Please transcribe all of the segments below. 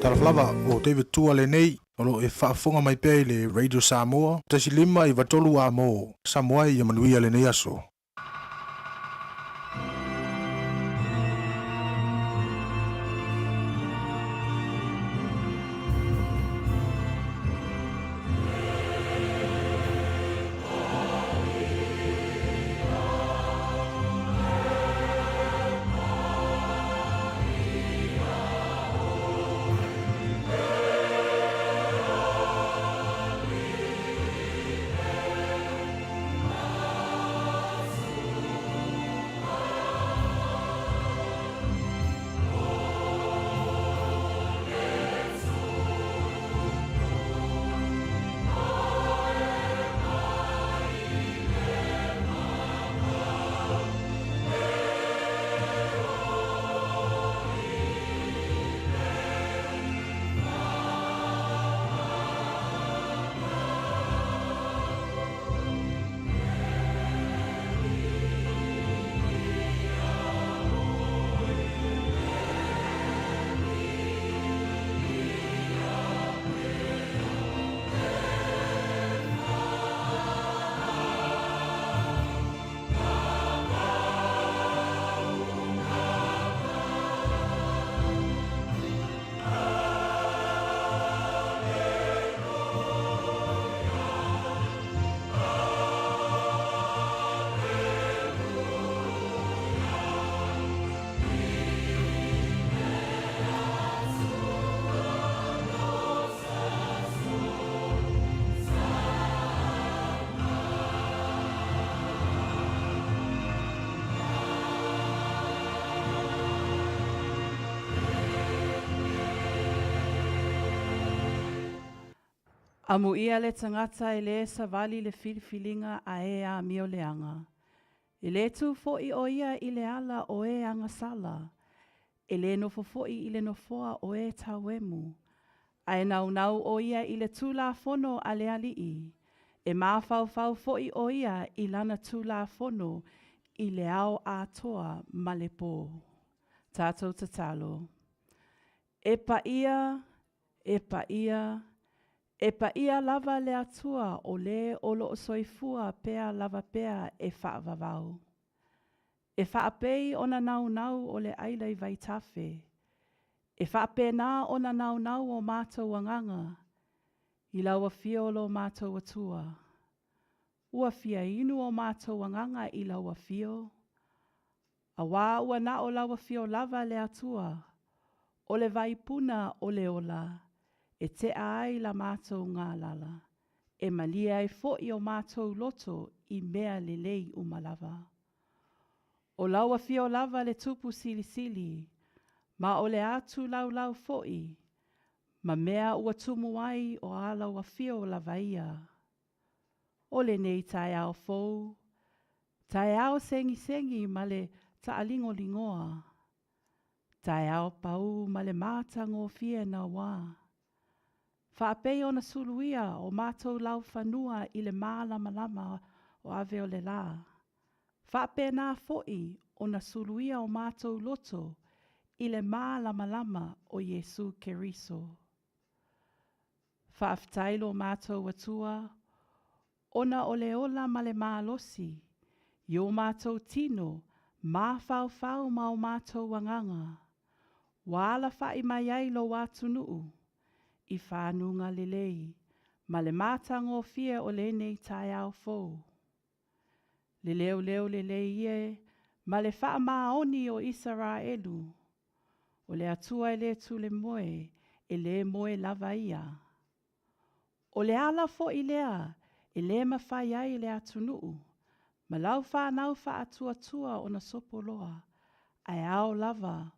Talofa lava, o David Tua lenei, o lo o e faafofoga mai pea i le Radio Samoa, 1.5 93 A mo Samoa ia manuia lenei aso. Amuia le tagata e lē savali le filifiliga a e amio leaga. E lē tū foʻi ʻo ia i le ala o e agasala. E lē nofo foʻi i le nofoa o e tauemu. A e naunau ʻo ia i le Tulafono a le Alii. E mafaufau foʻi ʻo ia i lana Tulafono i le ao atoa ma le pō. Tatou tatalo. E paia, e paia, e paia lava le Atua o lē o loo soifua pea lava pea e faavavau. E faapei ona naunau o le ʻaila i vaitafe. E faapena ona naunau o matou agaga i lau afio o lo matou Atua. Ua fia inu o matou agaga i lau afio, auā ua na o lau afio lava le Atua, o le vaipuna o le ola, e tea ai la matou galala, e malie ai foʻi o matou loto i mea lelei uma lava. O lau afio lava le Tupu Silisili, ma o le atu laulau foʻi, ma mea ua tumu ai o a lau afio lava ia. O lenei taeao fou, taeao segisegi ma le taaligoligoa, taeao pau ma le matagofie nauā, faapei ona suluia o matou laufanua i le malamalama o ave o le lā, faapena foʻi ona suluia o matou loto i le malamalama o Iesu Keriso. Faafetai lo matou Atua, ona o le ola ma le malosi i o matou tino mafaufau ma o matou agaga, ua alafaʻi mai ai lou atunuu i fanuga lelei ma le matagofie o lenei taeao fou. Le leoleo lelei e ma le faamaoni o Isaraelu, o le Atua e lē tule moe, e lē moe lava ia. O le ala foʻi lea e lē mafai ai le atunuu ma lau fanau faatuatua ona sopo loa, ae ao lava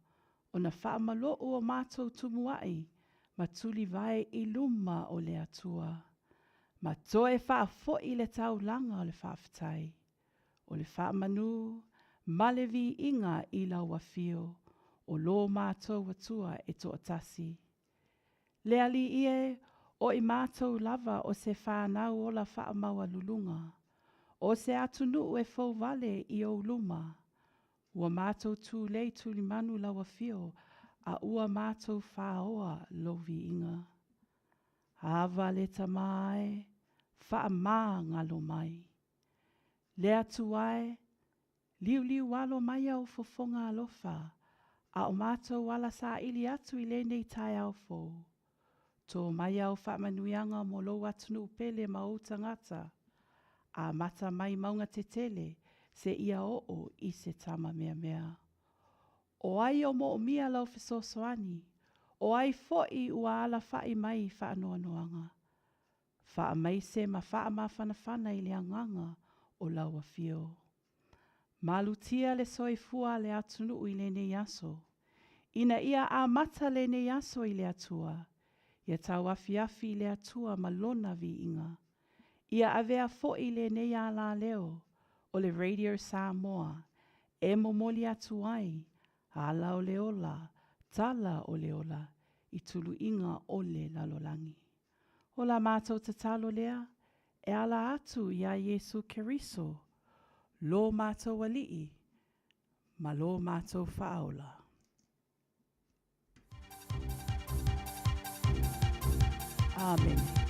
ona faamaloʻu o matou tumuaʻi ma tulivae i luma o le Atua, ma toe faafoʻi le taulaga o le faafetai, o le faamanu ma le viiga i lau afio o lo matou Atua e toatasi. Le Alii e, o i matou lava o se fanau ola faamaualuluga, o se atunuu e fou wale i ou luma. Ua matou tulei tulimanu lau afio, A ua mātou fāoa lou viiga. Ava le Tama ae, faamā galo mai. Le Atua e, liuliu alo mai au fofoga alofa, a o mātou ala saili atu i lenei taeao fou. Tō mai au faamanuiaga mo lou atunuu pele ma ou tagata, amata mai mauga tetele seia oo i se tama meamea. O ai o moomia lau fesoasoani? O ai fo'i ua alafa'i mai i faanoanoaga? Faamaise ma faamafanafana i le agaga o lau afio. Malutia le soifua a le atunuu i lenei aso, ina ia amata lenei aso i le Atua, ia tauafiafi i le Atua ma Lona viiga. Ia avea fo'i lenei alaleo o le Radio Samoa e momoli atu ai ala o le ola, tala o le ola i tuluiga o le lalolagi. O la mātou tatalo lea e ala atu iā Iesū Keriso, lo mātou Alii ma lo mātou Faaola. Āmene.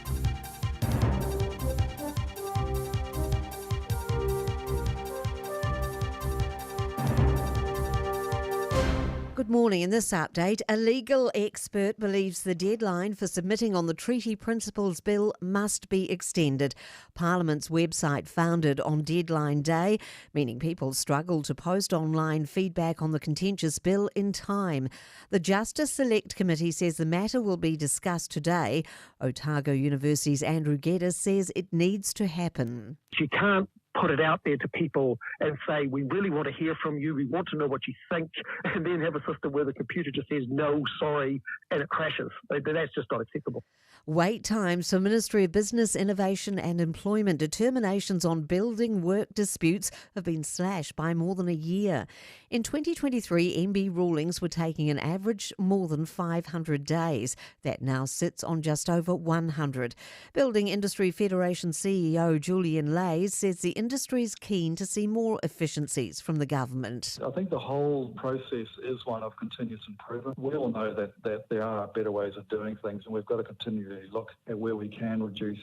Good morning. In this update, a legal expert believes the deadline for submitting on the Treaty Principles Bill must be extended. Parliament's website founded on deadline day, meaning people struggle to post online feedback on the contentious bill in time. The Justice Select Committee says the matter will be discussed today. Otago University's Andrew Geddis says it needs to happen. You can't put it out there to people and say, we really want to hear from you, we want to know what you think, and then have a system where the computer just says, no, sorry, and it crashes. That's just not acceptable. Wait times for Ministry of Business, Innovation and Employment determinations on building work disputes have been slashed by more than a year. In 2023, MB rulings were taking an average more than 500 days. That now sits on just over 100. Building Industry Federation CEO Julian Leys says the industry is keen to see more efficiencies from the government. I think the whole process is one of continuous improvement. We all know that, that there are better ways of doing things, and we've got to continually look at where we can reduce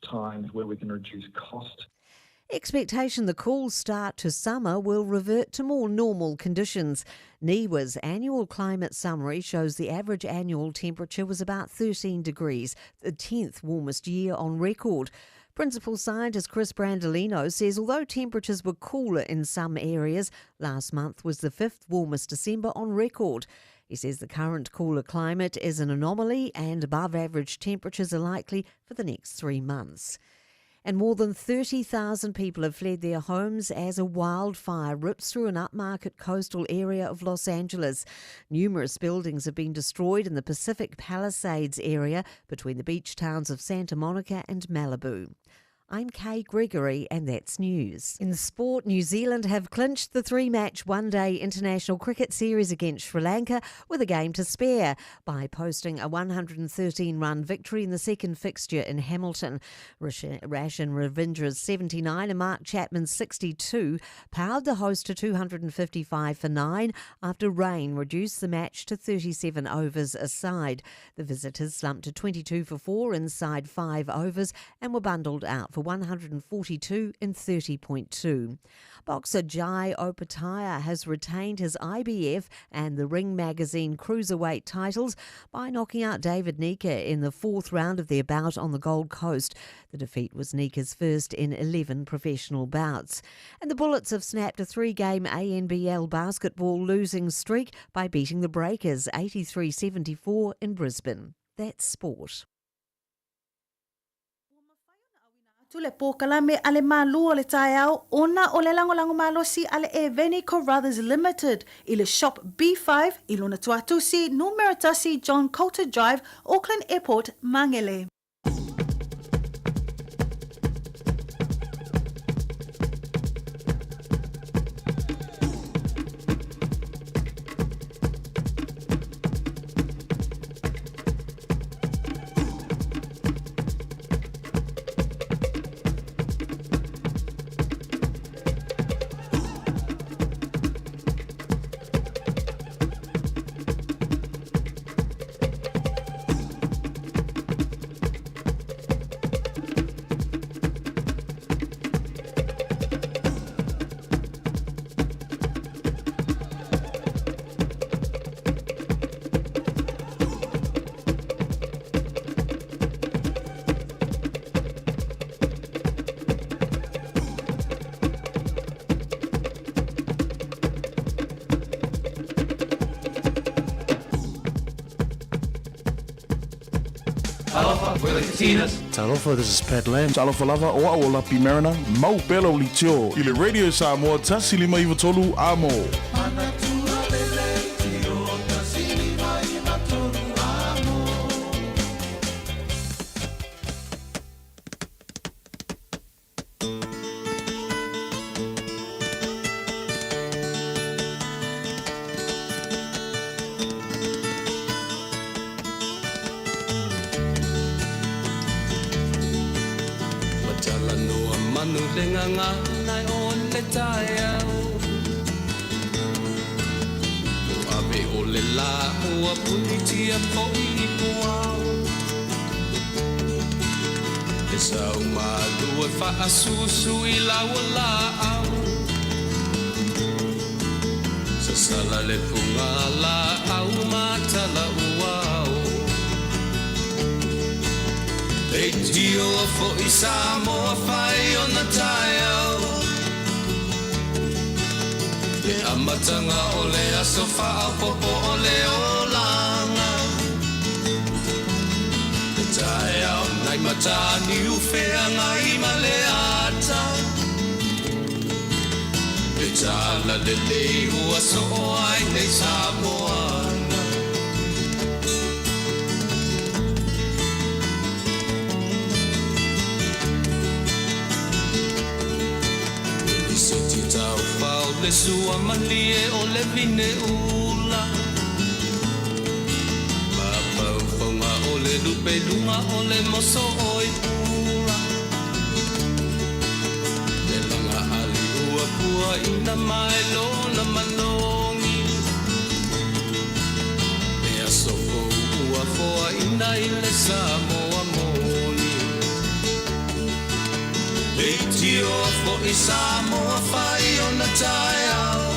times, where we can reduce cost. Expectation the cool start to summer will revert to more normal conditions. NIWA's annual climate summary shows the average annual temperature was about 13 degrees, the 10th warmest year on record. Principal scientist Chris Brandolino says although temperatures were cooler in some areas, last month was the fifth warmest December on record. He says the current cooler climate is an anomaly and above average temperatures are likely for the next 3 months. And more than 30,000 people have fled their homes as a wildfire rips through an upmarket coastal area of Los Angeles. Numerous buildings have been destroyed in the Pacific Palisades area between the beach towns of Santa Monica and Malibu. I'm Kay Gregory, and that's news. In sport, New Zealand have clinched the 3-match one-day international cricket series against Sri Lanka with a game to spare by posting a 113-run victory in the second fixture in Hamilton. Rachin Ravindra's 79 and Mark Chapman's 62 powered the host to 255 for 9 after rain reduced the match to 37 overs aside. The visitors slumped to 22 for 4 inside 5 overs and were bundled out for 142 in 30.2. Boxer Jai Opetaia has retained his IBF and the Ring Magazine Cruiserweight titles by knocking out David Nika in the fourth round of their bout on the Gold Coast. The defeat was Nika's first in 11 professional bouts. And the Bullets have snapped a 3-game ANBL basketball losing streak by beating the Breakers 83-74 in Brisbane. That's sport. Atu le pōkalame a le malū o le taeao ona o le lagolago malosi a le Eveni Carruthers Limited i le Shop B5 i lona tuatusi numera 1 John Coulter Drive, Auckland Airport, Mangere. Talofa, we're the Katinas. Talofa, this is Pat Lam. Talofa lava, o a'u o Lapi Mariner, mau pea lau leitio i le Radio Samoa 1593 Amo. Ua talanoa manu le gagana o le taeao Ua ave o le lā ua punitia foi i puao E sau malu e faasusu i lau laau Sasala le puga laau ma tala uao Leitio foi Samoa fai ona taeao Le amataga o le aso faaopoopo o le olaga Le taeao nai Mataniu Feagai ma Leata Le talalelei ua soo ai nei Samoana. I se titau pao le sua malie o le vine ula Mafaufauga o le lupe luga o le moso oi pula Le laga ali ua pua ina mai lona manogi Le aso fou ua foaina i le Samoa moni Leitioa foi Samoa fai ona taeao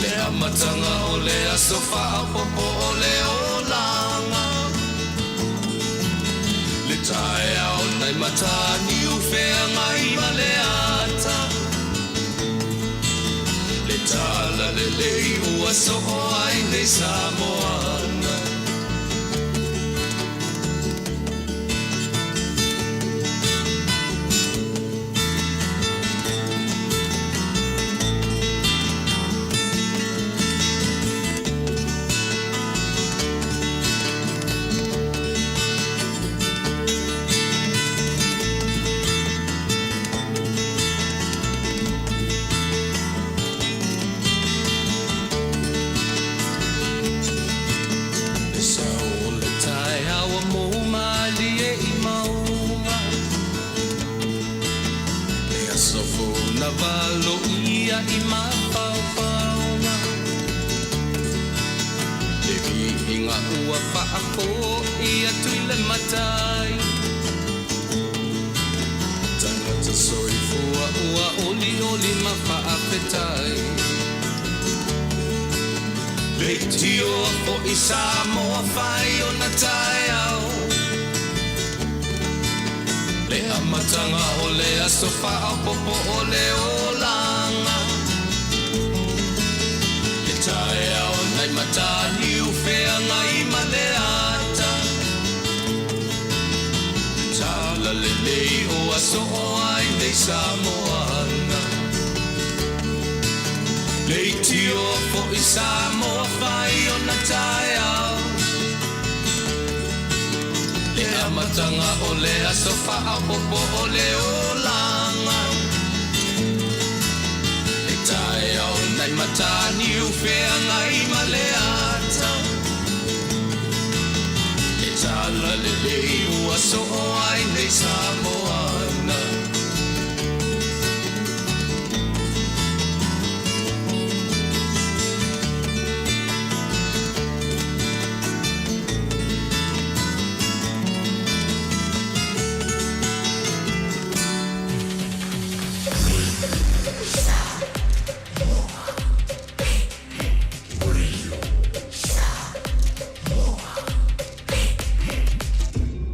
Le amataga o le aso faaopoopo o le olaga Le taeao nai Mataniu Feagai ma Leata Le talalelei ua soo ai nei Samoana. Le sao o le taeao ua mou malie i mauga Le aso fou na valoia i mafaufauga Le viiga ua faafoi atu i le Matai Tagata soifua ua olioli ma faafetai Leitioa foi Samoa fai ona taeao Le amataga o le aso faaopoopo o le olaga Le taeao nai Mataniu Feagai ma Leata Le talalelei ua soo ai nei Samoana Leitioa foi Samoa fai ona taeao Le amataga o le aso faaopoopo o le olaga Le taeao nai Mataniu Feagai ma Leata Le talalelei ua soo ai nei Samoana.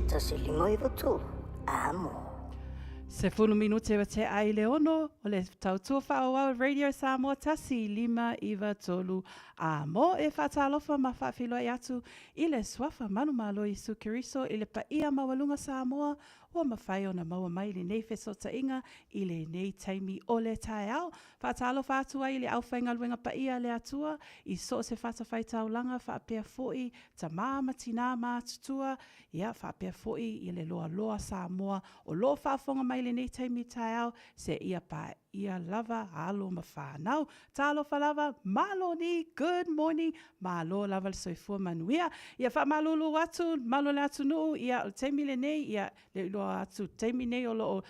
159 Amo. 10 minute ua tea i le ono o le tautua faaauau Radio Samoa 1, 5, 9, 3 a mo e faatalofa ma faafeiloai atu i le suafa manumalo Iesu Keriso i le paia maualuga Samoa ua mafai ona maua mai lenei fesootaiga i lenei taimi o le taeao. Faatalofa atu ai i le aufaigaluega paia a le Atua i so o se fatafaitaulaga faapea foi tama ma tinā matutua, ia faapea foi i le loaloa Samoa o lo o faafofoga mai i lenei taimi taeao seia paia lava alo ma fanau. Talofa lava, malo ni, good morning, malo lava le soifua manuia. Ia faamalulu atu malu o le atunuu, ia o le taimi lenei, ia le iloa atu taimi nei o lo o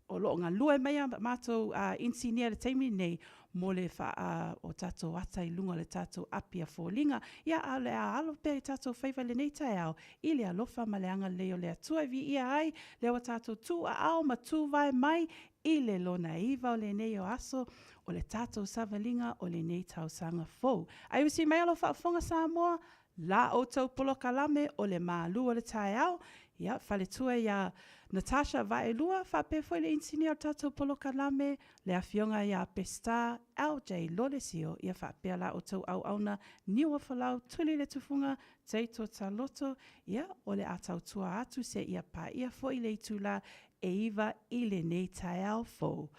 o lo o galue mai a matou inisinia i le taimi lenei mo le faa o tatou ata i luga o le tatou api a foliga. Ia a o le a alo pea i tatou faiva i lenei taeao i le alofa ma le agalelei o le Atua e viia ai lea ua tatou tuuaao ma tuvae mai i le lona iva o lenei o aso o le tatou savaliga o lenei tausaga fou. Ae usi mai lau faafofoga Samoa, la outou polokalame o le malu o le taeao, ia, faletua iā Natasha Vaelua, faapea foi le inisinia o le tatou polokalame, le afioga iā Peseta LJ Lolesio, ia faapea la outou auauna Niuafolau, Tuli le Tufuga, Teito Taloto, ia, o le a tautua atu seia paia foi le itulā e 9 i lenei taeao fou.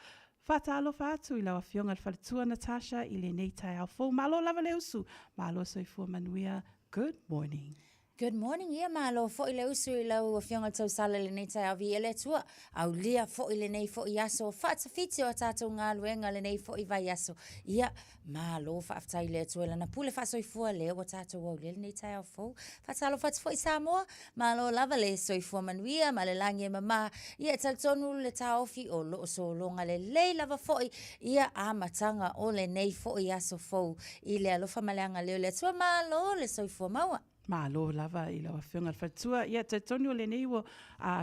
Faatalofa atu i lau Afioga i le Faletua Natasha i lenei taeao fou. Malo lava le usu, malo soifua manuia. Good morning. Good morning, ia malo foi le usu i lau Afioga i le Tausala i lenei taeao viia le Atua. Aulia foi lenei foi aso faatafiti o a tatou galuega lenei foi vaiaso. Ia, malo faafetai i le Atua i Lana pule faasoifua lea ua tatou aulia lenei taeao fou. Faatalofa atu foi Samoa, malo lava le soifua manuia ma le lagi e mama. Ia, e talitonu le taofi o lo o sologa lelei lava foi ia amataga o lenei foi aso fou i le alofa ma le agalelei o le Atua. Malo le soifua maua. Malo lava i lau Afioga i le Faletua. Ia, talitonu o lenei ua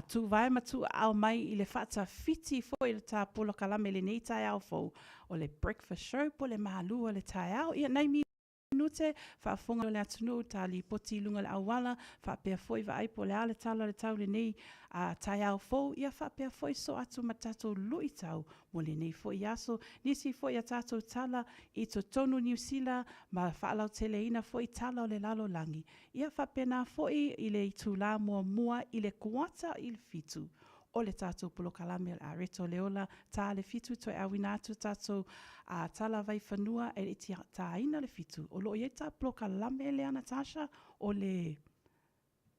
tuvae ma tuuaao mai i le faatafiti foi i le ta polokalame i lenei taeao fou o le Breakfast Show po o le malu o le taeao. Ia, nai minute, faafofoga o le atunuu, ta lipoti i luga o le auala, faapea foi vaai po o le a le tala o le tau i lenei taeao fou, ia faapea foi soo atu ma tatou luitau mo lenei foi aso. Nisi foi a tatou tala i totonu Niu Sila ma faalauteleina foi tala o le lalolagi. Ia faapena foi i le itulā muamua i le kuata i le 7 o le tatou polokalame o le Areto le Ola tā le 7 toe auina atu tatou a tala vaifanua e le i tāina le 7. O lo o i ai ta polokalame lea Natasha o le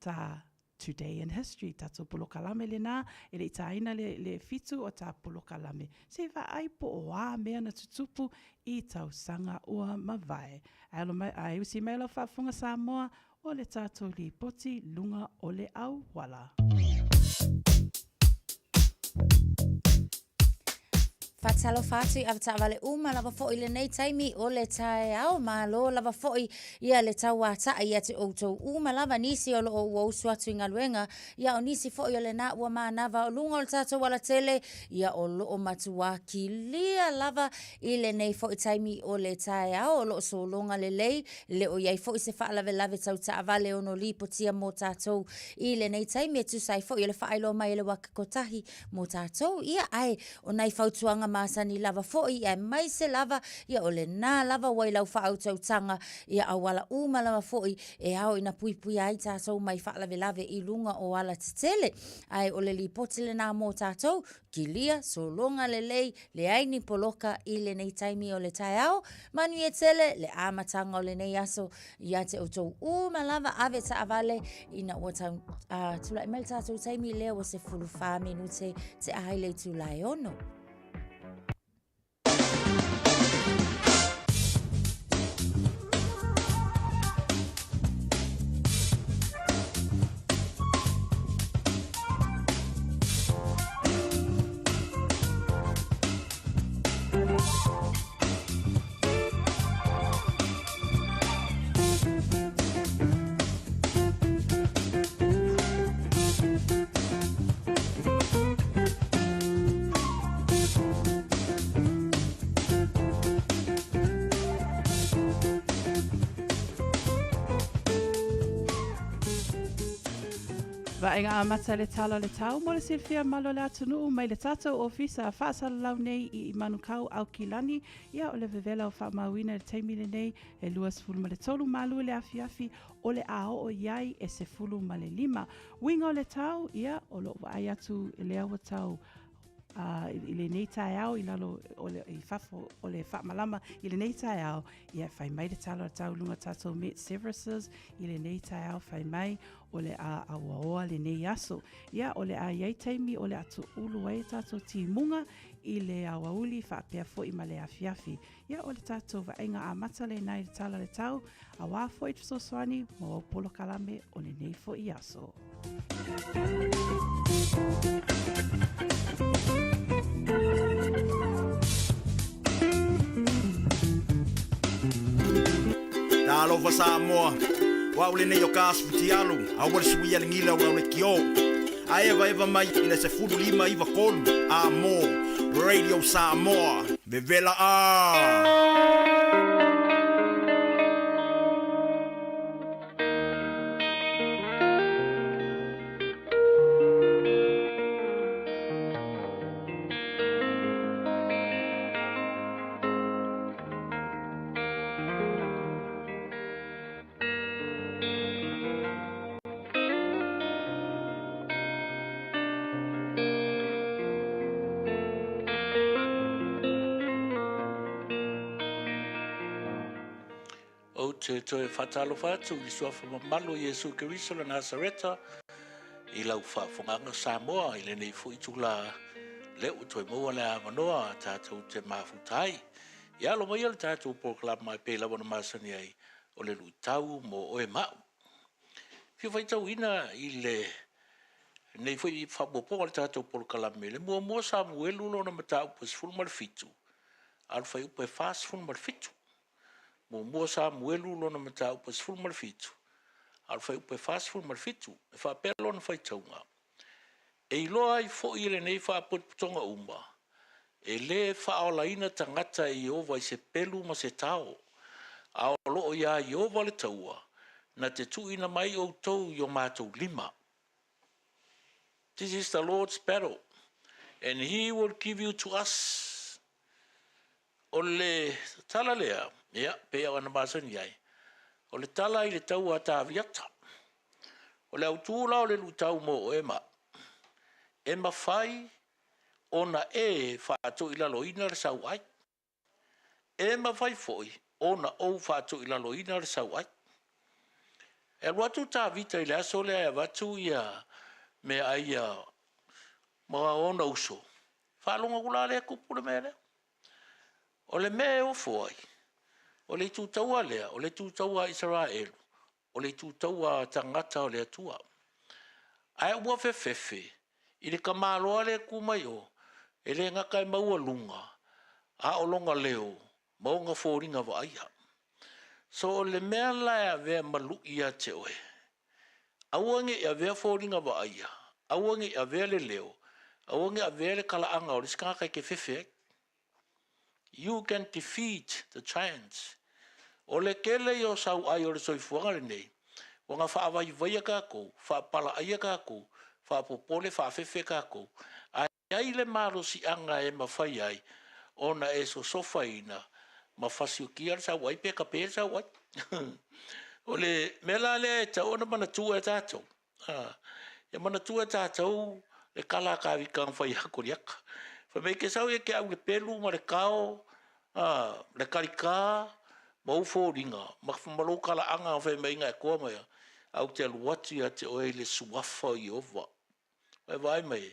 ta Today in History, tatou polokalame lenā, e le i tāina le, le 7 o ta polokalame. Se i vaai po o a mea na tutupu i tausaga ua mavae. Ae alo mai, ae usi mai lau faafofoga Samoa, o le tatou lipoti luga o le auala. Faatalofa atu i avetaavale uma lava foi i lenei taimi o le taeao. Malo lava foi ia le tauata'i ia te outou uma lava, nisi o lo o ua usu atu i galuega, ia o nisi foi o lenā ua manava o luga o le tatou alatele, ia o lo o matuā kilia lava i lenei foi taimi o le taeao. O lo o sologa lelei, le o i ai foi se faalavelave tau taavale ono lipotia mo tatou i lenei taimi e tusa ai foi o le faailoa mai e le Waka Kotahi mo tatou, ia, ae o nai fautuaga masani lava foi, aemaise lava, ia, o lenā lava ua i lau faautautaga, ia, auala uma lava foi e ao ina puipuia ai tatou mai faalavelave i luga o alatetele. Ae o le lipoti lenā mo tatou, kilia, sologa lelei, leai ni poloka i lenei taimi o le taeao. Manuia tele le amataga o lenei aso ia te outou uma lava ave taavale ina ua tau, tulai mai le tatou taimi lea ua 14 minute te ai le itula e 6. Vaaiga amata le tala o le tau mo le silafia malo o le atunuu mai le tatou ofisa faasalalau nei i Manukau Aukilani. Ia o le vevela o faamauina i le taimi lenei e 23 malu i le afiafi o le a oo i ai e 15. Uiga o le tau, ia o lo o vaai atu lea ua tau i lenei taeao i lalo o le, i fafo o le faamalama i lenei taeao, ia fai mai le tala o le tau i luga o tatou Met Services i lenei taeao fai mai o le a auaoa lenei aso. Ia o le a i ai taimi o le a tuulu ai tatou timuga i le aoauli faapea foi ma le afiafi. Ia o le tatou vaaiga amata lena i le tala o le tau, auā foi le fesoasoani mo au polokalame o lenei foi aso. Talofa Samoa, o au lenei o Kas Fitialu, aua le suia le gila o au le kio. A evaeva mai i le 15 93 a mo Radio Samoa. Vevela a! Ou te toe faatalofa atu i le suafa mamalu o Iesu Keriso le Nasareta i lau faafofogaaga Samoa i lenei foi itula lea ua toe maua le avanoa tatou te mafuta ai. Ia alo maia le tatou polokalama e pei lava ona masani ai o le luitau mo oe ma au. Fia faitauina i le nei foi faaopoopoga o le tatou polokalame, le muamua Samuelu lona mataupu e 17, a o le fuaiupu e 47. Muamua Samuelu lona mataupu e 17, a o le fuaiupu e 47, e faapea lona faitauga, E iloa ai foi e lenei faapotopotoga uma, e lē faaolaina tagata e Ieova i se pelu ma se tao, a o lo o iā Ieova le taua, na te tuuina mai outou i o matou lima. This is the Lord's battle, and he will give you to us. O le tala lea, ia, pei ona masani ai, o le tala i le taua a Taviata. O le autū la o le luitau mo oe ma au, e mafai ona e faatoilaloina le sauai. E mafai foi ona ou faatoilaloina le sauai. E alu atu Tavita i le aso lea e avatu ia meaai ia ma ona uso, faalogo atu la lea e tupu le mea lea. O le mea e ofo ai, o le itu taua lea, o le itu taua a Isaraelu, o le itu taua a tagata o le Atua. Ae ua fefefe i le tamaloa lea e tu mai o, e le gata e maualuga, a o lona leo ma ona foliga vaaia. So o le mea la e avea ma lui ia te oe, aua ne i avea foliga vaaia, aua ne i avea le leo, aua ne i avea le talaaga o le isi tagata e te fefe ai. You can defeat the giants. O le tele ia o sauai o le soifuaga lenei, ua na faavaivaia tatou, faapalaaia tatou, faapopole, faafefe tatou, ae ai le malosiaga e mafai ai ona e sosofaina ma fasiokia le sauai pe tape le sauai. O le mea la lea e tatau ona manatua e tatou, ia manatua e tatou le tala a Tavita na fai ia Koliata. Fai mai e te sau ia te au i le pelu ma le tao, le talita ma ou foliga ma lou talaaga na fai mai na e toa mai ai, ae ou te alu atu ia te oe i le suafa o Ieova. Ua e vaai mai e?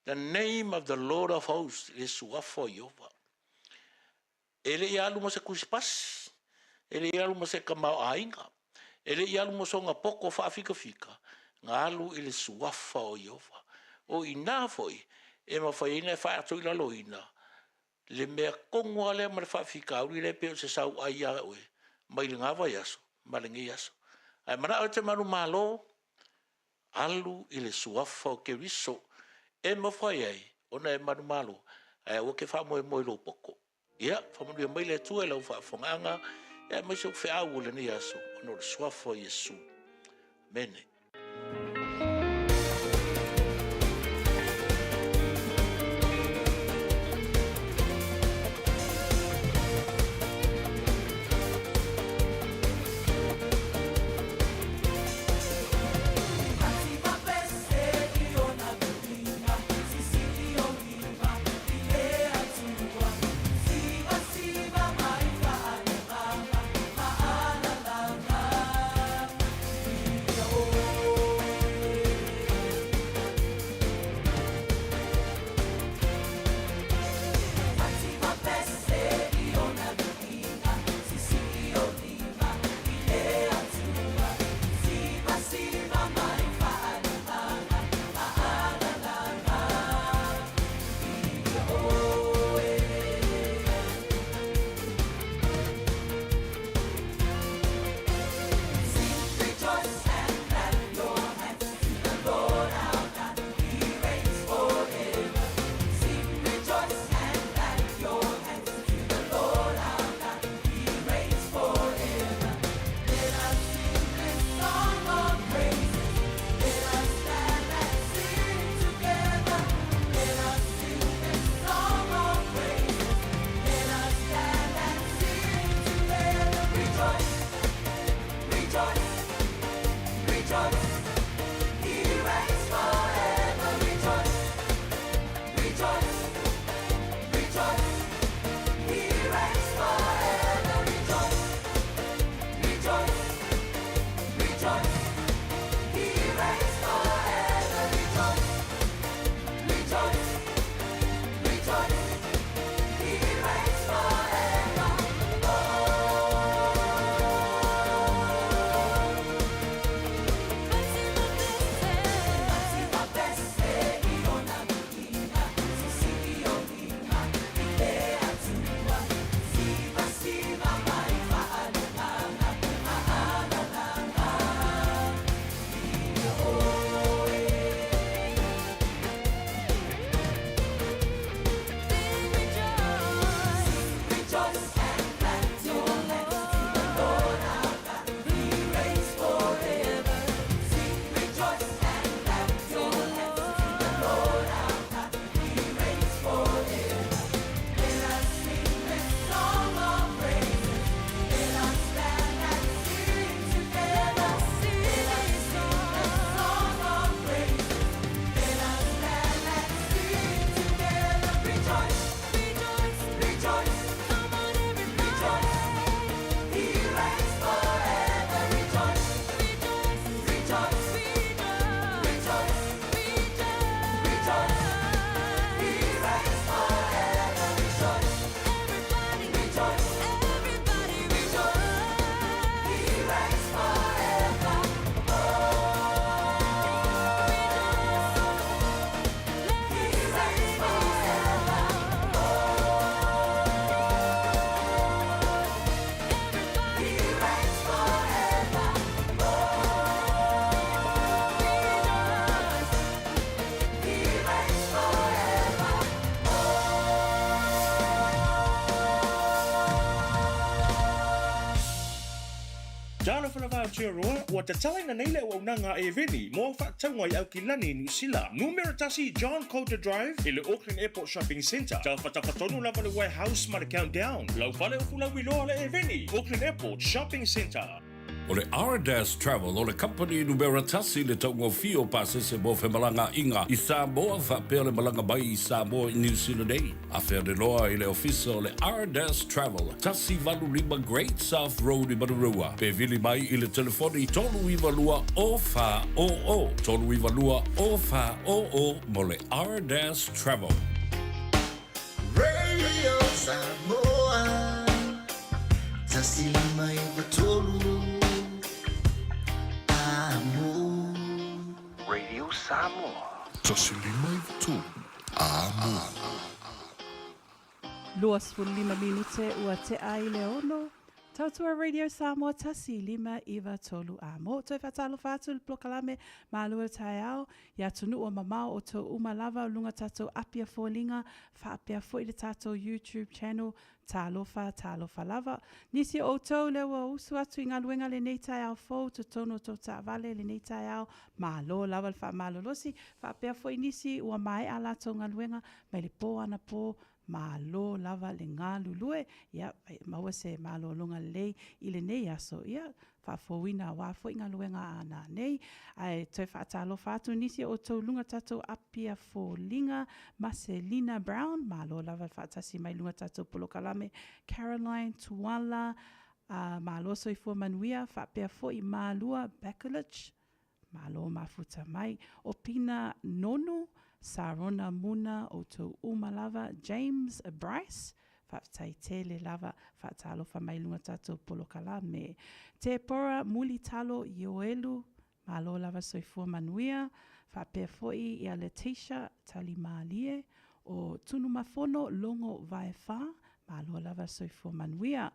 The name of the Lord of hosts, le suafa o Ieova. E le i alu ma se tusipasi, e le i alu ma se tamaoaiga, e le i alu ma sona poto faafikafika, na alu i le suafa o Ieova. O i ina foi e mafai ai ona e faatoilaloina le mea tonu lava lea ma le faafitauli lea e pei o se sauai ia oe mai lena vaiaso ma lenei aso. Ae manao e te manumalo, alu i le suafa o Keriso e mafai ai ona e manumalo, ae aua te faamoemoe i lou poto. Ia, faamanuia mai le Atua i lau faafofogaaga, aemaise ou feau o lenei aso, ona o le suafa o Iesu. Amene. Talofa lava Aotearoa, ua tatalaina nei le auaunaga a Eveni mo au faatauga i Aukilani i Niu Sila. Numera tasi John Coulter Drive i le Auckland Airport Shopping Centre. Tafatafa tonu lava le Warehouse ma le Countdown. Lau fale ufu lauiloa le Eveni, Auckland Airport Shopping Centre. O le Ardas Travel o le kamupani numera tasi i le taugofie o pasese mo femalagaaiga i Samoa faapea le malaga mai i Samoa i Niu Sila nei. Afea-le-loa i le ofisa o le Ardas Travel, 185 Great South Road i Manurewa, pe vili mai i le telefoni 392 0400, 392 0400 mo le Ardas Travel. Radio Samoa, 1593 Amo. Radio Samoa. 1593 Amo. 25 minute ua tea i le ono. Tautua Radio Samoa 1593 Amo. Toe faatalofa atu i le polokalame Malua Taeao i atunuu mamao o tou uma lava o luga tatou Apia Foliga faapea foi le tatou YouTube channel Talofa, talofa lava. Nisi o outou lea ua usu atu i galuega lenei taeao fou, totonu o tou taavale lenei taeao, malo lava le faamalolosi. Faapea foi nisi ua maea a latou galuega mai le po anapo, malo lava le galulue. Ia, maua se malologa lelei i lenei aso. Ia, faafouina aua foi galuega a nanei. Ae toe faatalofa atu nisi o outou luga tatou Apia Foliga, Maselina Brown, malo lava le faatasi mai luga tatou polokalame, Caroline Tuala, a malo soifua manuia, faapea foi Malua Bakulich, Malo mafuta mai. O Pina Nonu, Sarona Muna, outou uma lava, James Bryce, faafetai tele lava, faatalofa mai luga tatou polokalame. Tepora Mulitalo Ioelu, malo lava soifua manuia, faapea foi ia Letitia Talimalie, o Tunumafono Logo Vaefa, Malo lava soifua manuia.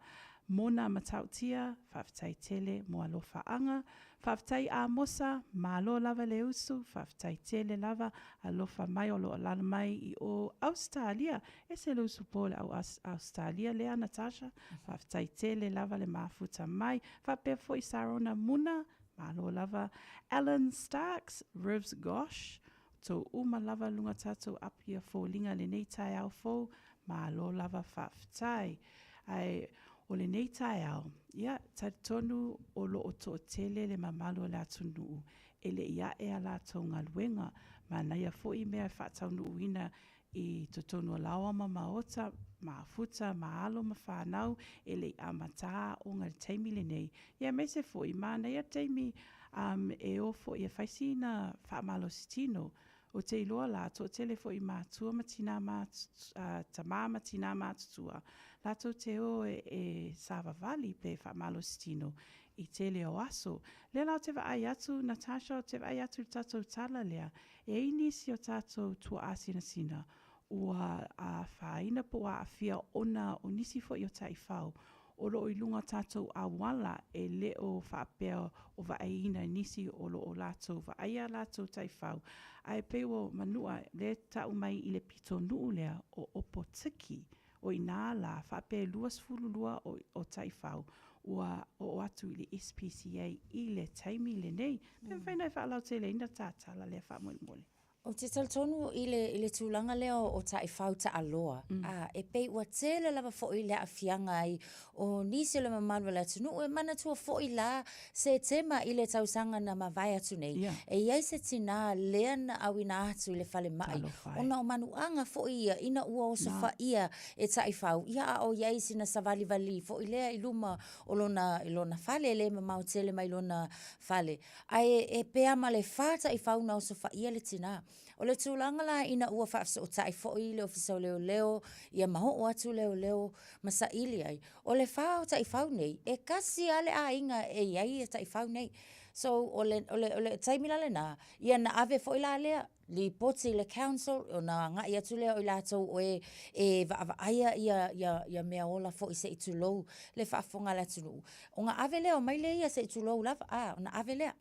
Mona Matautia, faafetai tele mo alofaaga. Faafetai Amosa, malo lava le usu, faafetai tele lava, alofa mai o lo o alaala mai i o Ausetalia. Ese le usu po le au Ausetalia lea Natasha, faafetai tele lava le mafuta mai. Faapea foi Sarona Muna, malo lava. Alan Starks, Rivs Gosh, Tou uma lava luga tatou Apia foliga lenei taeao fou, malo lava faafetai. Ae o lenei taeao, ia, talitonu o lo o toatele le mamalu o le atunuu e le i ae a latou galuega, manaia foi mea e faataunuuina i totonu o laoa ma maota, mafuta, ma alo ma fanau e le i amata aoga i le taimi lenei. Ia aemaise foi, manaia le taimi um, e o foi e fai sina faamalosi tino. Ou te iloa la, toatele foi matua ma tinā ma, uh, tamā ma tinā matutua, latou te o e, e savavali pe faamalosi tino i tele o aso. Lea la ou te vaai atu, Natasha, ou te vaai atu i le tatou tala lea, e ai nisi o tatou tuaasinasina ua afaina po ua aafia ona o nisi foi o taifau o lo o i luga o tatou auala e le o faapea o vaaiina e nisi o lo o latou vaaia a latou taifau, ae pei ua manua lea tau mai i le pitonuu lea o Opotiki, o i nā lā faapea e 22 o, o taifau ua oo atu i le SPCA i le taimi lenei. Pe mafai ona e faalauteleina ta tala lea faamolemole. Ou te talitonu i le, i le tulaga lea o taifau taaloa, mm. a, e pei ua tele lava foi le aafiaga ai o nisi o le mamalu o le atunuu e manatua foi la Setema i le tausaga na mavae atu nei. Yeah. E i ai se tinā lea na auina atu i le falemai ona o manuaga foi ia ina ua osofaia e taifau, ia a o i ai sina savalivali foi lea i luma o lona, i lona fale, le mamao tele mai lona fale. Ae e pea ma le fa taifau na osofaia le tinā. O le tulaga la ina ua faafesootai foi le Ofisa o Leoleo, ia ma oo atu leoleo ma saili ai, o le fa o taifau nei, e kasi lava le aiga e i ai taifau nei. So, o le, o le, o le taimi la lena, ia na ave foi la lea lipoti i le council, ona agai atu lea o i latou o e, e vaavaaia ia, ia, ia mea ola foi se i tulou le faafofoga a le atunuu. Ona ave lea, omai lea ia se i tulou lava, a, ona ave lea.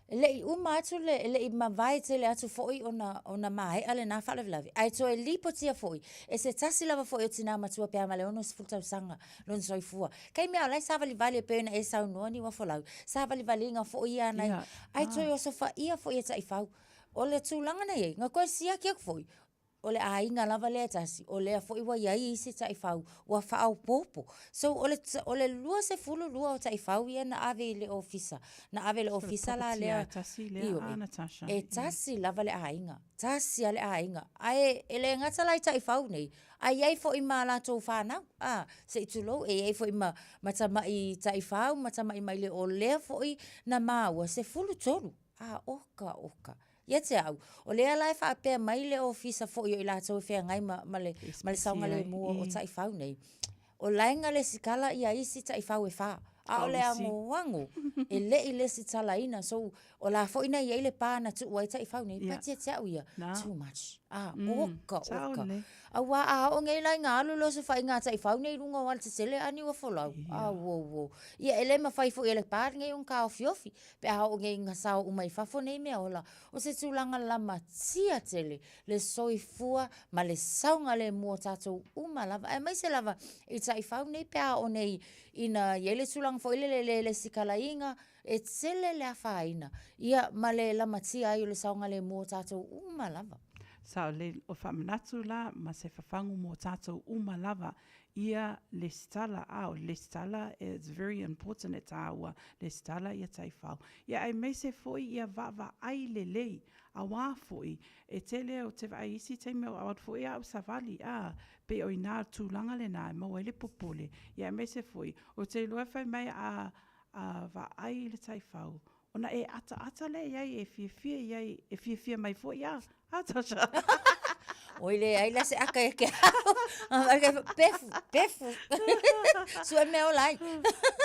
E le i uma atu le, e le i mavae tele atu foi ona, ona maea lena faalavelave, ae toe lipotia foi e se tasi lava foi o tina matua pe a ma le 60 tausaga lona soifua. Taimi lava o la e savalivali e pei ona e saunoa Niuafolau, savalivaliga foi ia nai, ae toe osofaia foi e taifau. O le tulaga na i ai, na toe siaki atu foi, o le aiga lava lea e tasi, o lea foi ua i ai isi taifau ua faaopoopo. So, o le, o le 22 o taifau ia na ave i le ofisa, na ave i le ofisa la lea. E tasi lea, Ioe. ah, Natasha. E tasi lava le aiga, tasi lava le aiga. Ae e le gata la i taifau nei, ae i ai foi ma latou fanau, a, se i tulou, e i ai foi ma, ma tamai taifau ma tamai maile o lea foi na maua, 13. A, oka, oka. Ia te au, o lea la e faapea mai le ofisa foi o i latou e feagai ma, ma le, ma le saogalemu o taifau nei, o la e na lesitala ia isi taifau e fa, a o le agoago e le i lesitalaina. So, o la foi na i ai le pa na tuu ai taifau nei, but ia te au ia, too much. A, oka, oka. Aua a oo nei la ina alu le osofaiga a taifau nei i luga o alatetele a Niuafolau, auauau. Ia e le mafai foi e le pa lenei ona taofiofi, pe a oo nei ina sao uma i fafo nei meaola, o se tulaga lamatia tele le soifua ma le saogalemu o tatou uma lava, aemaise lava i taifau nei pe a oo nei ina i ai le tulaga foi lele e le lesitalaina, e tele le afaina, ia ma le lamatia ai o le saogalemu o tatou uma lava. Sao lelei, o faamanatu la ma se fafagu mo tatou uma lava ia lesitala, a o le lesitala it's very important e tāua lesitala ia taifau. Ia aemaise foi ia vaavaai lelei, auā foi e tele ou te vaai isi taimi o atu foi au savali, a pei o inā le tulaga lenā e maua ai le popole. Ia aemaise foi ou te iloa fai mai a a vaai i le taifau, Ona e ataata lea i ai e fiafia i ai, e fiafia mai foi a, a Tasha. Oi leai la se aka e ke au. Pefu, pefu. Sue mea ola ai.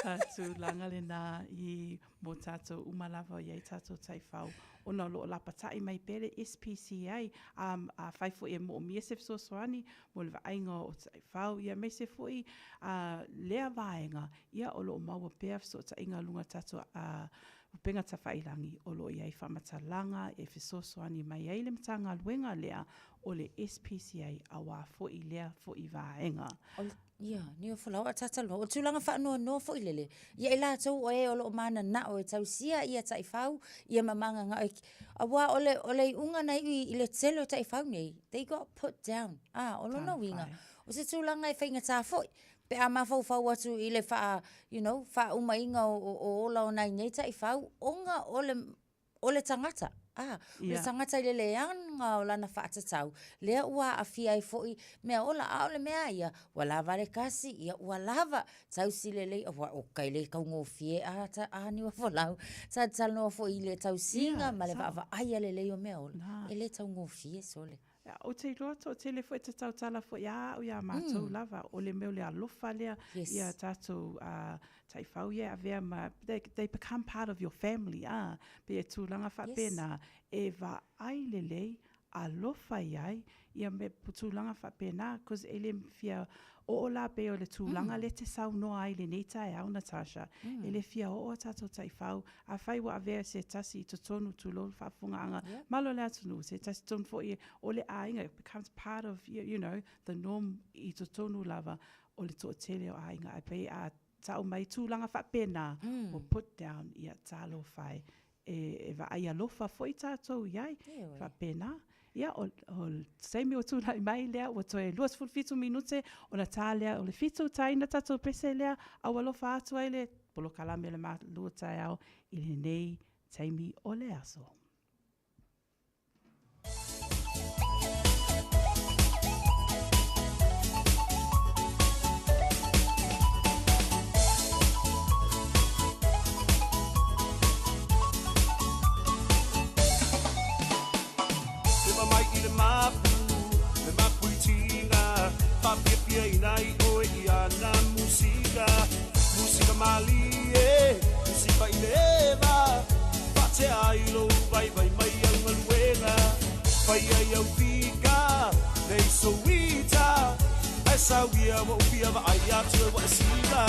Ka tulaga lenā i mō tātou uma lava i ai tātou taifau. Ona o lo o lapata'i mai pea le SPCA, a, afai foi e moomia se fesoasoani mo le vaaiga o taifau, ia aemaise foi a, lea vaega, Ia, o lo o maua pea fesootaiga i luga o tatou upega tafailangi o lo o i ai faamatalaga e fesoasoani mai ai le Matagaluega lea o le SPCA auā foi lea foi vaega. Ia, Niuafolau a tataloa, o le tulaga faanoanoa foi lele, ia i latou o e o lo o mananao e tausia ia taifau, ia ma mananao e, aua o le, o le iuga na iu i le tele o taifau nei, they got put down. A, o lona uiga, o se tulaga e faigata foi, Pe a mafaufau atu i le faa, you know, faaumaina o, o, o ola o nai nei taifau, ona o le, o le tagata. Ah, o le tagata i le leaga o lana faatatau, lea ua aafia ai foi mea ola. A o le mea ia, ua lava le kasi, ia ua lava, tausi lelei, aua o kai le taugofie a, ta, a Niuafolau. Sa talanoa foi i le tausiga ma le vaavaaia lelei o mea ola. E le taugofie sole. Ou te iloa toatele foi te tautala foi a au iā mātou lava, o le mea o le alofa lea ia tātou taifau ia e avea ma, they become part of your family, ā, pei e tulaga faapena, e vaai lelei, alofa i ai, ia me tulaga faapena, cause e le fia oo la pei o le tulaga lea e te saunoa ai i lenei taeao Natasha, e le fia oo a tātou taifau Afai ua avea se tasi i totonu, tulou le faafofogaaga, malo le atunuu, se tasi tonu foi o le aiga, it becomes part of, you know, the norm i totonu lava o le toatele o aiga. Ae pei a tau mai tulaga faapena, ua put down, ia talofa e, e vaai alofa foi tatou i ai, faapena. Ia, o le taimi ua tulai mai lea, ua toe 27 minute ona tā lea o le 7, tāina tatou pese lea, aualofa atu ai le polokalame o le Malu o Taeao i lenei taimi o le aso. Tema mai i le mapu, me mapu i tinga Whaapiapia ina i oe i ana musika Musika malie, musika i le eva Whaatea ai lou vaivai mai au galuega Whai ai au fika, nei souita Ae sauia ua upia vaai atu e ua e siva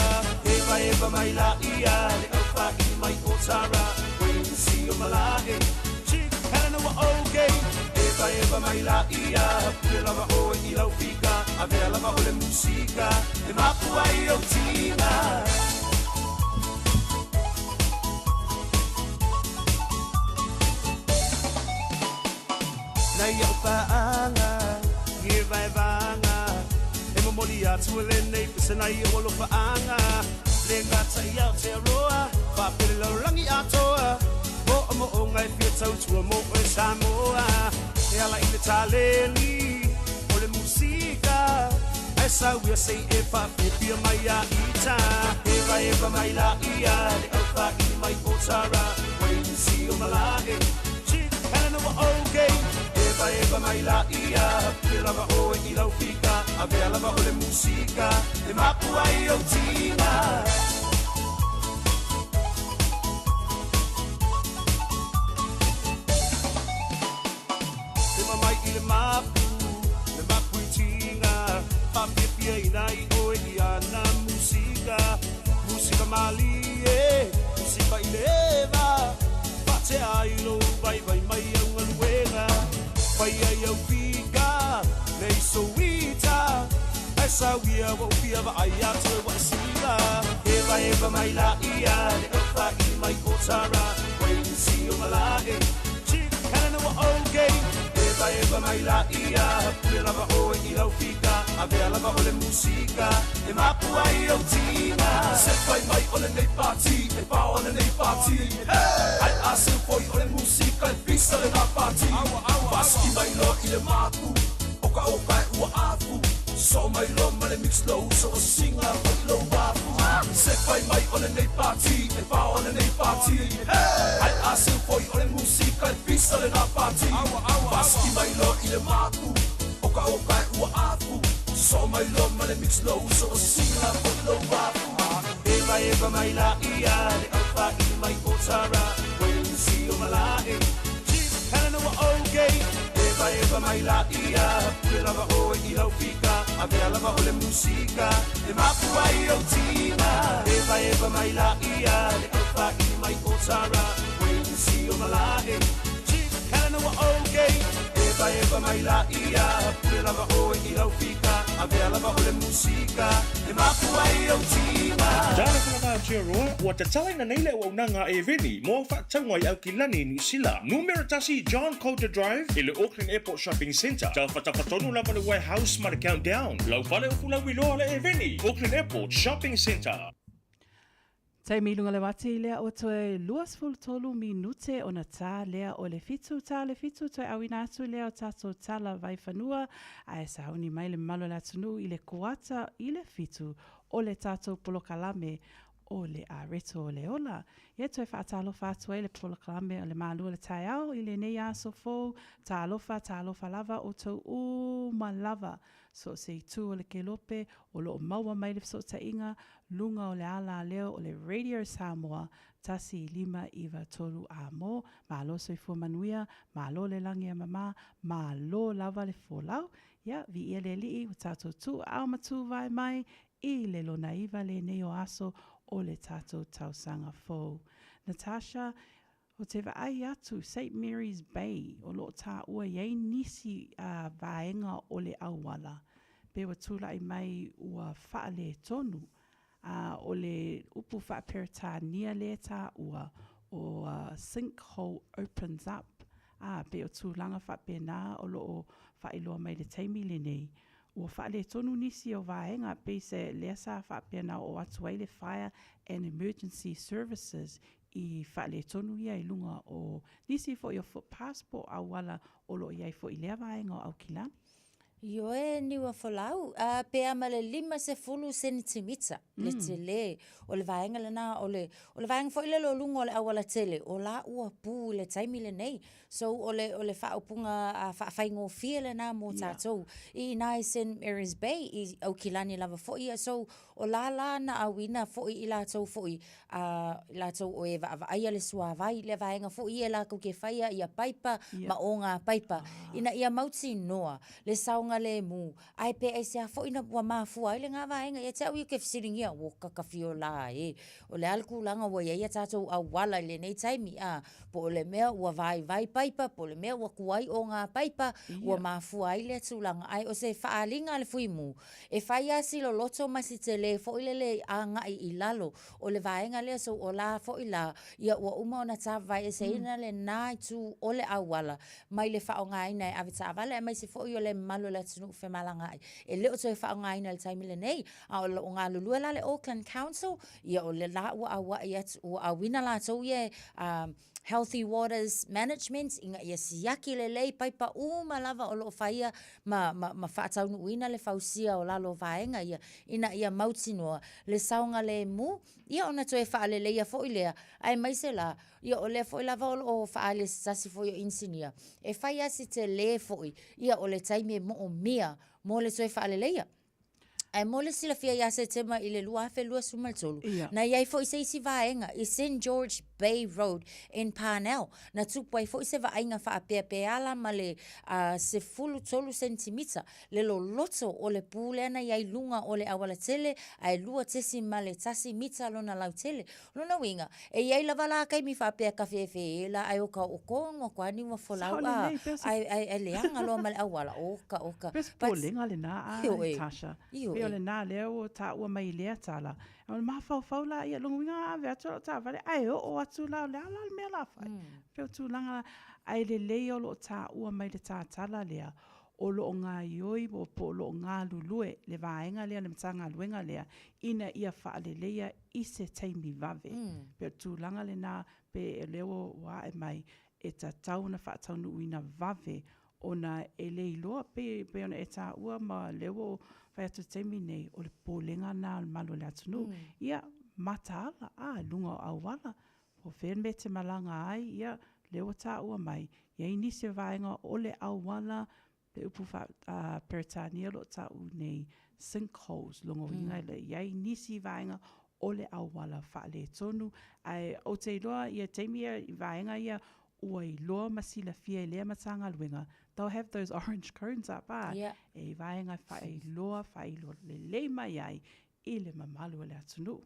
Eva eva mai la ia, le au whaini mai o Tara. Uainisi o malae Chief Helena ua okay Eva eva mai la ia Pule lava oe i lau fika Avea lava o le musika E mapu ai ou tiga Nai au paaga Ni vaevaga E momoli atu lenei pese nai o alofaaga Le gata i Aotearoa Faapea le lalolagi atoa Moomooga e fia tautua mo oe Samoa E ala i le taleni O le musika Ae sauia se i e faafiafia mai ia ita Evaeva mai laia Le aufaili mai o Tara Uainisi o malae Chief Helena ua okay Evaeva mai laia Pule lava oe i lau fika Avea lava o le musika E mapu ai ou tiga Tema mai i le mapu Le mapu i tiga Faafiafiaina ai oe i ana musika Musika malie Musika i le eva Faatea ai lou vaivai mai au galuega Fai ai au fika Le isoita Ae sauia ua ou fia vaai atu e ua e sila Evaeva mai laia Le aufaili mai o Tara Uainisi o malae Chief Helena ua okay Evaeva mai laia Pule lava oe i lau fika Avea lava o le musika E mapu ai ou tiga Se fai mai o lenei pati E pao lenei pati Ai a seu foi o le musika E pisa lena pati Faasiki mai loa i le mapu O ka oka e ua afu Sosoo mai loa ma le mix lou uso Ua siga foi lou afu Se fai mai o lenei pati E pao lenei pati Ai a seu foi o le musika E pisa lena pati Faasiki mai loa i le mapu O ka oka e ua afu Sosoo mai loa ma le mix lou uso Ua siga foi lou afu Evaeva mai laia Le aufaili mai o Tara Uainisi o malae Chief Helena ua okay Evaeva mai laia Pule lava oe i lau fika Avea lava o le musika E mapu ai ou tiga Evaeva mai laia Le aufaili mai o Tara Uainisi o malae Chief Helena ua okay Evaeva mai laia Pule lava oe i lau fika Avea lava o le musika E mapu ai ou tiga Talofa lava Aotearoa, ua tatalaina nei le auaunaga a Eveni mo au faatauga i Aukilani i Niu Sila. Numera tasi John Coulter Drive i le Auckland Airport Shopping Centre. Tafatafa tonu lava le Warehouse ma le Countdown. Lau fale o Fulauiloa le Eveni, Auckland Airport Shopping Centre. Taimi i lunga le wati lea ua toe 23 minute ona tā lea o le fitu, tā le fitu toe auina atu lea o tatou tala vaifanua ae sauni mai le mamalu o le atunuu i le koata i le fitu o le tatou polokalame o le Areto o le Ola. Ia toe faatalofa atu ai le polokalame o le Malu o le Taeao i lenei aso fou, talofa, talofa lava outou uma lava. So o se itu o le kelope o lo o maua mai le fesootaiga luga o le alaleo o le Radio Samoa 1593 A mo, malo soifua manuia, malo le lagi e mama, malo lava le folau. Ia, viia le Alii ua tatou tuuaao ma tuvae mai i le lona iva lenei o aso o le tatou tausaga fou. Natasha, Ou te vaai atu Saint Mary's Bay o lo o taua i ai nisi vaega o le auala pe ua tulai mai ua faaletonu, a o le upu faa-Peretania lea taua o sinkhole opens up, a pei o tulaga faapena o lo o faailoa mai i le taimi lenei. Ua faaletonu nisi o vaega pei se lea sa faapea na oo atu ai le Fire and Emergency Services i faaletonu ia i luga o nisi foi o footpaths po o auala o lo o i ai foi i lea vaega o Aukilani. Ioe, niu a folau, a pe a ma le 50 senitimita le tele o le vaega lena o le, o le vaega foi lele o luga o le auala tele, o la ua pu i le taimi lenei. So, o le, o le faaupuga faafaigofie lena mo tatou. I ina i Saint Mary's Bay, i Aukilani lava foi ia. So, o la la na auina foi i latou foi a i latou o e vaavaaia le suāwai, lea vaega foi ia lakou ke faia ia paipa ma o ngā paipa, ina ia mautinoa le saogalemu. saogalemu, ae pe aisea foi na ua mafua ai lena vaega ia te au ia ou te fesiligia, ua kakafio la e, o le a le tulaga ua i ai a tatou auala i lenei taimi a? Po o le mea ua vaivai paipa, po o le mea ua tuai ona paipa, ua mafua ai lea tulaga. Ae o se faaaliga a le Fuimu, e fai lava si loloto ma si tele foi lele agai i lalo o le vaega lea. So o la foi la, ia ua uma ona tavaeseina lena itu o le auala mai le faaaogaina e avetaavale aemaise foi o le mamalu o le atunuu femalagaai. E le o toe faaaogaina i le taimi lenei, a o lo o galulue la le Auckland Council, ia o le la ua auai atu, ua auina latou ia Healthy Waters Management ina ia siaki lelei paipa uma lava o lo o faia ma, ma, ma faataunuuina le fausia o lalo o vaega ia, ina ia mautinoa le saogalemu, ia ona toe faaleleia foi lea, aemaise la, ia o lea foi lava o lo o faaali e se tasi foi o inisinia, e fai lava si tele foi, ia o le taimi e moomia mo le toe faaleleia. Ae mo le silafia ia Setema i le 2023, yeah. na i ai foi se isi vaega i St George Bay Road in Parnell, na tupu ai foi se vaaiga faapea pe ala ma le uh, 13 sentimita le loloto o le pu lea na i ai luga o le aualatele ae 2.1 mita lona lautele. Lona uiga, e i ai lava la taimi faapea ka fefe la ae oka o tonu atu lava niu folau a, ae, ae, ae leaga loa ma le auala, oka, oka. Pei o se popolega lena a Tasha. Pei o lena lea ua taua mai i lea tala. O le mafaufau la ia, lona uiga a ave atu lau taavale ae oo atu la, o le a la le mea o le a fai? Pei o tulaga, ae lelei o lo o taua mai le tatala lea, o lo o gaoioi po o lo o galulue le vaega lea, le Matagaluega lea, ina ia faaleleia i se taimi vave. Pei o le tulaga lena pe o lea ua ae mai e tatau ona faataunuuina vave ona e le iloa pei pei ona e taua ma lea ua ou fai atu i le taimi nei, o le popolega lena o le mamalu o le atunuu. Ia, mataala, a, i luga o auala, po o fea le mea e te malaga ai, ia, lea ua taua mai, e i ai nisi o vaega o le auala Le upu faa-Peretania o lo o taua nei, sinkholes, lona uiga e le i ai nisi vaega o le auala faaletonu. Ae ou te iloa ia taimi ia i vaega ia ua iloa ma silafia e lea Matagaluega, they'll have those orange cones up, ā, e i vaega e faailoa, faailoa lelei mai ai i le mamalu o le atunuu.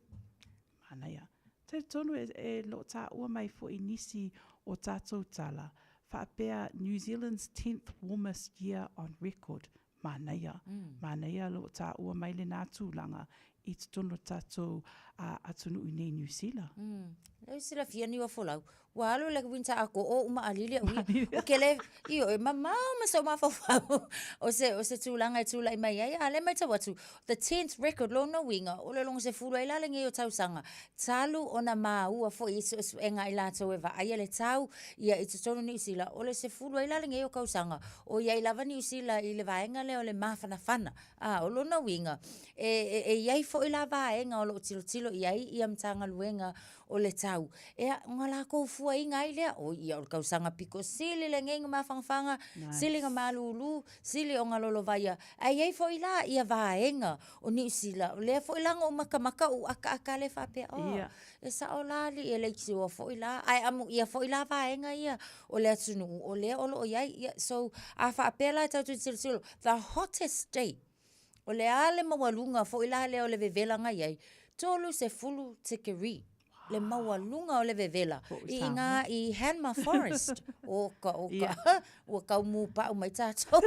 Manaia. Talitonu e, e lo o taua mai foi nisi o tatou tala, faapea New Zealand's 10th warmest year on record. Manaia. Mm. Manaia lo o taua mai lena tulaga i totonu o tatou uh, atunuu i nei Niu Sila. Mm. Leu silafia niua folau. Ua alu le winter a ko o uma alili au ia. O ke le, io, e mamao ma sou mafaufau. O se, o se tulaga e tulai mai ai, a le matau atu, the tenth record, lona uiga, o le lona sefulu ai la lenei o tausaga, talu ona maua foi i suesuega i latou e vaaia le tau, ia i totonu o Niu Sila, o le sefulu ai la lenei o kausaga, o i ai lava Niu Sila i le vaega lea o le mafanafana. A, o lona uiga, e, e, e i ai foi la vaega o lo o tilotilo i ai ia Matagaluega o le tau, ea, ona latou fuaina ai lea, oi ia o le tausaga pito sili lenei na mafanafana, nice. sili na malulu, sili ona lolovaia. Ae i ai foi la ia vaega o Niu Sila, o lea foi la na ou matamata ou akaaka lea faapea, oh, yeah. e sao la alii e leitioa foi la, ae amuia foi la vaega ia o le atunuu, o lea o lo o i ai. Ia, so, a faapea la tatou te tilotilo, the hottest state O le a le maualuga foi la lea o le vevela na i ai? 30 tikeri le maualuga o le vevela i ina i Hanmer Forest. Oka, oka. Yeah. Ua tau mūpaʻu mai tātou.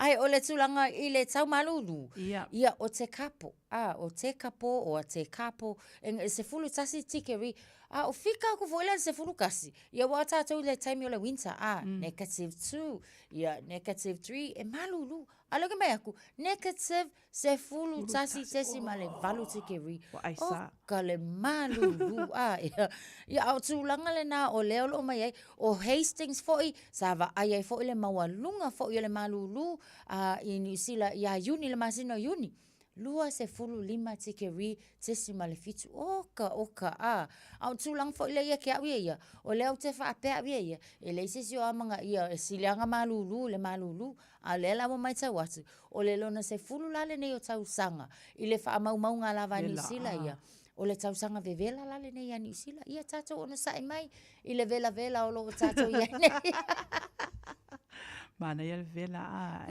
Ae o le tulaga i le tau malūlū, yeah. ia o Tekapo, a, o Tekapo, o a Tekapo, e 11 tikeri, a o fika aku foi la le 11, ia ua tātou i le taimi o le winter, a, mm. negative 2, Ia, negative 3, e malulu. A lea ke mai aku, negative 11.8 tikeri. Ua aisa. O ka le malulu a. Ia, ia a o tulaga lena o lea o lo o mai ai. O Hastings foi, sa vaai ai foi le maualuga foi o le malulu a, i Niu Sila ia Iuni, le masina o Iuni. 25 tikeri 0.7. Oka, oka, a. A o tulaga foi lea ia te au ia ia, o lea ou te faapea au ia ia, e leai se isi o amanaia e sili lava ona malulu i le malulu. A o lea la ua matau atu, o le lona sefulu la lenei o tausaga i le faamaumauga lava a Niu Sila ia, o le tausaga vevela la lenei ia Niu Sila. Ia tatou onosai mai i le velavela o lo o tatou i ai nei. Manaia le vevela a,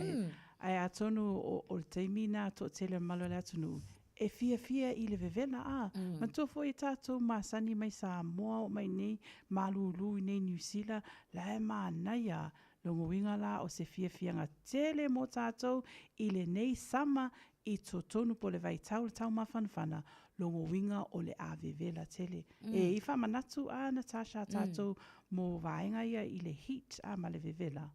ae atonu o le taimi na toatele o le mamalu o le atunuu e fiafia i le vevela a. Manatua foi e tatou masani mai Samoa oo mai nei malulu i nei Niu Sila, la e manaia Lona uiga la o se fiafiaga tele mo tatou i lenei sama i totonu po o le vaitau o le taumafanafana, lona uiga o le a vevela tele. E i faamanatu a Natasha tatou mo vaega ia i le heat a ma le vevela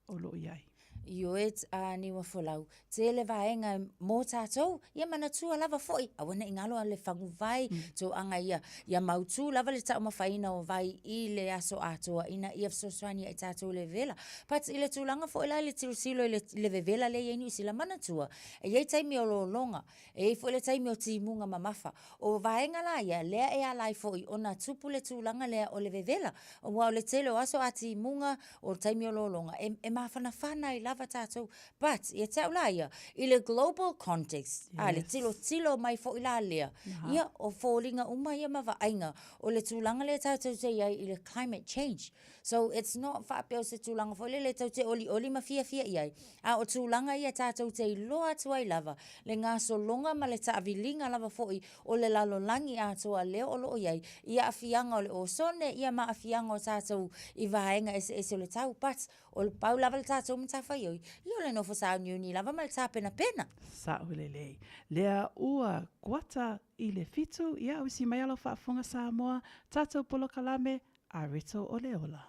o lo o i ai. Ioe a Niuafolau, tele vaega mo tatou, ia manatua lava foi, aua ne i galo le faguvai, tooaga ia, ia mautu lava le taumafaina o vai i le aso atoa ina ia fesoasoani ai tatou i le vevela. But i le tulaga foi la i le tilotilo i le vevela lea e i ai Niu Sila, manatua, e i ai taimi o lologa, E i ai foi le taimi o timuga mamafa. O vaega la ia, lea e ala ai foi ona tupu le tulaga lea o le vevela. Aua o le tele o aso a timuga, o le taimi o lologa, e, e mafanafana ai lava tatou. But, ia te au la ia, i le global context, yes. a, le tilotilo mai foi la lea, ia, o foliga uma ia ma vaaiga, o le tulaga lea tatou te i ai i le climate change. So, it's not faapea o se tulaga foi lele tou te olioli ma fiafia i ai, a o tulaga ia tatou te iloa atu ai lava le gasologa ma le taaviliga lava foi o le lalolagi atoa lea o lo o i ai i aafiaga o le osone, ia ma aafiaga o tatou i vaega eseese o le tau. But, o le pau lava le tatou matafaioi, ia o le nofo sauniuni lava ma le tapenapena. Sao lelei. Lea ua kuata i le fitu, ia usi mai lau faafofoga Samoa, tatou polokalame Areto o le ola.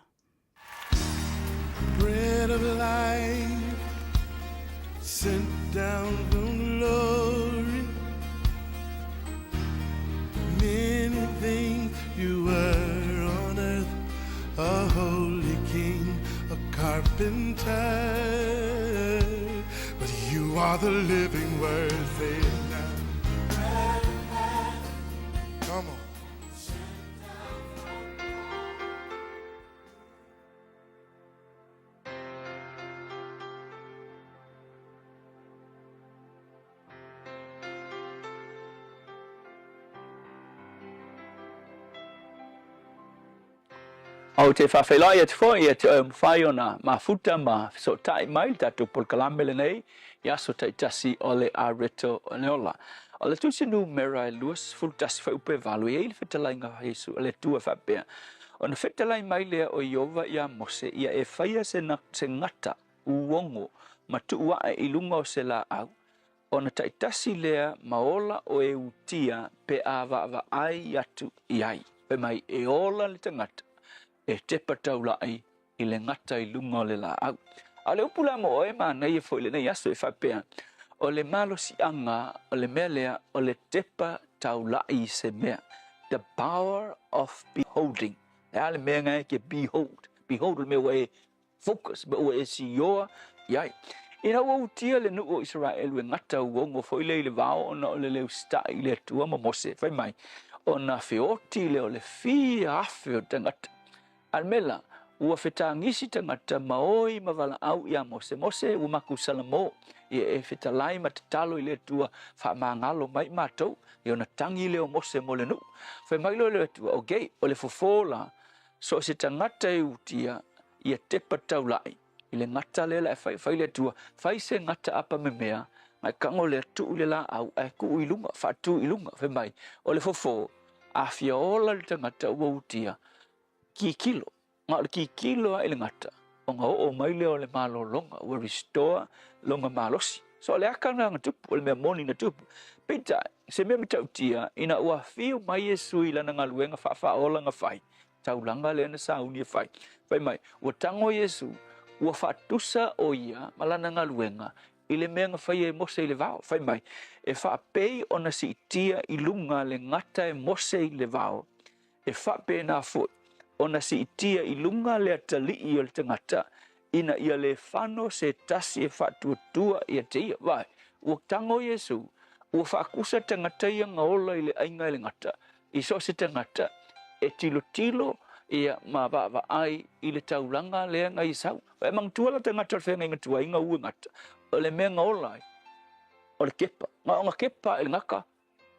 Bread of life sent down from glory Many things you were on earth A holy king, a carpenter But you are the living word, say it now Come on. Ou te faafeiloai atu foi ia te oe ua mafai ona mafuta ma fesootai mai i le tatou polokalame lenei i aso taitasi o le Areto o le Ola. O le tusi numera e 21 fuaiupu e 8, e i ai le fetalaiga a Iesu a le Atua e faapea, Ona fetalai mai lea o Ieova iā Mose, ia e faia se, se gata uogo ma tuu ae i luga o se laau, ona taitasi lea ma ola o e utia pe a vaavaai atu i ai. Fai mai, e ola le tagata e tepa taulai i le gata i luga o le laau. A o le upu la mo oe manaia foi i lenei aso e faapea, o le malosiaga o le mea lea o le tepa taulai i se mea, the power of beholding. Le a le mea nga e ke behold? Behold o le mea ua e focus, mea ua e sioa i ai. Ina ua utia le nuu o Isaraelu e gata uogo foi lea i le vao ona o le le usitai i le Atua ma Mose, fai mai, ona feoti lea o le fia afe o tagata. A le mea la, ua fetagisi tagata ma oi ma valaau iā Mose, Mose, ua makou salamo, ia e fetalai ma tatalo i le Atua, faamagalo mai matou, ia ona tagi lea o Mose mo le nuu. Fai mai loa le Atua, Ok, o le fofo la, so o se tagata e utia, ia tepa taulai i le gata lea la e fai, fai le Atua, fai se gata apa memea, ma e kago lea tuu i le laau, ae tuu i luga, faatu i luga, fai mai, o le fofo, a fia ola le tagata ua utia, Kikilo, na o le kikilo a i le gata, ona oo mai lea o le malologa, ua restore lona malosi. So o le aka lena na tupu, o le mea moni na tupu. Peitai, se mea matautia, ina ua afio mai Iesu i lana galuega faafaaola na fai, taulaga lea na sauni e fai, fai mai, ua tago Iesu, ua faatusa o ia ma lana galuega i le mea na faia e Mose i le vao, fai mai, e faapei ona siitia i luga le gata e Mose i le vao, E faapena foi ona siitia i luga le atalii o le tagata ina ia le fano se tasi e faatuatua ia te ia. Vaai, ua tago Iesu, ua faakusa tagata ia na ola i le aiga e le gata, i so o se tagata e tilotilo ia ma vaavaai i le taulaga lea na ia sau. E manatua la tagata o le feagaiga tuai na ua gata, o le mea na ola ai, o le kepa. Na ona kepa i le gata,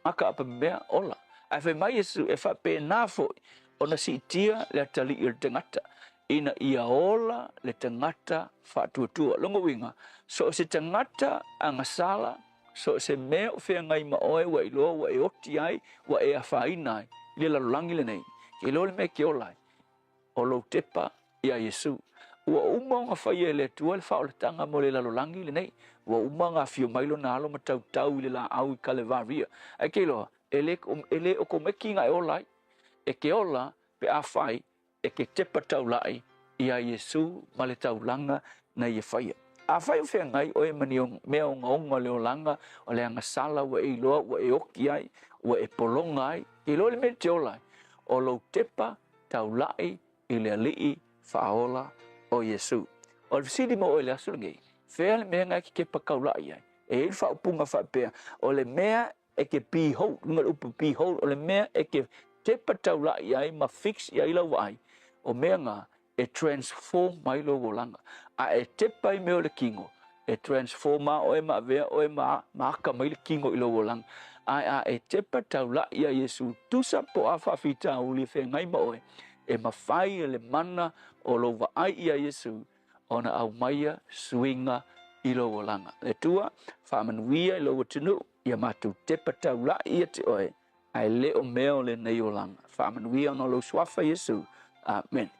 Aka apa mea ola. Ae fai mai Iesu, e faapena foi ona siitia le atalii o le tagata, ina ia ola le tagata faatuatua. Lona uiga, so o se tagata agasala, so o se mea o feagai ma oe ua iloa ua e oti ai, ua e afaina ai i le lalolagi lenei, ke iloa le mea e ke ola ai, o lou tepa iā Iesu. Ua uma ona faia e le Atua le faaolataga mo le lalolagi lenei. Ua uma ona afio mai Lona Alo ma tautau i le laau i Kalevaria. Ae ke iloa, e le, e le okomeki na e ola ai. E ke ola pe afai e ke tepa taulaʻi iā Iesu ma le taulaga na ia faia. Afai o feagai oe ma ni mea ogaoga o le olaga, o le agasala ua e iloa ua e oki ai, ua e pologa ai, ke iloa le mea e te ola ai, o lou tepa taulaʻi i le Alii faaola o Iesu. O le fesili mo oe i le aso lenei, fea le mea na e ke tepa taulaʻi ai? E i ai le faaupuga faapea, o le mea e ke behold, luga o le upu behold, o le mea e ke tepa taulaʻi ai ma fix i ai lau vaai, o mea na e transform ai lou olaga. A e tepa i mea o le kino, e transform a oe ma avea oe ma, ma aka mai le kino i lou olaga. Ae a e tepa taulaʻi iā Iesu, tusa po o a faafitauli e feagai ma oe, e mafai e le mana o lou vaai iā Iesu ona aumaia suiga i lou olaga. Le Atua, faamanuia i lou atunuu, ia matou tepa taulaʻi ia te oe, ae le o mea o lenei olaga. Faamanuia ona o lou suafa Iesu. Amene.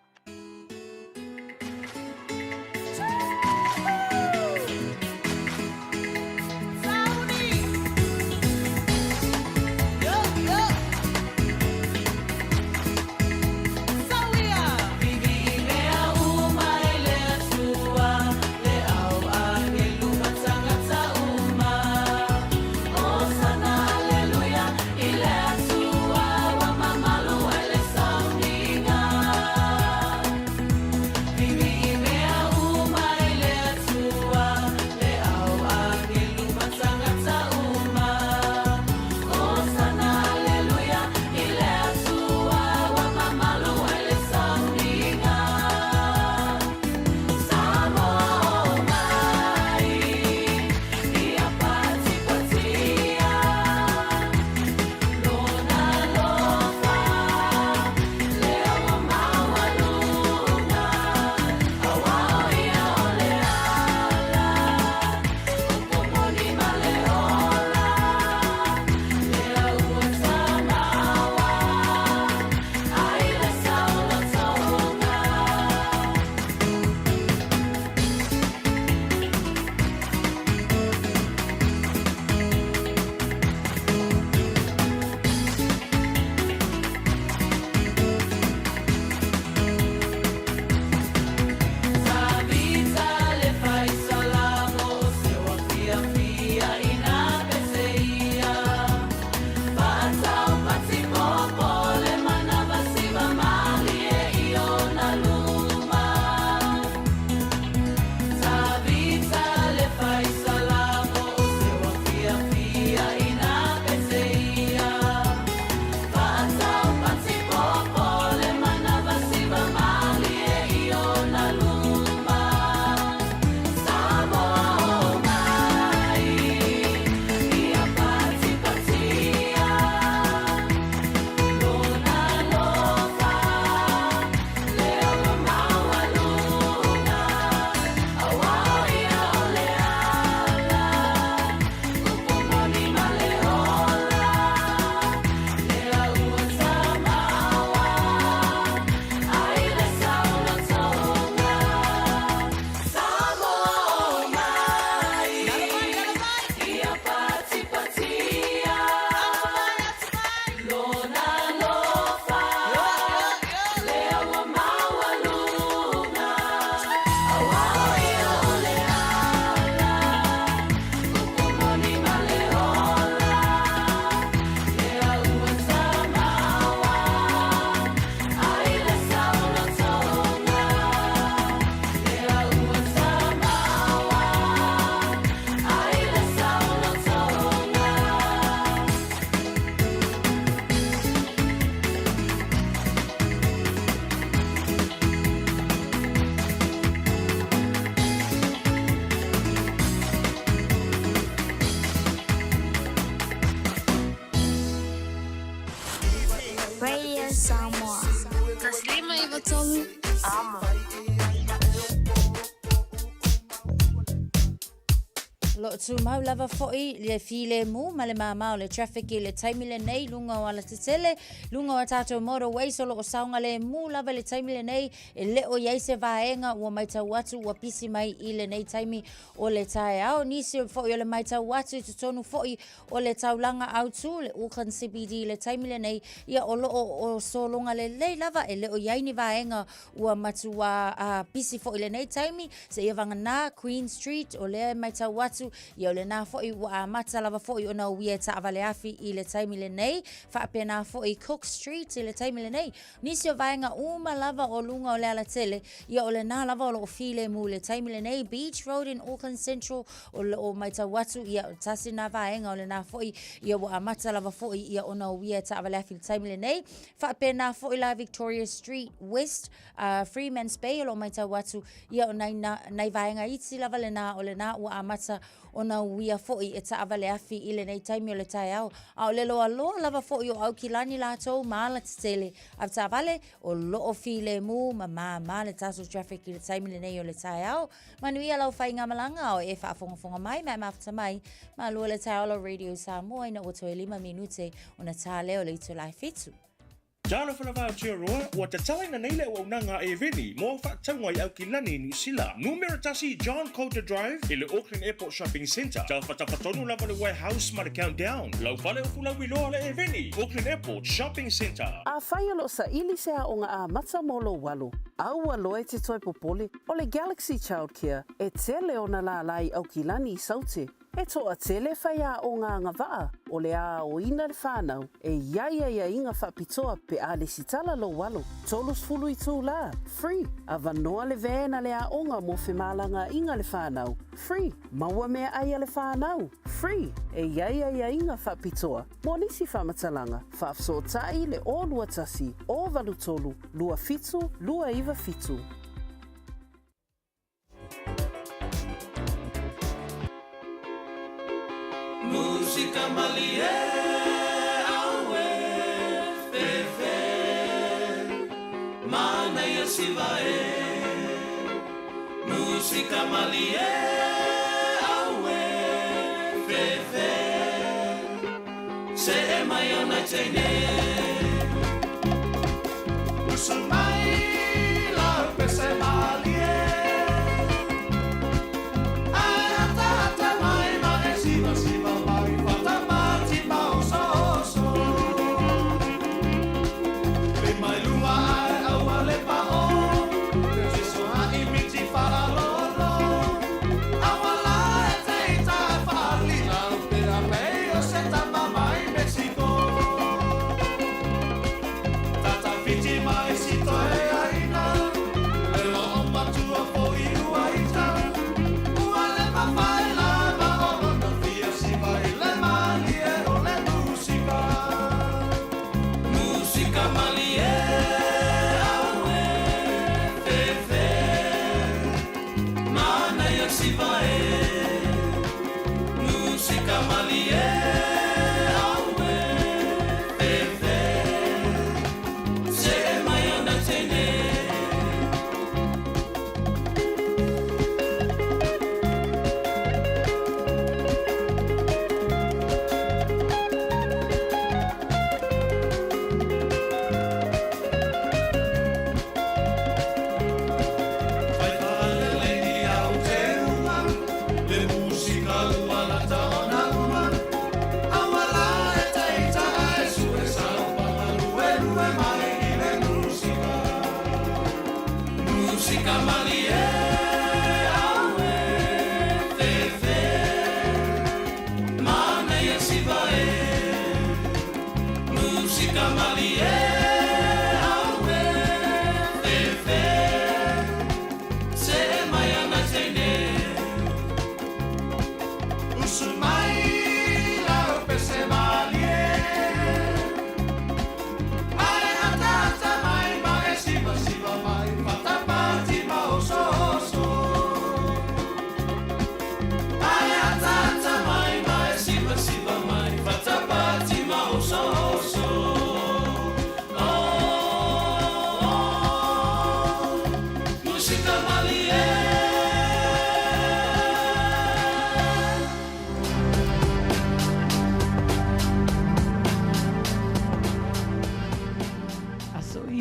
lo o tumau lava foi le filemu ma le māmā o le traffic i le taimi lenei i luga o alatetele, luga o a tatou motorways o lo o saogalemu lava i le taimi lenei, e le o i ai se vaega ua matau atu ua pisi mai i lenei taimi o le taeao. Nisi foi o le matau atu i totonu foi o le taulaga autu, le Auckland CBD i le taimi lenei, ia o lo o sologa lelei lava, e le o i ai ni vaega ua matuā pisi foi i lenei taimi, seia vagana Queen Street, o lea e matau atu, ia o lena foi ua amata lava foi ona uia e taavale afi i le taimi lenei, faapena foi Cook Street i le taimi lenei. Nisi o vaega uma lava o luga o le alatele, ia o lena lava o lo o filemu i le taimi lenei, Beach Road in Auckland Central, o lo o matau atu, ia tasi lena vaega o lena foi, ia ua amata lava foi ia ona uia e taavale afi i le taimi lenei. Faapena foi la Victoria Street West, Freemans Bay o lo o matau atu, ia o nai, nai vaega iti lava lena o lena ua amata ona uia foi e taavale afi i lenei taimi o le taeao. A o le loaloa lava foi o Aukilani latou ma alatetele avetaavale o lo o filemu ma māmā le tatou traffic i le taimi lenei o le taeao. Manuia lau faigamalaga o e faafogafoga mai ma e mafuta mai. Malua le taeao la Radio Samoa ina ua toe 5 minute ona tā lea o le itula e 7. Talofa lava Aotearoa, ua tatalaina nei le auaunaga a Airveni mo au faatauga i Aukilani, Niu Sila. Numera 1 John Coulter Drive i le Auckland Airport Shopping Centre. Tafatafa tonu lava le Warehouse ma le Countdown. Lau fale o Fulauiloa le Airveni, Auckland Airport Shopping Centre. Afai o lo o saili se aoga amata mo lou alo, aua loa e te toe popole, o le Galaxy Childcare e tele ona lālā i Aukilani i Saute. E toatele faiaoga agavaa o le aoina le whanau e i ai aiaiga faapitoa pe a lesitala lou alo. 30 itulā, free, avanoa le van a le aoga mo femalagaaiga le whanau, free, maua meaai a le whanau, free, e i ai aiaiga faapitoa mo nisi faamatalaga, faafesootai le 021 083 27 297. Musika malie aue fefe Manaia siva e Musika malie aue fefe Se e mai ona teine Usu mai la pese malie Ai ata ata mai ma e siva siva mai Fata mati ma oso oso Pe mai luma ai aua le pa o Te tiso ha i miti wharalolo Aua la e te ita whaali Lau te a pei o se tama mai Mexico Tata whiti mai si toe aina Le o o matua fo i ua ita Ua le mawhai la ma o lona fia siva i le malie o le musika Musika malie aue fefe Manaia siva e Musika malie aue fefe Se e mai ona teine Fai whaalelei ni au te uma Le musika ua lata ona uma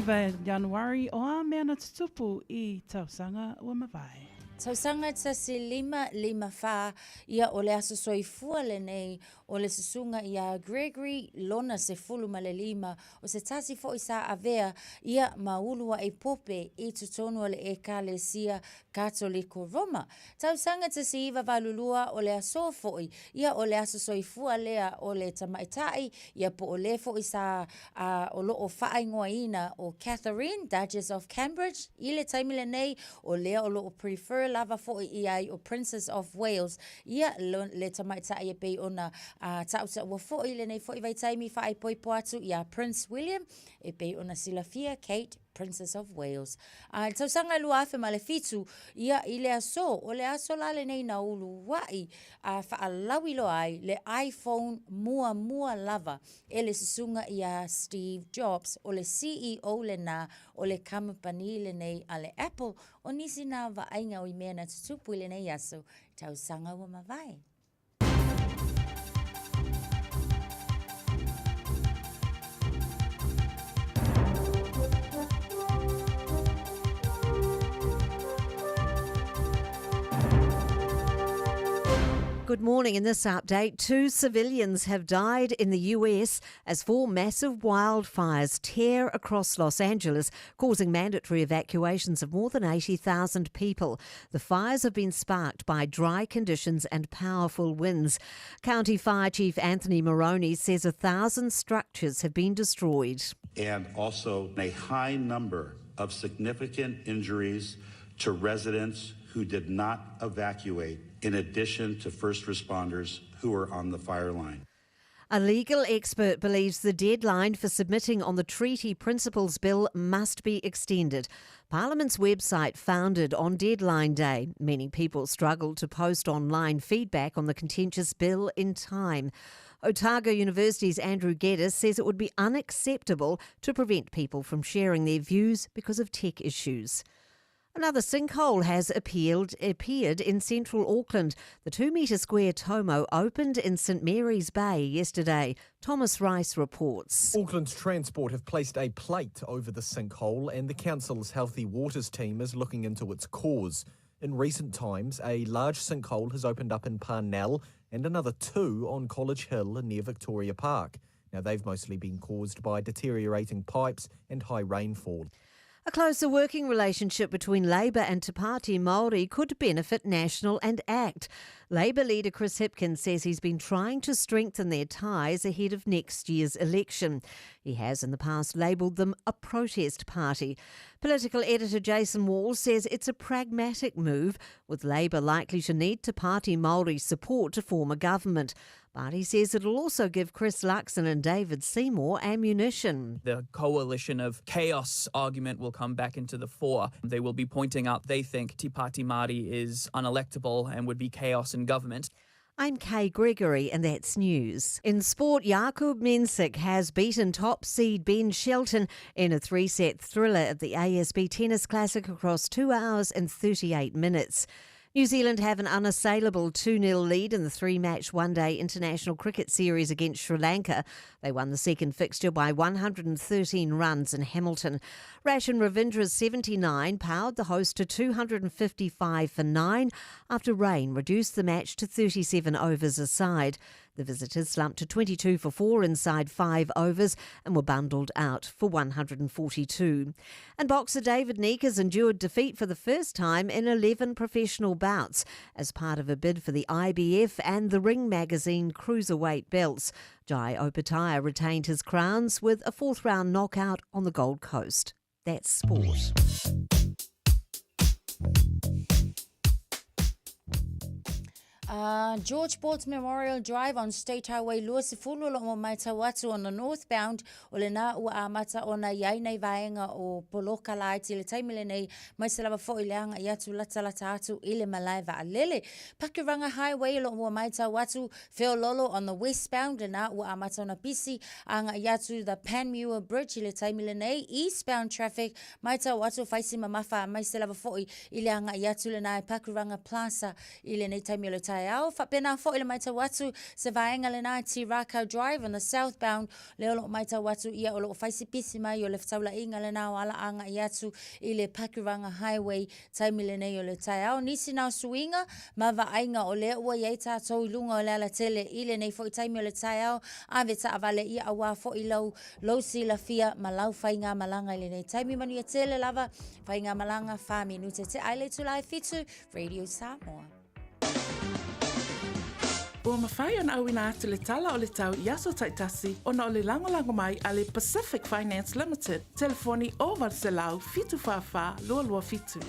9 Ianuari, o a mea na tutupu i tausaga ua mavae. Tausaga 1554, ia o le aso soifua lenei o le susuga iā Gregory lona 15, o se tasi foi sa avea ia ma uluaʻi pope i totonu o le Ekalesia Katoliko Roma. Tausaga 1982, o le aso foi, ia o le aso soifua lea o le tamaitai, ia po o le foi sa a o lo o faaigoaina o Catherine, Duchess of Cambridge, i le taimi lenei, o lea o lo o prefer lava foi ia ai o Princess of Wales, ia le tamaitai e pei ona tautaua foi i lenei foi vaitaimi faaipoipo atu iā Prince William, e pei ona silafia Kate, Princess of Wales. A i le tausaga e 2007, ia i le aso, o le aso la lenei na uluaʻi a faalauiloa ai le iPhone muamua lava e le susuga iā Steve Jobs, o le CEO lenā o le kamupani lenei a le Apple. O nisi nā vaaiga o i mea na tutupu i lenei aso, tausaga ua mavae. Good morning. In this update, two civilians have died in the US as four massive wildfires tear across Los Angeles, causing mandatory evacuations of more than 80,000 people. The fires have been sparked by dry conditions and powerful winds. County Fire Chief Anthony Maroney says 1,000 structures have been destroyed. And also a high number of significant injuries to residents who did not evacuate, in addition to first responders who are on the fire line. A legal expert believes the deadline for submitting on the Treaty Principles Bill must be extended. Parliament's website founded on deadline day, meaning people struggled to post online feedback on the contentious bill in time. Otago University's Andrew Geddes says it would be unacceptable to prevent people from sharing their views because of tech issues. Another sinkhole has appealed, appeared in central Auckland. The 2 metre square Tomo opened in St Mary's Bay yesterday. Thomas Rice reports. Auckland's Transport have placed a plate over the sinkhole, and the council's Healthy Waters team is looking into its cause. In recent times, a large sinkhole has opened up in Parnell and another two on College Hill near Victoria Park. Now, they've mostly been caused by deteriorating pipes and high rainfall. A closer working relationship between Labour and Te Pāti Māori could benefit National and ACT. Labour leader Chris Hipkins says he's been trying to strengthen their ties ahead of next year's election. He has in the past labelled them a protest party. Political editor Jason Wall says it's a pragmatic move, with Labour likely to need Te Pāti Māori support to form a government. But he says it'll also give Chris Luxon and David Seymour ammunition. The coalition of chaos argument will come back into the fore. They will be pointing out they think Te Pāti Māori is unelectable and would be chaos in government. I'm Kay Gregory, and that's news. In sport, Jakub Mensik has beaten top seed Ben Shelton in a three set thriller at the ASB Tennis Classic across 2 hours and 38 minutes. New Zealand have an unassailable 2 0 lead in the three match one day international cricket series against Sri Lanka. They won the second fixture by 113 runs in Hamilton. Rachin Ravindra's 79 powered the host to 255 for 9 after rain reduced the match to 37 overs aside. The visitors slumped to 22 for 4 inside 5 overs and were bundled out for 142. And boxer David Neek has endured defeat for the first time in 11 professional bouts as part of a bid for the IBF and the Ring Magazine cruiserweight belts. Jai Opetaia retained his crowns with a fourth round knockout on the Gold Coast. That's sport. Uh, George Bolt Memorial Drive on State Highway 20 o lo o matau atu on the northbound o lenā ua amata ona i ai nei vaega o poloka laiti le taimi lenei mai se lava foi le agaʻi atu latalata atu i le malae vaalele. Pakuranga Highway o lo o matau atu Feololo on the westbound lenā ua amata ona pisi agaʻi atu the Panmure Bridge i le taimi lenei eastbound traffic matau atu faisi mamafa mai se lava foi i le agaʻi atu lenā i Pakuranga Plaza i lenei taimi o le taeao. taeao. Faapena foi le matau atu se vaega lena Tirākau Drive on the southbound lea o lo o matau atu ia o lo o fai si pisi mai o le fetaulaiga lena o ala agai atu i le Pakuranga Highway taimi lenei o le taeao. Nisi na o suiga ma vaaiga o lea ua i ai tatou i luga o le alatele i lenei foi taimi o le taeao, ave taavale ia auā foi lau lou silafia ma lau faigamalaga i lenei taimi. Manuia tele lava faigamalaga, 4 minute te ai le itula e 7, Radio Samoa. Ua mafai ona auina atu le tala o le tau i aso taitasi ona o le lagolago mai a le Pacific Finance Limited, telefoni 0800 744 227.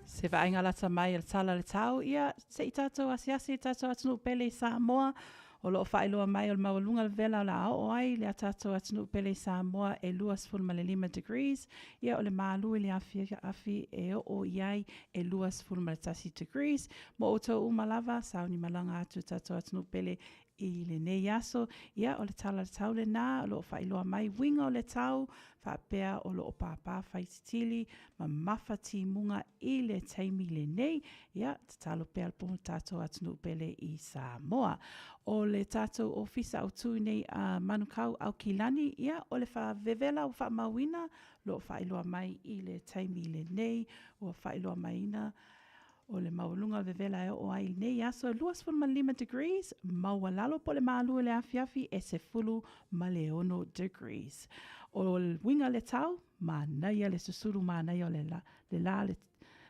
Se vaaiga lata mai a le tala o le tau, ia, se i tatou asiasi i tatou atunuu pele i Samoa, o lo o faailoa mai o le maualuga o le vela o le a oo ai le a tatou atunuu pele i Samoa e 25 degrees, ia o le malu i le afiafi e oo i ai e 21 degrees. Mo outou uma lava, sauni malaga atu i tatou atunuu pele I lenei aso, ia, o le tala o le tau lenā o lo o faailoa mai uiga o le tau, faapea o lo o pāpā faititili ma mafa timuga i le taimi lenei, ia, tatalo pea le pono tatou atunuu pele i Samoa. O le tatou ofisa autū nei a Manukau Aukilani, ia, o le faavevela ua faamauina, o lo o faailoa mai i le taimi lenei, ua faailoa maiina O le maualuga o le vevela e oo ai i lenei aso e 25 degrees, maualalo po o le malu i le afiafi e 16 degrees. O le uiga le tau, manaia le susulu manaia o le la, le la le,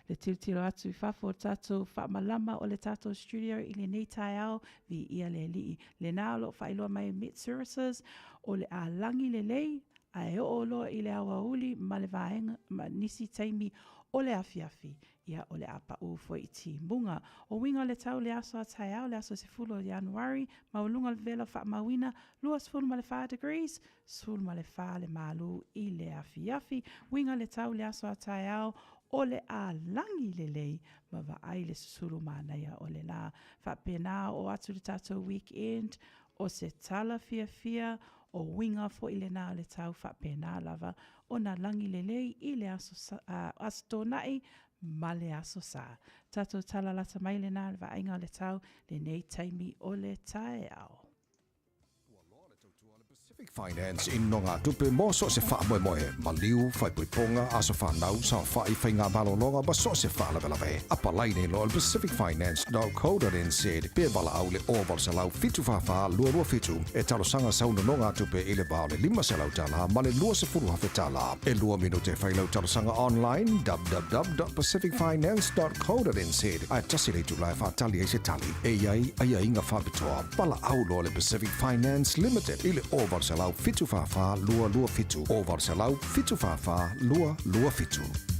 le tilotilo atu i fafo o le tatou faamalama o le tatou studio i lenei taeao, viia le Alii. Lena o lo o faailoa mai e Met Services, o le a lagi lelei, ae oo loa i le aoauli ma le vaega ma nisi taimi o le afiafi, Ia, o le a paʻū foi i timuga. O uiga o le tau le aso a taeao, le aso 10 o Ianuari, maualuga o le vela faamauina, 24 degrees, 14 le malū i le afiafi. Uiga o le tau le aso a taeao, o le a lagi lelei ma vaai le susulu manaia o le lā. Faapena oo atu le tatou weekend, o se tala fiafia, o uiga foi lenā o le tau faapena lava ona lagi lelei i le aso, aso Tōnaʻi ma le aso Sā. Tatou tala lata mai lenā le vaaiga o le tau lenei taimi o le taeao. Pacific Finance i nogatupe mo so o se faamoemoe, maliu, faaipoipoga, aso fanau, saofai, faigamalologa ma so o se faalavelave. Apalai nei loa i le pacificfinance.co.nz pe valaau i le 0800 744 227 e talosaga sau nonogatupe i le va o le $500 ma le $20,000. E lua minute e fai lau talosaga online, www.pacificfinance.co.nz, ae tasi le itula e faatali ai se tali. E i ai aiaiga faapitoa. Valaau loa le Pacific Finance Limited i le 0800 744 227, 0800 744 227.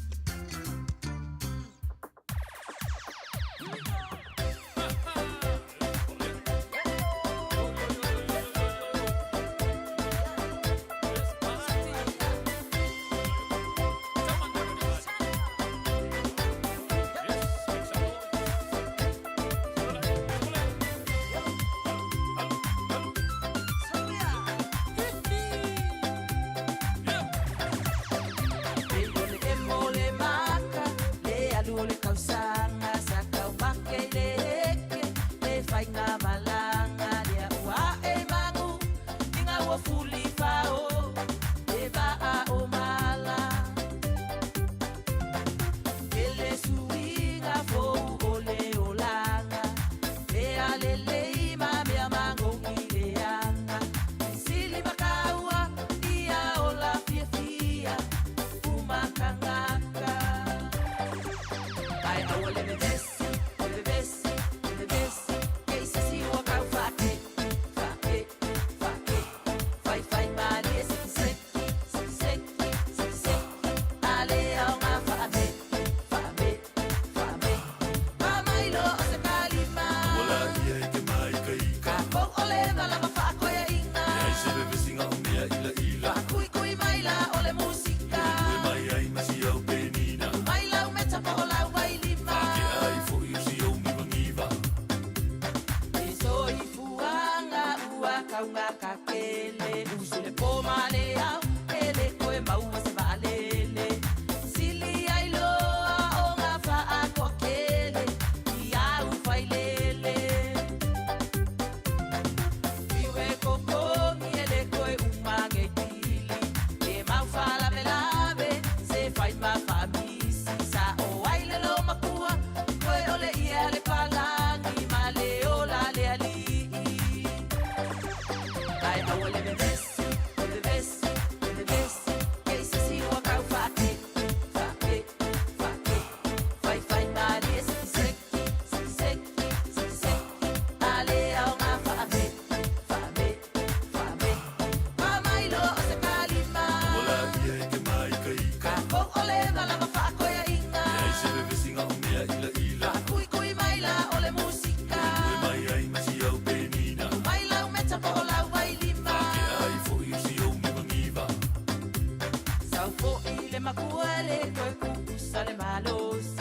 Tau fo'i le makua e le toe kukusa le malosi.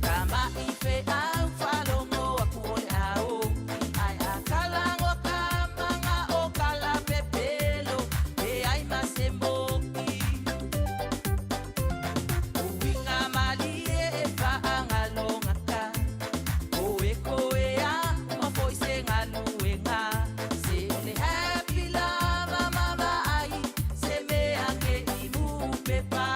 Tama'i feau faalogo aku o le ao. Ae a kalago ka maga o kala pepelo, leai ma se mo'i. Uiga malie e faagalogata. Koekoe a ma fo'i se galuega. Se o le happy lava ma vaai se mea ke i mupepa.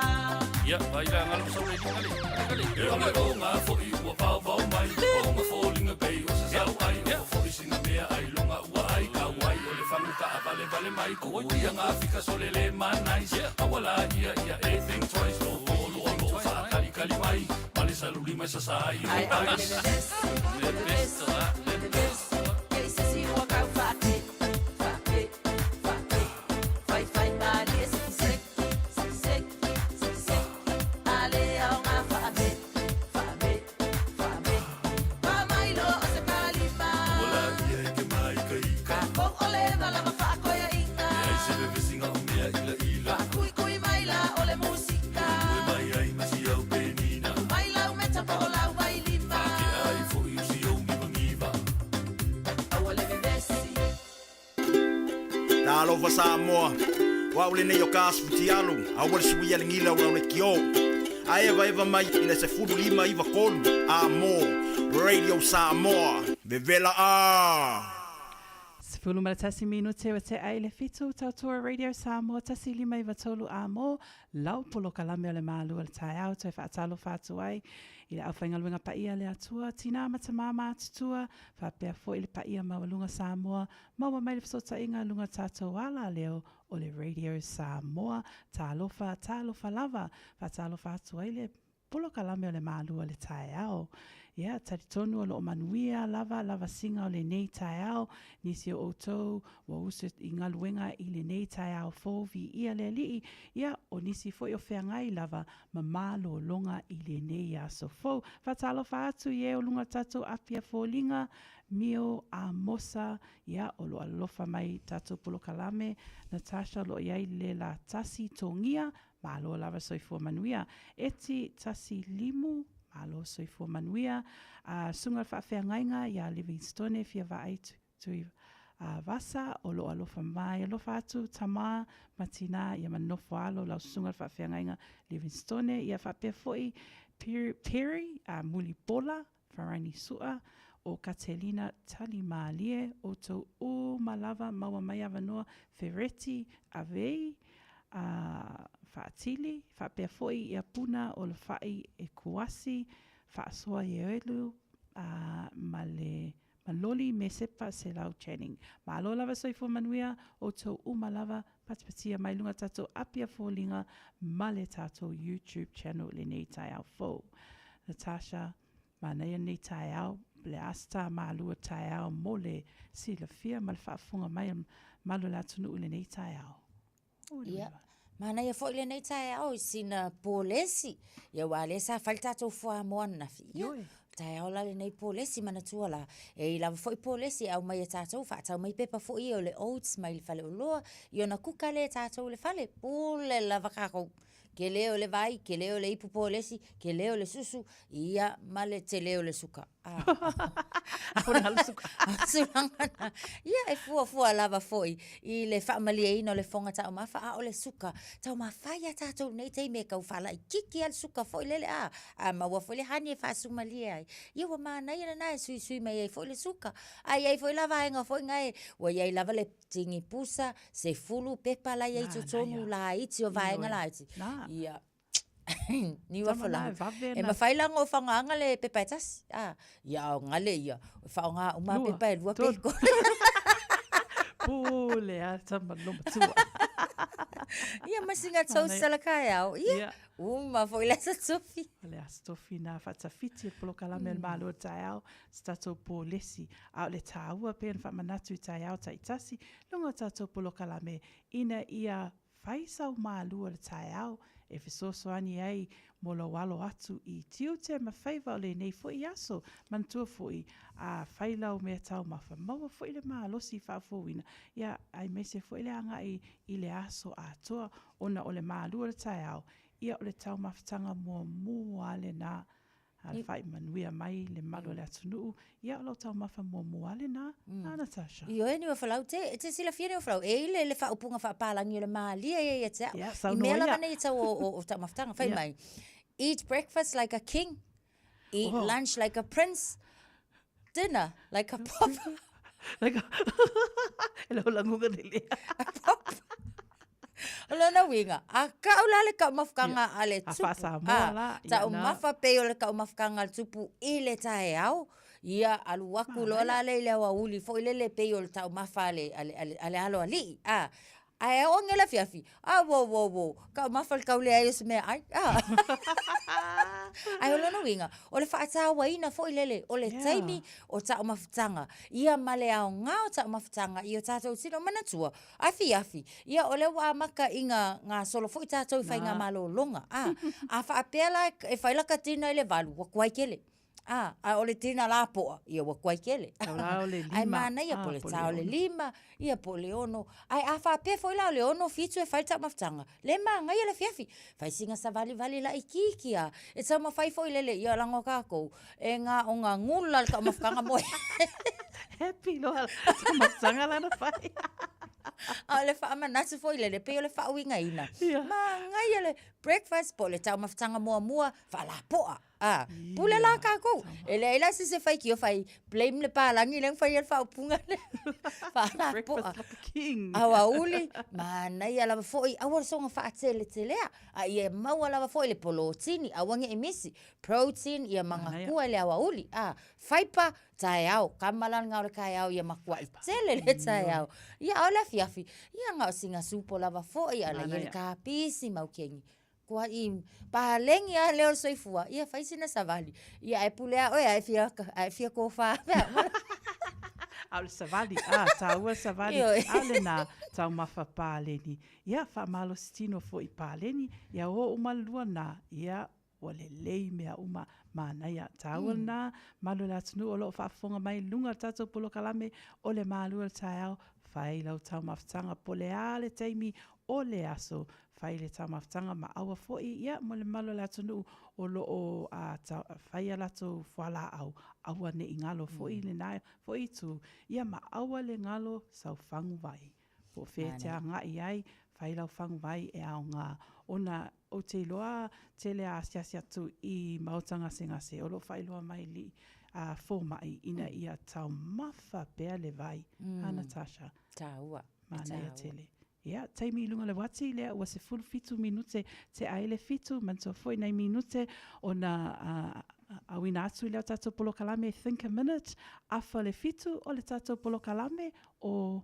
Ia, vai la ngalo sa le kale. Kale. E o le onga foi ua pau pau mai. Onga foliga pei o se sau ai. O foi sina mea ai longa ua ai ka wai o le fangu ka vale vale mai. Ko ia ngā fika sole le manais. Awala ia ia e think twice. Lo lo lo lo fa kali kali mai. Male saluli mai sa sa ai. Ai au le vevesi, le vevesi, le vevesi. Ke i se si ua kau whaake, whaake, whaake. Whai whai malie seki seki, seki seki, seki seki. Ale au ngā whaame, whaame, whaame. Pa mai loa o se kalima. Wala ia e ke mai ka ika. Ka kou o le malama whaakoia inga. E ai se vevesinga o mea ila ila. Kui kui mai la o le musika. Ue mai ai masi au penina. Mai lau meta po o lau vai lima. Ke ai foi o si au ngiva ngiva. Aua le vevesi. Talofa Samoa. O au lenei o ka asufutialu, aua le suia le gila o lau leitio. Ae evaeva mai i le 15 93 A mō Radio Samoa. Vevela ā! 11 minute ua tea i le 7, Tautua Radio Samoa 1 5 9 3 A mō lau polokalame o le Malu o le Taeao toe faatalofa atu ai i le aufaigaluega paia le Atua, tinā ma tamā matutua, faapea foi le paia maualuga Samoa, maua mai le fesootaiga luga tatou ala leo o le Radio Samoa. Talofa, talofa lava, faatalofa atu ai le polokalame o le Malu o le Taeao. Ia, talitonu o loo manuia lava lavasiga o lenei taeao, nisi o outou ua usu i galuega i lenei taeao fou viia le Alii, ia o nisi foi o feagai lava ma malōlōga i lenei aso fou. Faatalofa atu i e o luga tatou api a foliga, Mio a Mosa, ia o loo alofa mai tatou polokalame, Natasha o loo i ai le latasi togia, malo lava soifua manuia. Eti tasi limu, malo soifua manuia. A suga le faafeagaiga ia Livingstone fia vaai tui vasa o loo alofa mai alofa atu tamā ma tinā ia manofo alo lau susuga le faafeagaiga Livingstone ia faapea foi Perry, Perry Mulipola Farani Sua o Katelina Talimalie outou uma lava maua mai avanoa Fereti Avei faatili faapea foi ia Puna o le fai e kuasi faasoa ioelu ma le maloli me sepa se lau Channing. Malo lava soifua manuia outou uma lava patipatia mai luga tatou api a foliga ma le tatou YouTube channel lenei taeao fou. Natasha, manaia lenei taeao, le asta malua taeao mo le silafia ma le faafofoga mai malu o le atunuu lenei taeao. Ia, manaia foi lenei taeao i sina polesi. Ia ua lea sa fai le tatou fuamoa ananafi. Ia, taeao la lenei polesi manatua la. E i lava foi polesi e aumai e tatou, faatau mai pepa foi ia o le oats mai le faleoloa, i ona kuka lea e tatou i le fale. Pule lava kākou. Kele o le vai, kele o le ipu polesi, kele o le susu, ia ma le tele o le suka. Ah. Sulagana. Ia e fuafua lava foi i le faamalieina o le fofoga taumafa, a o le suka, taumafa ia tatou nei taimi e kau faalaitiiti a le suka foi lele a, a maua foi le honey e faasumalie ai. Ia ua manaia lena e suisui mai ai foi le suka. A i ai foi la vaega foi na e, ua i ai lava le tini pusa, 10 pepa la i ai totonu laiti o vaega laiti. Ia. Niu afa la. E mafai la ona faaaogaina le pepa e tasi. A, ia a gale ia, e faaaoga uma pepa e lua pe tolu. Pule a tama matua. Ia ma sina toast la taeao. Ia, uma foi le aso tofi. O le aso tofi na faatafiti e polokalame mm. le malo taeao, se tatou polesi. A o le tāua pe na faamanatu i taeao taitasi, luga o tatou polokalame ina ia fai sau malu o le taeao e fesoasoani ai mo lou alo atu i tiute ma faiva o lenei foi aso. Manatua foi, a fai lau meataumafa, maua foi le malosi faafouina, ia, aemaise foi le agai i le aso atoa, ona o le malu o le taeao, ia o le taumafataga muamua lena Alafai manuia mai le malu o le atunuu, ia o lau taumafa muamua lava lena, a Natasha? Ioe Niuafolau, te, te silafia Niuafolau, e i ai le, le faaupuga faapalagi o le malie ia ia te au. Ia, I saunoa mea ia. lava nei i tau o, o, o taumafataga, fai Ia. mai, eat breakfast like a king, eat Oh. lunch like a prince, dinner like a pauper. Like a, e lau laguga nei lea. O lona uiga, a kau la le taumafataga a le A tupu. faa-Samoa la, ia Taumafa pei o le taumafataga a le tupu i le taeao, ia alu aku loa la lea i le aoauli foi lele pei o le taumafa a le, a le, a le, a le aloalii. A, ae oo ane le afiafi, a wo wo wo, taumafa le tau leai o se meaai. A. Ae o lona uiga, o le faatauaina foi lele o le taimi o taumafataga, ia ma le aoga o taumafataga i o tatou tino. Manatua, Afiafi, ia o lea ua amata ina gasolo foi tatou i faigamalologa. A, a faapea la e fai laka dinner i le valu, ua tuai tele. A, a o le dinner lapoa, ia ua tuai tele. Tau la o le Ae lima, manaia a, po o le po o le ta o le ono. lima, ia po o le ono. Ae a faapea foi la o le ono, fitu e fai le taumafataga, le manaia le afiafi. Fai sina savalivali laitiiti lava, e taumafai foi lele, ia leaga o tatou, e na ona gula le taumafataga moe. Happy loa taumafataga lana fai. A o le faamanatu foi lele, pei o le faauigaina. Manaia le breakfast po o le taumafataga muamua, faalapoa. A, pule la tatou. E leai la se isi e faitio fai blame le palagi lea na fai ai le faaupuga lea. Faalapoa. Breakfast like a king. Aoauli, manaia lava foi, aua le soona faateletelea, a ia maua lava foi le polotini, aua ne i misi. Protein, ia magatua i le aoauli. A, faipa, taeao, kama la lena o le taeao ia matuai tele le taeao. Ia, a o le afiafi, ia na o sina supo lava foi, a la i ai le kapisi ma ukeni. Tuai paleni lava lea o le soifua, ia fai sina savali. Ia ae pule lava oe, a e fia, a e fia tofa pea. A o le savali, a, taua le savali, Ioe. a o lena taumafa paleni. Ia, faamalositino foi i paleni, ia o uma le lua na, ia, Ua lelei mea uma, manaia. Taua lena, malu o le atunuu o lo o faafofoga mai i luga o le tatou polokalame o le Malu o le Taeao, fai lau taumafataga po o le a le taimi o le aso, fai le taumafataga ma aua foi, ia, mo le mamalu o le atunuu o lo o fai a latou fualaau, aua ne i galo foi lena foi itu, ia ma aua le galo sau faguvai. Po o fea e te agai ai, fai lau faguvai e aoga ona Ou te iloa tele a asiasi atu i maota gasegase o lo o faailoa mai li a fomai ina ia taumafa pea le vai. A Natasha? Taua. Manaia tele. Ia, taimi i luga o le uati lea ua 17 minute te ai le fitu, manatua foi nai minute ona auina atu i lea o tatou polokalame Think a Minute, afa le fitu o le tatou polokalame o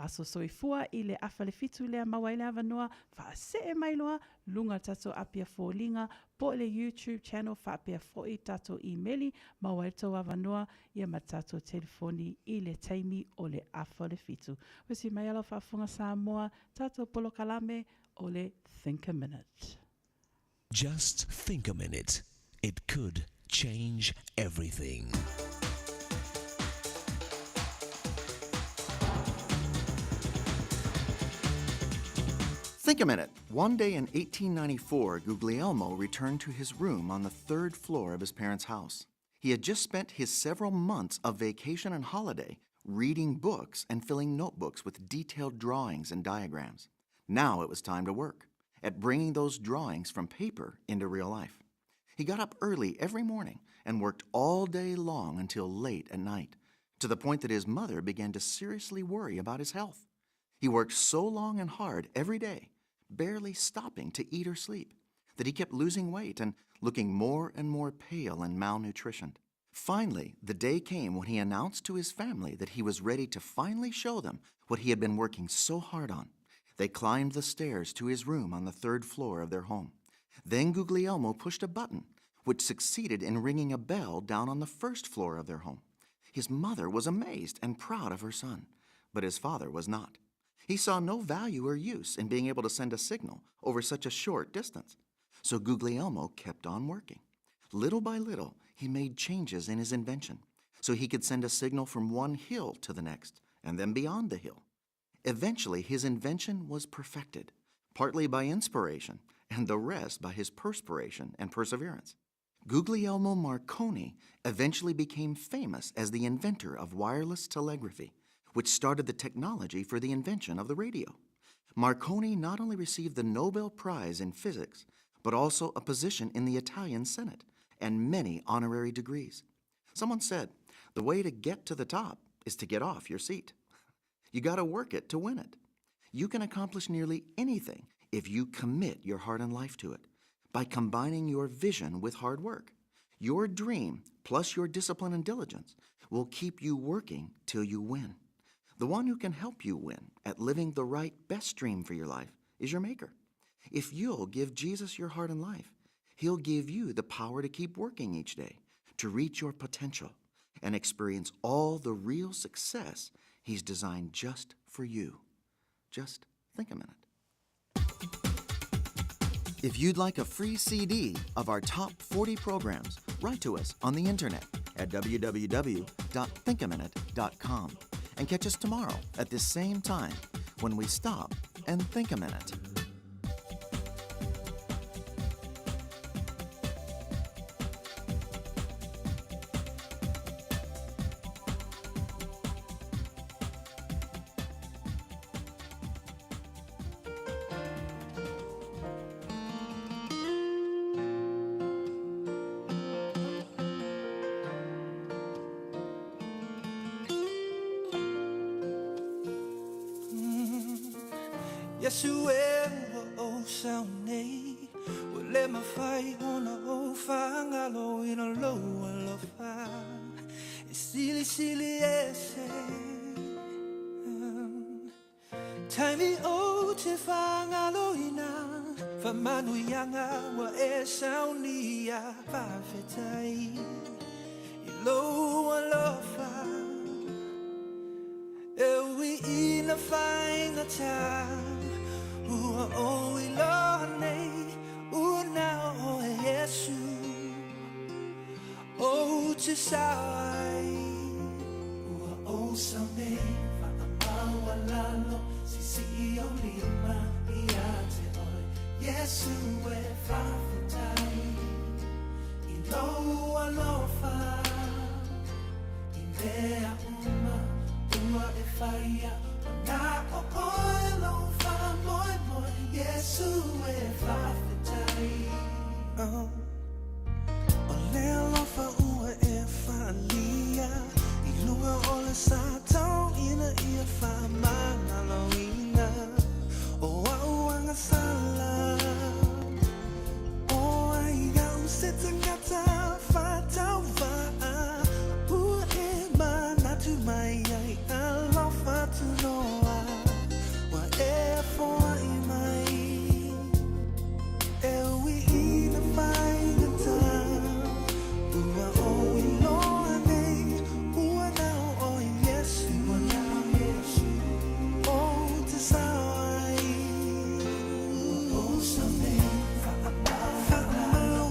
Aso soifua i le afa le fitu lea maua ai le avanoa faasee mai loa luga o le tatou Apia Foliga po o le YouTube channel faapea foi tatou imeli maua ai le tou avanoa ia ma le tatou telefoni i le taimi o le afa o le fitu. Usi mai a lau faafofoga Samoa tatou polokalame o le Think a Minute. Just think a minute, it could change everything. Think a minute. One day in 1894, Guglielmo returned to his room on the third floor of his parents' house. He had just spent his several months of vacation and holiday reading books and filling notebooks with detailed drawings and diagrams. Now it was time to work at bringing those drawings from paper into real life. He got up early every morning and worked all day long until late at night, to the point that his mother began to seriously worry about his health. He worked so long and hard every day, barely stopping to eat or sleep, that he kept losing weight and looking more and more pale and malnutritioned. Finally, the day came when he announced to his family that he was ready to finally show them what he had been working so hard on. They climbed the stairs to his room on the third floor of their home. Then Guglielmo pushed a button, which succeeded in ringing a bell down on the first floor of their home. His mother was amazed and proud of her son, but his father was not. He saw no value or use in being able to send a signal over such a short distance. So Guglielmo kept on working. Little by little, he made changes in his invention so he could send a signal from one hill to the next and then beyond the hill. Eventually, his invention was perfected, partly by inspiration and the rest by his perspiration and perseverance. Guglielmo Marconi eventually became famous as the inventor of wireless telegraphy, which started the technology for the invention of the radio. Marconi not only received the Nobel Prize in Physics, but also a position in the Italian Senate and many honorary degrees. Someone said, the way to get to the top is to get off your seat. You got to work it to win it. You can accomplish nearly anything if you commit your heart and life to it by combining your vision with hard work. Your dream, plus your discipline and diligence, will keep you working till you win. The one who can help you win at living the right best dream for your life is your maker. If you'll give Jesus your heart and life, he'll give you the power to keep working each day, to reach your potential, and experience all the real success he's designed just for you. Just think a minute. If you'd like a free CD of our top 40 programs, write to us on the internet at www.thinkaminute.com and catch us tomorrow at this same time when we stop and think a minute. Iesu e ua ou sao nei Ua le mafai ona ou faagaloina lou alofa E silisili ese Taimi ou te faagaloina Faamanuiaga ua e saunia Faafetai i lou alofa E ui ina faigata Ua ou iloa nei Ua na o oe Iesu Ou te sao ai Ua ou sao nei Faamaualalo Siisii ou lima Ia te oe Iesu e faafetai I lou alofa I mea uma ua e faia Ua na o oe lou faamoemoe Iesu e faafetai Oh. O le alofa ua e faaalia I luga o le sa tau ina ia faamagaloina O a'u agasala O ai au se tagata faatauvaa Ua e manatu mai ai alofa tunoa Ua e foai mai E ui ina faigata Ua ou iloa nei Ua na o oe Iesu Ua na o Iesu Ou te sao ai Ua ou sao nei Faamaualalo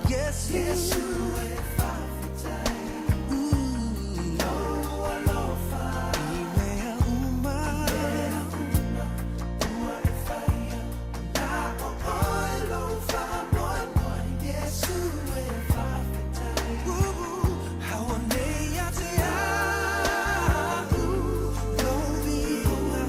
Iesu Iesu e faafetai I lou alofa I mea uma Ua e faia Na o oe lou faamoemoe Iesu e faafetai Auanei ia te a'u Lou viiga.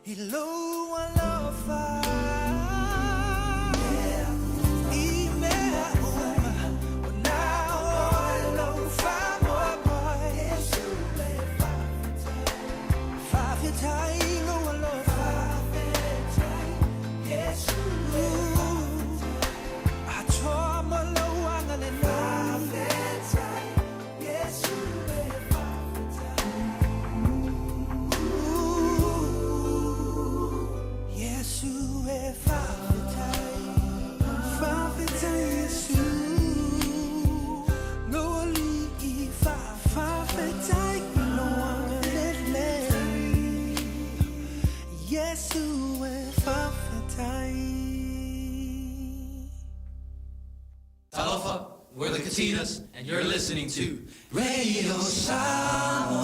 I lou alofa I mea uma O na oe lou faamoemoe Faafetai i lou alofa Atoa ma lou agalelei Talofa, we're the Katinas, and you're listening to Radio Samoa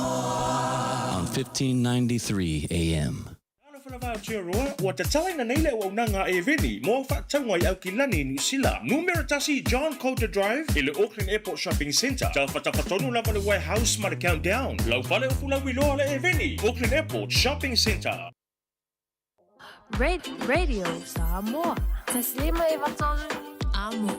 on 1593 AM. Talofa lava Aotearoa, ua tatalaina nei le auaunaga a Eveni mo au faatauga i Aukilani i Niu Sila. Numera tasi John Coulter Drive i le Auckland Airport Shopping Centre. Tafatafa tonu lava le Warehouse ma le Countdown. Lau fale o fulauiloa le Eveni, Auckland Airport Shopping Centre. Radio Samoa. Taslima e vatolu amo.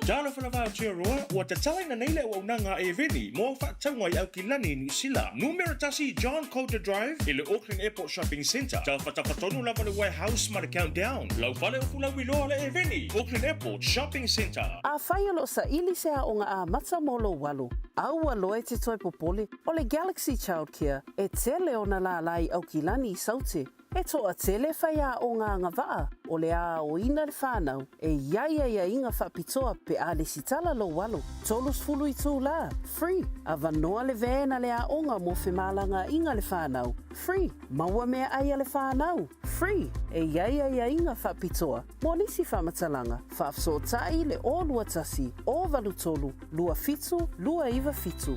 Talofa lava Aotearoa, ua tatalaina nei le auaunaga a Eveni mo au faatauga i Aukilani i Niu Sila. Numera tasi John Coulter Drive i le Auckland Airport Shopping Centre. Tafatafa tonu lava le Warehouse ma le Countdown. Lau fale o fulauiloa le Eveni, Auckland Airport Shopping Centre. Afai o lo o saili se aoga amata mo lou alo, a ua loa e te toe popole, o le Galaxy Childcare e tele ona lālā i Aukilani i Saute. E toatele faiaoga agavaa o le aoina le fanau e i ai aiaiga faapitoa pe a lesitala lou alo. 30 itulā, free, avanoa le van a le aoga mo femalagaaiga le fanau, free, maua meaai a le fanau, free, e i ai aiaiga faapitoa mo nisi faamatalaga, faafesootai le 021 083 27 297.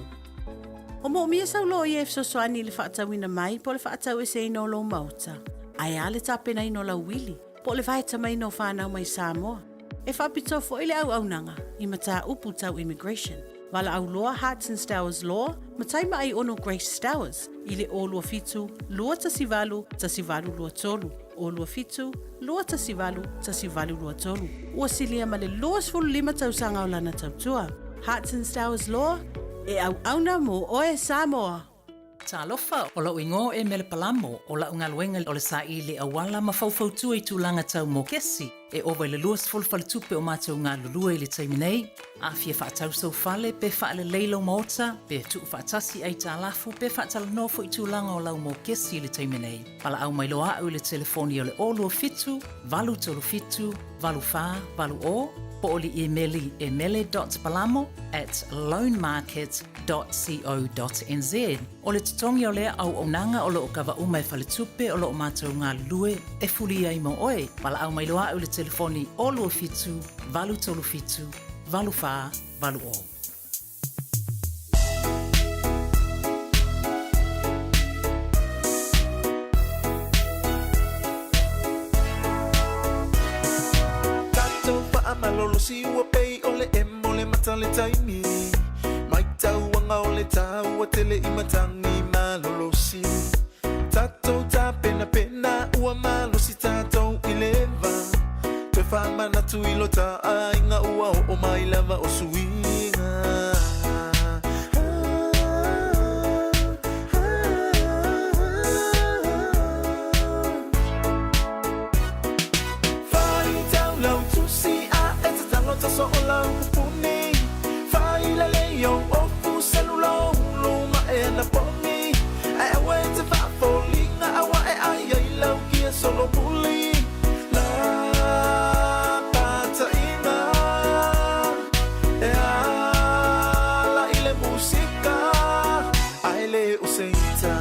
O moomia sau loia e fesoasoani i le faatauina mai po o le faataueseina o lou maota, ae a le tapenaina o lau uili, po o le vaetamaiina o fanau mai Samoa. E faapitoa foi le auaunaga i mataupu tau immigration. Valaau loa Hearts and Stowers Law ma Taimaai Ono Grace Stowers i le 027 218 1823, 027 218 1823. Ua silia ma le 25 tausaga o lana tautua. Hearts and Stowers Law, e auauna mo oe Samoa! Talofa, o lou igoa e Mele Palamo, o lau galuega o le saili auala ma faufautua i tulaga tau mokesi. E ova i le 20 faletupe o matou galulue i le taimi nei. A fia faatau sou fale, pe faalelei lou maota, pe tuufaatasi aitalafu, pe faatalanoa foi tulaga o lau mokesi i le taimi nei. Valaau mai loa a'u i le telefoni o le 027 837 8480 po o le imeli e mele dot palamo at loanmarket dot co dot nz. O le totogi o lea auaunaga o lo o kava uma e faletupe o lo o matou galulue e fuli ai mo oe. Valaau mai loa a'u i le telefoni 027 837 8480. Tatou faamalolosi ua pei o le emo le mata le taimi Maitauaga o le taua tele i matagi malolosi Tatou tapenapena ua malosi tatou i le va Toe faamanatu i lo ta aiga ua oo mai lava o suiga. Faitau lau tusi a e tatalo taso o lau pupuni Faila lei ou ofu selu lou luma e ana pogi Ae aua e te faafoliga aua e ai ai lau kia solomuli La pataina e ala i le musika ae le o se ita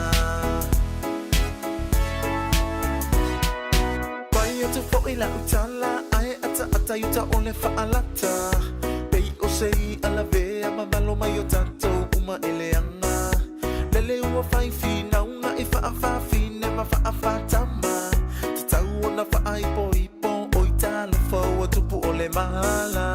Pai atu fo'i lau tala ae ataata i uta o le faalata Pei o se i'a lavea mamalo mai o tatou uma e leaga Lele ua fai finauga i faafafine ma faafatama Tatau ona faaipoipo o i talofa ua tupu o le mala.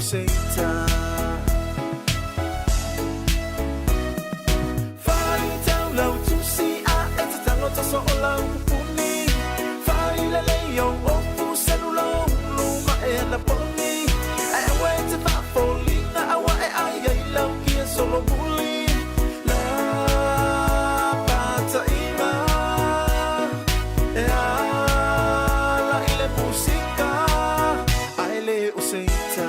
se ita. Faitau lau tusi a e te tango taso o lau pupuni. Failelei ou ofu selulo ulu ma e ana poni. Ae aua e te faafolinga aua e ai ai lau kia solomuli. La pataima e ala i le musika ae le o se ita.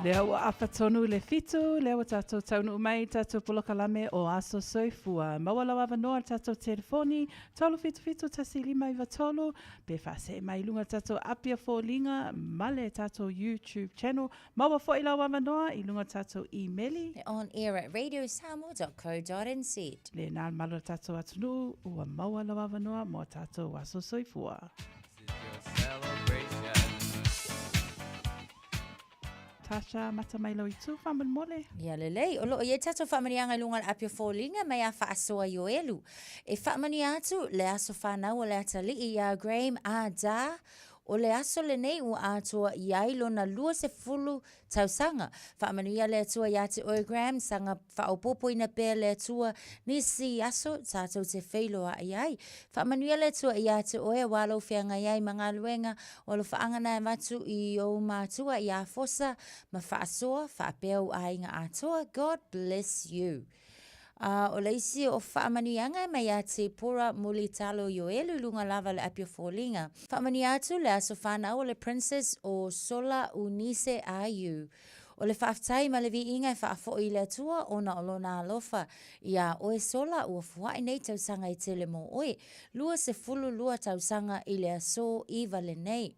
Lea ua afa tonu le fitu, lea ua tatou taunuu mai i tatou polokalame o Aso Soifua. Maua lau avanoa i le tatou telefoni, 377 1593, pe faasee mai i luga o le tatou api o foliga ma le tatou YouTube channel. Maua foi lau avanoa i luga o le tatou imeli. On air at radiosamoa.co.nz. Lena le malu o le tatou atunuu, ua maua lau avanoa mo a tatou Aso Soifua. Tasha, mata mai lau itu faamolemole. Ia lelei, o loo i ai tatou faamanuiaga i luga o le api o foliga mai a faasoa Ioelu. E faamanuia atu le aso fanau o le atalii iā Graeme A. Da, o le aso lenei ua atoa i ai lona 20 tausaga. Faamanuia le Atua iā te oe Graeme, saga faaopoopoina pea le Atua nisi aso tatou te feiloai ai. Faamanuia le Atua iā te oe auā lou feagai ai ma galuega o alofaaga na e avatu i ou matua iā Fosa ma Faasoa faapea ou aiga atoa. God bless you. A o le isi o faamanuiaga e mai ia Tipora Mulitalo Ioelu i luga lava o le api o foliga. Faamanuia atu le aso fanau o le Princess o Sola Unise AU. O le faafetai ma le viiga e faafoi i le Atua ona o Lona alofa iā oe Sola ua fua'i nei tausaga e tele mō oe, 22 tausaga i le aso iva lenei.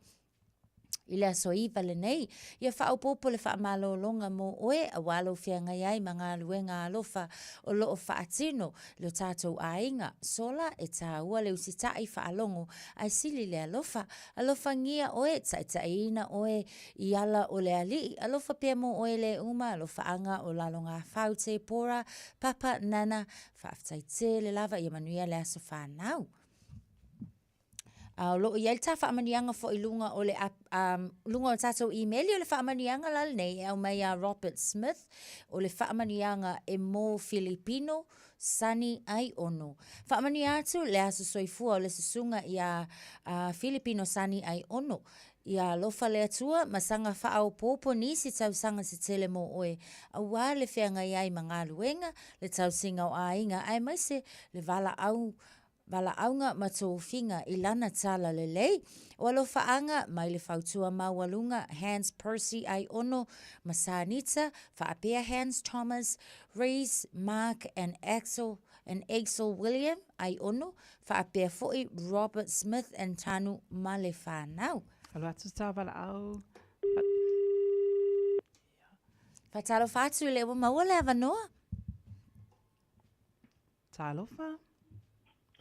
I le aso iva lenei, ia faaopoopo le faamalologa mō oe auā lou feagai ai ma galuega alofa o lo o faatino i lo tatou aiga. Sola, e tāua le usitaʻi faalogo ae sili le alofa. Alofagia oe, taitaiina oe i ala o le Alii. Alofa pea mō oe le uma, alofaaga o Lalogafau, Tepora, Papa, Nana, faafetai tele lava ia manuia le aso fanau. A o lo o i ai le tā faamanuiaga foi i luga o le um, luga o tatou imeli o le faamanuiaga la lenei e aumai iā Robert Smith, o le faamanuiaga e mō Filipino, Sunny Aiono. Faamanuia atu le aso soifua o le susuga iā uh, Filipino Sunny Aiono. Ia alofa le Atua ma saga faaopoopo nisi tausaga tetele mō oe, auā le feagai ai ma galuega, le tausiga o aiga aemaise le valaau Valaauga ma tofiga i lana tala lelei. O alofaaga mai le fautua maualuga Hans Percy Aiono ma Sanita, faapea Hans Thomas, Rees, Mark and Axel and Axel William Aiono, faapea foi Robert Smith and Tanu ma le whanau. Alo atu tā valaau. Faatalofa atu i le ua maua le avanoa. Talofa.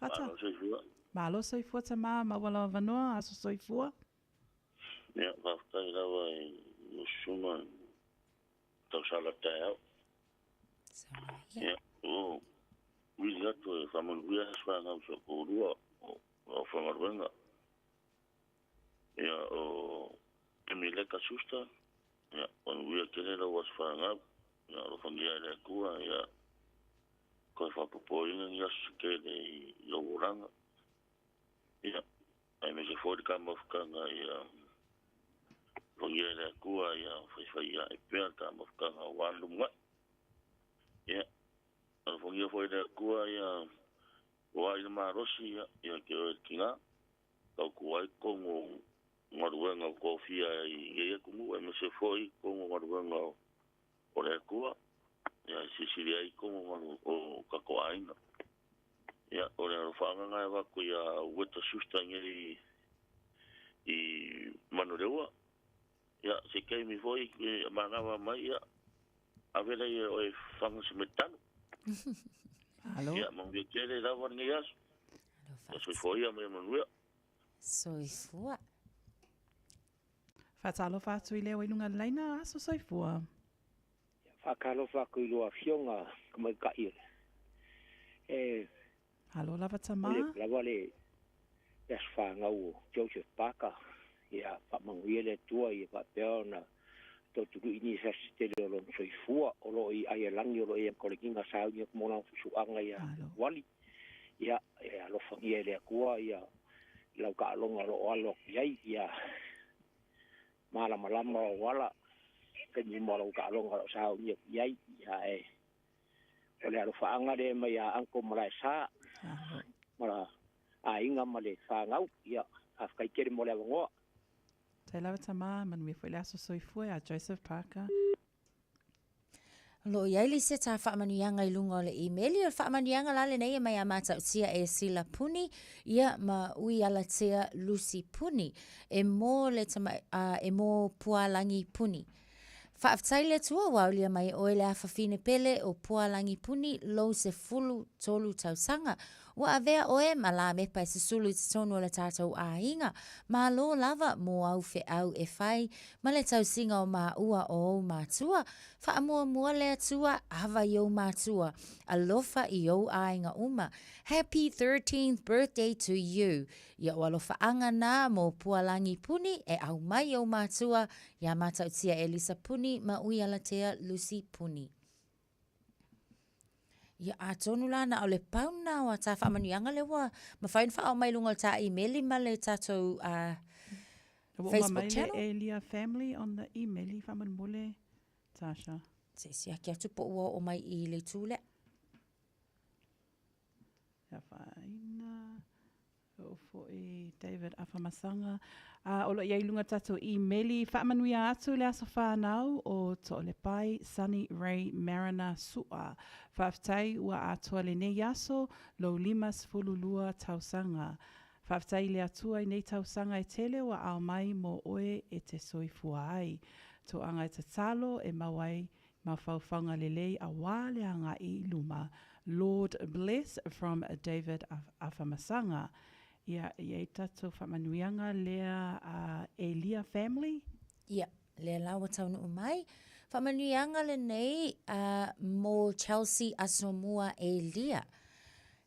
Fata. Malo soifua. Malo soifua tama, maua lau avanoa, aso soifua. Ia, faafetai lava i lau susuga tausala taeao. Ia, ua vili atu e faamanuia se fanau sa toalua o lau faigaluega. Ia, o Emileka Schuster, ia, manuia tele lau aso fanau. Ia, alofagia e le Atua, ia, toe faapopoina ni aso se tele i lou olaga. Ia, aemaise foi le ta mafutaga, ia, alofagia e le Atua, ia, faifai ae pea le ta mafutaga aua le lumanai. Ia, alofagia foi e le Atua, ia, foai le malosi, ia, ia te oe le tina, tautua ai totonu o galuega ua tofia ai i lenei atunuu aemaise foi totonu o galuega o le Atua, ia, e silisili ai totonu o tatou aiga. Ia, o le alofaaga lena e avatu ia Ueta Schuster i i Manuleua. Ia, se taimi foi e manava mai, ia, ave lea e oe e faga se meatalo. Malo. Ia, manuia tele lava lenei aso. Ia soifua ia ma ia manuia. Soifua. Faatalofa atu i leo i luga o le laina, aso soifua. Faatalofa atu i lua Afioga Tamaitai o le e Malo lava tama. Momoli atu lava le le aso fanau o Joseph Parker ia faamanuia le Atua ia faapea ona tootului ni se asi tele o lona soifua o lo o i Aialagi o lo o i ai ma kolegiga sauni atu mo lana susuaga ia Wally ia e alofagia e le Atua ia lau taaloga o lo o alo atu i ai ia malamalama ou ala taimi uma o lau taaloga o lo o sauni atu i ai ia ae o le alofaaga lea mai ia Uncle Malaesa ma la aiga ma le fanau ia faafetai tele mo le avanoa. Faafetai lava tama, manuia foi le aso soifua ia Joseph Parker. O lo o i ai le isi tā faamanuiaga i luga o le imeli. O le faamanuiaga la lenei e mai a Matautia e Sila Puni, ia ma Uialatea Lucy Puni, e mō le tama, uh, e mō Pualangi Puni. Faafetai le Atua ua aulia mai e oe le afafine pele o Pualangi Puni lou 13 tausaga. Ua avea oe ma Lamepa e susulu i totonu o le tatou aiga. Malo lava mō au feau e fai ma le tausiga o māua o ou matua. Faamuamua le Atua, ava i ou matua, alofa i ou aiga uma. Happy 13th birthday to you. Ia o alofaaga nā mō Pualangi Puni e aumai i ou matua, iā Matautia Elisa Puni ma Uialatea Lucy Puni. Ia atonu la na o le pau na o a tā faamanuiaga lea ua mafai ona faaoo mai i luga o le tā imeli ma le tatou uh, Ua uma Facebook mai le channel. Elia family on the imeli faamolemole, Tasha. Se i siaki atu po ua oo mai i le itu lea. Ia whaaina. Oo foi David Afamasaga. A, o lo o i ai i luga tatou imeli, faamanuia atu le aso whanau o To'olepai Sunny Ray Mariner Su'a. Faafetai ua atoa lenei aso, lou 52 tausaga. Faafetai i le Atua i nei tausaga e tele ua ao mai mō oe e te soifua ai. Toaga e tatalo e mau ai Mafaufauga lelei aua le agai i luma. Lord bless from David Afamasaga. Ia, i ai tatou faamanuiaga lea a Elia family. Ia, lea la ua taunuu mai. Faamanuiaga lenei uh, mo Chelsea Asomua Elia.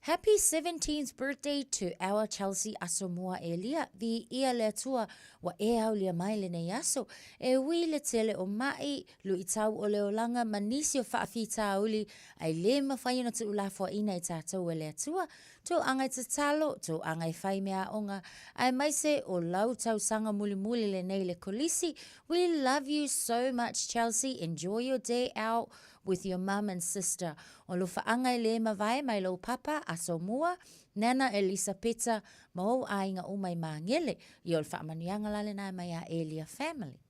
Happy 17th birthday to our Chelsea Asomua Elia, viia le Atua ua e aulia mai lenei aso. E ui le tele o maʻi, luitau o le olaga ma nisi o faafitauli ae le mafai ona tuulafoaina e tatou e le Atua, tou aga e tatalo, tou aga e fai meaaoga, aemaise o lau tausaga mulimuli lenei i le kolisi. We love you so much Chelsea, enjoy your day out with your mum and sister. O lofaaga e le mavae mai lou papa, aso mua, Nana Elisapeta, ma ou aiga uma i Magele. Ia o le faamanuiaga la lena e mai a Elia family.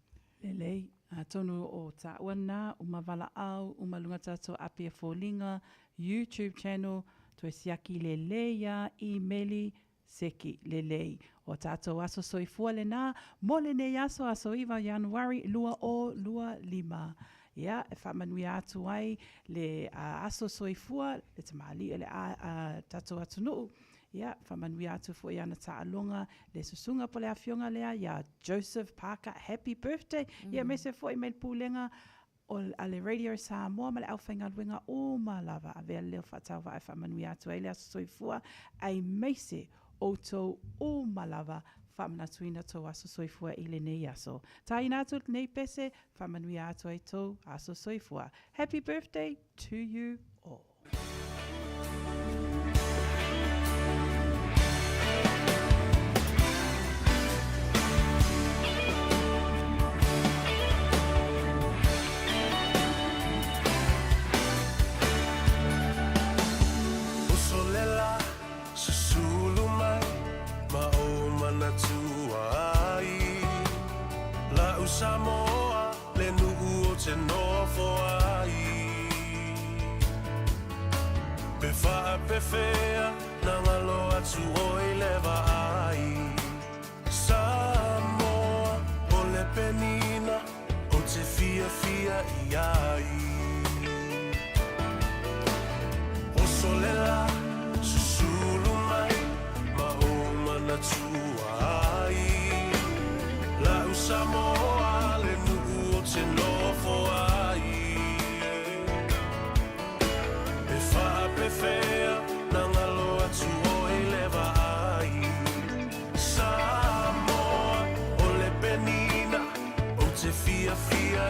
Lelei, atonu o taua na, uma valaau, uma luga tatou api e foliga, YouTube channel, toe siaki lelei ia, imeli, Seki, lelei. O tātou aso soifua lenā, mō lenei aso, aso 9 Ianuari 2025. Ia, e faamanuia atu ai le aso soifua, le tamalii o le a tātou atunuu. Ia, faamanuia atu foi ana taaloga, le susuga po le afioga lea iā Joseph Parker, happy birthday. Ia, aemaise foi mai le Pulega o a le Radio Samoa ma le aufaigaluega uma lava avea le leo faatauvaa e faamanuia atu ai le aso soifua aemaise outou uma lava faamanatuina tou aso soifua i lenei aso. Taina atu lenei pese faamanuia atu ai tou aso soifua. Happy birthday to you all. Uso le la, susulu mai, ma ou manatua ai. La'u Samoa, le nu'u o te nofo ai. Pe faapefea na galo atu oi le vaai. Samoa.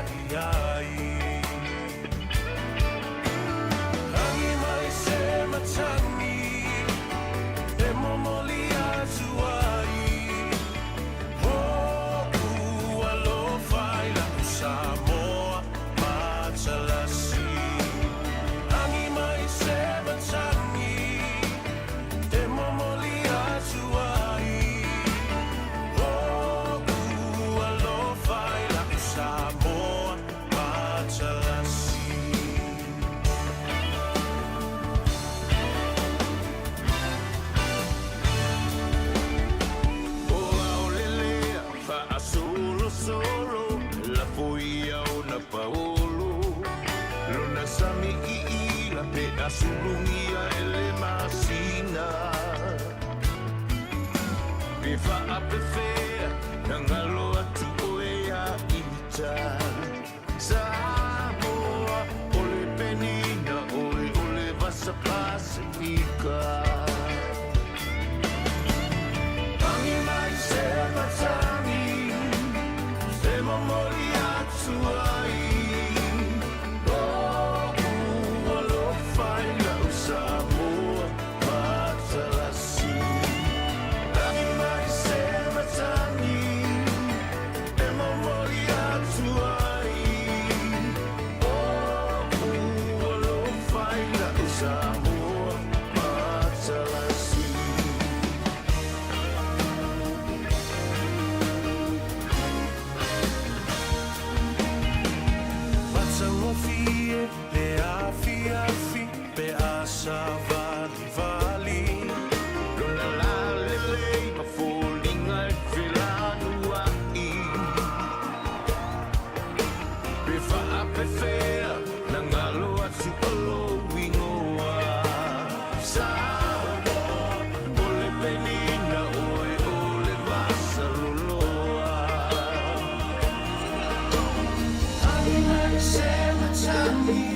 i ai. Agi mai se matagi e momoli atu ai Hoʻu alofa i la'u Samoa matalasi. Agi mai se matagi e momoli atu ai Hoʻu alofa i la'u Samoa matalasi. O aolelea faasolosolo lafo ia ona paolo lona sami iila pe asulugia e le masina pe faapefea na galo atu oe ia ita Samoa o le penina oe o le vasa Pasifika. Agi mai se matagi e momoli atu ai Lo'u alofa i la'u Samoa matalasi. Agi mai se matagi e momoli atu ai Lo'u alofa i la'u Samoa matalasi. Matagofie le afiafi pe a savalivali lona lalelei ma foliga e felanua'i pe faapefea na galo atu o lou igoa Samoa o le penina oe o le vasaloloa. Agi mai se matagi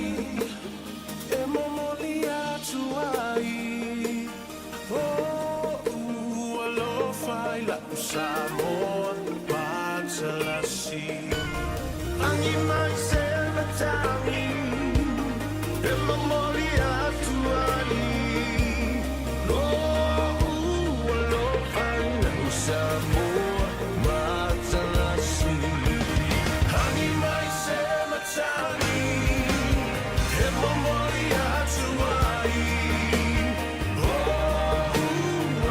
e momoli atu ai Hoʻu alofa i la'u Samoa matalasi. Agi mai se matagi e momoli atu ai Lo'u alofa i la'u Samoa matalasi. Agi mai se matagi e momoli atu ai Lo'u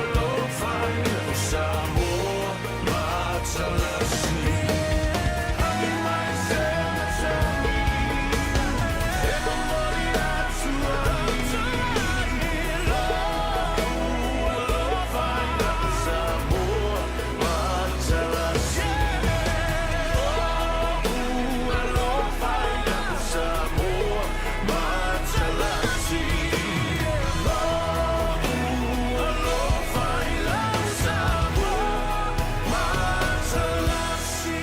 alofa i la'u Samoa matalasi. Agi mai se matagi e momoli atu ai Lo'u alofa i la'u Samoa matalasi. Lo'u alofa i la'u Samoa matalasi. Lo'u alofa i la'u Samoa matalasi.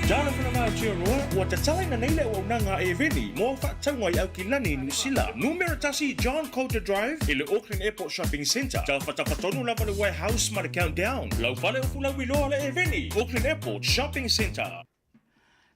Talofa lava Aotearoa, ua tatalaina nei le auaunaga a Airveni mo au faatauga i Aukilani, Niu Sila. Numera 1 John Coulter Drive i le Auckland Airport Shopping Centre, tafatafatonu lava le Warehouse ma le Countdown. Lau fale o fulauiloa le Airveni, Auckland Airport Shopping Centre.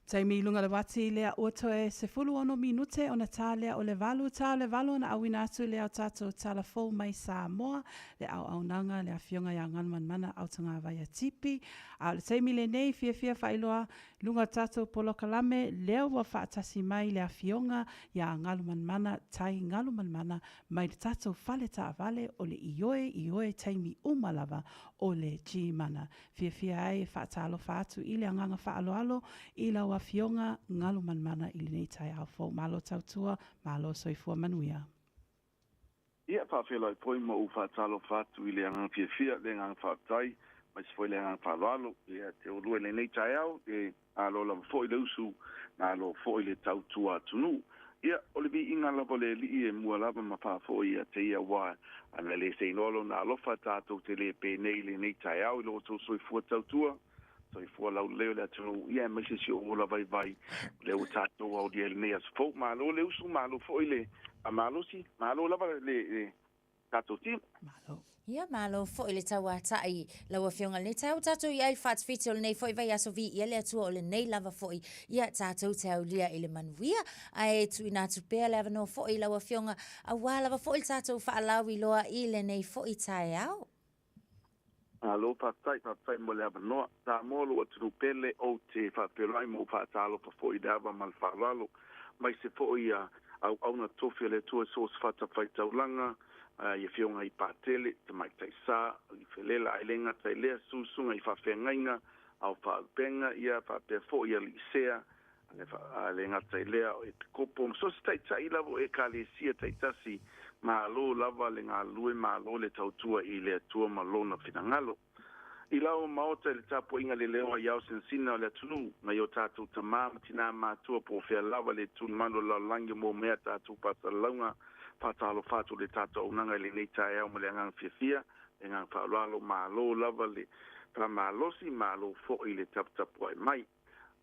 Taimi i luga le uati lea ua toe 16 minute ona tā lea o le 8 tā o le 8 ona auina atu lea o tātou tala fou mai Samoa, le auaunaga le Afioga ia Galumalemana Autagavaia Tipi. A o le taimi lenei fiafia faailoa i luga o tātou polokalame lea ua faatasi mai le Afioga ia Galumalemana Tai Galumalemana mai le tātou fale taavale o le Ioe Ioe taimi uma lava o le G-Mana. Fiafia ai e faatalofa atu i le agaga faaaloalo i lau Afioga Galumalemana i lenei taeao fou. Malo tautua, malo soifua manuia. Ia, faafeiloai foi ma ou faatalofa atu i le agaga fiafia, le agaga faafetai, aemaise foi le agaga faaaloalo ia te oulua i lenei taeao, e malo lava foi le usu, malo foi le tautua atunuu. Ia, o le viiga lava o le Alii e mua lava ma faafo'i ia te ia aua ana le seinoa lona alofa tatou te le penei i lenei taeao i lo outou soifua tautua, soifua laulelei o le atunuu, ia aemaise si ou ola vaivai o lea ua tatou aolia i lenei aso fou. Malo le usu, malo foi le faamalosi, malo lava le tatou team. Ia, malo foi le tauata'i lau Afioga i lenei taeao. Ua tatou i ai i le faatafiti o lenei foi vaiaso, viia le Atua o lenei lava foi ia tatou te aulia i le manuia. Ae tuuina atu pea le avanoa foi i lau Afioga aua lava foi le tatou faalauiloa i lenei foi taeao. Malo faafetai, faafetai mo le avanoa. Samoa lou atunuu pele, ou te faafeiloai ma ou faatalofa foi i le ava ma le faaaloalo, aemaise foi ia auauna tofi a le Atua i so o se fatafaitaulaga, i afioga i Patele, Tamaitai Sa, Alii Felela, ae le gata i lea, susuga i faafeagaiga, ao faalupega, ia faapea foi Alii Sea, A le gata i lea, o Epikopo ma so o se taitai lava o Ekalesia taitasi, malo lava le galulue, malo le tautua i le Atua ma Lona finagalo. I lau Maota i le tapuaiga leleoa i ao sinasina o le atunuu, nai o tatou tama ma tina matua po o fea lava le tulimanu o le lalolagi o mea tatou faasalalauga, faatalofa atu i le tatou auaunaga i lenei taeao ma le agaga fiafia, le agaga faaaloalo, malo lava le faamalosi, malo foi le taputapuai mai.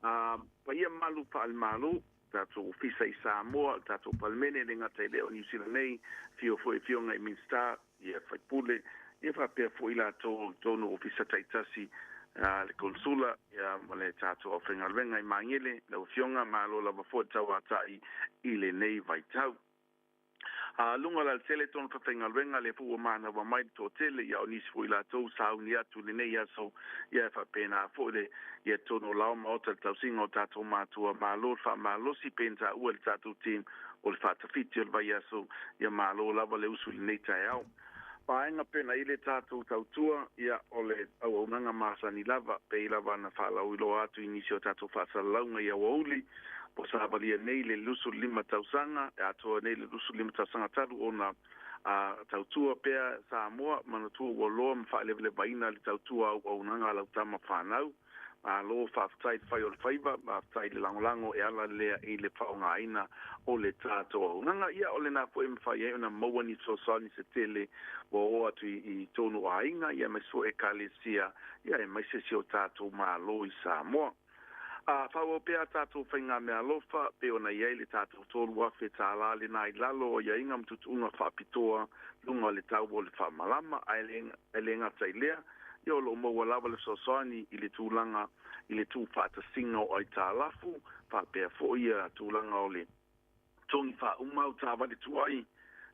A paia malu faale-Malo, tatou Ofisa i Samoa, le tatou Palemene, e le gata i lea o Niu Sila nei, afio foi afioga i Minisita, ia faipule, ia faapea foi latou i totonu o Ofisa taitasi, le Konesula, ia ma le tatou aufaigaluega i Magele, lau Afioga, malo lava foi le tauatai i lenei vaitau. A luga o le alatele tonu faafaigaluega, lea foi ua manawa mai le toatele, ia o nisi foi latou sauni atu i lenei aso, ia e faapena foi le ia totonu o lao maota le tausiga o tatou matua. Malo le faamalosi pei ona taua e le tatou team o le faatafiti o le vaiaso, ia malo lava le usu i lenei taeao. Vaega pena i le tatou tautua, ia o le auaunaga masani lava, pei lava ona faalauiloa atu i nisi o tatou faasalalauga i aoauli, ua savalia nei le 25 tausaga, e atoa nei le 25 tausaga talu ona a tautua pea Samoa, manatua ua loa ma faalevalevaina le tautua auaunaga a lau tama fanau. Malo faafetai le fai o le faiva, faafetai le lagolago e ala lea i le faaaogaina o le tatou auaunaga. Ia, o lena foi e mafai ai ona maua ni fesoasoani se tele ua oo atu i totonu o aiga, ia aemaise foi Ekalesia, ia aemaise si o tatou Malo i Samoa. A faaauau pea a tatou faigameaalofa, pei ona i ai le tatou $3,000 lena i lalo o aiaiga ma tuutuuga faapitoa luga o le tau o le faamalama, ae le gata i lea, ia o lo o maua lava le fesoasoani i le tulaga i le tuufaatasiga o aitalafu, faapea foi ia tulaga o le togi faauma au taavale tuai,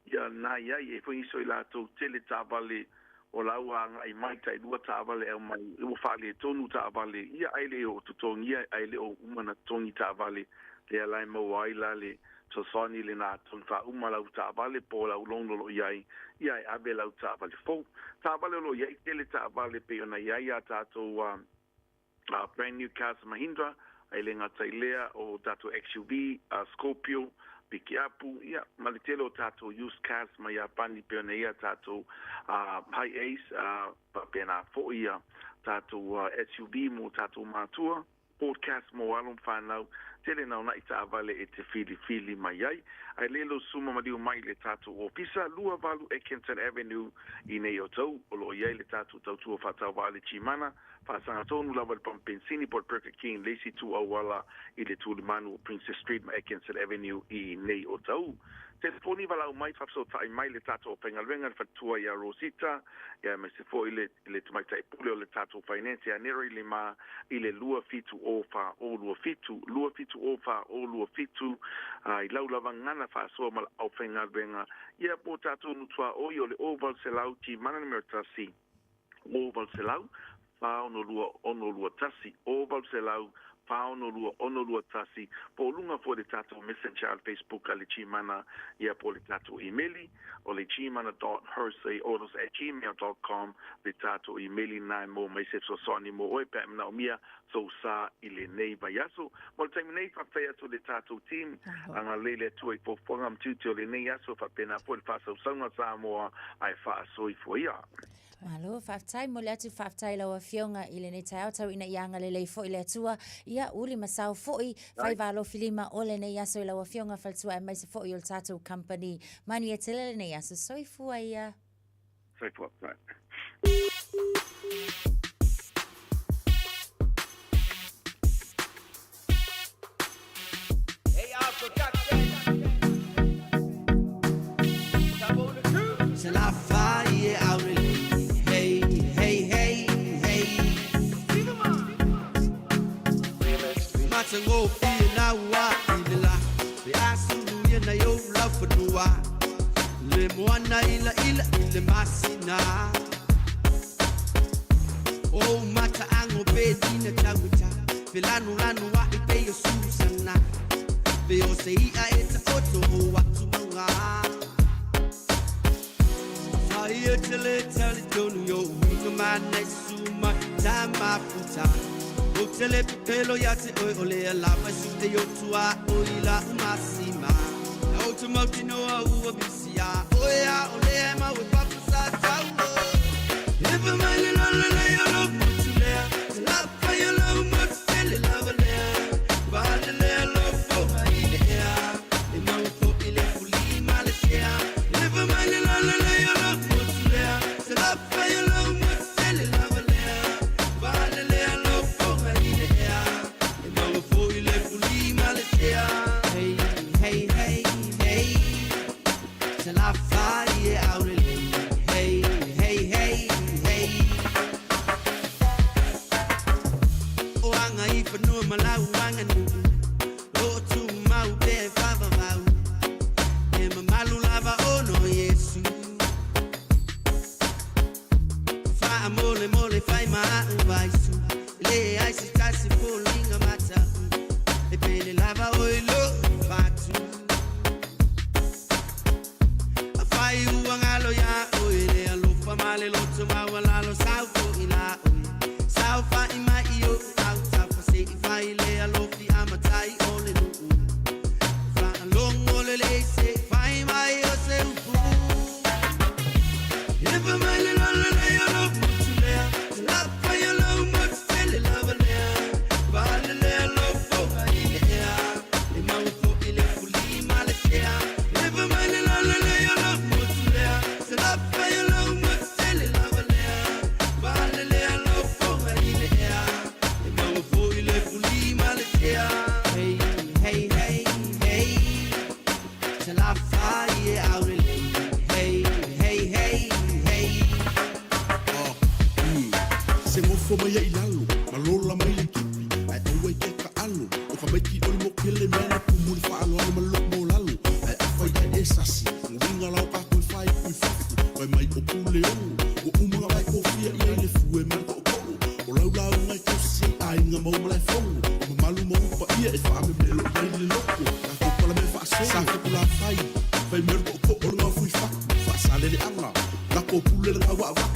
ia na i ai e foi nisi o i latou tele taavale o la ua agai mai tailua taavale aumai ua faaletonu taavale, ia ae le o totogia ae le o uma na totogi taavale, lea la e maua ai la le fesoasoani lena togi faauma lau taavale po o lau loan o lo o i ai, ia e ave lau taavale fou. Taavale o lo o i ai tele taavale pei ona i ai a tatou brand new cars Mahindra, e le gata i lea o tatou XUV, Scorpio, pikiapu, ia, ma le tele o tatou used cars mai Iapani pei ona i ai a tatou Hi-Ace, faapena foi ia tatou SUV mo tatou matua. Podcast mo alo ma fanau, tele naona'i taavale e te filifili mai ai. Ae le lou suma maliu mai le tatou ofisa, 28 Atkinson Avenue i nei o Tou, o lo o i ai le tatou tautua faatauvaa le Gimana, faasaga tonu lava i le pamu penisini po o le Burger King, le isi itu auala i le tulimanu o Princess Street ma Atkinson Avenue i nei o Tou. Telefoni valaau mai, faafesootai mai le tatou aufaigaluega, le faletua ia Rosita, ia aemaise foi le le tamaitai pule o le tatou finance ia Neri Lima i le 2 7 0 4 0 2 7 2 7 0 4 0 2 7 i lau lava gagana faasoa ma le aufaigaluega ia po o tatou nutuaoi o le 0 800 Gimana numera 1 0 800 462 621 0 800 462 621 po o luga foi le tatou messenger a le Facebook a le Gimana ia po o le tatou imeli o le gimana.herseautos@gmail.com le tatou imeli lena e maua mai se fesoasoani mo oe pe a e manaomia sou sa i lenei vaiaso. Mo le taimi nei, faafetai atu i le tatou team, agalelei le Atua i fuafuaga ma tiute o lenei aso, faapena foi le faasausauga a Samoa ae faasoifua ia. Malo, faafetai, momoli atu faafetai i lau Afioga i lenei taeao, tau ina ia agalelei foi le Atua, ia uli ma sao foi, faiva alofilima o lenei aso i lau Afioga Faletua aemaise foi o le tatou company. Manuia tele lenei aso. Soifua ia. Soifua. Bye. matagofie naua i le la pe a sulu ia nai ou laufanua le moana ilaila i le masina o mataago pe lina tauita felanulanu aʻi pei o susana pe o se iʻa e taoto o atumauga Fai e te le tali tonu yo uiga mana i suma ta mafuta O te le pepelo ia te oe o lea lava su te yo tua o i la umasima Na o te mauti noa ua misia Oe a o lea e mau e papu sa taulo Ewa mai le lola le o lo motu lea Te la pai o lo motu tele lava lea Vale lea lo foha i le ea E mau fo i le fuli ma le sea Ewa mai le lola le o lo motu lea Te la pai o lo motu tele lava lea Vale lea lo foha i le ea E mau fo i le fuli ma le sea Hey, hey, hey, hey Te la fai e aure lei Hey, hey, hey, hey O anga i whanua ma lau anga nuu O tu mau pe whawawau E mamalu lava ono Yesu Wha mole mole whai maa vaisu Le ai se tasi polinga mata E pele lava o i lo fatu A whai uangalo ya o e le alofa ma le loto maualalo sau fo i la oe Sau whai mai i o au taufa se i whai le alofi a matai o le nuu Whaalongo le le se whai mai o se upu Ewa mai le lola le o lo motu lea Te la pai o lo motu tele lava lea Vale lea lo foha i le ea E mau fo i le fuli ma le sea Ewa mai le lola le o lo motu lea Te la pai o lo motu tele lava lea Vale lea lo foha i le ea E mau fo i le fuli ma le sea Hey, hey, hey, hey Te la fai e aure lei Hey, hey, hey, hey Se gofo mai ai lalo, ma lola mai le kipi, ai aua i ke ka alo, o ka maiki o le mokele mea na kumu le whaaloalo ma loko mo lalo, ai awhai ai e sasi, nguinga lau ka koe whai kui fafu, wai mai o pule ono, o umanga mai kofia i ai le fue mai ko koo, o lau lau ngai kosi ai inga mau malai fongo, o mamalu mau pa ia e whaame melo i ai le loko, ka kopala me whaasolo, sa fuku la whai, whai melo ko ko o le ngau fui faku, whaasale le anga, lako pule le ngau waku,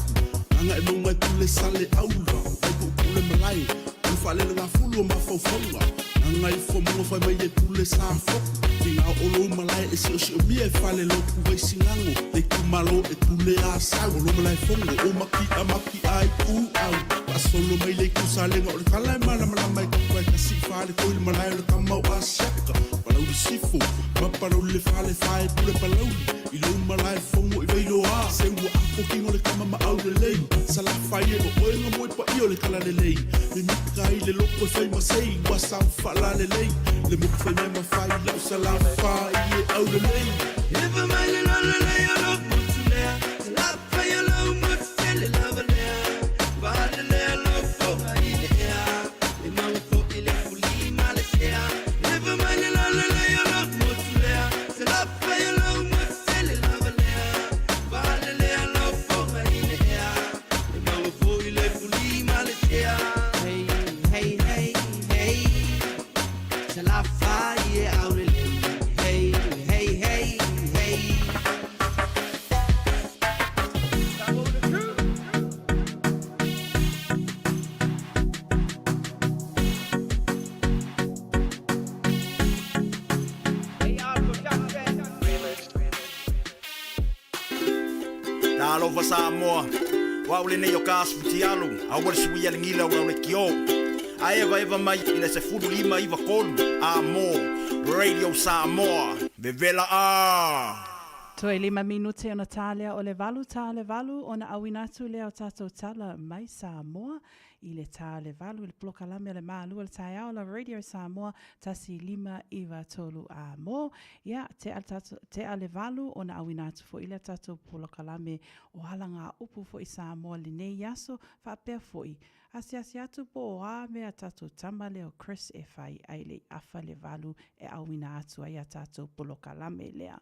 Anga e maunga pule sale aula Vai ku pule malai O whale le ngā fulu o mawhauwhaunga Anga i whamunga whai mai e pule sa foku Ki ngā olo malai e sio sio mia e whale loku vai singango Te kumalo e pule a sau O lo malai fongo o maki a maki ai u au Pa solo mai le kusa le ngā o le kala e mana mana mai kapu ai kasi whale koi le malai o le kamau a siaka Palau le sifo ma palau le whale whae pule palauli I lo malai fongo i veilo a Se ua apo kingo le kama ma au le lei Sa la whai e o oe ngā moe pa i o le kala le lei Me mika i le loko e whai masei Ua sau whala le lei Le moku whai mai ma whai lau sa la whai e au le lei Ewa mai le lola le o lo motu lea Te la pai o lo motu tele lava lea Vale lea lo foha i le ea E mau fo i le fuli ma le sea Ewa mai le lola le o lo motu lea Te la pai o lo motu tele lava lea Vale lea lo foha i le ea E mau fo i le fuli ma le sea Hey, hey, hey, hey Te la fai e aure lei Hey, hey, hey, hey Talofa Samoa, o au lenei o ka aso fitialu, aua le suia le gila o lau le kio. Ae evaeva mai i le 15 93 a mo Radio Samoa. Vevela a! Toe 5 minute ona tā lea o le 8 tā o le 8 ona auina atu lea o tatou tala mai Samoa i le tā o le 8 i le polokalame o le Malua o le Taeao la Radio Samoa 1593 a mo ia tea le tatou tea le 8 ona auina atu foi lea tatou polokalame o ala ngā upu foi Samoa lenei aso faapea foi Asiasi atu po o a mea tatou tama lea o Chris e fai ai le i afa le valu e auina atu ai a tatou polokalame lea.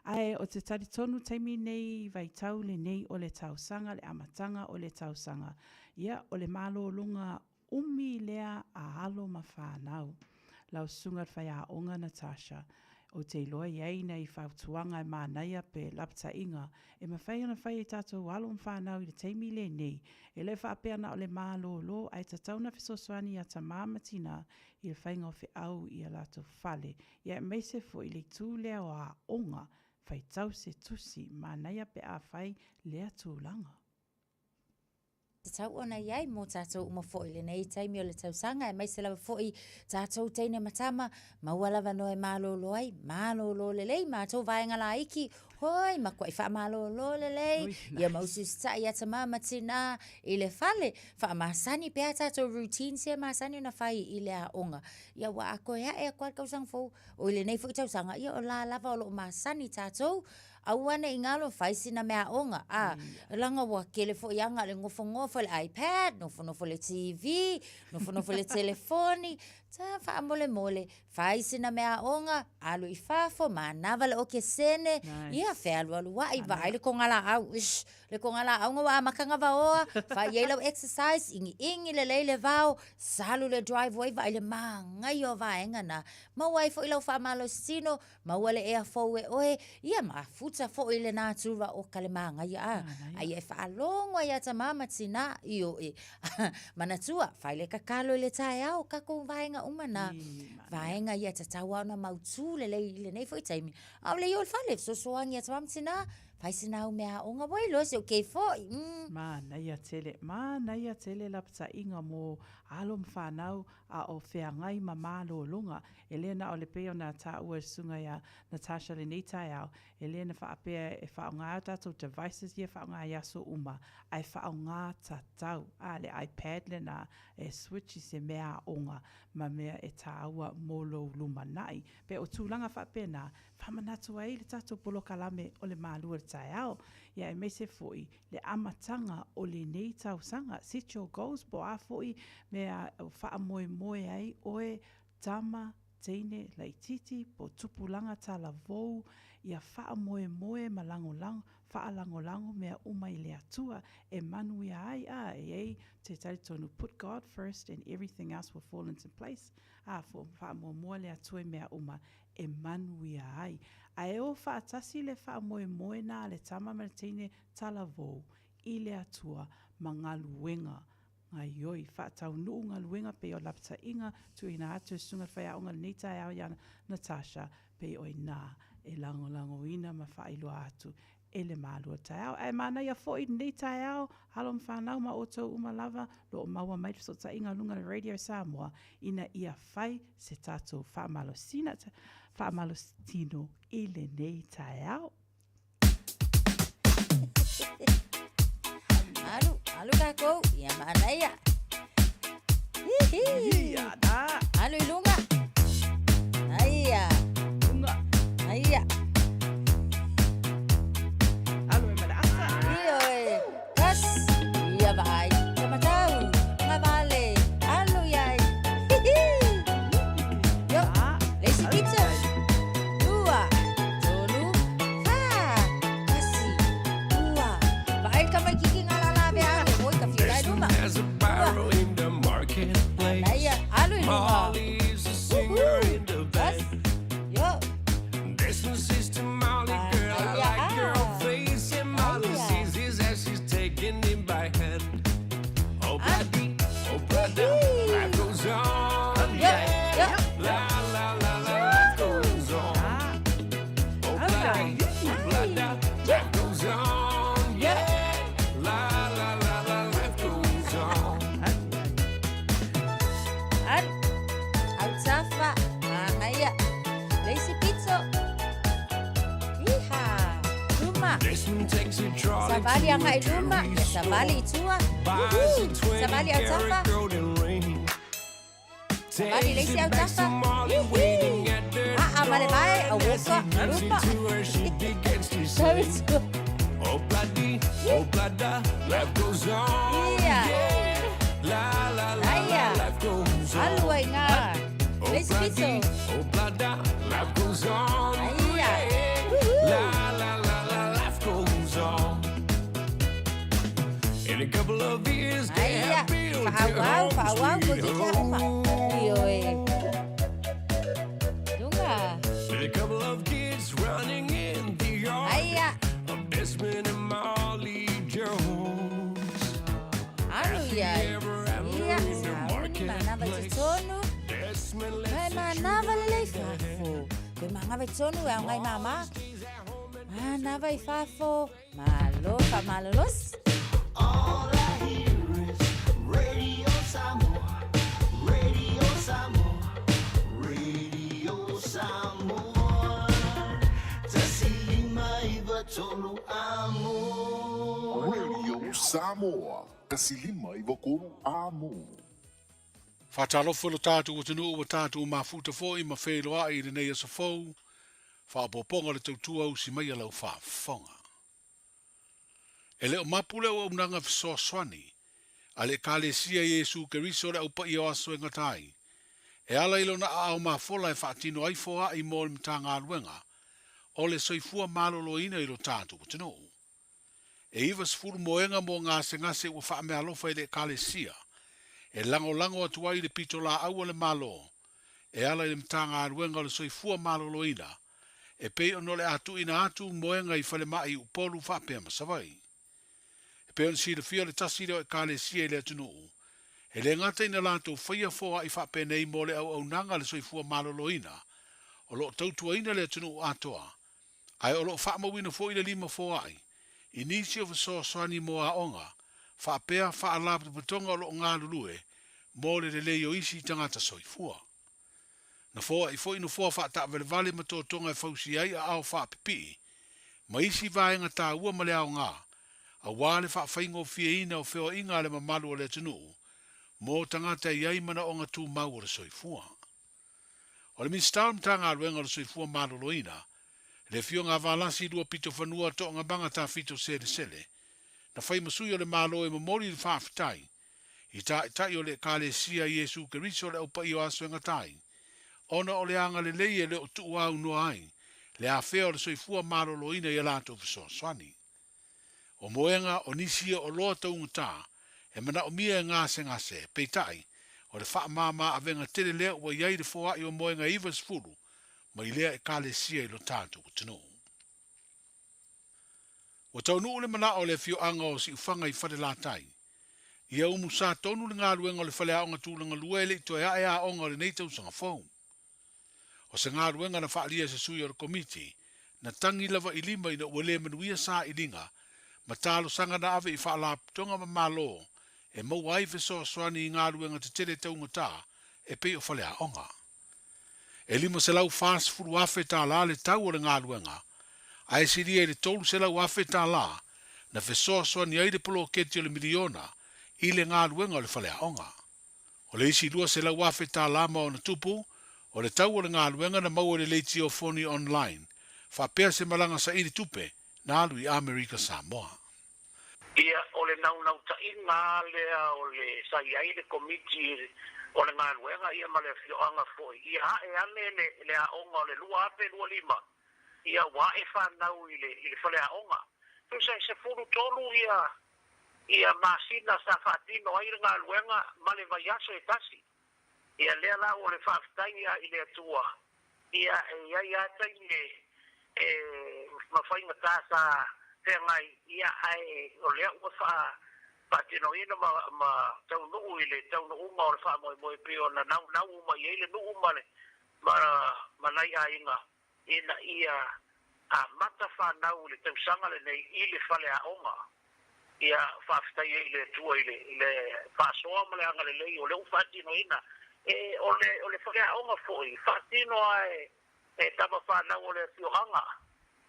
Ae o te talitonu taimi nei vaitau lenei o le tausaga le amataga o le tausaga ia o le malologa umi lea a alo ma fanau. Lau susuga le faiaoga Natasha, ou te iloa i ai nai fautuaga e manaia pe lapataiga e mafai ona fai e tatou alo ma fanau i le taimi lenei. E le faapea na o le malolo ae tatau ona fesoasoani ia tamā ma tinā i le faiga o feau i a latou fale, ia aemaise foi le itu lea o aoga, faitau se tusi, manaia pe a fai lea tulaga. Tatau ona i ai mō tātou uma foi lenei taimi o le tausaga, aemaise lava foi tātou teine ma tama, maua lava noa e malōlō ai, malōlō lelei mātou vaega laiki, hoi, makuaʻi faamalōlō lelei, Ui, ia mau usiusitai ia tamā ma tinā i le fale, faamasani pe a tātou routines ia masani ona fai i le aoga. Ia ua a koe ae aku a le tausaga fou, o i lenei foi tausaga, ia o la lava o loo masani tātou, Aua ne i galo, fai sina mea aoga, a, laga ua kele foi aga le nofonofo i le iPad, nofonofo i le TV, nofonofo i le telefoni, ta faamolemole, fai sina mea aoga, alu i fafo, manava le okesene, ia fealualuai, vaai le kogalaau, ish, le kogalaau na ua amata ona vaoa, fai ai lau exercise, igiigi lelei le vao, salu le driveway, vaai le manaia o vaega na, maua ai foi lau faamalositino, Maua le ea fou e oe, ia mafuta foi le natura o ka le magaia a. Aia e faalogo ai ia tamā ma tinā, ioe. Manatua, fai le tatalo i le taeao, kakou vaega uma na. Vaega ia e tatau a ona mautū lelei i lenei foi taimi. A o le ia o le fale, fesoasoani ia tamā ma tinā, fai sina au mea aoga, ua iloa si ou kei foi. Mm. Manaia tele, manaia tele lapataiga mo alo ma fanau a o feagai ma malologa. E le na o le pei ona taua e le susuga ia Natasha lenei taeao, e le na faapea e faaaoga ai tatou devices ia faaaoga i aso uma, ae faaaoga tatau. A, le iPad lena e switch i se mea aoga ma mea e taua mo lou lumanai. Pe o tulaga faapena, faamanatu ai le tatou polokalame o le Malu o le Taeao, ia aemaise foi le amataga o lenei tausaga, set your goals, po o a foi mea o faamoemoe ai oe, tama, teine, laitiiti, po o tupulaga talavou, ia faamoemoe ma lagolago, faalagolago mea uma i le Atua e manuia ai, a, e i ai te talitonu, put God first and everything else will fall into place, a, faamuamua le Atua i mea uma e manuia ai. A e o faatasi le faamoemoe na a le tama ma le teine talavou i le Atua ma galuega gaioi, faataunuu galuega pei o lapataiga tuuina atu e Susuga le Faiaoga lenei taeao ia Natasha pei o ina e lagolagoina ma faailoa atu e le malua taeao. Ae manaia foi lenei taeao, alo ma fanau ma outou uma lava, lo o maua mai le fesootaiga i luga o le Radio Samoa, ina ia fai se tatou faamalosina, faamalositino i lenei taeao. Alu, alu kākou, ia manaia. Hihi. Ia, nā. Alu i luga. Aia. Luga. Aia. Alu e ma le asa. Ioe. Kas. Ia vaai. Tamatau. Ngavale. Alu iai. Hihi. Yo. Le isi pito. Lua. Tolu. Fa. Kasi. Ua. Vaai le tamaititi nga lala ve alu. Oi ka fia lai luma. There's a barrel in the marketplace. Manaia. Alu i luma. Molly's a singer in the band. Yo. This one's sister Molly, girl. I like your face. And Molly sees his as she's taking him by hand. Oh, bloody, oh, brother, life goes on. Yeah. Yeah. La, la, la, la, life goes on. Oh, bloody, oh, brother, life goes on. Yeah. La, la, la, la, life goes on. Alu. Alu. Savali agai i luma, ia savali i tua. Buys a Uhu! Savali 20 autafa. karat golden ring. Savali Takes le isi it back to autafa. Molly Uhu! waiting at the Aa ma le door. vae, And as he auoka, hands lupa. it to her, she begins to Tau i sing. tua. Oh, bloody, oh, blada, life goes on. Ia. Yeah. La, la, la, la, Aia. life goes on. Alu ai ngā. Oh, Le isi bloody, pito. oh, blada, life goes on. Aia. Yeah. Uhu! La, la, la, la, life goes on. In a couple of years, they Aia. have built their Fa'auau, home, fa'auau, sweet ko te uma. home. Ioe. Lunga. With a couple of kids running in the yard Aia. of Desmond and Molly Jones. Alu Happy ia. ever after Ia, in the sauni manava i marketplace. totonu. Desmond Koe lets the manava children lelei lead the fafo. Koe manava i totonu e au ngai mama. Manava i fafo. Malo fa'amalolosi. All I hear is Radio Samoa, Radio Samoa, Radio Samoa. Tasilima iwa tolu amo. Radio Samoa, tasilima i wakoro amo. Faatalofa lo tatou atunuu ua tatou mafuta foi ma feiloai i lenei aso fou, faaopoopoga o le tautua usi mai a lau faafofoga. E le o mapu le auaunaga fesoasoani a le Ekalesia Iesu Keriso le Au Paia o Aso e Gata ai, e ala i lona aao mafola e faatino ai foaai mo le Matagaluega o le Soifua Maloloina i lo tatou atunuu. E 90 moega mo gasegase ua faameaalofa i le Ekalesia, e lagolago atu ai le pitolaau a le Malo e ala i le Matagaluega o le Soifua Maloloina, e pei ona o le a tuuina atu moega i falemai i Upolu faapea ma Savaii. E pei ona silafia o le tasi lea o Ekalesia i le atunuu, e le gata ina latou faia foaai faapenei mo le auaunaga a le soifua maloloina o lo o tautuaina le atunuu atoa, ae o lo o faamauina foi le lima foaai i nisi o fesoasoani mo aoga faapea faalapotopotoga o lo o galulue mo le lelei o isi tagata soifua. Na foai foi nofoa faataavalevale ma totoga e fausia ai aao faapipii ma isi vaega taua ma le aoga, auā le faafaigofieina o feoaiga a le mamalu o le atunuu mo tagata e i ai manaoga tumau o le soifua. O le Minisita o le Matagaluega o le Soifua Maloloina, le Afioga a Valasi Luapitofanua Toogamaga Tafito Selesele, na fai ma sui o le Malo e momoli le faafetai i Taitai o le Ekalesia Iesu Keriso le Au Paia o Aso e Gata ai, ona o le agalelei e le o tuuaunoa ai le afea o le soifua maloloina i a latou fesoasoani. O moega o nisi ia oloa taugata e manaomia e gasegase, peitai, o le faamama avega tele lea ua i ai le foai o moega 90 mai lea Ekalesia i lo tatou atunuu. Ua taunuu le manao o le afioaga o Siufaga i Falelatai, ia umusā tonu le galuega o le faleaoga tulaga lua e le i toe ae aoga o lenei tausaga fou. O se galuega na faaalia e se sui o le Komiti, na tagi lava i lima ina ua le manuia sailiga ma talosaga na ave i faalapotopotoga ma Malo e maua ai fesoasoani i galuega tetele taugata e pei o faleaoga. E $540,000 tālā le tau o le galuega, ae silia i le $300,000 tālā na fesoasoani ai le poloketi o le miliona i le galuega o le faleaoga. O le isi $200,000 tālā ma ona tupu, o le tau o le galuega na maua i le leitio foni online, faapea se malaga saili tupe na alu i Amerika Samoa. Ia, o le naunautaiga lava lea o le sa i ai le Komiti o le Galuega ia ma le afioaga foi, ia ae ane le le aoga o le 2025, ia ua ae fanau i le i le faleaoga. Tusa e 13 ia ia masina sa faatino ai le galuega ma le vaiaso e tasi. Ia lea la o le faafetai ia i le Atua, ia e i ai lava taimi e e ma faigata sa feagai, ia ae o lea ua faa faatinoina ma ma taunuu i le taunuuga o le faamoemoe pei ona naunau uma i ai le nuu ma le ma ma nai aiga ina ia amata fanau i le tausaga lenei i le faleaoga. Ia faafetai ai i le Atua i le i le faasoa ma le agalelei o lea ua faatinoina. E o le o le faleaoga foi, faatino lava e e tama fanau o le afioaga.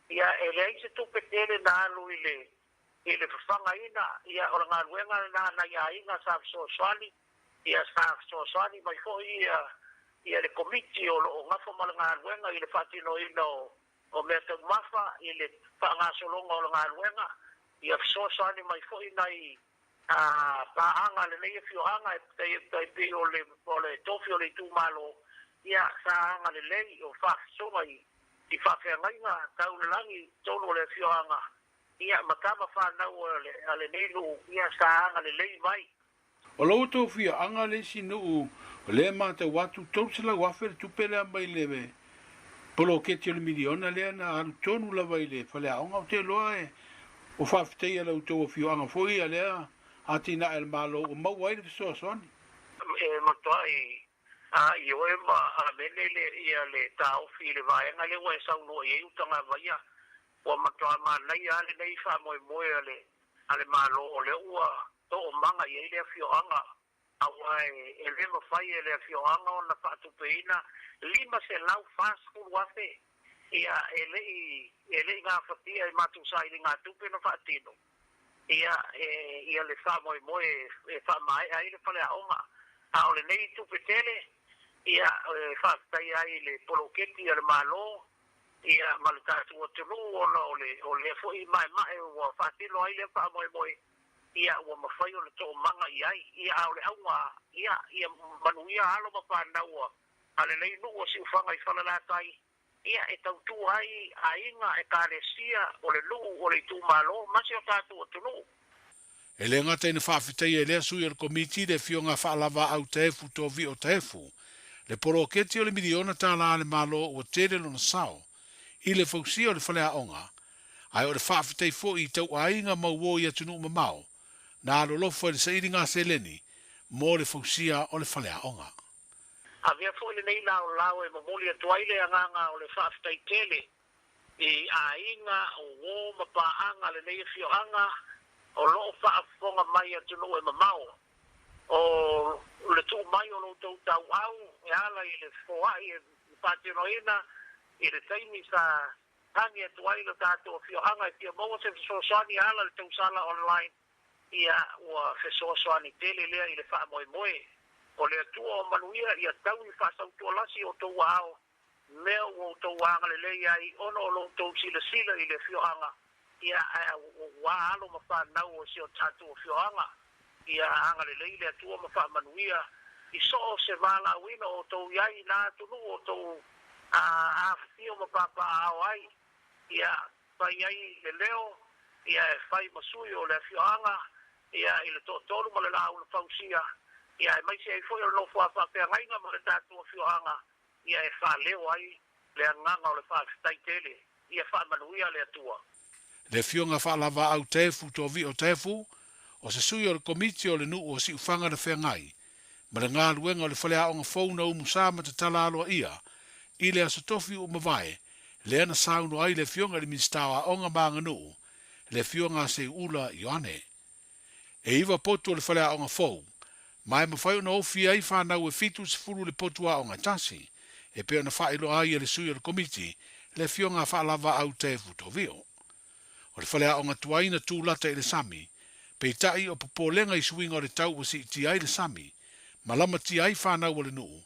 Ia e leai se tupe tele na alu i le I le fafagaina, ia, o le galuega lena a nai aiga sa fesoasoani, ia, sa fesoasoani mai foi ia, ia le Komiti o lo o gafa ma le galuega i le faatinoina o, o mea taumafa i le faagasologa o le galuega, ia fesoasoani mai foi nai a paaga a lenei afioaga e tai pei o le, o le tofi o le itumalo, ia, sa agalelei o faafofoga i, i faafeagaiga tau le lagi i totonu o le afioaga, Ia, ma tama fanau a lenei nuu, ia, sa agalelei mai. O lo outou fiaaga le isi nuu o lea e matau atu 300,000 le tupe lea mai le poloketi o le miliona lea na alu tonu lava i le faleaoga. Ou te iloa e o faafetaia la outou afioaga foi ia lea atinae a le Malo ua maua ai le fesoasoani. E matuai A ioe ma amene le ia le taofi i le vaega lea ua e saunoa i ai Utagavaia, ua matua manaia lava lenei faamoemoe a le a le Malo o lea ua toomaga i ai le afioaga, aua e le mafai e le afioaga ona faatupeina 540 afe ia e le i e le i gafatia i matou sailigatupe na faatino. Ia, e, ia le faamoemoe e faamaea ai le faleaoga. A o lenei tupe tele, ia, e faafetaia ai i le poloketi a le Malo, ia, ma le tatou atunuu ona o le, o lea foi maemae ua faatino ai lea faamoemoe, ia, ua mafai ona toomaga i ai. Ia, a o le auga, ia, ia manuia alo ma fanau a lenei nuu o Siufaga i Falelatai, Ia, e tautua ai aiga, ekalesia, o le nuu, o le itumalo, ma si o tatou atunuu. E le gata ina faafetaia e lea sui o le Komiti le Afioga Faalavaau Taefu Tovio Taefu le poloketi o le miliona tala a le Malo ua tele lona sao i le fausia o le faleaoga, ae o le faafetai foi i tauaiga ma uo i atunuu mamao na alolofa i le sailiga seleni mo le fausia o le faleaoga. Avea foi lenei laolao e momoli atu ai le agaga o le faafetai tele i aiga, o uo ma paaga a lenei afioaga o lo o faafofoga mai i atunuu e mamao. O le tuu mai o lo outou tauau e ala i le foai e faatinoina i le taimi sa tagi atu ai lo tatou afioaga e fia maua se fesoasoani e ala i le tausala online. Ia, ua fesoasoani tele lea i le faamoemoe o le Atua o manuia ia taui faasautualasi o outou aao, mea ua outou agalelei ai ona o lo outou silasila i le afioaga, ia, ae ua alo ma fanau o si o tatou afioaga, ia agalelei le Atua ma faamanuia i so o se valaauina o outou i ai i nā atunuu o outou afifio ma papaaao ai, ia, fai ai le leo, ia e fai ma sui o le afioaga, ia i le toatolu ma le laau na fausia, ia aemaise ai foi o le nofoa faafeagaiga ma le tatou afioaga, ia e faaleo ai le agaga o le faafetai tele, ia faamanuia le Atua. Le Afioga Faalavaau Taefu Tovio Taefu, o se sui o le Komiti o le Nuu o Siufaga na feagai ma le galuega o le faleaoga fou na umusa ma tatala aloaia i le Aso Tofi ua mavae, lea na saunoa ai le Afioga i le Minisita o Aoga ma Aganuu, le Afioga a Seiula Ioane. E iva potu o le faleaoga fou, ma e mafai ona ofi ai fanau e 70 i le potu aoga e tasi, e pei ona faailoa ai e le sui o le Komiti, le Afioga a Faalavaau Taefu Tovio. O le faleaoga tuai na tulata i le sami, peitai o popolega i suiga o le tau ua siitia ai le sami, ma lamatia ai fanau a le nuu,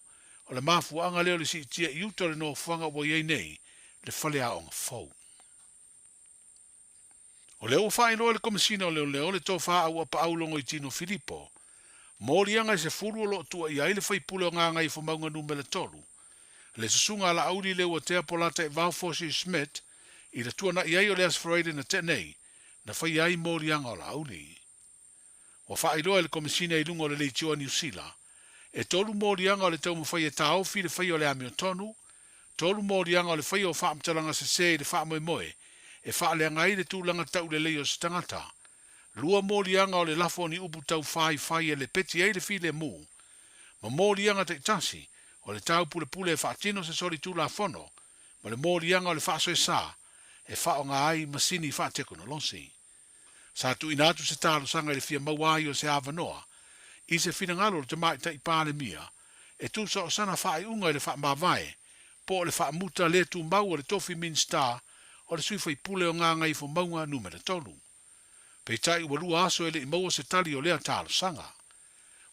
o le mafuaaga lea o le siitia i uta o le nofoaga ua i ai nei le faleaoga fou. O lea ua faailoa e le Komesina o Leoleo le tofa Auapaau Logoitino Filipo, moliaga e 10 o lo o tuuaia ai le faipule o Gagaifomauga Numera 3, le susuga a Laauli Leuatea Polataivao Fosi Schmidt i le tuanai ai o le Aso Faraile na tea nei, na faia ai moliaga o Laauli. Ua faailoa e le Komesina i luga o le Leitio a Niu Sila, e tolu moliaga o le taumafai e taofi le faia o le amiotonu, tolu moliaga o le faia o faamatalaga sese i le faamoemoe e faaleaga ai le tulaga taulelei o se tagata, lua moliaga o le lafo o ni upu taufaifai e lepeti ai le filemu, ma moliaga taitasi o le taupulepule e faatino se solitulafono ma le moliaga o le faasoesa e faaaoga ai masini faatekonolosi. Sa tuuina atu se talosaga i le fia maua ai o se avanoa i se finagalo o le Tamaitai Palemia e tusa o sana faaiuga i le faamavae po o le faamuta le tumau o le tofi Minisita o le sui faipule o Gagaifomauga Numera 3. Peitai ua lua aso e le i maua se tali o lea talosaga.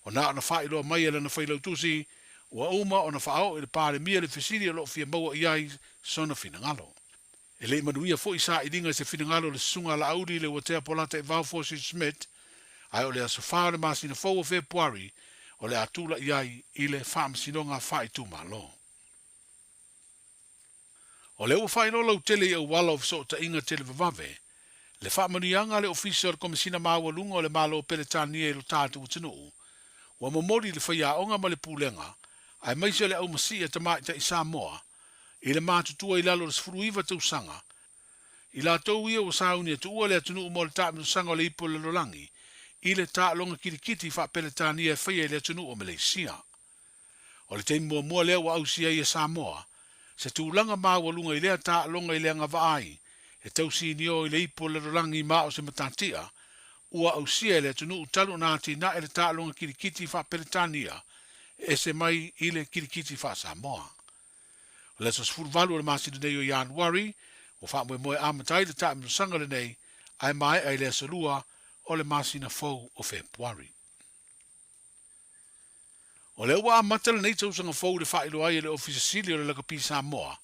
Ua na ona faailoa mai e lana failautusi ua uma ona faaoo i le Palemia le fesili o lo o fia maua i ai sona finagalo. E le i manuia foi sailiga i se finagalo o le Susuga a Laauli Leuatea Polataivao Fosi Schmidt, ae o le aso 4 o le masina fou o Fepuari o le a tulai ai i le Faamasinoga Faaitumalo. O lea ua faailoa lautele i auala o fesootaiga televavave le faamanuiaga a le Ofisa o le Komesina Maualuga o le Malo o Peretania i lo tatou atunuu, ua momoli le faiaoga ma le pulega aemaise o le aumasii a tamaitai Samoa i le matutua i lalo o le 19 tausaga, i latou ia ua sauni e tuua le atunuu mo le taamilosaga o le Ipu o le Lalolagi i le taaloga kilikiti faa-Peretania e faia i le atunuu o Maleisia. O le taimi muamua lea ua ausia ai e Samoa se tulaga maualuga i lea taaloga i le agavaa ai e tausinio i le Ipu o le Lalolagi ma o se matatia ua ausia e le atunuu talu ona atinae le taaloga kilikiti faa-Peretania e ese mai i le kilikiti faa-Samoa. O le aso 18 o le masina nei o Ianuari ua faamoemoe amata ai le taamilosaga lenei ae maea i le aso 2 o le masina fou o Fepuari. O lea ua amata lenei tausaga fou i le faailoa ai e le Ofisa Sili o le Lakapi Samoa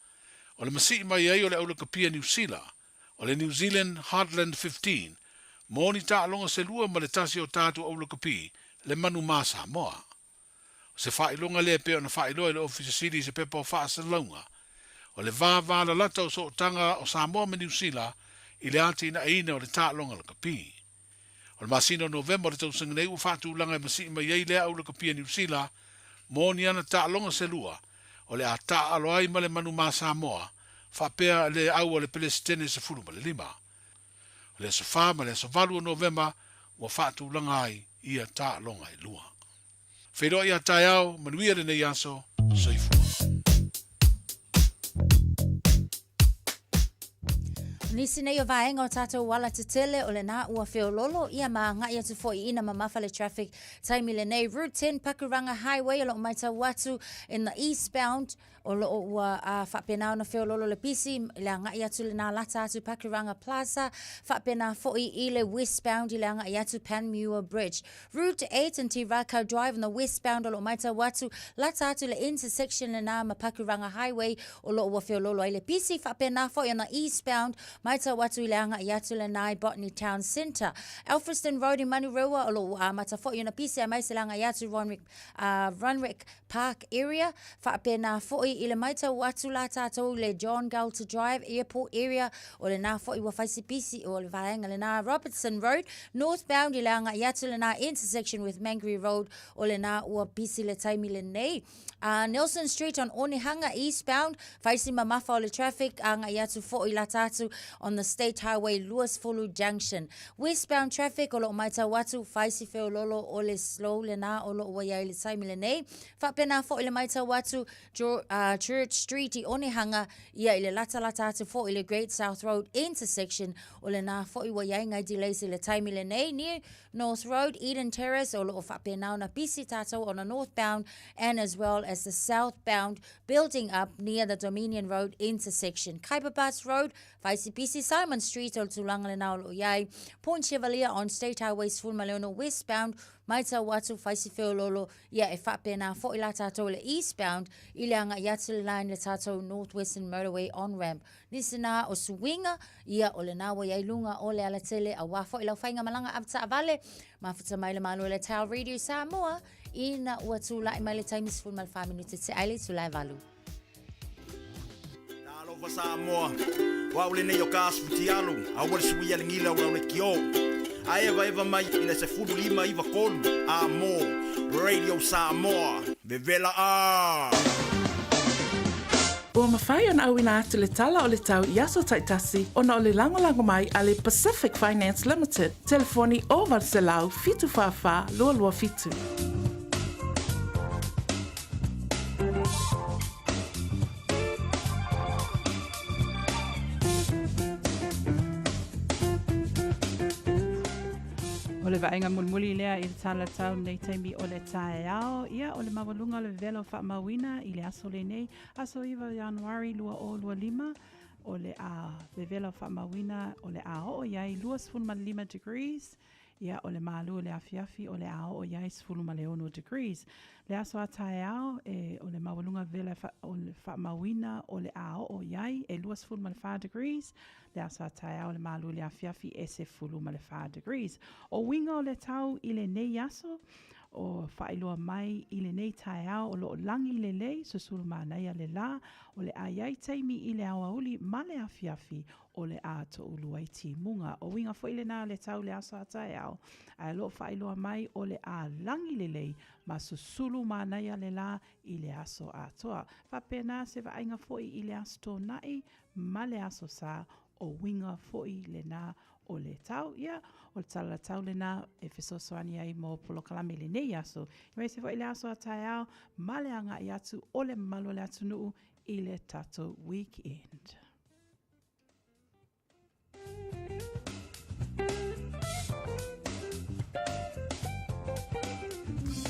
o le masii mai ai o le aulakapi a Niu Sila, o le New Zealand Heartland 15, mo ni taaloga se lua ma le tasi o tatou aulakapi, le Manumā Samoa. O se faailoga lea e pei ona faailoa e le Ofisa Sili i se pepa o faasalalauga, o le va lalata o sootaga o Samoa ma Niu Sila i le atinaeina o le taaloga lakapi. O le masina o Novema o le tausaga nei ua faatulaga e masii mai ai lea aulakapi a Niu Sila mo ni ana taaloga se lua o le a taaalo ai ma le Manumā Samoa faapea le au a le Pelesitene 15. O le aso 4 ma le aso 8 o Novema ua faatulaga ai ia taaloga e lua. Feiloai a taeao, manuia lenei aso, soifua. Nisi nei o vaega o tatou ala tetele o lena ua feololo ia ma agai atu foi ina mamafa le traffic taimi lenei Route 10 Pakuranga Highway o lo o matau atu in the eastbound o lo o ua uh, faapena ona feololo le pisi i le agai atu lena lata atu Pakuranga Plaza faapena foi i le westbound i le agai atu Panmure Bridge Route 8 and Te Rakau Drive on the westbound o lo o matau atu, lata atu le intersection lena ma Pakuranga Highway o lo o ua feololo ai le pisi, faapena foi on the eastbound, matau atu i le agai atu lena i Botany Town Centre. Alfriston Road i Manurewa o lo o ua amata foi ona pisi aemaise le agai atu Ronwick, uh, Runwick Park area, faapena foi i le matau atu la tatou i le John Galta Drive Airport area, o lena foi ua fai se pisi o le vaega lena Robertson Road, northbound i le agai atu lena intersection with Mangere Road, o lena ua pisi le taimi lenei. Uh, Nelson Street on Onehunga eastbound, fai si mamafa o le traffic, agai atu foi lata atu on the State Highway 20 Junction. Westbound traffic o lo o matau atu, fai si feololo o le slow lena o lo o ua i ai i le taimi lenei. Faapena foi le matau atu uh, Church Street i Onehunga, ia i le latalata atu foi i le Great South Road intersection o lena foi ua i ai ngai delays i le taimi lenei. New North Road, Eden Terrace o lo o faapena ona pisi tatou on the northbound and as well as the southbound building up near the Dominion Road intersection. Kuiper Bus Road, Faisipisi Simon Street o le tulaga lena o lo o i ai. Point Chevalier on State Highway 16 westbound, matau atu faisi feololo ia e faapena foi la tatou le eastbound i le agai atu le line le tatou North Western Motorway on ramp. Nisi na o suiga ia o lena ua i ai luga o le alatele auā foi lau faigamalaga avetaavale mafuta mai le Malo i le Tower Radio Samoa ina ua tulai mai le taimi 14 minute te ai le itula e valu. Talofa Samoa, o au lenei o ka asu fitialo, aua le suia le gila o lau lekiō. A evaeva mai i le 15 93 a mō Radio Samoa, vevela ā! Ua mafai ona auina atu le tala o le tau i aso taitasi ona o le lagolago mai a le Pacific Finance Limited, telefoni 0800 744 227. O le vaaiga mulimuli lea i le tala tau nei taimi o le taeao, ia o le maualuga o le vevela o faamauina i le aso lenei, aso 9 o Ianuari 2025. O le a vevela faamauina o le a oo i ai 25 degrees, ia o le malu o le afiafi o le a oo i ai 16 degrees. Le aso a taeao e o le maualuga vevela o le faamauina o le a oo i ai e 24 degrees, le aso a taeao le malu o le afiafi e 14 degrees. O uiga o le tau i lenei aso, o faailoa mai i lenei taeao o loo lagi lelei, susulu manaia le la, o le a i ai taimi i le aoauli ma le afiafi o le a toulu ai timuga. O uiga foi lena o le tau le aso a taeao, ae o loo faailoa mai o le a lagi lelei ma susulu manaia le la i le aso atoa. Faapena se vaaiga foi i le Aso Toonai ma le Aso Sa, o uiga foi lena o le tau. Ia, o le tala tau lena e fesoasoani ai mo polokalame i lenei aso. Aemaise foi le aso a taeao ma le agai atu o le mamalu o le atunuu i le tatou weekend.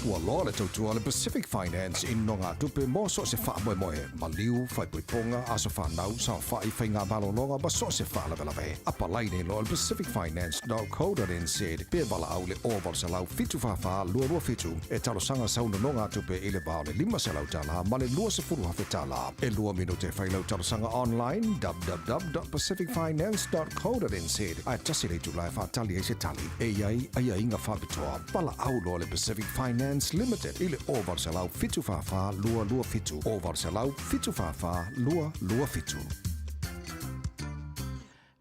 Ua loa le tautua a le Pacific Finance i nonogatupe mo so o se faamoemoe, maliu, faaipoipoga, aso fanau, saofai, faiga malologa ma so o se faalavelave. Apalai nei loa i le pacificfinance.co.nz pe valaau i le 0800 744 227 e talosaga sau nonogatupe i le va o le $500 ma le $20,000. E lua minute e fai lau talosaga online www.pacificfinance.co.nz ae tasi le itula e faatali ai se tali. E i ai aiaiga faapitoa. Valaau loa le Pacific Finance Limited i le 0800 744 227, 0800 744 227.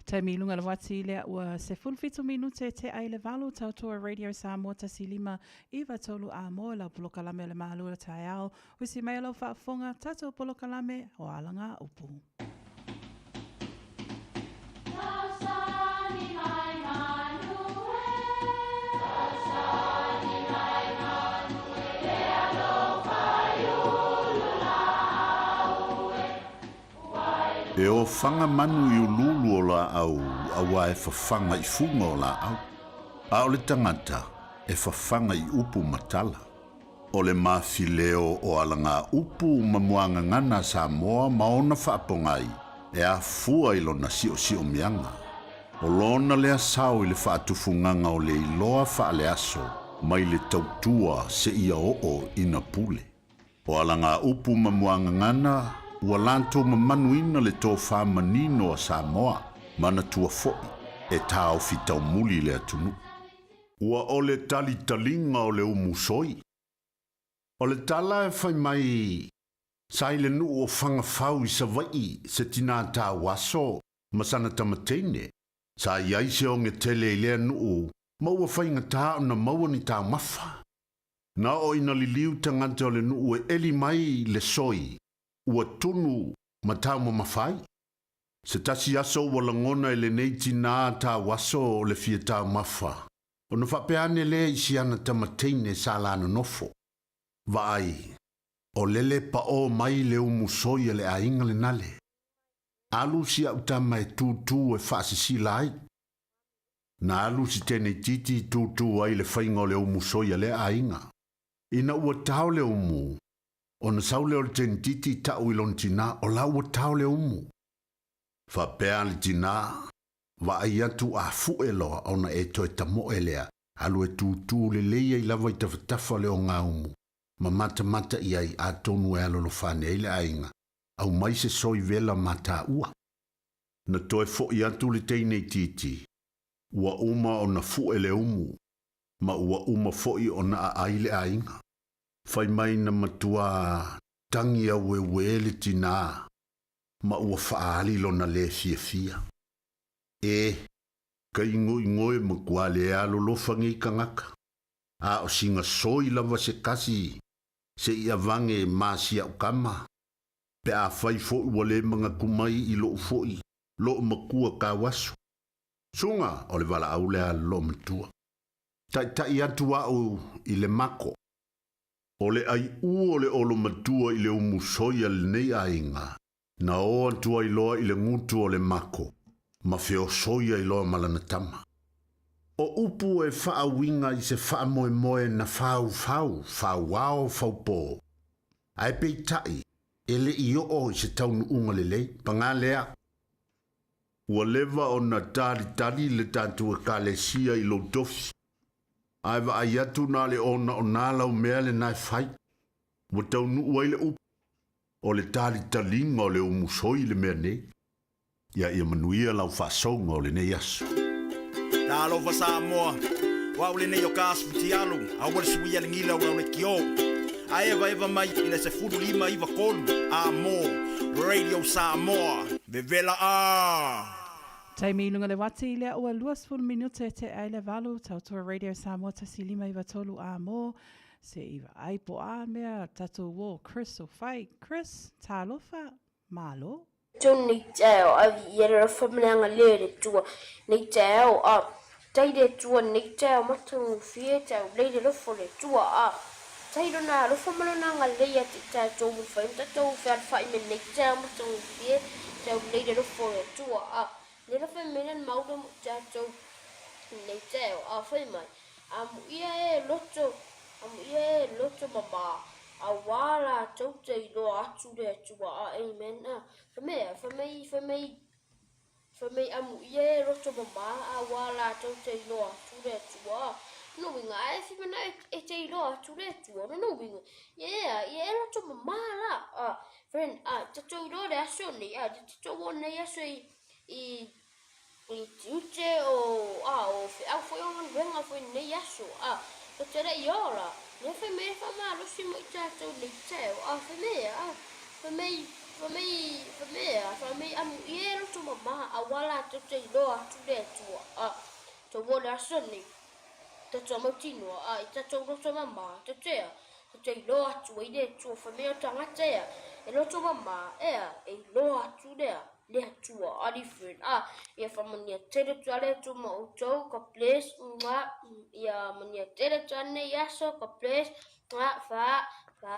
Taimi i luga le uati lea ua 17 minute tea i le 8, Tautua Radio Samoa 1 5 9 3 a mo lau polokalame o le Malu o le Taeao. Usi mai lau faafofoga, tatou polokalame o Alagaupu. E ofaga manu i uluulu o laau auā e fafaga i fuga o laau, a o le tagata e fafaga i upu ma tala. O le mafileo o alagaupu ma muagagana a Samoa ma ona faapogai e afua i lona siosiomiaga. O lona lea sao i le faatufugaga o le iloa faaleaso mai le tautua seia oo ina pule. O alagaupu ma muagagana ua latou mamanuina le tofā manino a Samoa, manatua foi e taofi taumuli le atunuu. Ua o le talitaliga o le umu soi. O le tala e fai mai sa i le nuu o Fagafau i Savaii se tinā tauaso ma sana tamateine. Sa i ai se oge tele i lea nuu ma ua faigata ona maua ni taumafa. Na oo ina liliu tagata o le nuu e eli mai le soi ua tunu ma taumamafa ai. Se tasi aso ua lagona e lenei tinā tauaso o le fia taumafa, ona faapea ane lea i si ana tamateine sa la nonofo, Vaai, o lele paʻō mai le umu soi a le aiga lenale. Alu si au tama e tūtū e faasisila ai. Na alu si teneititi i tūtū ai le faiga o le umu soi a lea aiga. Ina ua tao le umu, ona sau lea o le teneititi tau i lona tinā, o la ua tao le umu. Faapea le tinā, Vaai atu a fuʻe loa ona e toe tamoe lea, alu e tūtū lelei ai lava i tafatafa o le ogaumu, ma matamata i ai atonu e alolofa ane ai le aiga, aumai se soi vela ma taua. Na toe foʻi atu le teineitiiti, ua uma ona fuʻe le umu, ma ua uma foʻi ona aʻai le aiga. Fai mai na matuā tagi aueuē le tinā, ma ua faaali lona lē fiafia. E, ka igoigo e matua le alolofa nei tagata, a o sina soi lava se kasi seʻi avage ma si aʻu tama, pe afai foʻi ua lē manatu mai i loʻu foʻi loʻu matua tauaso. Suga o le valaau lea a le loomatua. Taʻitaʻi atu aʻu i le mako. O le aiʻū o le olomatua i le umu soi a lenei aiga, na o atu ai loa i le gutu o le mako, ma feosoi ai loa ma lana tama. O upu e faauiga i se faamoemoe na faufau, fauao, faupō. Ae peitai, e leʻi oo i se taunuuga lelei. Pagā lea. Ua leva ona talitali le tatou Ekalesia i lou tofi, ae vaai atu na o le onaona lau mea lena e fai. Ua taunuu ai le upu, o le talitaliga o le umusoi le mea nei. Ia ia manuia lau faasouga o lenei aso. Talofa Samoa, o au lenei o ka aso fitialo, aua le suia le gila o lau lekiō. A evaeva mai i le 15 93 A mo Radio Samoa, vevela a! Taimi i luga le uati i lea ua 20 minute e tea ai le 8, Tautua Radio Samoa 1 5 9 3 A mo, se i vaai po o a mea tatou uō Chris o fai. Chris, talofa, malo. Tonu nei taeao, avi ia le alofa ma le agalelei o le Atua nei taeao, a tai le Atua nei taeao matagofie, taulei le alofa o le Atua, a tai lona alofa ma lona agalelei ia te i tatou ua mafai ona tatou fealofai me nei taeao matagofie, taulei le alofa o le Atua, a le alofa mai lana maula mo i tatou nei taeao, a fai mai, amuia e loto, amuia e loto mamā, Auā latou te iloa atu le Atua a Amen a. Fai mai a, fai mai, fai mai, fai mai amuia e loto mamā, auā latou te iloa atu le Atua a. Lona uiga, a e fia manao e te iloa atu le Atua, lona uiga, ia ea, ia e loto mamā la. A, friend, a, tatou iloa le aso nei, a, tatou o nei aso i, i, I tiute o, a, o feau foi o galuega foi lenei aso, a, tou te le i ola, lea fai mai e faamalosi mo i tatou nei taeao, a, fai mai a, fai mai, fai mai, fai mai a, fai mai amuia e loto mamā, aua latou te iloa atu le Atua, a, tou o le aso nei, tatou mautinoa, a, i tatou loto mamā, tou te a, tou te iloa atu ai le Atua, fai mai o tagata ea, e loto mamā, ea, e iloa atu le a. Le Atua Ali Friend a ia faamanuia tele atu ale Atua ma outou God bless mwah ia manuia tele atu anei aso God bless mwah fa fa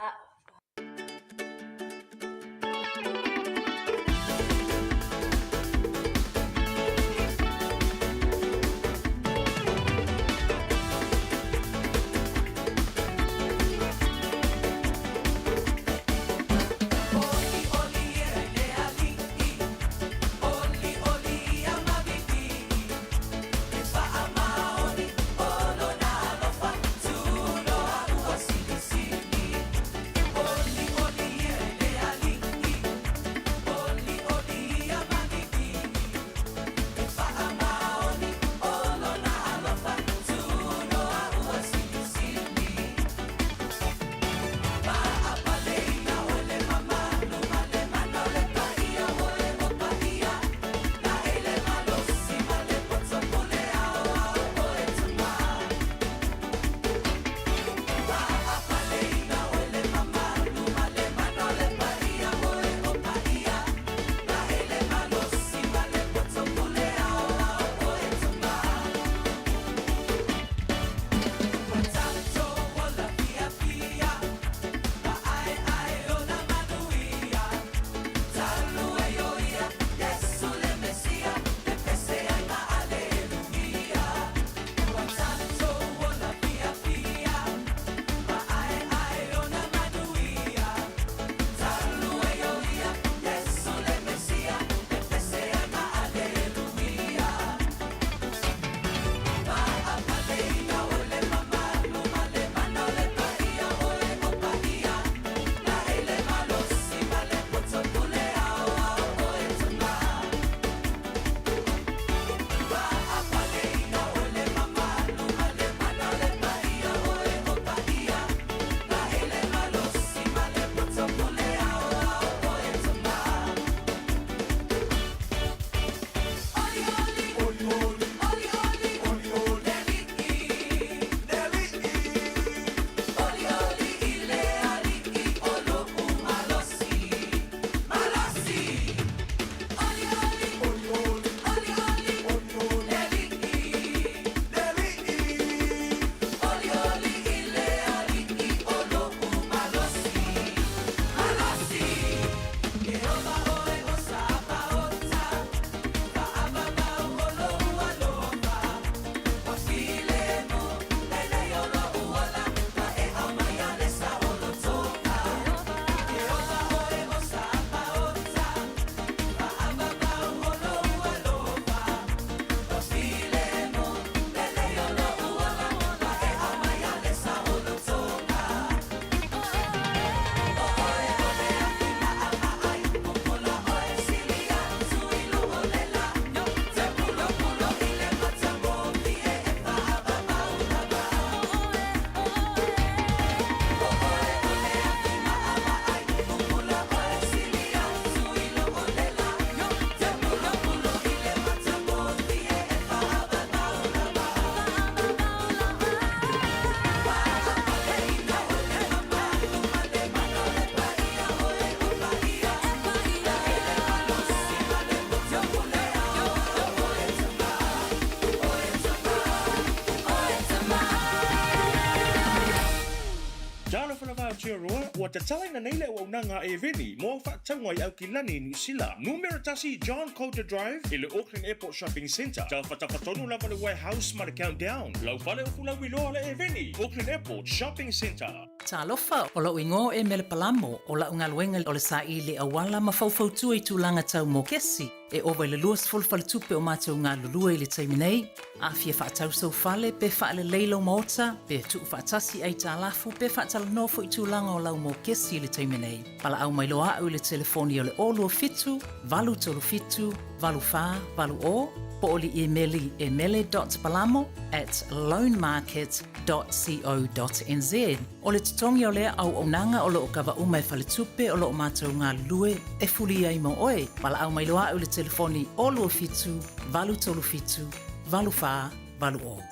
Talofa lava Aotearoa, ua tatalaina nei le auaunaga a Airveni mo au faatauga i Aukilani i Niu Sila. Numera tasi John Coulter Drive i le Auckland Airport Shopping Centre, tafatafa tonu lava le Warehouse ma le Countdown, lau fale ufu lauiloa le Airveni, Auckland Airport Shopping Centre. Talofa, o lou igoa e Mele Palamo, o la'u galuega o le saili auala ma faufautua i tulaga tau mokesi. E ova i le 20 faletupe o matou galulue i le taimi nei. A fia faatau sou fale, pe faalelei lou maota, pe tuufaatasi aitalafu, pe faatalanoa foi tulaga o lau mokesi i le taimi nei, valaau mai loa a'u i le telefoni o le 027 837 8480 po o le imeli e mele dot palamo at loanmarket dot co dot nz. O le totogi o lea auaunaga o lo o kava uma e faletupe o lo o matou galulue e fuli ai mo oe. Valaau mai loa a'u i le telefoni 027 837 8480.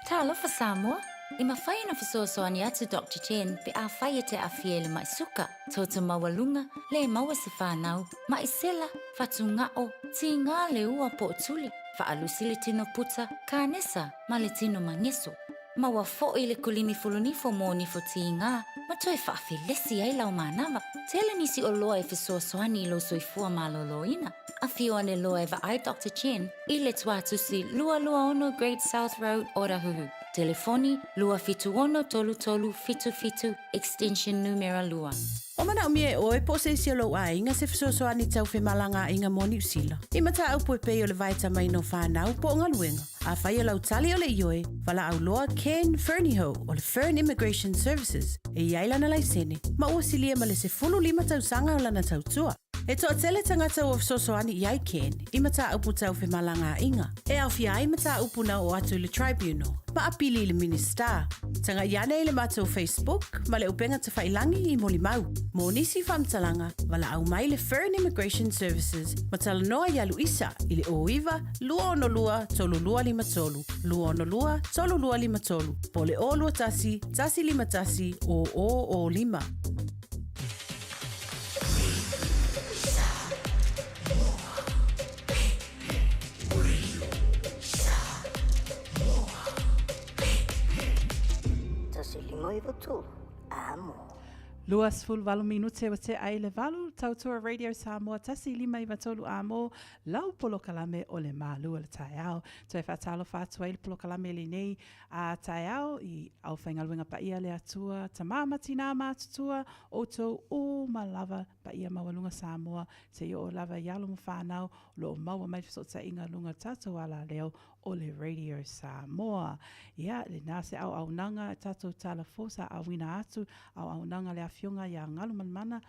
Talofa Samoa! E mafai ona fesoasoani atu Doctor Chen pe afai e te aafia i le mai suka, toto maualuga, le maua se fanau, mai sela, fatugao, tiga le ua po o tuli, faalusi le tino puta, kanesa ma le tino mageso. Maua foi le kulimi fulunifo mo nifo tiga ma toe faafelesi ai lau manava. Tele nisi oloa e fesoasoani i lou soifua maloloina. Afio ane loa e vaai Doctor Chen i le Tuatusi 226 Great South Road, Otahuhu. Telefoni, 276 3377, extension numera 2. Ua manaomia e oe po o se isi o lou aiga se fesoasoani tau femalagaaiga mo Niu Sila i mataupu e pei o le vaetamaina o fanau po o galuega. Afai o lau tali o le ioe, valaau loa Ken Fernihough o le Fern Immigration Services e i ai lana laisene ma ua silia ma le 15 tausaga o lana tautua. E toatele tagata ua fesoasoani i ai Ken i mataupu tau femalagaaiga, e aofia ai mataupu na oo atu i le Tribunal ma apili i le Minisita. Tagai ane i le matou Facebook ma le upega tafailangi i molimau. Mo nisi faamatalaga, valaau mai le Fern Immigration Services ma talanoa iā Luisa i le 09 262 3253, 262 3253, po o le 021 151 0005. Amo. 28 minute ua tea ai le valu, Tautua Radio Samoa 1 5 9 3 Amo, lau polokalame o le malu o le taeao. Toe faatalofa atu ai le polokalame lenei a taeao i aufaigaluega paia le Atua, tamā ma tinā matutua, outou uma lava paia maualuga Samoa, seia oo lava i alo ma fanau, o lo o maua mai le fesootaiga luga o le tatou alaleo o le Radio Samoa. Ia, lena se auaunaga e tatou tala fou sa auina atu, auaunaga le Afioga ia Galumalemana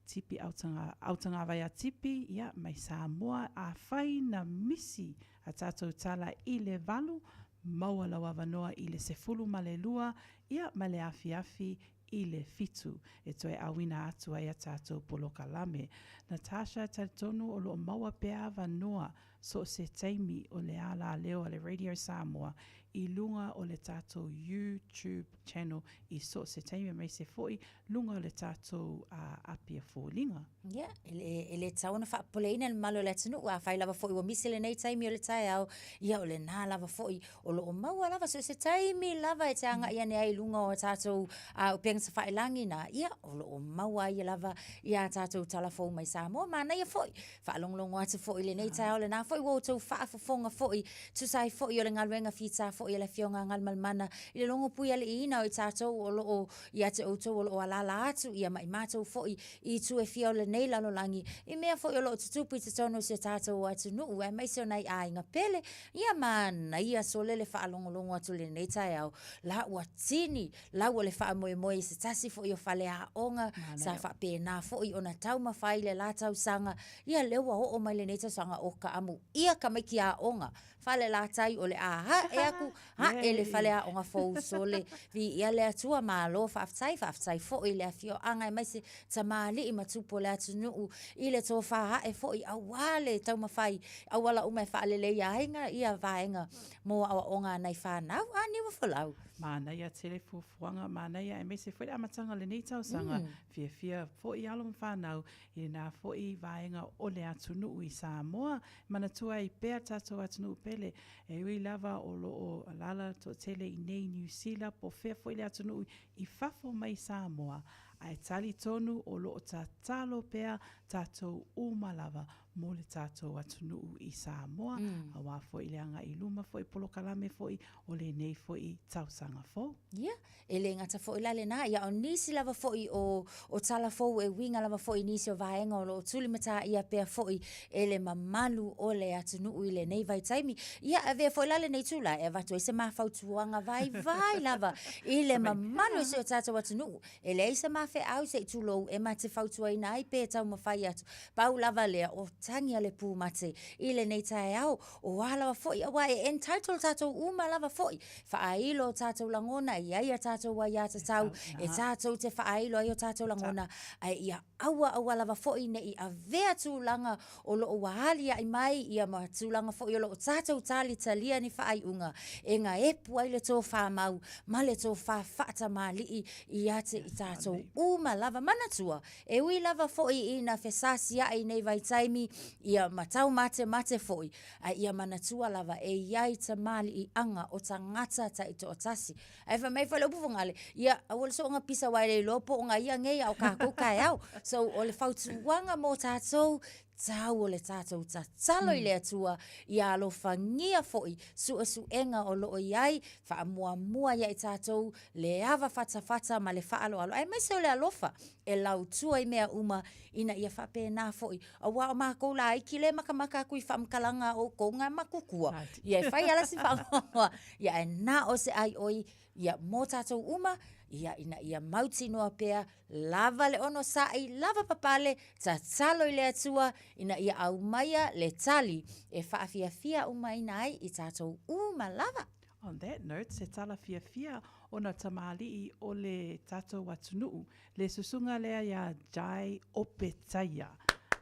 Tipi Autanga, Autagavaia Tipi, ia, mai Samoa, afai na misi a tatou tala i le valu, maua lau avanoa i le 12, ia, ma le afiafi i le fitu, e toe auina atu ai a tatou polokalame. Natasha, e talitonu o lo o maua pea avanoa so o se taimi o le alaleo a le Radio Samoa i luga o le tatou YouTube channel i so o se taimi aemaise foi luga o le tatou Apia Foliga. Ia, e le, e le tatau ona faapopoleina le mamalu o le atunuu, afai lava foi ua misi lenei taimi o le taeao, ia o lena lava foi o lo o maua lava so o se taimi lava e te agai ane ai i luga o tatou upega tafailagi na, ia o lo o maua ai lava ia tatou tala fou mai Samoa. Manaia foi, faalogologo atu foi i lenei taeao, lena foi ua outou faafofoga foi, tusa ai foi o le galuega fita foi a le Afioga a Galumalemana i le logo puialiiina o i tatou o lo o ia te outou o lo o alaala atu ia ma i matou foi i itu e fia o lenei lalolagi, i mea foi o lo o tutupu i totonu o si o tatou atunuu aemaise o nai aiga pele, ia manaia sole le faalogologo atu i lenei taeao, la ua tini lau o le faamoemoe i se tasi foi o faleaoga sa faapena foi ona taumafai i le la tausaga, ia lea ua oo mai lenei tausaga o kaamu ia tamaiti aoga Falelatai o le a hae aku, hae le faleaoga fou sole. Viia le Atua, malo faafetai, faafetai foi i le afioaga aemaise tamalii ma tupu o le atunuu i le tofa ae foi aua le taumafai auala uma e faaleleia ai ia vaega mo aoaoga a nai fanau. A niu folau. Mānaia tele fuafuaga, mānaia aemaise foi le amataga o lenei tausaga, fiafia foi alo ma fanau i lena foi vaega o le atunuu i Samoa. E manatua ai pea tatou atunuu pele, e ui lava o lo o alaala toatele i nei i Niu Sila po o fea foi le atunuu i fafo mai Samoa, ae talitonu o lo o tatalo pea tatou uma lava mo le tatou atunuu i Samoa, aua foi le agai i luma foi polokalame foi o lenei foi tausaga fou. Ia, e le gata foi la lena, ia o nisi lava foi o, o tala fou e uiga lava foi i nisi o vaega o lo o tulimataia pea foi e le mamalu o le atunuu i lenei vaitaimi. Ia, avea foi la lenei itula e avatu ai se ma fautuaga vaivai lava i le mamalu o si o tatou atunuu. E leai se ma feau se i tulou e ma te fautuaina ai pe taumafai atu. Pau lava lea o tagi a le pumate i lenei taeao, o a lava foi aua e entitle tatou uma lava foi. Faailo o tatou lagona, e i ai a tatou aiatatau e tatou te faailo ai o tatou lagona, ae ia aua aua lava foi ne i avea tulaga o lo o ua aliae mai ia ma tulaga foi o lo o tatou talitalia ni faaiuga e gaepu ai le tofa mau ma le tofa faatamalii ia te i tatou uma lava. Manatua, e ui lava foi ina fesasiai i nei vaitaimi ia ma taumatemate foi, ae ia manatua lava e i ai tamaliiaga o tagata taitoatasi. Ae fai mai foi le upu fogale, ia aua le soona pisa aua e le iloa po o na ia nei a o kākou taeao. So o le fautuaga mo tatou, tau o le tatou tatalo i le Atua, ia alofagia foi suesuega o lo o i ai, faamuamua ia i tatou le ava fatafata ma le faaaloalo, aemaise o le alofa e lautua i mea uma ina ia faapena foi. Aua o makou laiti lea e makamaka atu i faamatalaga a outou na matutua, ia e fai lava la si faanoanoa, ia ae na o se aioi ia mo tatou uma, ia ina ia mautinoa pea lava le onosai, lava papale, tatalo i le Atua ina ia aumaia le tali e faafiafia umaina ai i tatou uma lava. On that note, se tala fiafia ona tamalii o le tatou atunuu, le susuga lea ia Jai Opetaia.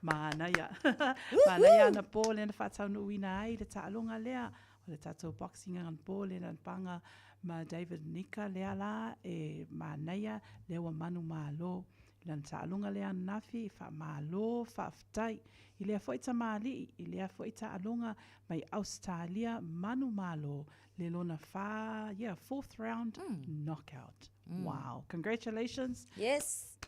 Manaia. Manaia ana po lea na faataunuuina ai le taaloga lea o le tatou boxing anapo lea na paga ma David Nika lea la e manaia lea ua manumalo i lana taaloga lea ananafi, faamalo, faafetai i lea foi tamalii, i lea foi taaloga mai Ausetalia manumalo le lona fa, yeah, fourth round knockout. Wow. Congratulations. Yes.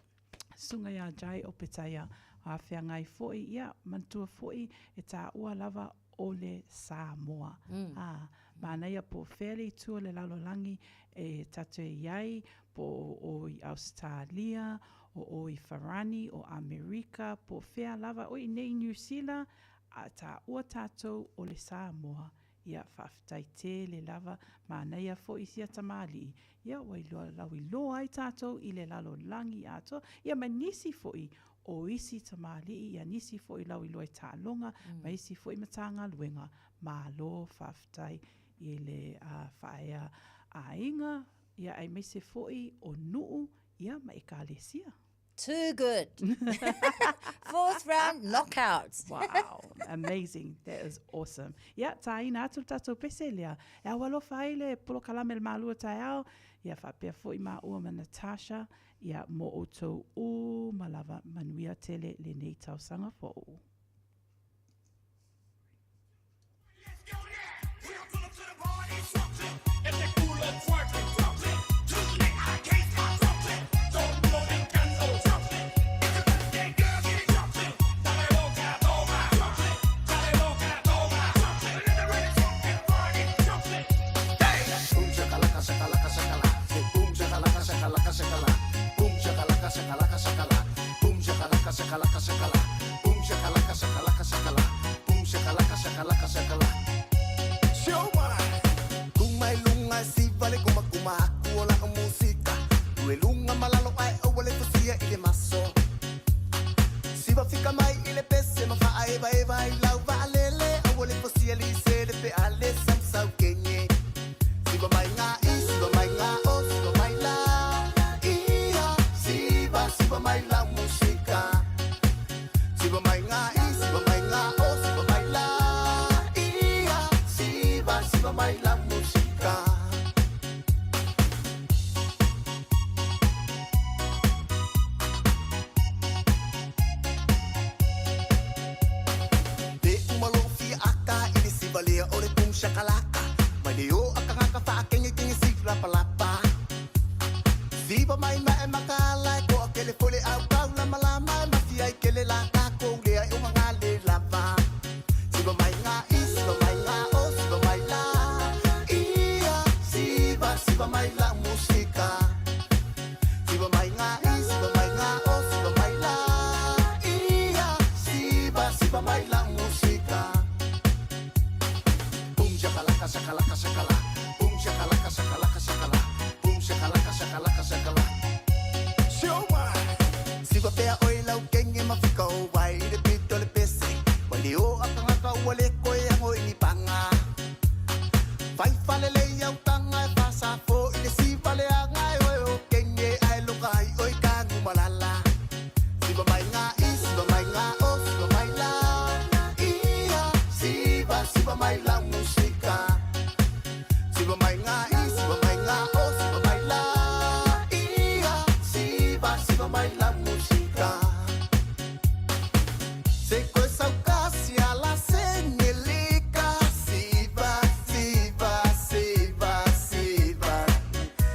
Susuga ia Jai Opetaia, a feagai foi, ia, manatua foi e taua lava o le Samoa. Ā, manaia po o fea le itu o le lalolagi e tatou i ai, po o ʻoe i Ausetalia, o ʻoe i Farani, o Amerika, po o fea lava, oi nei i Niu Sila, a taua tatou o le Samoa. Ia, faafetai tele lava, manaia foi sia tamalii, ia ua iloa lauiloa ai tatou i le lalolagi atoa, ia ma nisi foi o isi tamalii, ia nisi foi lauiloa i taaloga, ma isi foi Matagaluega. Malo faafetai i le faaea aiga, ia aemaise foi o nuu, ia ma Ekalesia. Too good. Fourth round knockout. Wow, amazing. That is awesome. Ia, tāina atu le tatou pese lea. E au alofa ai le polokalame le malua taeao, ia faapea foi māua ma Natasha, ia mō outou uma lava manuia tele lenei tausaga fou. Siva pea oi lau kenge ma fika o vai i le pito le pese. Mai le o a tangata ua le koe ango i ni panga. Fai fale le iau tanga e whasafo i le siva le anga e oe o kenge ai loka ai oi kangu malala. Siva mai ngā i, siva mai ngā o, siva mai la. Ia, siva, siva mai la musika. Siva mai ngā i, siva mai ngā o, siva mai la. Ia, siva, siva mai la musika. Se koe saukasi ala sengelika. Siva, siva, siva, siva.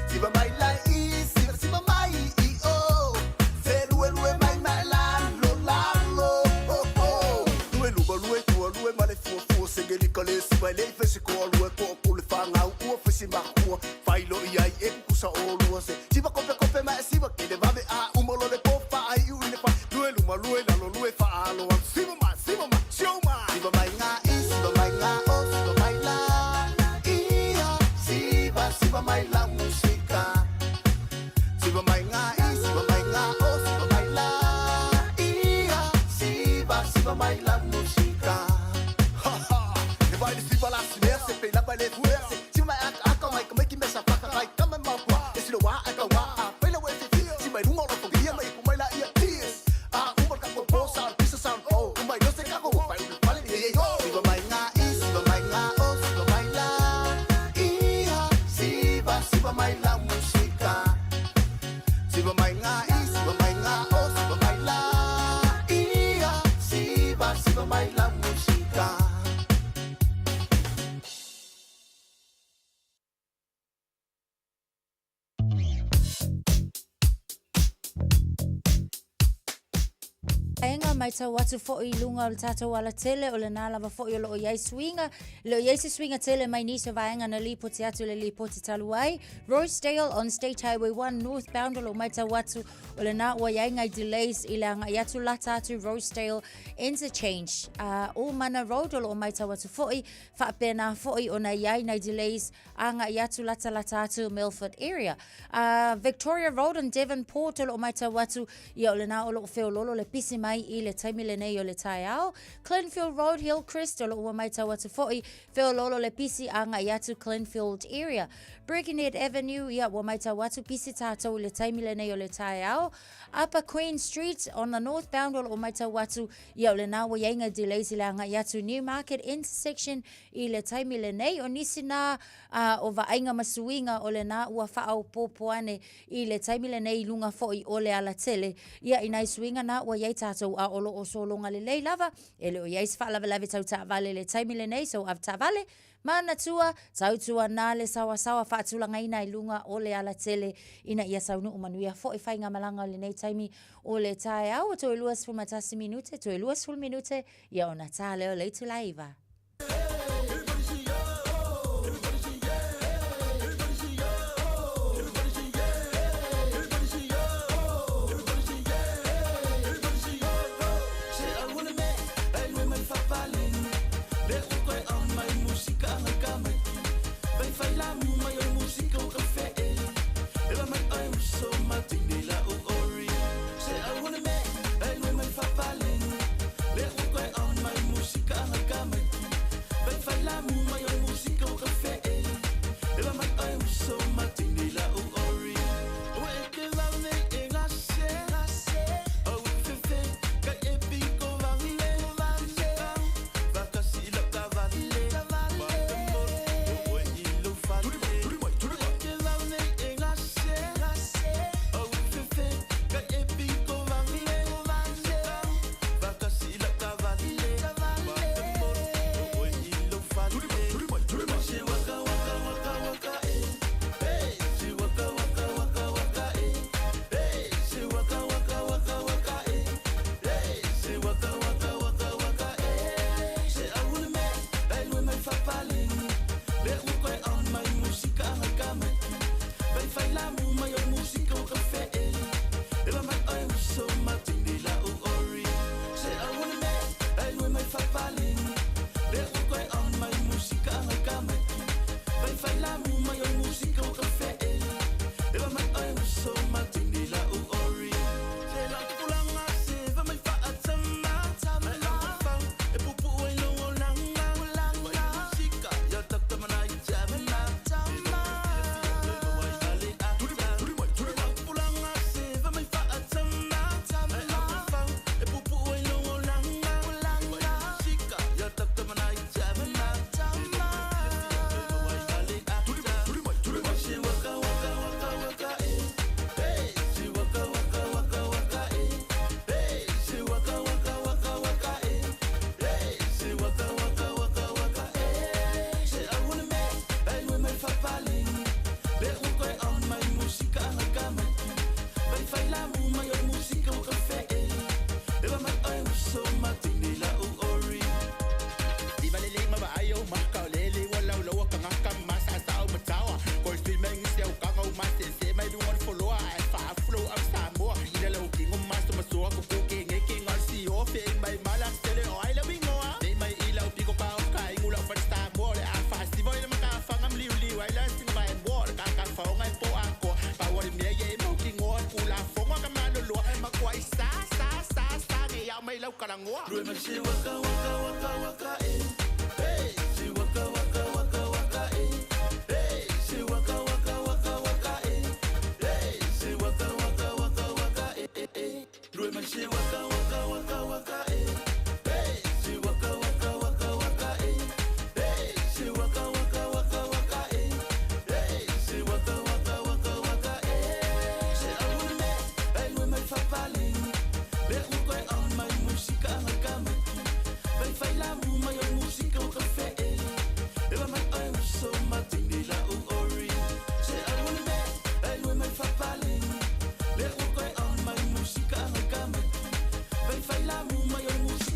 Siva mai la i, siva, siva mai i o. Se lue lue mai mai la lo la lo oh oh. Lue luba lue tua lue ma le fua fua sengelika le siva le fese ko lue ko ko le whangau ua fese makua. Whailo i ai e kukusa o lua se. Siva kope kope ma e siva ke le vave a umolo le pofa ai u i le fa. Lue luma lue lalo lue fa alo am. Siva ma, siva ma, sioma. Siva mai ngā i, siva mai ngā o, siva mai la. Ia, siva, siva mai la musika. Siva mai ngā i, siva mai ngā o, siva mai la. Ia, siva, siva mai la musika. Ha ha, e vai le siva la simea, se pe la vai le fuea, se siva mai aka aka mai ka mai ki mesa whaka kai kama mau kua. E silo wa aka wa a whaila we se fia, si mai runga o roto ia mai ku mai la ia tears. A umar ka ko po sa pisa sa o, umai no se ka ko whai ulu pale ni ye yo. Siva mai ngā i, siva mai ngā o, siva mai la. Ia, siva, siva mai la musika. Siva mai ngā i, siva mai ngā o, siva mai la. Ia, siva, siva mai la musika. Vaega, matau atu foi i luga o le tatou alatele, o lena lava foi o loo i ai suiga, e le o i ai se suiga tele mai nisi o vaega na lipoti atu i le lipoti talu ai. Rosedale on State Highway 1 northbound o loo matau atu o lena ua i ai nai delays i le agai atu lata atu Rosedale Interchange. Omana Road o loo matau atu foi, faapena foi ona i ai nai delays agai atu latalata atu Milford area. Victoria Road and Devonport o loo matau atu ia o lena o loo feololo le pisi mai i le taimi lenei o le taeao. Clinfield Road Hillcrest o loo ua matau atu foi feololo le pisi agai atu Clinfield area. Birkenhead Avenue ia ua matau atu pisi tatou i le taimi lenei o le taeao. Upper Queen Street on the northbound o loo matau atu ia o lena ua iai nai delays i le agai atu Newmarket intersection i le taimi lenei. O nisi na o vaaiga ma suiga o lena ua faaopoopo ane i le taimi lenei i luga foi o le alatele. Ia i nai suiga na ua i ai tatou a o lo o sologa lelei lava, e le o i ai se faalavelave tau taavale i le taimi lenei, so avetaavale, manatua, tautuana le saoasaoa faatulagaina i luga o le alatele ina ia taunuu manuia foi faigamalaga o lenei taimi o le taeao. Ua toe 21 minute, toe 20 minute, ia ona ta lea o le itula e 9.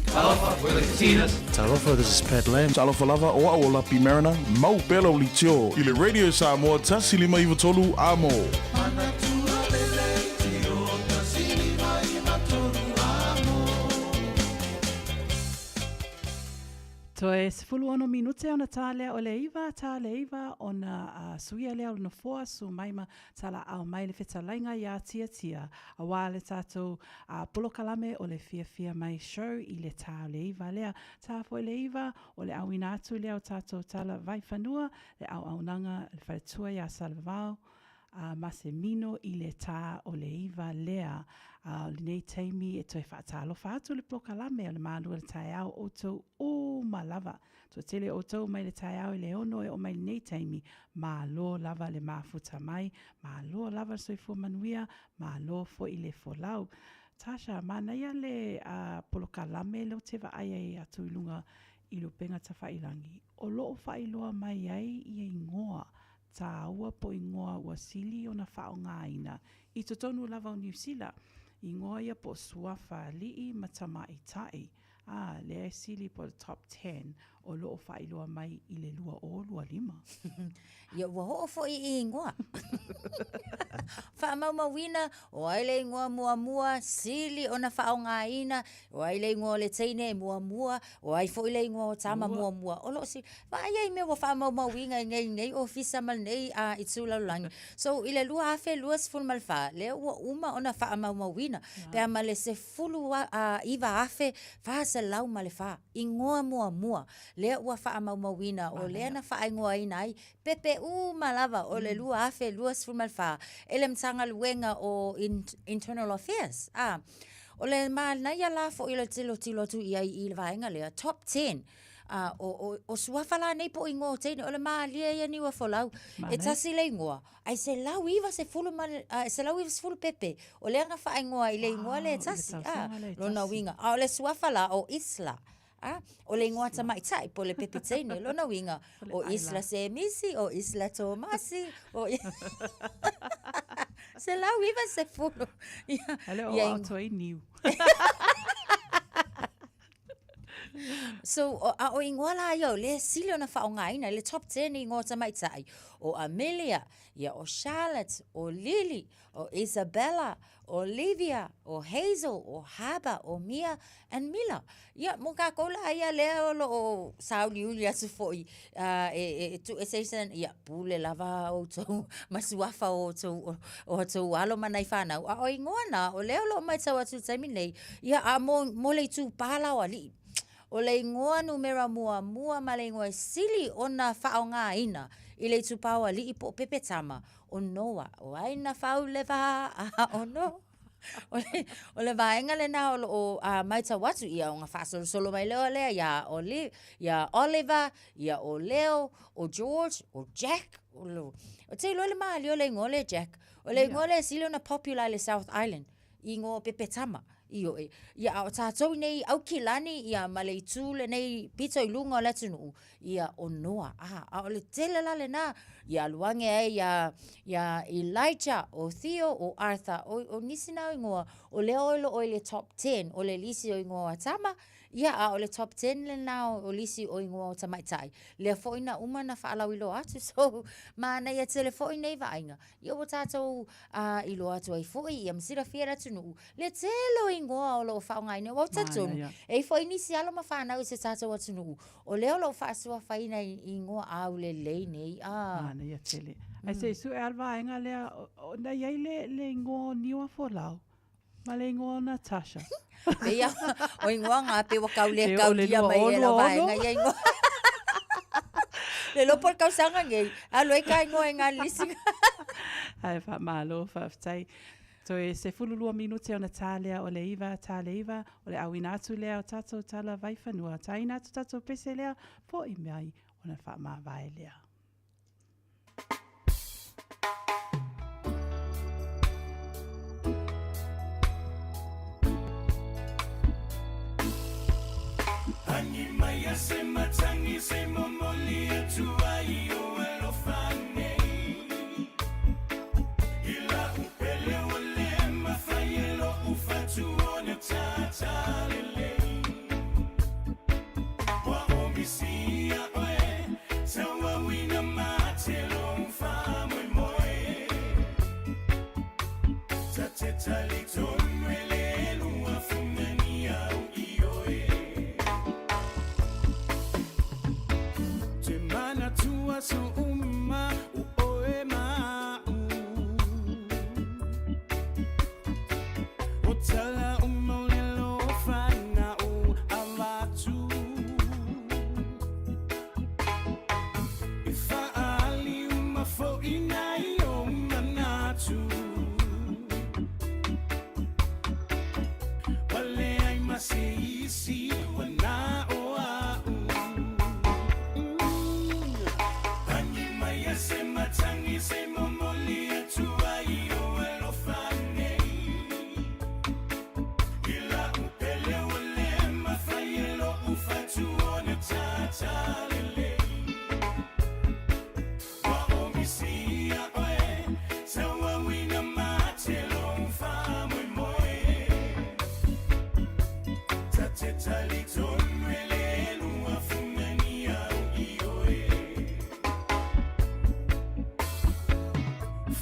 Talofa, we're the Katinas. Talofa, this is Pat Lam. Talofa lava, o au o Lapi Mariner, mau pea lau leitio i le Radio Samoa 105 3 Amo. Toe 16 minute ona tā lea o le iva, tā le iva ona uh, suia lea o le nofoa, su mai ma talaau mai le fetalaiga iā Tiatia, auā le tatou uh, polokalame o le Fiafia Mai Show i le tā o le iva lea. Tā foi le iva, o le auina atu lea o tatou tala vaifanua, le auaunaga, le faletua iā Salevao, a ma se mino i le tā o le iva lea. A o lenei taimi e toe faatalofa atu le polokalame o le Malu o le Taeao outou uma lava. Toatele outou mai le taeao i le ono e oo mai lenei taimi, malo lava le mafuta mai, malo lava le soifua manuia, malo foi le folau. Tasha, manaia le uh, polokalame lea ou te vaai ai atu i luga i le upega tafailangi, o lo o faailoa mai ai ia ingoa tāua po ingoa ua sili ona faaaogaina i totonu lava o Niu Sila, ingoa ia po o suafa alii ma tamaitai, ā, lea e sili po o le top ten o lo o faailoa mai i le 2025. Ia, ua hoʻo foi i ingoa. Faamaumauina, o ai le ingoa muamua, sili ona faaaogaina, o ai le ingoa o le teine e muamua, o ai foi le ingoa o tama muamua. O lo o sili, vaai ai mea ua faamaumauina i nei, nei ofisa ma lenei uh, itu lalolagi. So, i le 2024, lea ua uma ona faamaumauina, pe a ma le 19,404 ingoa muamua lea ua faamaumauina, o lea na faaigoaina ai pepe uma lava o le 2024 e le Matagaluega o Internal Affairs. A, o le manaia la foi o le tilotilo atu i ai i le vaega lea, top 10, a, o, o, o suafa la nei po o ingoa o teine, o le malie ia niu a folau, e tasi le ingoa, Ae 190 ma le, a, 190 pepe, o lea na faaigoa i le ingoa lea e tasi, a, lona uiga. A o le suafa la, o Isla, a, o le ingoa tamaitai po o le pepe teine, lona uiga, o Isla Semisi, o Isla Tomasi, o 190. Ia, A lea o atoa ai niu. So, o, a o ingoa la ia o lea sili ona faaaogaina i le top 10 ingoa tamaitai, o Amelia, ia o Charlotte, o Lily, o Isabella, o Olivia, o Hazel, o Harbour, o Mia and Mila. Ia, mo kākou la ia lea o lo o sāuliuli atu foi uh, e, e, e tuueseese, ia, pule lava outou ma suafa o outou, o outou alo ma nai whanau. A o ingoa nā, o lea o lo o matau atu i le taimi nei, ia, a mo, mo le itupā la o alii. O le ingoa numera muamua ma le ingoa e sili ona faaaogaina i le itupā o alii po o Pepetama, o Noa, o ai na faulewa a o Noa. O le, o le vaega lena o lo o uh, matau atu ia ona faasolosolo mai lea lea iā Oli, iā Oliver, ia o Leo, o George, o Jack, o lo, o te iloa le malie o le ingoa lea Jack. O le ingoa lea e sili ona popular i le South Island, i ingoa o Pepetama. Ioe. Ia, a o tātou nei Aukilani, ia, ma le itu lenei pito i luga o le atunuu, ia, o Noa. A, a o le tele la lenā, ia alu age ai iā, iā Elijah, o Theo, o Arthur, o, o nisi nā o ingoa, o lea o lo o i le top ten, o le lisi o ingoa o tama, ia, a o le top ten lenā o, o lisi o ingoa o tamaitai. Lea foi na uma na faalauiloa atu, so, manaia tele foi nei vaaiga. Ia ua tātou, a, iloa atu ai foi, ia ma silafia le atunuu, le tele o igoa o lo o faaaogaina, aua ou te talitonu, e i ai foi nisi alo ma fanau i se tatou atunuu, o lea o lo o faasuafaina i igoa aulelei nei. A. Manaia tele. Ae se i sue lava le vaega lea, na i ai le igoa o Niuafolau ma le igoa o Natasha. Pei a, o igoa na pei ua tau le kaulia mai e lau vaega ia igoa. Le iloa po o le tausaga nei, alu ai ka igoa i ngā lisi. Ae faamalo, faafetai. Toe 12 minute ona tā lea o le 9, tā le 9, o le auina atu lea o tatou tala vaifanua. Tāina atu tatou pese lea, fo'i mai ona faamavae lea. Agi mai a se matangi se momoli atu ai o alofa nei I la'u pele ua le mafai e lo'u fatu ona tātā lelei Ua ou misia oe tauauina mate lou faamoemoe Ta te talitonu e le lua funani au i oe Te manatua so uma o oe ma a'u O tala uma o le alofa na'u avatu E fa'aali uma fo'i nai ou manatu Ua leai ma se isi ua na o a'u Agi mai a se matangi se momoli atu ai o alofa nei I la'u pele ua le mafai e lo'u fatu ona tātā lelei Ua ou misia oe tauauina mate lou faamoemoe Ta te talitonu e le lua funani au i oe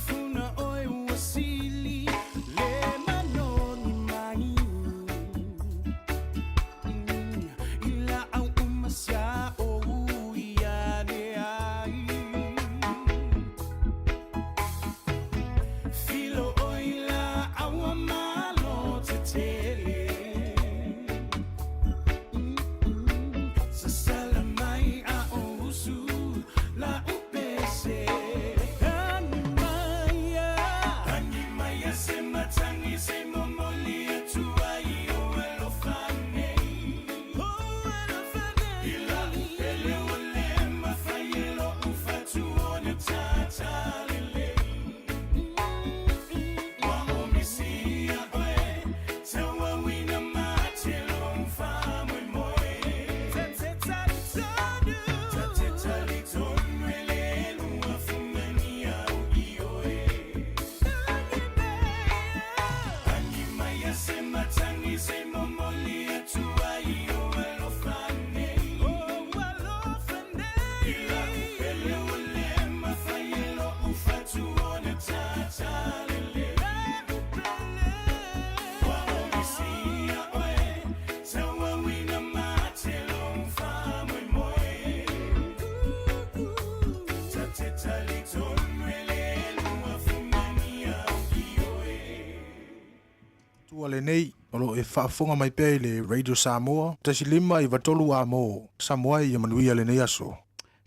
Funa oe ua sili le manogi mai I laau uma sa ou i ane ai Filo oe i laau a malo tetele Sasala mai a o usu la'u pese Agi mai a Agi mai a se matangi se momoli atu ai o alofa nei I la'u pele ua le mafai e lo'u fatu ona tātā lelei Ua ou misia oe tauauina mate lou faamoemoe Ta te talitonu e le lua funani au i oe Agi mai a se matangi se momoli atu ai o alofa nei I la'u pele ua le mafai e lo'u fatu ona tātā lelei Ua ou misia oe tauauina mate lou faamoemoe Ta te talitonu e le lua funani au i oe. Tua lenei, o lo o e faafofoga mai pea i le Radio Samoa, 1 5 93 A mo Samoa ia manuia lenei aso.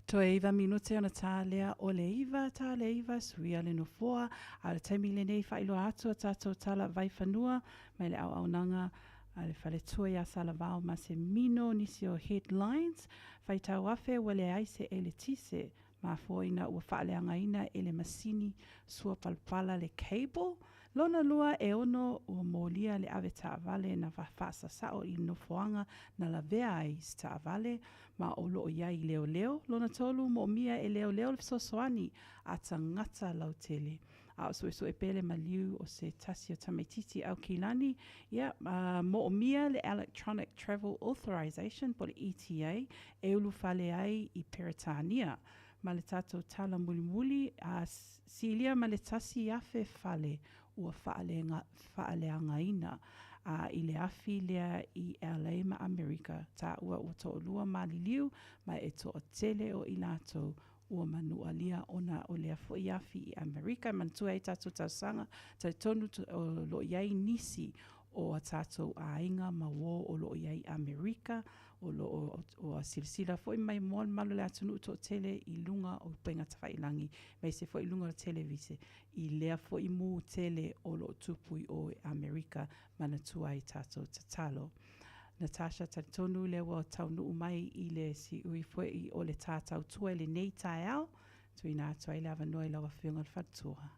Toe iva minute ona tā lea o le iva, tā le iva, suia le nofoa, a o le taimi lenei faailoa atu a tatou tala vaifanua mai le auaunaga a le faletua iā Salavao ma se mino nisi o headlines, faitau afe ua leai se eletise, mafua ina ua faaleagaina e le masini sua palapala le cable, Lona lua e ono ua molia le ave taavale na faasasao i le nofoaga na lavea ai se taavale ma o lo o i ai i leoleo. Lona tolu, moomia e leoleo le fesoasoani a tagata lautele a o suesue pea le maliu o se tasi o tamaititi Aukilani. Ia, moomia le Electronic Travel Authorisation po o le ETA e ulufale ai i Peretania ma le tatou tala mulimuli a silia ma le 1000 fale ua faaleagaina. a i le afi lea i LA ma Amerika, taua ua toalua maliliu ma e toatele o i latou ua manualia ona o lea foi afi i Amerika. E manatua ai tatou tausaga, talitonu o lo o i ai nisi o a tatou aiga ma uo o lo o i ai i Amerika, o lo o ua silasila foi mai moa le mamalu o le atunuu toatele i luga o upega tafailagi, aemaise foi i luga o le televise, i lea foi mū tele o lo o tupu i o i Amerika, manatua ai tatou tatalo. Natasha, talitonu lea ua taunuu mai i le siui foi o le tā tautua i lenei taeao, tuuina atu ai le avanoa i lau Afioga i le Faletua.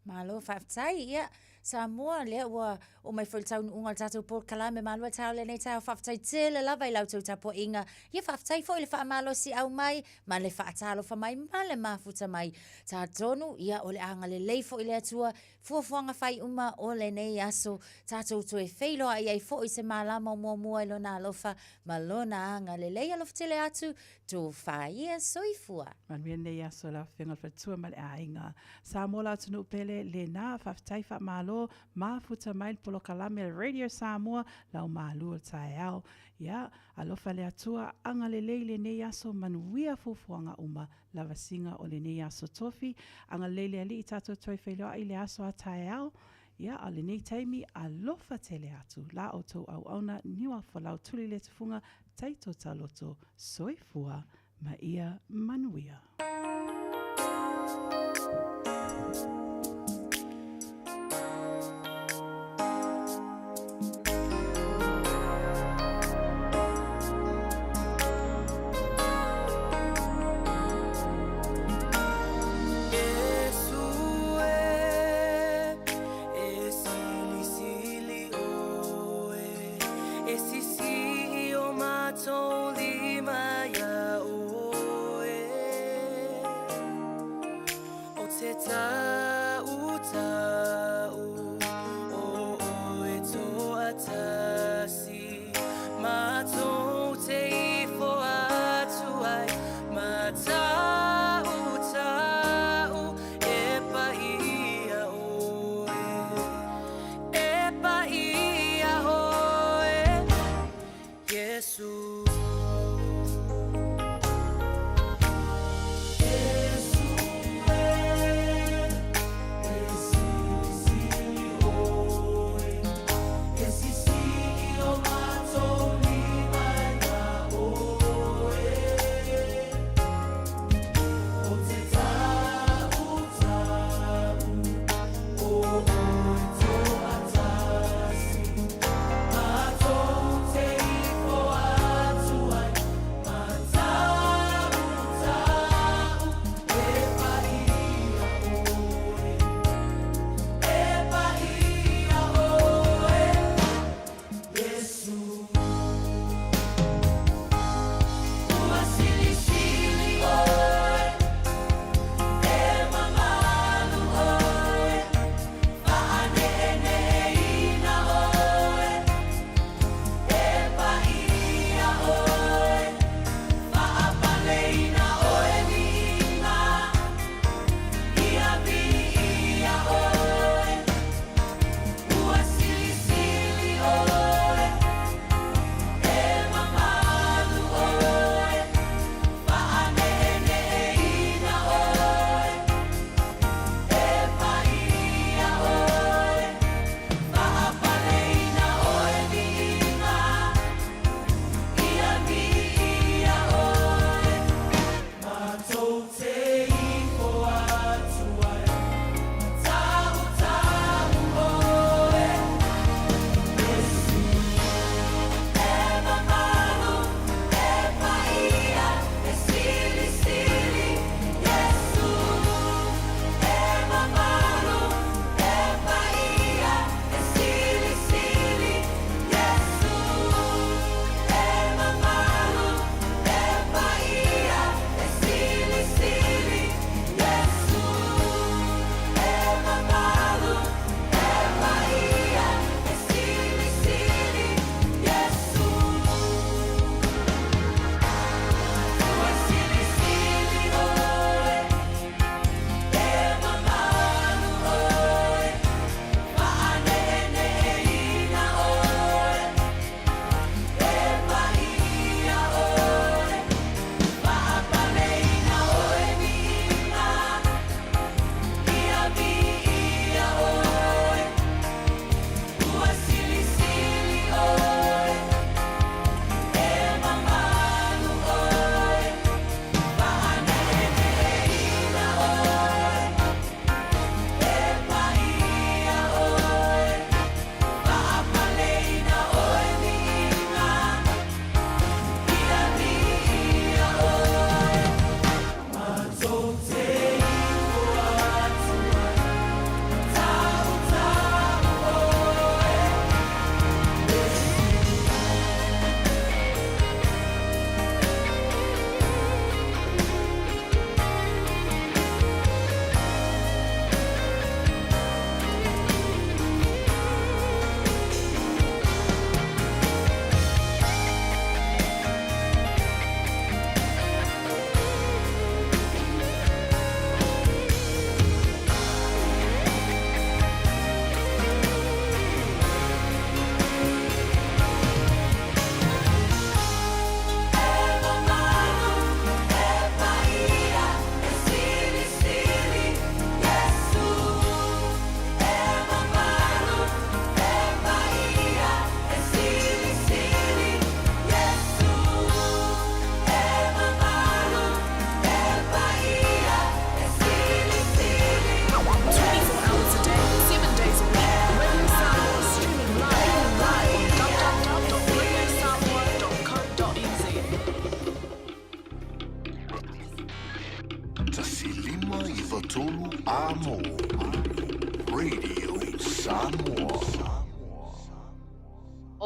Malo faafetai. Ia, Samoa, lea ua oo mai foi le taunuuga o le tatou polokalame Malu a Taeao lenei taeao. Faafetai tele lava i la outou tapuaiga. Ia, faafetai foi i le faamalosiau mai ma le faatalofa mai ma le mafuta mai. Talitonu, ia, o le agalelei foi le Atua, fuafuaga fai uma o lenei aso. Tatou toe feiloai ai foi se malama o muamua i Lona alofa ma Lona agalelei. Alofa tele atu, Tofa ia soifua. Manuia lenei aso lau Afioga i le Faletua ma le aiga. Samoa le atunuu pele lena, faafetai faamalo, mafuta mai le polokalame a le Radio Samoa, lau malu o le taeao. Ia, alofa le Atua, agalelei lenei aso, manuia fuafuaga uma, lavasiga o lenei aso tofi, agalelei le Alii tatou toe feiloai i le aso a taeao. Ia, a o lenei taimi, alofa tele atu la outou auauna, niuafolau, tuli le tufuga, taito taloto, soifua ma ia manuia.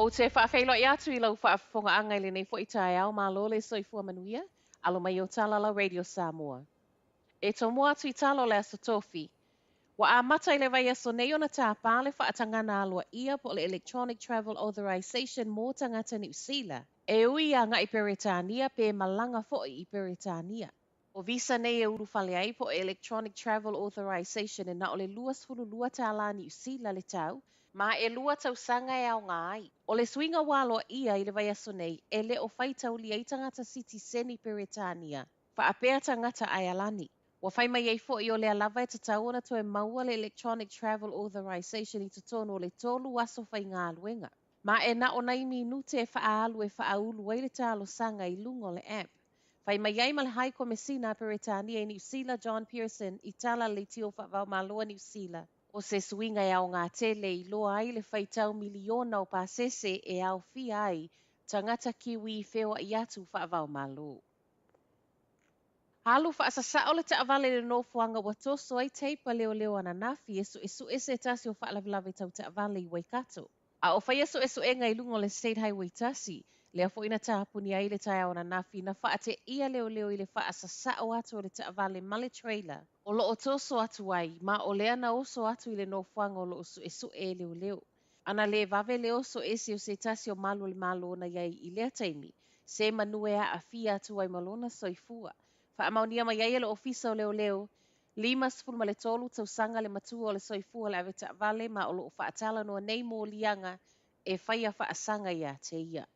Ou te faafeiloai atu i lau faafofogaaga i lenei foi taeao, malo le soifua manuia, alo mai o tala lau Radio Samoa. E tomoa atu i tala o le Aso Tofi. Ua amata i le vaiaso nei ona tāpā le faatagana aloaia po o le Electronic Travel Authorisation mō tagata Niu Sila e ui agai Peretania pe malaga foi i Peretania. O visa nei e ulufale ai po o Electronic Travel Authorisation e na o le 22 tālā Niu Sila le tau, ma e lua tausaga e aoga ai. O le suiga ua aloaia i le vaiaso nei, e le o faitaulia ai tagata sitiseni Peretania faapea tagata Aealani. Ua fai mai ai foi o lea lava e tatau ona toe maua le Electronic Travel Authorisation i totonu o le tolu aso faigaluega. Ma e na o nai minute e faaalu e faaulu ai le talosaga i luga o le app. Fai mai ai ma le Hai Komesina a Peretania i Niu Sila John Pearson i tala leitio faava-o-Malo a Niu Sila, o se suiga e aoga tele i loa ai le faitau miliona o pasese e aofia ai tagata Kiwi feoai atu faava-o-Malo. Alu faasasao le taavale i le nofoaga ua toso ai teipa leoleo ananafi e suesue se tasi o faalavelave tau taavale i Waikato. A o faia suesuega i luga o le State Highway 1, lea foi na tapuni ai le taeao ananafi na faateia leoleo i le faasasao atu o le taavale ma le trailer o lo o toso atu ai, ma o lea na oso atu i le nofoaga o lo o suesue e leoleo. Ana lē vave le oso ese o se tasi o malu o le Malo na i ai i lea taimi, se manu e aafia atu ai ma lona soifua. Faamaonia mai ai e le Ofisa o Leoleo, 53 tausaga le matua o le soifua o le avetaavale ma o lo o faatalanoa nei moliaga e faia faasaga ia te ia.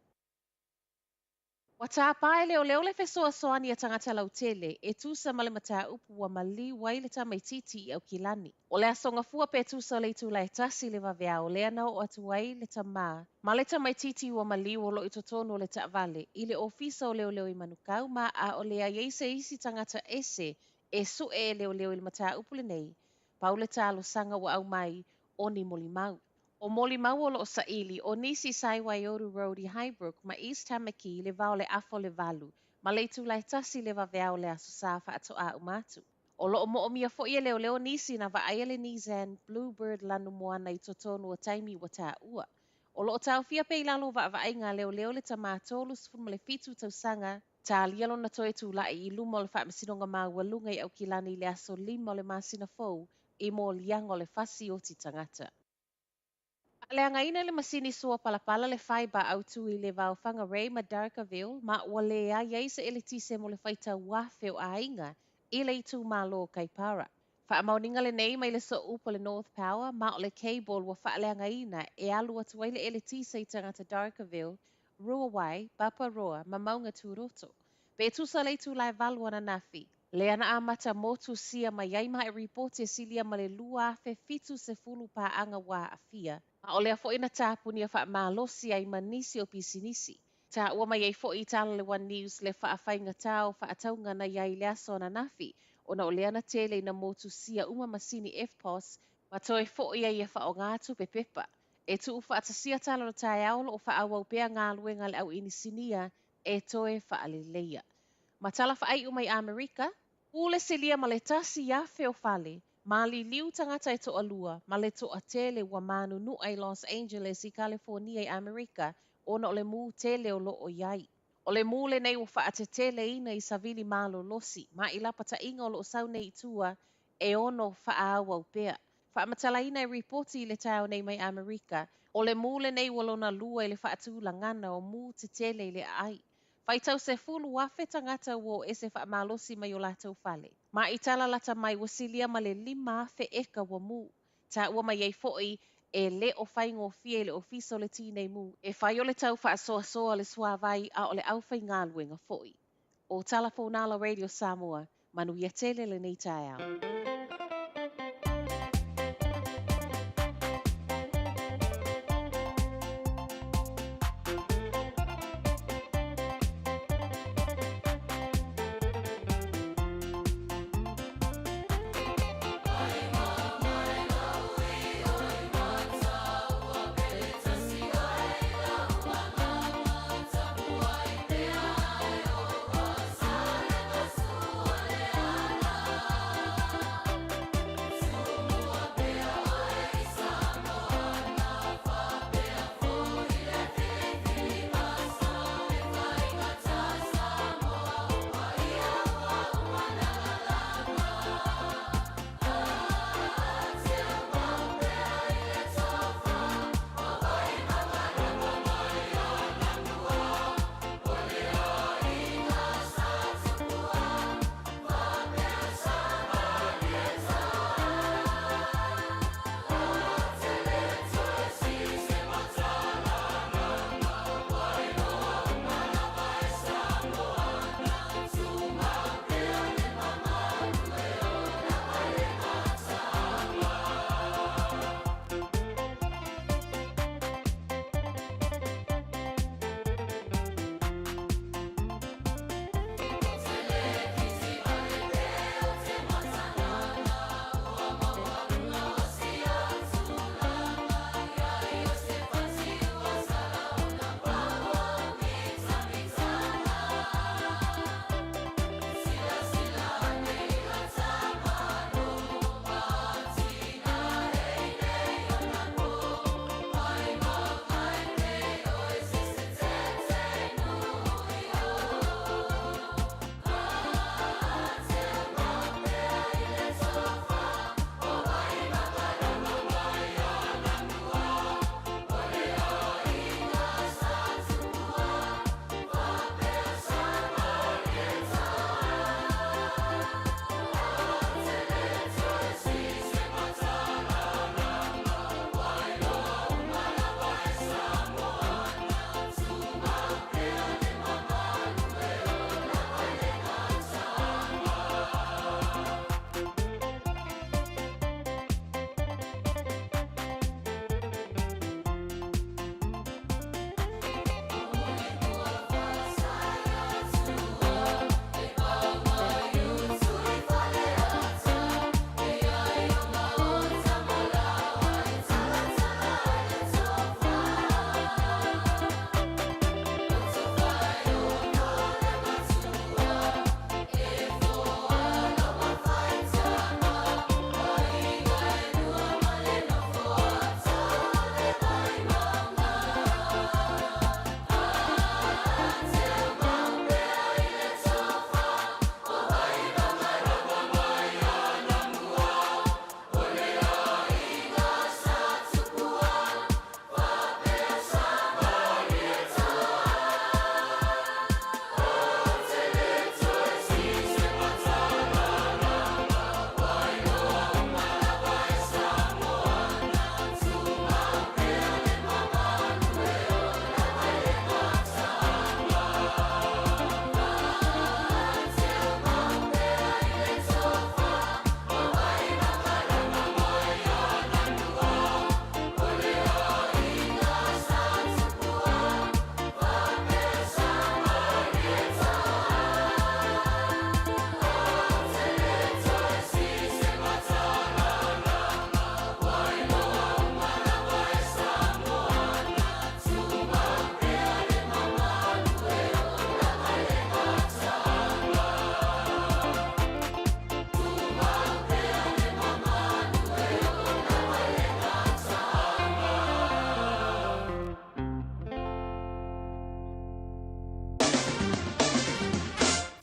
Ua tāpā e leoleo le fesoasoani a tagata lautele e tusa ma le mataupu ua maliu ai le tamaitiiti i Aukilani. O le Aso Gafua pe tusa o le itula e tasi le vaveao lea na oo atu ai le tamā ma le tamaitiiti ua maliu o lo o i totonu o le taavale i le Ofisa o Leoleo i Manukau ma ʻaʻole i ai se isi tagata ese e suʻe e leoleo i le mataupu lenei, pau le talosaga ua aumai o ni molimau. O molimau o lo o saili, o nisi sa i Waiouru Road i Highbrook ma East Tamaki i le va o le afa o le valu ma le itula e tasi le vaveao o le Aso Sa faatoa uma atu. O lo o moomia foi e leoleo nisi na vaaia le Nissan Bluebird lanu moana i totonu o taimi ua taua. O lo o taofia pea i lalo o vaavaaiga a leoleo le tamā 37 tausaga, talia lona toe tulai i luma o le Faamasinoga Maualuga i Aukilani i le aso 5 o le masina fou i moliaga o le fasi oti tagata. Faaleagaina le masini sua palapala le fibre autu i le va o Whangarei ma Dargaville ma ua leai ai se eletise mo le faitau afe o aiga i le itumalo o Kaipara. Faamaoniga lenei mai le sooupu o le North Power ma o le cable ua faaleagaina e alu atu ai le eletise i tagata Dargaville, Ruawai, Paparoa ma Maungaturoto. Pe tusa le itula e valu ananafi, Lea na amata motusia mai ai ma e ripoti e silia ma le 2070 paaga ua aafia, ma o lea foi na tapunia faamalosi ai ma nisi o pisinisi. Taua mai ai foi i tala le One News le faafaigata o faatauga na i ai i le aso ananafi, ona o lea na tele ina motusia uma masini EFTPOS ma toe foi ai e faaaoga tupe pepa. E tuufaatasia tala o le taeao o lo o faaauau pea galuega a le auinisinia e toe faaleleia. Ma tala faaiu mai Amerika, pule silia ma le 1,000 o fale, maliliu tagata e toalua ma le toatele ua manunua i Los Angeles i Kalifonia i Amerika ona o le mū tele o lo o i ai. O le mū lenei ua faateteleina i savili malolosi ma i lapataiga o lo o sau nei i tua e ono faaauau pea. Faamatalaina e ripoti i le taeao nei mai Amerika, o le mū lenei ua lona lua i le faatulagana o mū tetele i le aai. Faitau 10,000 tagata ua o ese faamalosi mai o latou fale. Ma i tala lata mai ua silia ma le 5,000 eka ua mū. Taua mai ai foi e le o faigofie i le ofisa o le Tinei Mū e fai o le tau faasoasoa o le suāwai a o le aufaigaluega foi. O Tala Fonala Radio Samoa, manuia tele lenei taeao.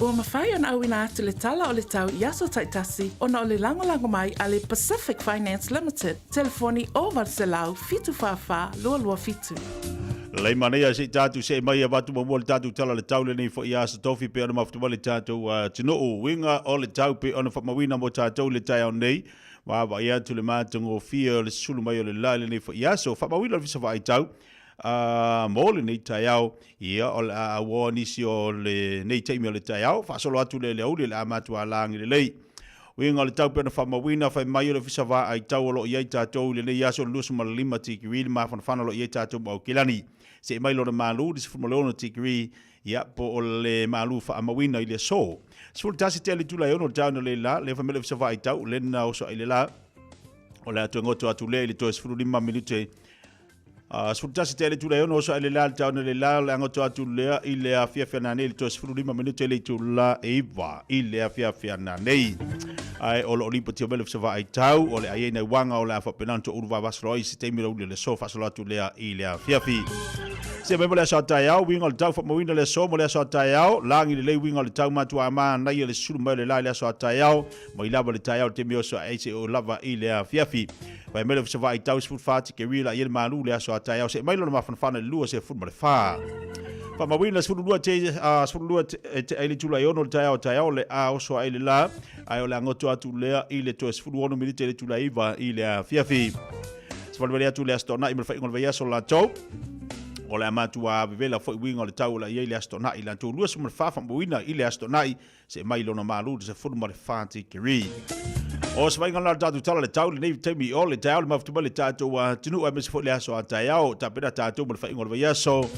Ua mafai ona auina atu le tala o le tau i aso taitasi ona o le lagolago mai a le Pacific Finance Limited, telefoni 0800 744 227. Lei manaia se i tatou see mai avatu muamua le tatou tala o le tau lenei foi aso tofi pei ona mafuta mai le tatou atunuu. Uiga o le tau pei ona faamauina mo tatou i le taeao nei, vaavaai atu le matagofie o le sulu mai o le la i lenei foi aso. Faamauina le fisa vaaitau A mo lenei taeao, ia, o le a auoa nisi o lenei taimi o le taeao, faasolo atu le le aoauli o le a matua lagi lelei. Uiga o le tau pei ona faamauina, fai mai o le Ofisa Vaai Tau o lo o i ai tatou i lenei aso le 25 tikeri le mafanafana o lo o i ai tatou ma Aukilani. See mai lona malu le 16 tikeri, ia, po o le malu faamauina i le aso. 11 tea le itula e ono le taeao nei la, lea fai mai le Ofisa Vaai Tau, lena oso ai le la, o le a toe goto atu lea i le toe 15 minute 11 tea le itula e ono oso ai le la le taona le la o le agoto atu lea i le afiafi ananei le toe 15 minute le itula e 9 i le afiafi ananei. Ae o lo o lipotia mai le Ofisa Vaai Tau o le a i ai nai uaga o le a faapena ona toaulu vavasolo ai i se taimi o le aoauli o le aso faasolo atu lea i le afiafi. Se mai mo le aso a taeao, uiga o le tau faamauina le aso mo le aso a taeao, lagi lelei uiga o le tau matua manaia le sulu mai o le la i le aso a taeao, mai lava le taeao le taimi oso ae seia oo lava i le afiafi. Fai mai le Ofisa Vaai Tau 14 tikeri la i le malu le aso a taeao seia mai lona mafanafana i le 20 ma le fa. Faamauina 12 te, 12 te, te ai le itula e ono le taeao taeao le a oso ai le la, ae o le a goto atu lea i le toe 16 minute le itula e 9 i le afiafi. Sefalevale atu le Aso Toonai ma le faaiuga o le vaiaso latou. O le a matua vevela foi uiga o le tau o le a i ai le Aso Toonai latou 24 faamauina i le Aso Toonai Se mai lona malu le 14 tikeri. O se vaaiga lena o le tatou tala le tau lenei taimi o le taeao le mafuta mai le tatou atunuu aemaise foi le aso a taeao tapena tatou mo le faaiuga o le vaiaso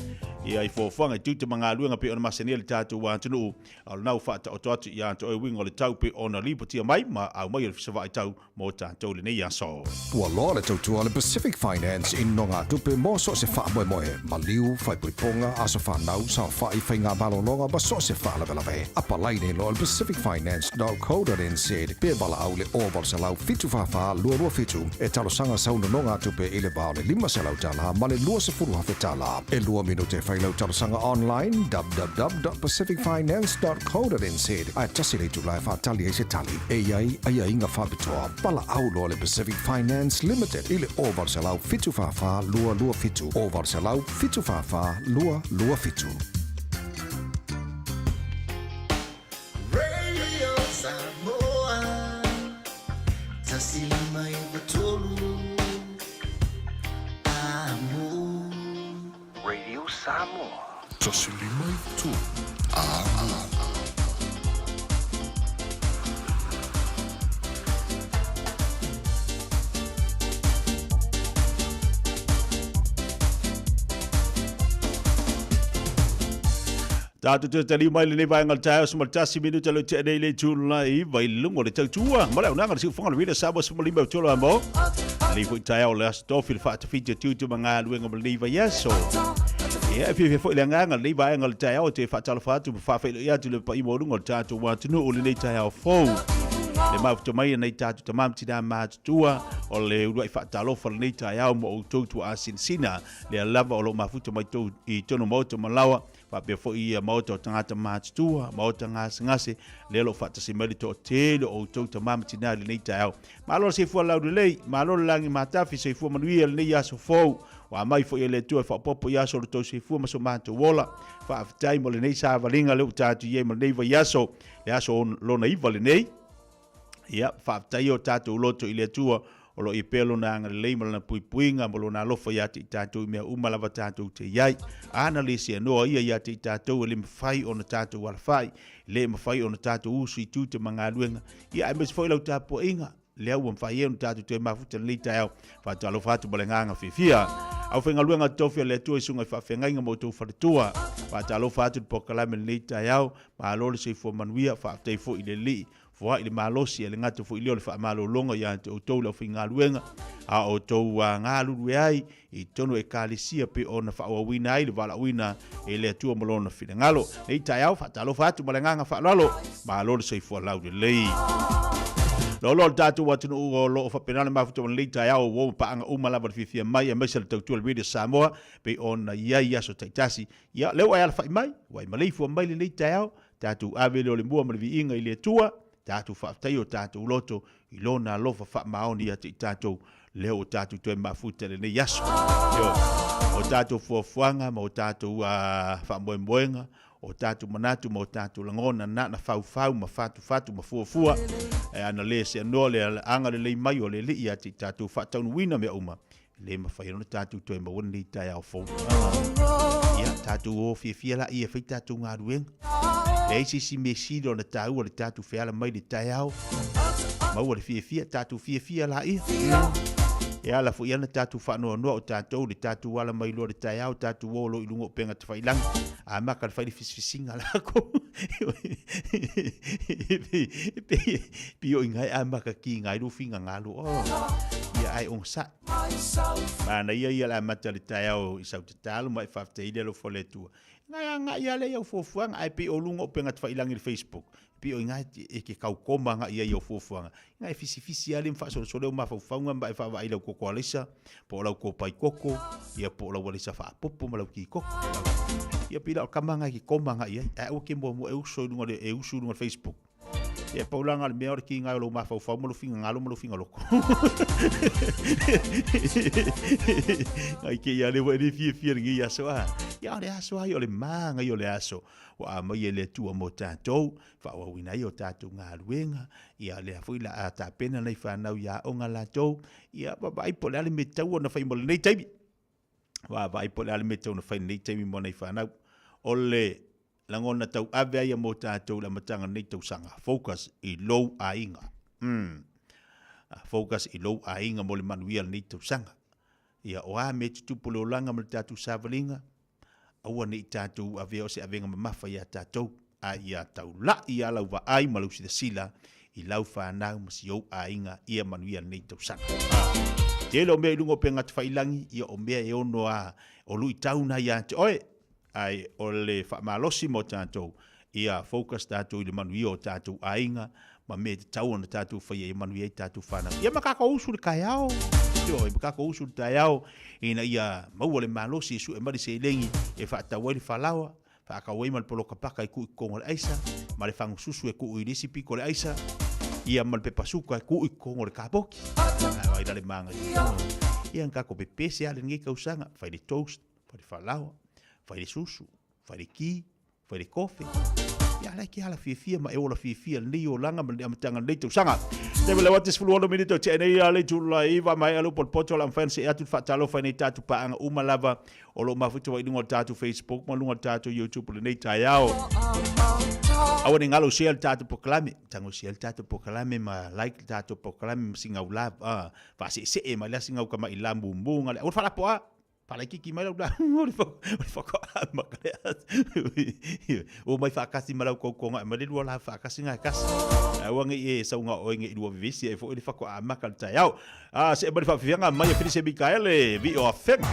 ia i fuafuaga i tiute ma galuega pei ona masania le tatou atunuu a o lena ua faataoto atu ia te oe uiga o le tau pei ona lipotia mai ma aumai o le Ofisa Vaai Tau mo tatou lenei aso. Ua loa le tautua a le Pacific Finance i nogatupe mo so o se faamoemoe, maliu, faaipoipoga, aso fanau, saofai, faiga malologa ma so o se faalavelave. Apalai nei loa i le pacificfinance.co.nz pe valaau i le 0800 744 227 e talosaga sau nonogatupe i le va o le $500 ma le $20,000. E lua minute e fai lau talosaga online www.pacificfinance.co.nz ae tasi le itula e faatali ai se tali. E i ai aiaiga faapitoa, valaau loa le Pacific Finance Limited i le 0800 744 227, 0800 744 227. Radio Samoa, 1593 Amo. Radio Samoa. 1593 Amo. Tātou te taliu mai lenei vaega o le taeao se ma le tasi minuta le tea nei le itula i iva i luga o le tautua. Ma le aunaga le siufoga le Rita Samoa se ma lima o tolo a mo. Lenei foi taeao le aso tofi le faatafiti o tiute ma galuega ma lenei vaiaso. Ia, e fiafia foi le agaga lenei vaega o le taeao e toe faatalofa atu ma faafeiloai atu le paia maualuga o le tatou atunuu i lenei taeao fou. Le mafuta mai e nai tatou tama ma tina matutua o le uluai faatalofa lenei taeao mo outou tuaa sinasina lea lava o lo o mafuta mai tou i tonu maota ma laoa faapea foi ia maota o tagata matutua, maota gasegase, lea o lo o faatasi mai le toatele o outou tama ma tina i lenei taeao. Malo le soifua laulelei, malo le lagi matafi, soifua manuia lenei aso fou. Ua aumai foi e le Atua e faaopoopo i aso o lo outou soifua ma so matou ola. Faafetai mo lenei savaliga lea ua tatou i ai ma lenei vaiaso, le aso lona iva lenei. Ia, faafetai o tatou loto i le Atua o lo o i pea lona agalelei ma lana puipuiga ma lona alofa ia te i tatou i mea uma lava tatou te i ai. Ana le seanoa ia ia te i tatou e le mafai ona tatou alafai, le mafai ona tatou usu i tiute ma galuega, ia aemaise foi lau tapuaiga, lea ua mafai ai ona tatou toe mafuta lenei taeao. Faatalofa atu ma le agaga fiafia. Aufaigaluega totofi a le Atua i susuga i faafeagaiga ma outou faletua. Faatalofa atu i le polokalame lenei taeao. Malo le soifua manuia, faafetai foi i le Alii Foai le malosi e le gata foi lea o le faamalologa ia te outou le aufaigaluega, a o outou galulue ai i totonu o Ekalesia pei ona faaauauina ai le valaauina e le Atua ma Lona finagalo. Nei taeao, faatalofa atu ma le agaga faaaloalo, malo le soifua laulelei. Loaloa le tatou atunuu o lo o faapena le mafuta ma lenei taeao, uo ma paaga uma lava le fiafia mai aemaise le tautua le Radio Samoa pei ona i ai i aso taitasi. Ia, lea ua e alafai mai, ua e maleifua mai lenei taeao, Tatou ave lea o le mua ma le viiga i le Atua, tatou faafetaia o tatou loto i Lona alofa faamaoni ia te i tatou, lea ua tatou toe mafuta i lenei aso. Ioe, o tatou fuafuaga ma o tatou faamoemoega, o tatou manatu ma o tatou lagona na na faufau ma fatufatu ma fuafua, ae ana le seanoa le agalelei mai o le Alii ia te i tatou faataunuuina mea uma, le mafai ona tatou toe maua lenei taeao fou. Ia, tatou o fiafia laia e fai tatou galuega. Leai se isi mea sili ona taua le tatou feala mai le taeao. Maua le fiafia, tatou fiafia laia. E ala foi ana tatou faanoanoa o tatou le tatou ala mai loa le taeao, tatou o loa i luga o upega tafailagi. Amata le fai le fisifisiga lakou. Pei o i ina e amata kiga ai lou finagalo. Oh, ia ae ogasai. Manaia ia le amata le taeao i sau tatalo ma e faafetai le alofa o le Atua. Ngai agai lava lea i au fuafuaga, ae pei o luga o upega tafailagi i le Facebook, pei o i ina e te tau koma agai ai i au fuafuaga. Ina e fisifisi lava lea ma faasolosolo au mafaufauga ma e vaavaai i lau koko alaisa, po o lau kopai koko, ia po o lau alaisa faapopo ma lau ti koko. Ia pei la o le tama lena e te koma agai ai, ae aua e te muamua e uso i luga o le, e usu i luga o le Facebook. Ia pau la le mea o le kiga o lou mafaufau ma lou finagalo ma lou fingaloko. Ai ke ia le wa le fiafia lenei aso a. Ia o le aso ai o le maga o le aso. Ua aumai e le Atua mo tatou, faaauauina ai o tatou galuega, ia lea foi la a tapena nai fanau i aoga latou, ia vaavaai po o le a le mea tatau ona fai mo lenei taimi. Vaavaai po o le a le mea tatau ona fai i lenei taimi mo nai fanau. O le lagona tauave a ia mo tatou i le amataga o lenei tausaga, focus i lou aiga. Mm. Focus i lou aiga mo le manuia o lenei tausaga. Ia, o a mea e tutupu i le olaga ma le tatou savaliga, aua ne i tatou avea o se avega mamafa iā tatou, a ia taulai lava lau vaai ma lau silasila i lau fanau ma si ou aiga ia manuia lenei tausaga. A tele o mea i luga o upega tafailagi, ia o mea e ono a o luitau na ia te oe, Ae o le faamalosi mo tatou, ia focus tatou i le manuia o tatou aiga ma mea e tatau ona tatou faia ia manuia ai tatou fanau. Ia ma tatou usu i le taeao, ioe, ma tatou usu i le taeao ina ia maua le malosi e sue mai le seleni e faatau ai le falaoa, faatau ai ma le poloka paka e tuu i totonu o le aisa, ma le fagususu e tuu i le isi pito o le aisa, ia ma le pepa suka e tuu i totonu o le kapoki. Ai la le manaia. Ia na tatou pepese lava lenei tausaga, fai le toast, fai le falaoa, fai le susu, fai le ki, fai le kofe. Ia ala e ke ala fiafia ma e ola fiafia lenei olaga ma le amataga o lenei tausaga. Te wale wate sefulu ono minute o tea nei a le itula i iva maea le upu o le poto o le a mafai ona see atu le faatalofa i nei tatou paaga uma lava o lo o mafuta i luga o le tatou Facebook ma luga o le tatou YouTube o lenei taeao. Aua ne i galo share le tatou polokalame, tago share le tatou polokalame ma like le tatou polokalame ma singau la, faaseesee mai la singau kamaʻi la mumu nga le aua le faalapoa. Faalaitiiti mai lau lauga o le whakaamaka le atu. O mai whaakasi ma lau koukonga e mai le lua la whaakasi ngai kasi. Aua nge e sau ngā oe nge i lua vevesi e fo i le whakaamaka le tai au. A se e mari whaawhianga mai e Felice Mikaele vi o awhenga.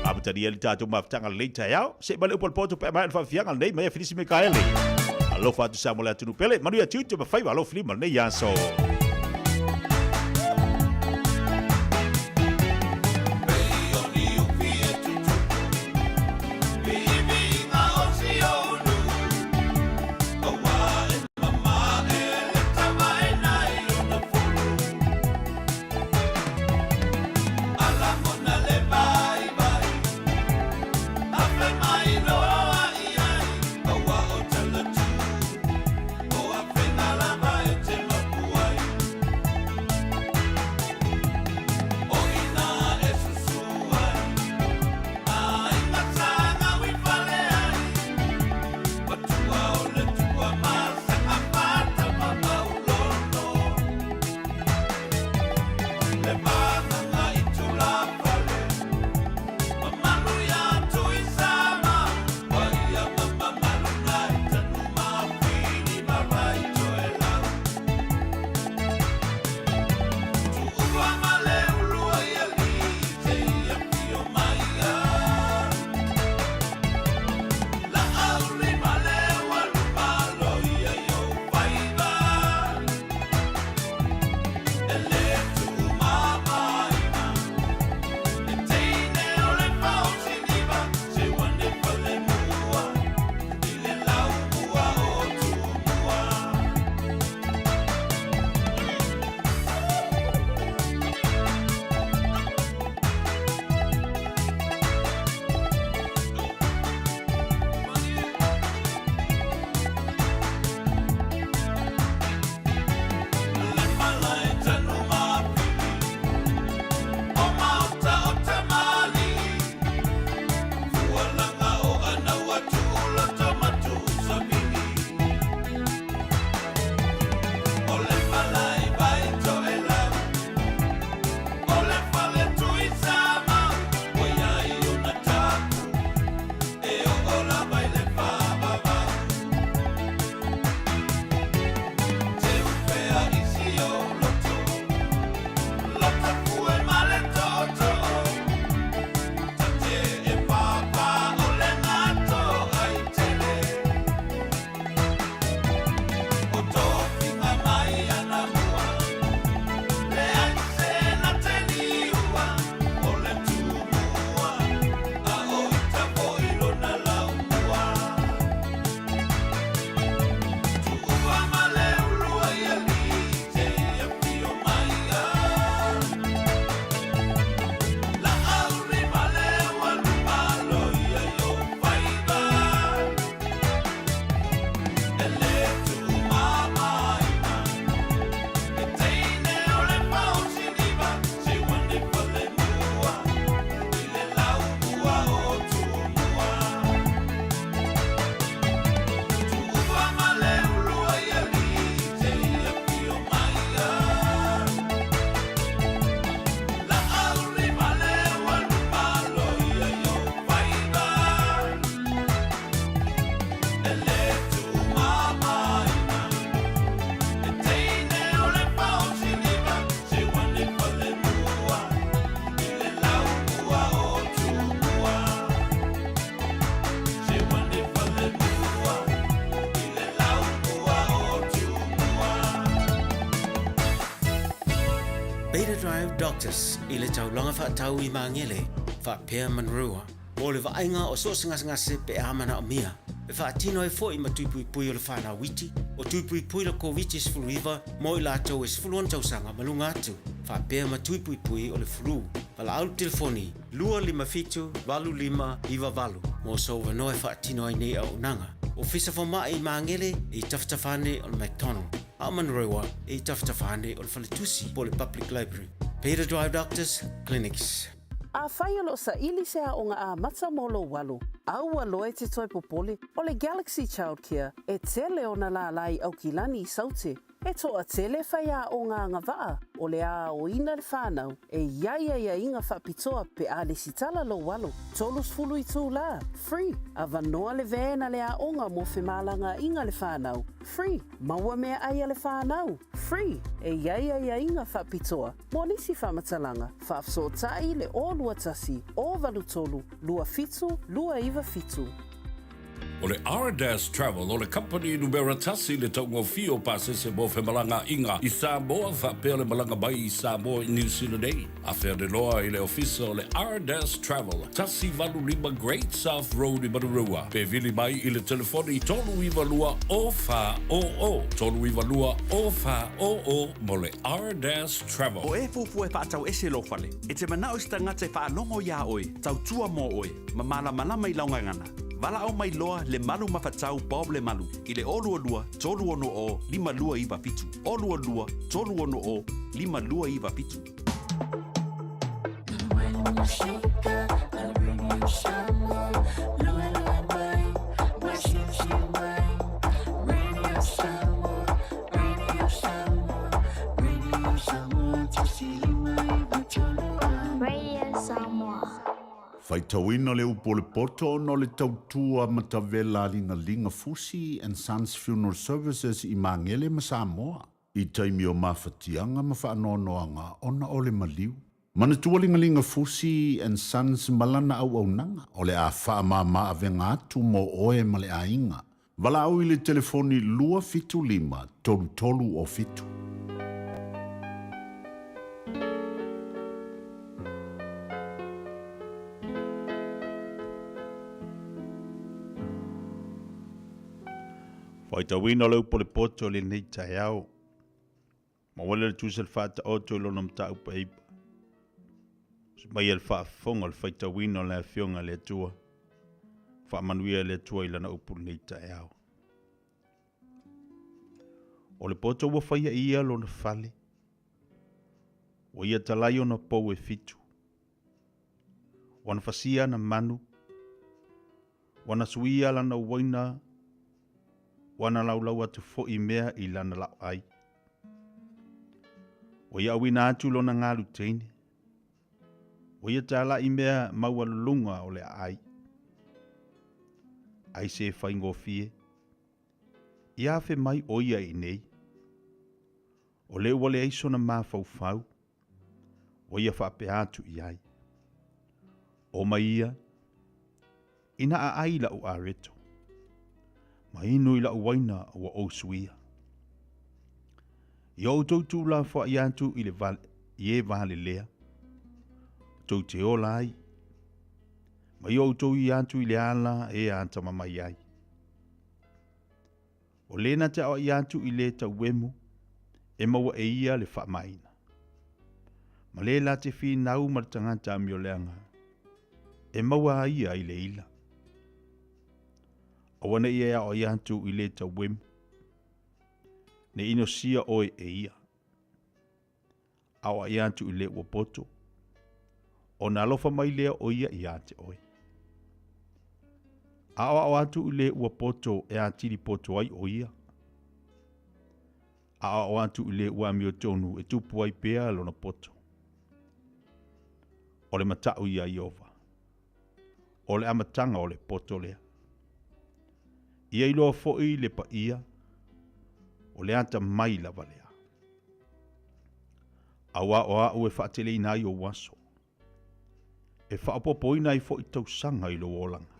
A mataria le tātou mafutanga le tai au. Se e mari upo le poto pe mai le whaawhianga nei mai e Felice Mikaele. Alofa atu sa mo le atunu pele. Manuia tiute ma whaiwa alofa lima nei aso. lava i le faavavau. Teu pea i si ou loto, lotafue ma le tootoo. Ta te e pāpā o le gato ai tele. O tofiga mai anamua, leai se na te liua, o le Tumua, a o ita foi lona laumua. Tuua ma le ulu ai alii te afio mai a. Laauli ma le ualu malo ia i ou faiva. E lē tuumamaina, e teine o le faosiliva, seu ane falemua, i le laumua o Tumua. Tuua ma le ulu ai alii te afio mai a. Laauli ma le ualu malo ia i ou faiva. E lē tuumamaina, e teine o le faosiliva, seu ane falemua, i le laumua o Tumua. Seu ane falemua, i le laumua o Tumua. Beta Drive Doctors i le taulaga faatau i Magele, faapea Manurewa, mo le vaaiga o so o se gasegase pe a manaomia. E faatino ai foi ma tui puipui o le fanau iti, o tui puipui le Koviti-19 mo i latou e 16 tausaga ma luga atu, faapea ma tui puipui o le flu. Valaau i le telefoni 257 8598 mo sou avanoa e faatino ai nei auaunaga. Ofisa Fomai i Magele e i tafatafa ane o le McDonald, a o Manurewa e i tafatafa ane o le Faletusi po o le Public Library. Beta Drive Doctors Clinics. Afai o lo o saili se aoga amata mo lou alo, aua loa e te toe popole, o le Galaxy Childcare e tele ona lālā i Aukilani i Saute. E toatele faiaoga agavaa o le a aoina le whanau e i ai aiaiga faapitoa pe a lesitala lou alo, 30 itulā, free, avanoa le van a le aoga mo femalagaaiga le whanau, free, maua meaai a le whanau, free, e i ai aiaiga faapitoa mo nisi faamatalaga, faafesootai le 021 083 27 297. O le Ardas Travel o le kamupani numera tasi i le taugofie o pasese mo femalagaaiga i Samoa faapea le malaga mai i Samoa i Niu Sila nei. Afe ane loa i le ofisa o le Ardas Travel, 185 Great South Road i Manurewa, pe vili mai i le telefoni 392 0400, 392 0400 mo le Ardas Travel. O e fuafua e faatau ese lou fale, e te manao i se tagata e faalogo iā oe, tautua mo oe, ma malamalama i lau gagana. Valaau mai loa Lemalu Mafatau Bob Lemalu i le 022 360 5297, 022 360 5297. Radio Samoa. Faitauina le upu o le poto ona o le tautua matavela a Ligalinga Fusi and Sons Funeral Services i Magele ma Samoa i taimi o mafatiaga ma faanoanoaga ona o le maliu. Manatua Ligalinga Fusi and Sons ma lana auaunaga o le a faamama avega atu mo oe ma le aiga. Valaau i le telefoni 275 33 o 7. Faitauina o le upu o le poto i lenei taeao. Maua le tusa le faataoto i lona mataupu e ipa. Se mai le faafofoga o le faitauina o le afioga a le Atua. Faamanuia le Atua i lana upu lenei taeao. O le poto ua faia e ia lona fale. Ua ia talai ona pou e fitu. Ua na fasia ana manu. Ua na suia lana uaina, ua na laulau atu foʻi mea i lana laʻoʻai. Ua ia ʻauina atu lona galu teine. Ua ia tālaʻi mea maualuluga o le ʻaʻai. Ai se faigofie? I afe mai ʻo ia i inei? O lea ua leai sona mafaufau, ua ia faapea atu i ai. O mai ia, ina a ʻai la'u areto, ma inu i la'u waina ua ou suia. Ia outou tuulafoaʻi atu i le vale, i e valelea, tou te ola ai, ma ia outou i atu i le ala e atamamai ai. O lē na te aoaʻi atu i lē tauemu, e maua e ia le faamaina. Ma lē la te finau ma le tagata amioleaga, e maua a ia i le ila. Aua ne i e aoaʻi atu i lē tauemu, ne i inosia oe e ia. Aoaʻi atu i le ua poto, ona alofa mai lea o ia iā te oe. Aʻoaʻo atu i le ua poto e atili poto ai ʻo ia. Aʻoaʻo atu i le ua amiotonu e tupu ai pea lona poto. O le mataʻu iā Iova, o le amataga o le poto lea. Ia iloa foʻi le paia, o le atamai lava lea. Auā o aʻu e faateleina ai ou aso, e faaopoopoina ai foʻi tausaga i lou olaga.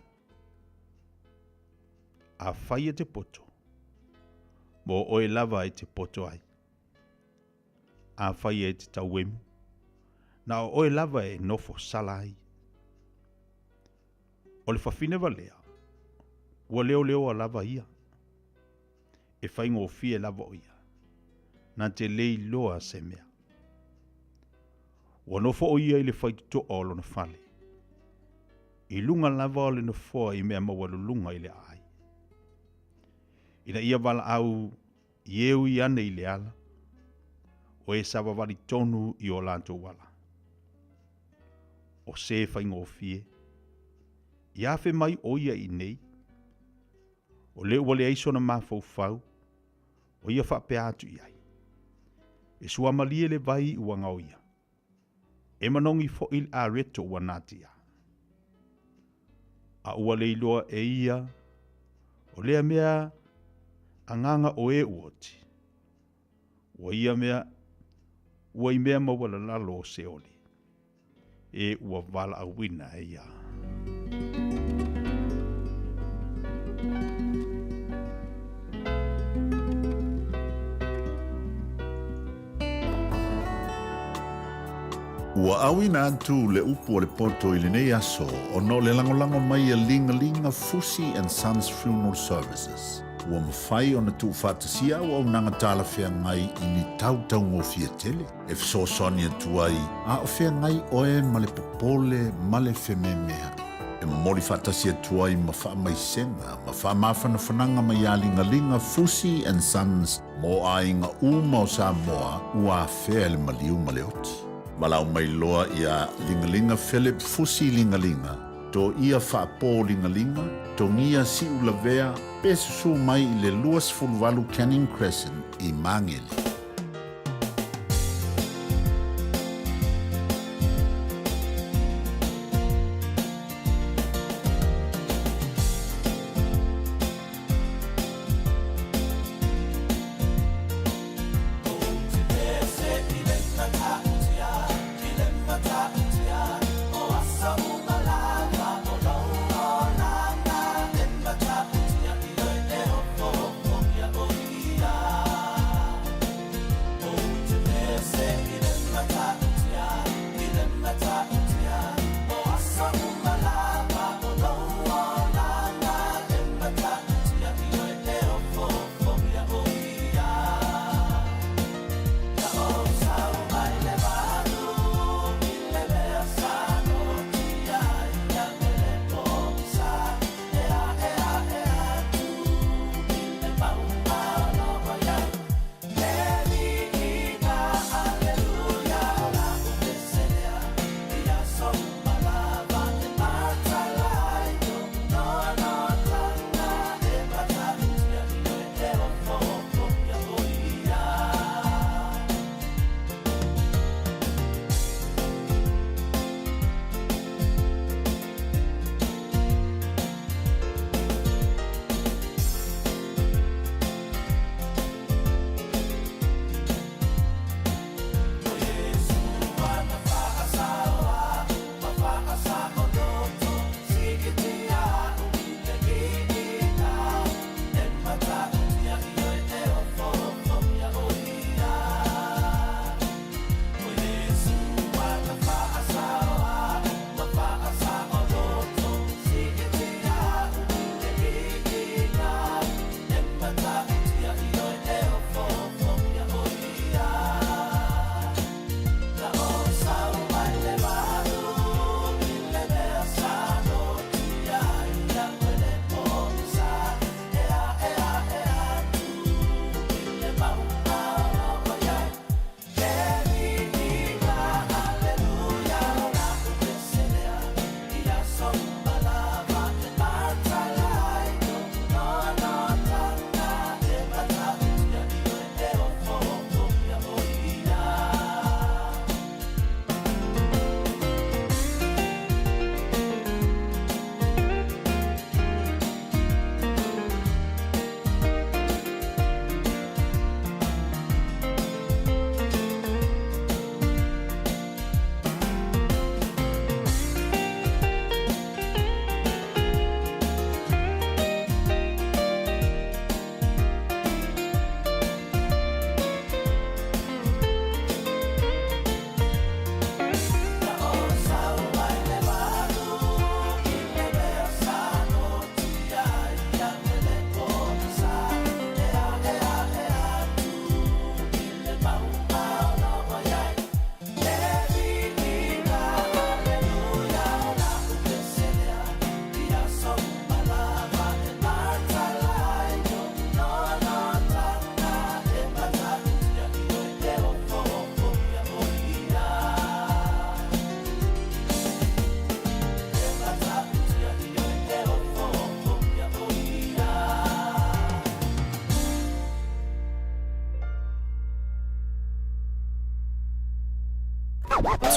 Afai e te poto, mo oe lava e te poto ai. Afai e te tauemu, na o oe lava e nofo sala ai. O le fafine valea, ua leoleoa lava ia. E faigofie lava o ia, na te le iloa se mea. Ua nofo o ia i le faitotoa o lona fale, i luga lava o le nofoa i mea maualuluga i le aai. Ina ia valaau i e ui ane i le ala, o e savavali tonu i o latou ala. O se faigofie, i afe mai o ia i nei, O lea ua leai sona mafaufau, ua ia faapea atu i ai, E suamalie le vai ua gaoia, e manogi foʻi le areto ua natia. A ua le iloa e ia, o lea mea agaga o e ua oti, ua ia mea, ua i mea maualalalo o Seoli. E ua valaauina e ia. Ua auina atu le upu a le poto i lenei aso ona o le lagolago mai a Ligalinga Fusi and Sons Funeral Services. Ua mafai ona tuufaatasia auaunaga talafeagai i ni tau taugofie tele. E fesoasoani atu ai a o feagai oe ma le popole ma le fememeaʻi. E momoli faatasi atu ai ma faamaisega ma faamafanafanaga mai iā Ligaliga Fusi and Sons mo aiga uma o Samoa ua afea e le maliu ma le oti. Valaau mai loa iā Ligaliga Philip Fusi Ligaliga, Toia Faapō Ligaliga, Togia Siulavea pe susū mai i le 28 Canning Crescent i Māngere.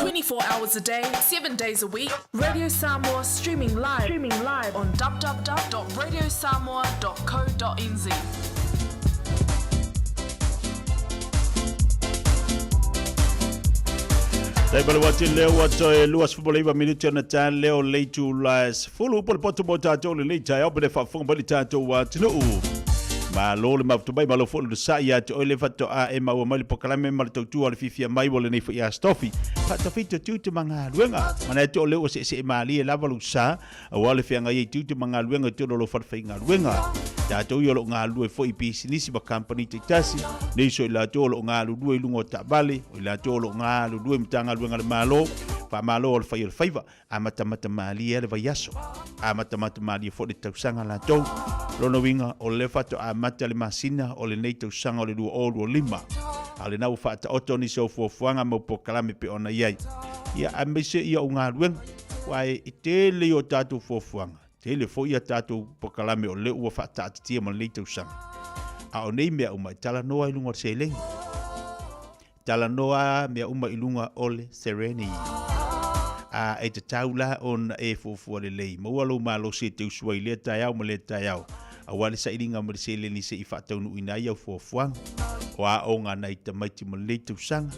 24 hours a day, 7 days a week. Radio Samoa streaming live, streaming live on www.radiosamoa.co.nz. Tai pale wati leo ua toe 29 minute ona ta leo le itula 10 po le poto mo tatou le lei taeao pe le faafofoga mai le tatou atunuu. Malo le mafuta mai, malo foi le sa ia te oe le faatoa e maua mai le pokalame ma le tautua o le fiafia mai ua lenei foi Aso Tofi. Faatafita tiute ma galuega. Manatu o lea ua seesee malie lava lou sa aua le feagai ai tiute ma galuega i totonu o lou falefaigaluega. Tatou ia o lo o galulue foi i pisinisi ma kamupani taitasi, nisi o i latou o lo o galulue i luga o taavale, o i latou o lo o galulue i Matagaluega a le Malo, faamalo o le fai o le faiva, amatamata malie lava le vaiaso, amatamata malie foi le tausaga latou. Lona uiga, o lea faatoa amata le masina o lenei tausaga o le 2025, a o lena ua faataoto nisi o fuafuaga ma polokalame pei ona i ai, ia aemaise ia o galuega. Aua e tele i o tatou fuafuaga, tele foi a tatou polokalame o lea ua faataatitia ma lenei tausaga. A o nei mea uma e talanoa i luga o le seleni. Talanoa mea uma i luga o le seleni. A e tatau la ona e fuafua lelei. Maua lou malosi e te usu ai i lea taeao ma lea taeao, aua le sailiga ma le seleni se i faataunuuina ai au fuafuaga. O aoga a nai tamaiti mo lenei tausaga.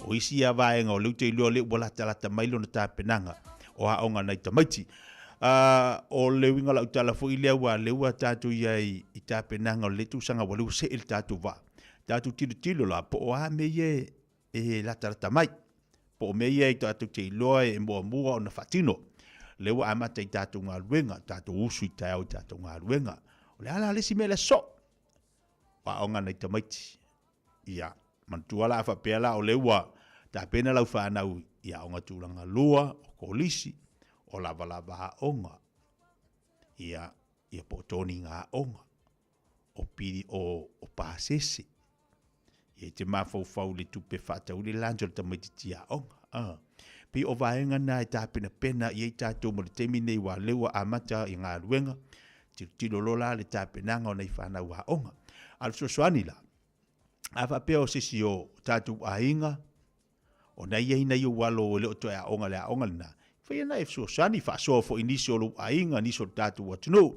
O isi ia vaega o lea ou te iloa o lea ua latalata mai lona tapenaga o aoga a nai tamaiti. A, o le uiga o lau tala foi lea aua o lea ua tatou i ai i tapenaga o lenei tausaga ua lea ua see le tatou vaa. Tatou tilotilo la po o a mea ia e latalata mai, po o mea ia e tatou te iloa e muamua ona faatino. Lea ua amata i tatou galuega, tatou usu i taeao i tatou galuega. O le a la le isi mea le soo? O aoga nai tamaiti. Ia, manatua la a faapea la o lea ua tapena lau fanau i aoga tulaga lua, o kolisi, o lavalava aoga, ia, ia po o toniga aoga. o pili o, o pasese. Ia e te mafaufau i le tupe faatau i le lunch o le tamaitiiti aoga. Ah. Pei o vaega na e tapenapena i ai tatou mo le taimi nei aua lea ua amata i galuega, tilotilo loa la le tapenaga o nai fanau aoga. A o le fesoasoani la, a faapea o se isi o tatou aiga, Ona e i ai nai ou alo e le o toe aoga i le aoga lena, fai ana e fesoasoani, faasoa foi i nisi o lou aiga, nisi o le tatou atunuu.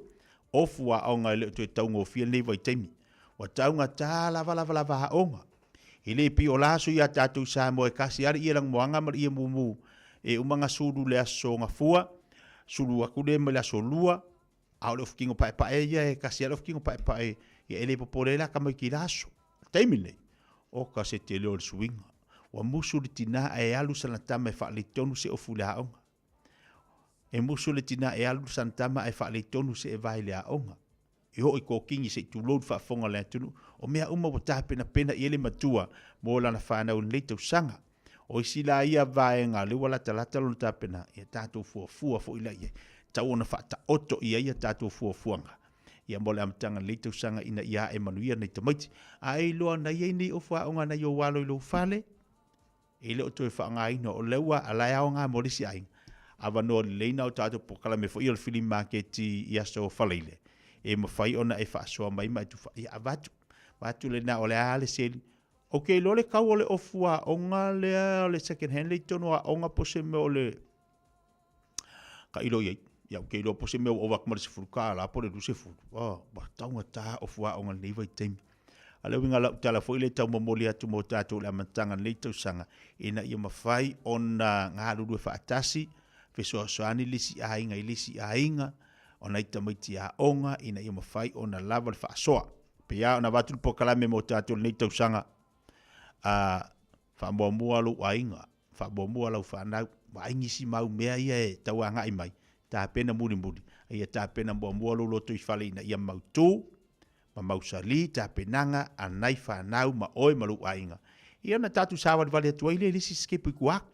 Ofu aoga e le o toe taugofie lenei vaitaimi. Ua taugata lavalava aoga. E le pei o la aso ia tatou i Samoa e kasi lava le ie lanumoaga ma le ie mumu e uma ona sulu le aso Gafua, sulu atu lea mai le aso Lua, A o le ofu kino paepae ia e kasi lava le ofu kino paepae, ia e le popole ai la tamaiti i la aso. O le taimi lenei, oka se tele o le suiga. Ua musu le tina ae alu sana tama e faaleitonu se ofu i le aoga. E musu le tina e alu sana tama ae faaleitonu se eva i le aoga. E oo i kokini se i tulou le faafofoga a le atunuu. O mea uma ua tapenapena i ai le matua mo lana fanau i lenei tausaga. O isi la ia vaega lea ua latalata lona tapena, ia tatou fuafua foi la i ai. Tau ona faataoto i ai a tatou fuafuaga ia mo le amataga o lenei tausaga ina ia ae manuia nai tamaiti. A e iloa na i ai nei ofu aoga nai ou alo i lou fale, e le o toe faaaogaina, o lea ua la e aoga mo le isi aiga. Avanoa lelei na o tatou polokalame foi o le filimi maketi i aso Faraile, e mafai ona e faasoa mai ma e tufa, ia avatu, avatu lena o le a le seli, Ou te iloa le tau o le ofu aoga lea o le second hand lea i totonu o aoga po o se mea o le tailo i ai. Ia ou te iloa po o se mea ua ova atu ma le $10 po o le 20. Oh, ua taugata ofu aoga i lenei vaitaimi. A o le uiga o lau tala foi lea e tau momoli atu mo tatou i le amataga o lenei tausaga, ina ia mafai ona galulue faatasi, fesoasoani le isi aiga i le isi aiga, o nai tamaiti aoga ina ia mafai ona lava le faasoa. Pei lava ona avatu le polokalame mo tatou i lenei tausaga, a faamuamua lou aiga, faamuamua lau fanau, vaai nisi mau mea ia e tau agai mai, tapena mulimuli, a ia tapena muamua lou lotoifale ina ia mautu ma mausali tapenaga a nai fanau ma oe ma lou aiga. Ia ona tatou savalivali atu ai lea i le isi sikepu i tua atu.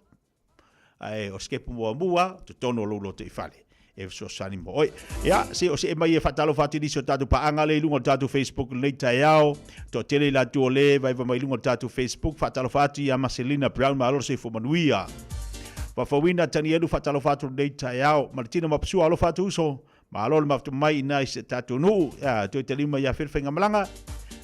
Ae o sikepu muamua, totonu o lou lotoifale e fesoasoani mo oe. Ia, se o see mai e faatalofa atu i nisi o tatou paaga lea i luga o le tatou Facebook i lenei taeao. Toatele i latou o le vaeva mai i luga o le tatou Facebook. Faatalofa atu ia Marcelina Brown, malo le soifua manuia. Fafauina Tanielu, faatalofa atu i lenei taeao. Maletino Mapasua, alofa atu uso. Malo le mafuta mai ina i se tatou nuu. Ia, toe talima ia fele faigamalaga.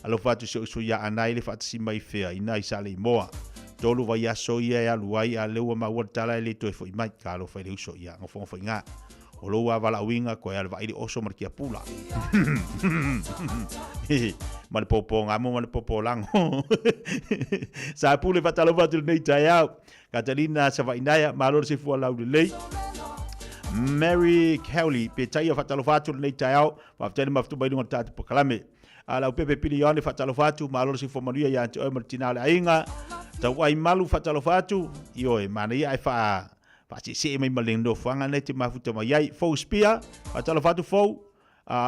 Alofa atu si ou uso ia Anae le faatasi mai fea ina i Saleimoa. Tolu vaiaso ia e alu ai, a lea ua maua le tala e le toe foi mai. Talofa i le uso, ia nofonofo i ina. O lou lava valaauina, koe a le vaai le oso ma le tiapula. Ma le pōpō gamo ma le pōpō lago. Sa pule faatalofa atu i lenei taeao. Katalina Savainaea, malo le soifua laulelei. Mary Cowley, peitai ia faatalofa atu i lenei taeao. Faafetai le mafuta mai i luga o le tatou polokalame. A Leaupepe Pilione, faatalofa atu, malo le soifua manuia ia te oe ma le tina o le aiga. Tauai Malu, faatalofa atu. Ioe, manaia ae faa faaseesee mai ma le nofoaga nei te mafuta mai ai. Fou Spear, faatalofa atu Fou.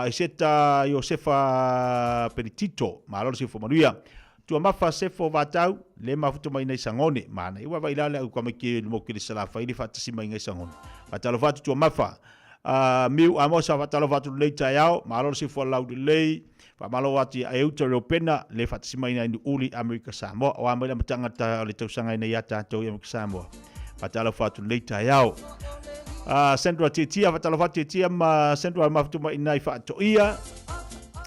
Eseta Iosefa Penitito, malo le soifua manuia. Tuamafa Sefo Vatau, le mafuta mai nei Sagone. Manaia ua vaai la le au kamaiki le moku i le Salafai le faatasi mai nei Sagone. Faatalofa atu Tuamafa. Miu Amosa, faatalofa atu lenei taeao, malo le soifua laulelei. Faamalo atu ia Euta Reupena, le faatasi mai nai Nu'uli, Amerika Samoa. O a mai le amataga o le tausaga nei ia tatou i Amerika Samoa. Faatalofa atu lenei taeao. Sandra Tiatia, faatalofa atu Tiatia ma Sandra mafutu mai nai Faatoia.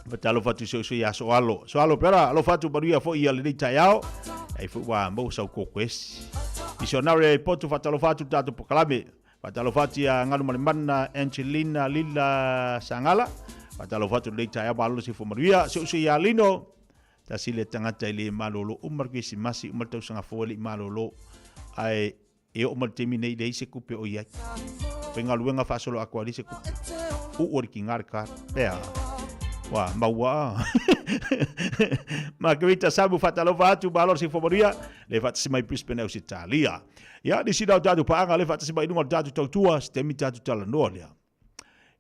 Faatalofa atu i si uso ia Soalo. Soalo pera, alofa atu manuia foi ia lenei taeao. Ai foi ua maua sau koko esi. Misionare Poto, faatalofa atu le tatou polokalame. Faatalofa atu ia Galumalemana Angelina Lila Sangala. Faatalofa atu lenei taeao malo le soifua manuia. Si ou uso ia Lino, tasi le tagata e le malolo uma le Kerisimasi, uma le tausaga fou e le i malolo. Ae e oo mai le taimi nei leai se tupe o i ai. Faigaluega faasolo atoa leai se tupe. Uu le tiga le card. Ea. Ua maua. Margarita Samu faatalofa atu malo le soifua manuia. Le faatasi mai Brisbane Ausetalia. Ia, nisi na o tatou paaga le faatasi mai i luga o le tatou tautua, se taimi tatou talanoa lea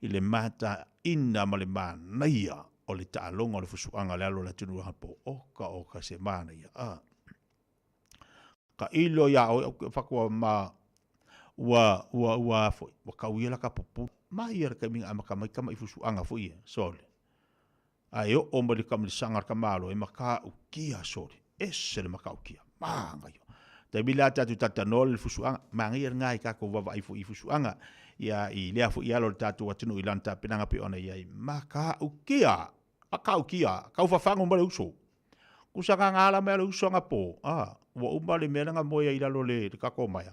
i le mataina ma le manaia o le taaloga o le fusuaga o le alo o le atunuu anapo. Oka oka se manaia. A. Ka ilo ia oe au ke whakoa ma ua ua ua foi ua kau ia la ka pupu ma ia le taimi nga amata mai tama i fusuaga foi ia sole. A e oo mai le kamilisaga a le tamaloa e matautia sole, ese le matautia, manaia. Taimi lea tatou talatalanoa le fusuaga, manaia lena i tatou vaavaai foi i fusuaga, ia i lea foi alo o le tatou atunuu i lana tapenaga pei ona i ai, matautia, matautia, tau fafagu mai le uso. Kusa gagala mai le uso anapo, a, ua uma le mea lea na moe ai i lalo le tatou maea,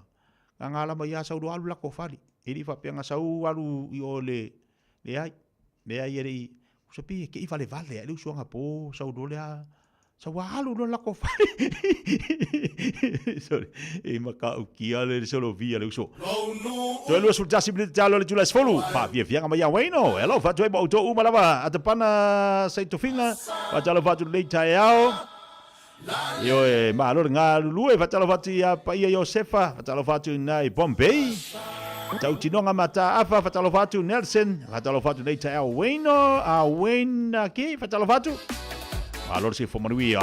gagala mai lava sau loa alu latou fale, e le i faapea na sau alu i o le, leai, leai e le i, Usa pei e kei valevale ae le uso anapo sau loa lea sau alu loa lako fale. Sorry, e matautia le solovia le uso. Toe 21 minute talo le itula e 10. Faafiafiaga mai ia Wayno. E alofa atu ai ma outou uma lava Atapana Saitofiga. Faatalofa atu lenei taeao. Ioe, malo le galulue, faatalofa atu ia Paia Iosefa, faatalofa atu i nai Bombay, Tautinoga Mataafa, faatalofa atu Nelson, faatalofa atu nei taeao Wayno, a Wayne Aki, faatalofa atu. Malo le soifua manuia.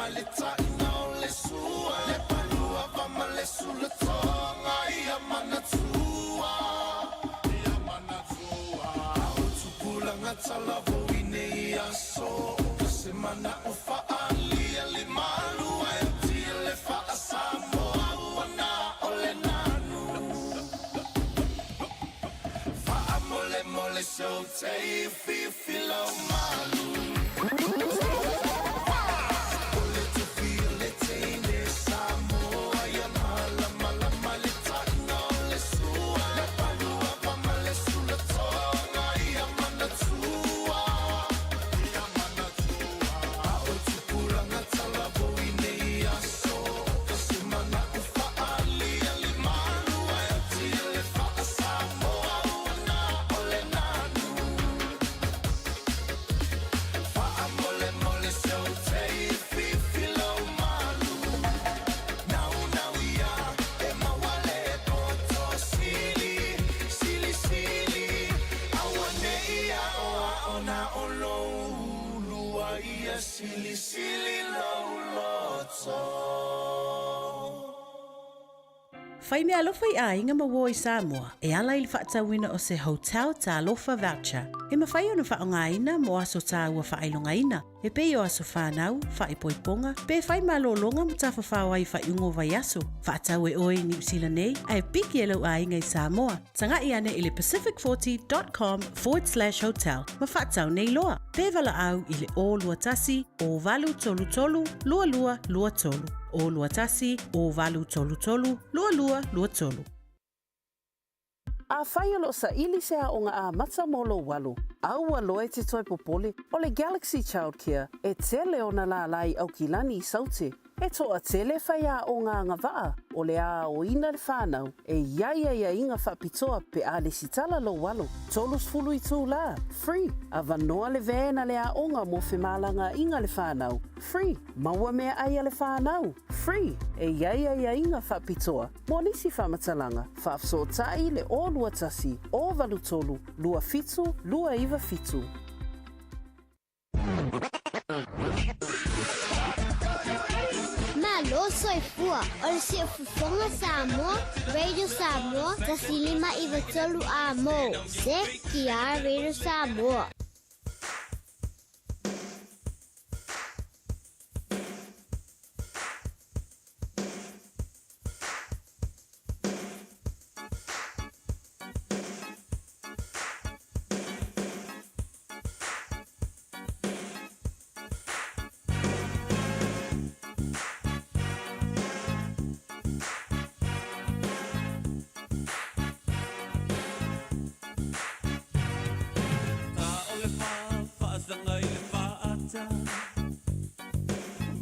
malama le taina o le sua Le palua va ma le sulatoga ia manatua Ia manatua A o tupulaga talavou i nei aso O se mana'o fa'aalia le malu ae atia le fa'asamoa ua na o le nanu Fa'amolemole se ou tei fifi lau malu O le tofi o le teine Samoa ia malamalama le taina o le sua Le palua va ma le sulatoga ia manatua Ia manatua A o tupulaga talavou i nei aso O se mana'o fa'aalia le malu ae atia le fa'asamoa ua na o le nanu Fa'amolemole se ou tei fifi lau malu Naunau ia e maua le poto sili Sili sili aua ne'i a'oa'o na o lou ulu a ia silisili lou loto. Fai meaalofa i aiga ma uo i Samoa e ala i le faatauina o se Hotel Talofa Voucher e mafai ona faaaogaina mo aso taua faailogaina e pei o aso fanau, faaipoipoga, pe fai malologa ma tafafao ai i faaiuga o vaiaso. Faatau e oe i Niu Sila nei ae piki e lou aiga i Samoa. Taga'i ane i le pacific40 dot com forward slash hotel ma faatau nei loa. Pe valaau i le 021 0833 2223. 021 0833 2223. Afai o lo o saili se aoga amata mo lou alo, aua loa e te toe popole, o le Galaxy Childcare e tele ona lālā i Aukilani i Saute. E toatele faiaoga agavaa o le a aoina le fanau e i ai aiaiga faapitoa pe a lesitala lou alo. 30 itulā, free, avanoa le van a le aoga mo femalagaaiga le fanau, free, maua meaai a le fanau, free, e i ai aiaiga faapitoa mo nisi faamatalaga, faafesootai le 021 083 27 297. Malo soifua, o le Siufofoga Samoa, Radio Samoa, 105 93 A mo, CTR Radio Samoa.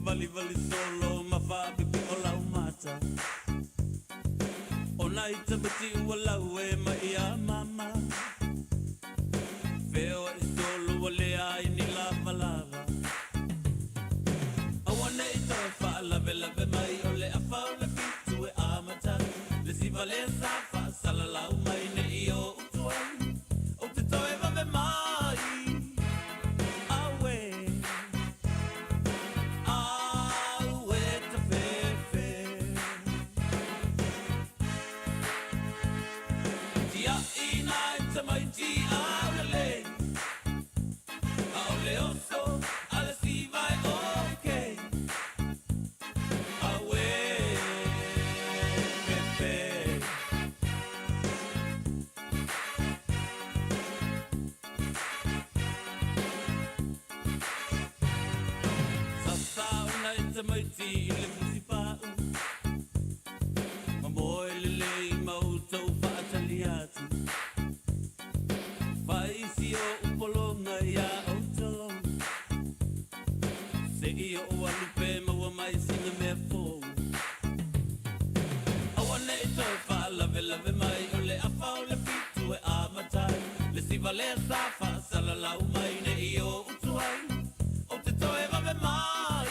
Valivali solo ma faapipio lau mata O nai tamaiti ua lau e mai ia mama Feoai solo ua leai ni lavalava Aua nei toe faalavelave mai o le afa o le fitu e amata ai Le siva lea sa faasalalau mai nei o utu ai Ou te toe vave mai Auē Auē tafefe Tiaʻina e tamaiti aulelei ʻAʻole oso a le siva e okay Auē fefe. Sasa ona e tamaiti i le fusipa'u Ma moe lelei ma outou faatali atu Fai si o'u pologa iā outou Se'i o'u alu pe maua mai sina mea fou Aua nei toe faalavelave mai O le afa o le fitu e amata ai Le siva lea sa faasalalau mai nei o utu ai Ou te toe vave mai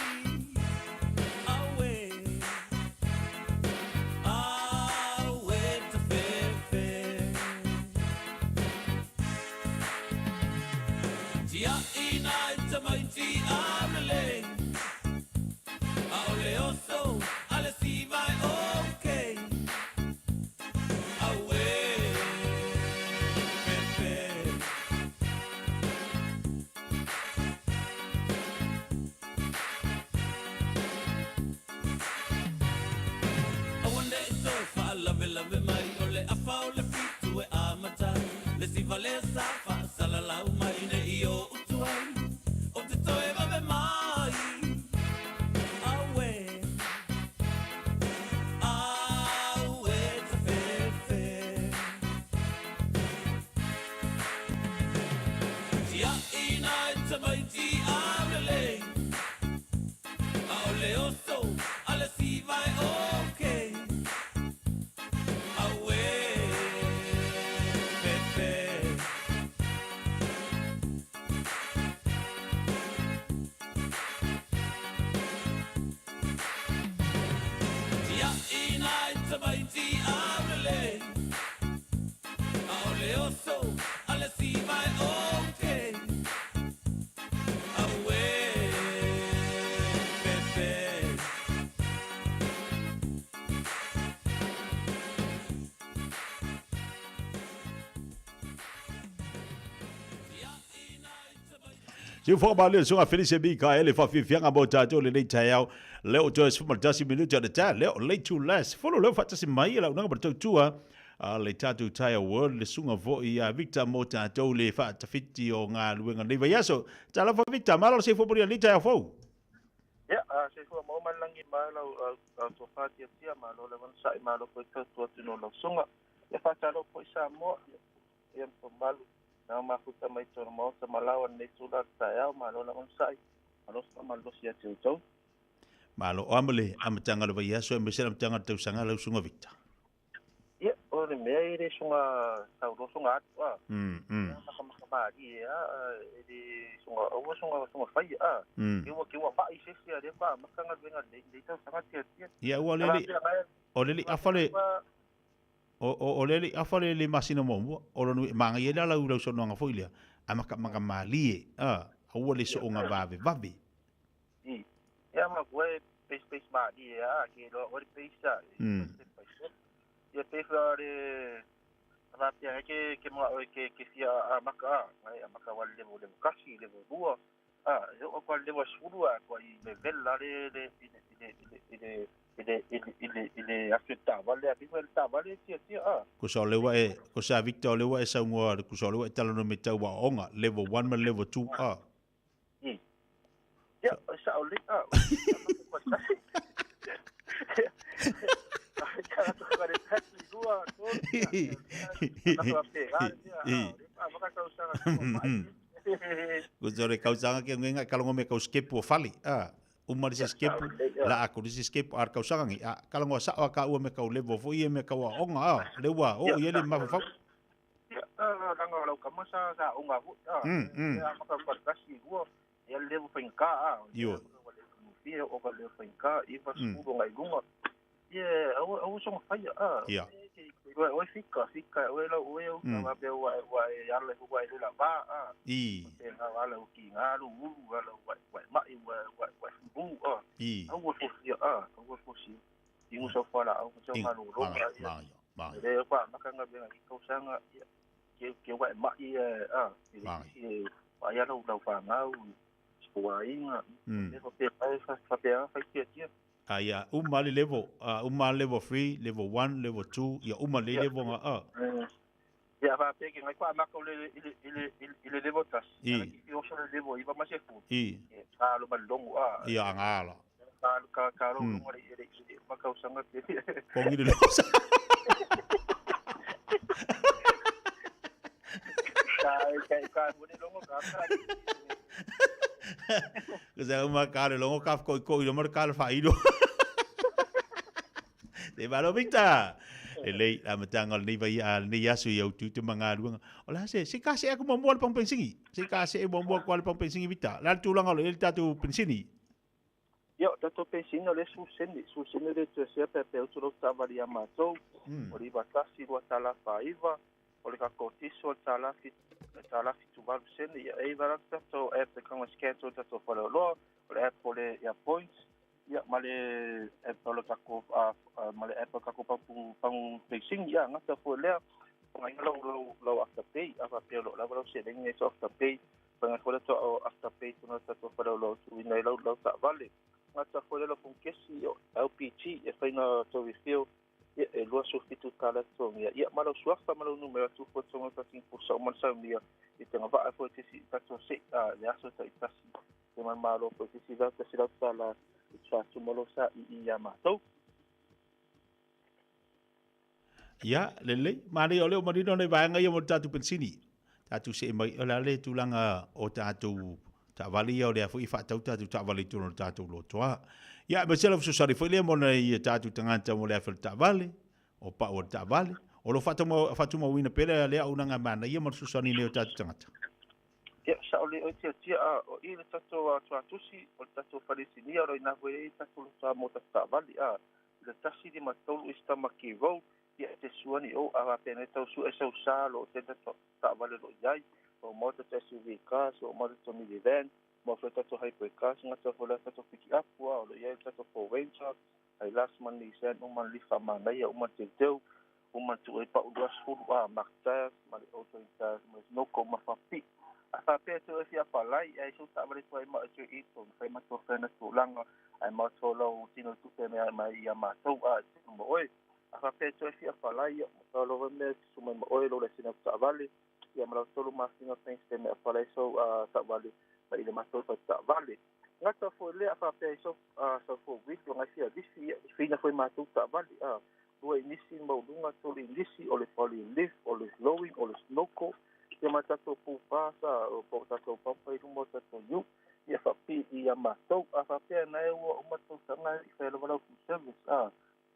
Auē Auē tafefe Tiaʻina e tamaiti aulelei Se fo ma le suga Felice Mikaele faafiafiaga mo tatou lenei taeao. Lea ua toe 11 minute o le ta, lea o le itula 10 lea ua faatasi mai e launaga ma le tautua a le tatou Tyre World le suga foi ia Victor mo tatou le faatafiti o galuega nei vaiaso. Talofa Victor, malo le soifua manuia i lenei taeao fou. Ia, soifua maua ma le lagi ma lau tofa tiatia, malo le onosai, malo foi tautua atu no lau suga. Ia faatalofa foi Samoa, ia ma mamalu na mafuta mai tona maota ma lawa lenei tula o le taeao, malo le onosai, alofa malosi ia te outou. Malo. O a ma le amataga o le vaiaso aemaise le amataga o le tausaga lau susuga Victor? Ia, o le mea e le soga sauloa soga atu a. Makamaka malie a, e le soga aua soga soga faia a. Ke ua ke ua mai se isi a lea fa amata galuega lenei lenei tausaga tiatia. Ia ua le le o le le afa le o o o le le afa le le masina muamua o lona uiga e manaia ai la lau lau saunoaga foi lea a makamaka malie a aua le soonga vavevave. Ia ma koe peis peis malie a ke loa oe le peisa step by step. Ia pei foi le faapea ai ke ke manao e ke ke fia amaka a ngai amaka wa le level level kasi level lua a e oo atu a le level 10 a tua i level a le le i le i le i le i le i le i le i le aso i le taavale a pei foi le taavale e tiatia a. Kusa o le ua e kusa Victor o le ua e saunoa kusa o le ua e talanoa mai tau aoaoga level 1 ma le level 2 a. Ia, o sao lei a. Kusa o le kausaga ke nguenga e kalogo me kau skepu o fale a. Uma le se skepu, la aku le se skepu a le kausaga ngi a kalogo sao a ka ua me kau level foi ia me kau aoaoga a. Le ua oo i ai le mafaufau. Ia, langa o lau kama sa sa aoga foi a. Ia maka ka kasi lua ia le level faigata a. Ioe. Fia o ka level faigata iva sefulu agai i luga. Ia aua aua soga faia a. Ia. Oe oe fika fika oe lau oe au mm. faapea ua ua e ala ua e le lava a. I. Faapea ala u kiga lou ulu ala ua ua e mai ua ua ua e fulu a. I. Aua fosia a, aua fosia. Inu sau fualaau ma sau malologa ia. Le faamaka galuega i tausaga ia ke ke ua e mai a i le isi e vaai lau lau fanau sikuaiga e faapea faapea fai tiatia. A ia uma le level, a uma le level 3, level 1, level 2, ia uma le level nga a. Ia faapea ke ngai faamaka o le i le i le i le level tasi. I. I oso le level iva ma sefulu. I. Ka alo ma le logo a. Ia anga ala. Ka ka ka lo longa le le le uma tausaga ke. Kongi le logo. Ka ka ka mo le logo ka ka. Ko sa uma ka le logo ka ko ko i mo ka le fa ilo. Te malo Victor. Lelei la amataga o lenei vai a lenei aso i au tiute ma galuega. O le a se se ka se'e aku muamua le pamu penisini. Se ka se'e muamua aku a le pamu penisini Victor. O le a le tulaga o lo o i ai le tatou penisini? Ia, o tatou penisini o lea e susene, susene le toe sea pea utu lau taavale ia matou, o le 91 2 tala 49, o le tatou tiso o le tala le tala 78 sene, ia e iva la le tatou app e tago e scan atu ai le tatou faleoloa, o le app o le Airpoints, ia ma le app o le tatou ma le app o le tatou pamu pamu penisini, ia gata foi lea, faaaogaina lau lau lau afterpay, a faapea o lo o lava lau seleni e afterpay, faaaoga foi le tatou afterpay totonu o le tatou faleoloa e tuuina ai lau lau taavale. Gata foi lea lau fomukesi o LPG e fai na tou refill, ia e 27 tala totogia, ia ma lau suafa ma lau numera tu foi totonu o le tatou pusa uma le saunia i te agavaa foi te isi tatou se'i a le aso taitasi te malomalo foi te isi lau tasi lau tala i te faatumu o lou saʻiʻi iā matou. Ia, lelei. Manaia o lea ua manino nai vaega ia mo le tatou penisini. Tatou see mai, o le a le tulaga o tatou taavale ia o lea foi e faatau tatou taavale i totonu o le tatou lotoa. Ia, aemaise lau fesoasoani foi lea mo nai tatou tagata mo le afe o le taavale, o pau o le taavale. O lo o faatumauina pea le lea auaunaga manaia ma le fesoasoani nei o tatou tagata. Ia, sao lelei oe tiatia a o i le tatou tuatusi o le tatou fale sinia o lo o ina foi ai tatou lotoa mo tatou taavale a i le 153 East Tamaki Road, ia e te sua ni ou a faapea nei tau sue sau sa lo o tele taavale o lo o i ai, o maua tatou SUV cars, o maua tatou minivan, maua foi tatou hybrid cars, gata foi lea tatou pikiapu a o lo o i ai le tatou Ford Ranger, Hilux ma le Nissan, uma le Leaf manaia, uma le teuteu, uma le tuu ai pau 20 a Mark Tires ma le All Terrain Tires ma le Sunoco ma faapipii. A faapea e toe fia apalai, e ai sou taavale tuai ma e toe i tou fai matou fai na tulaga ae matou lau tino tupe mea mai ia matou a e tino ma oe. A faapea e toe fia apalai, ia ma lava mea susu mai ma oe lou laisene avetaavale, ia ma lau tolu masina bank statement apalai sou taavale mai i le matou fale taavale. Gata foi lea, a faapea i sau sau four wheel o ngai fia lifi, ia lifiina foi matou taavale a lua inisi maualuga, tolu inisi, o le o le lift, o le lowing, o le snorkel, ia ma tatou pupa sa o po tatou papa i luma o tatou niu, ia faapipii ia matou. A faapea na e ua uma tausaga i fai lava lau full service a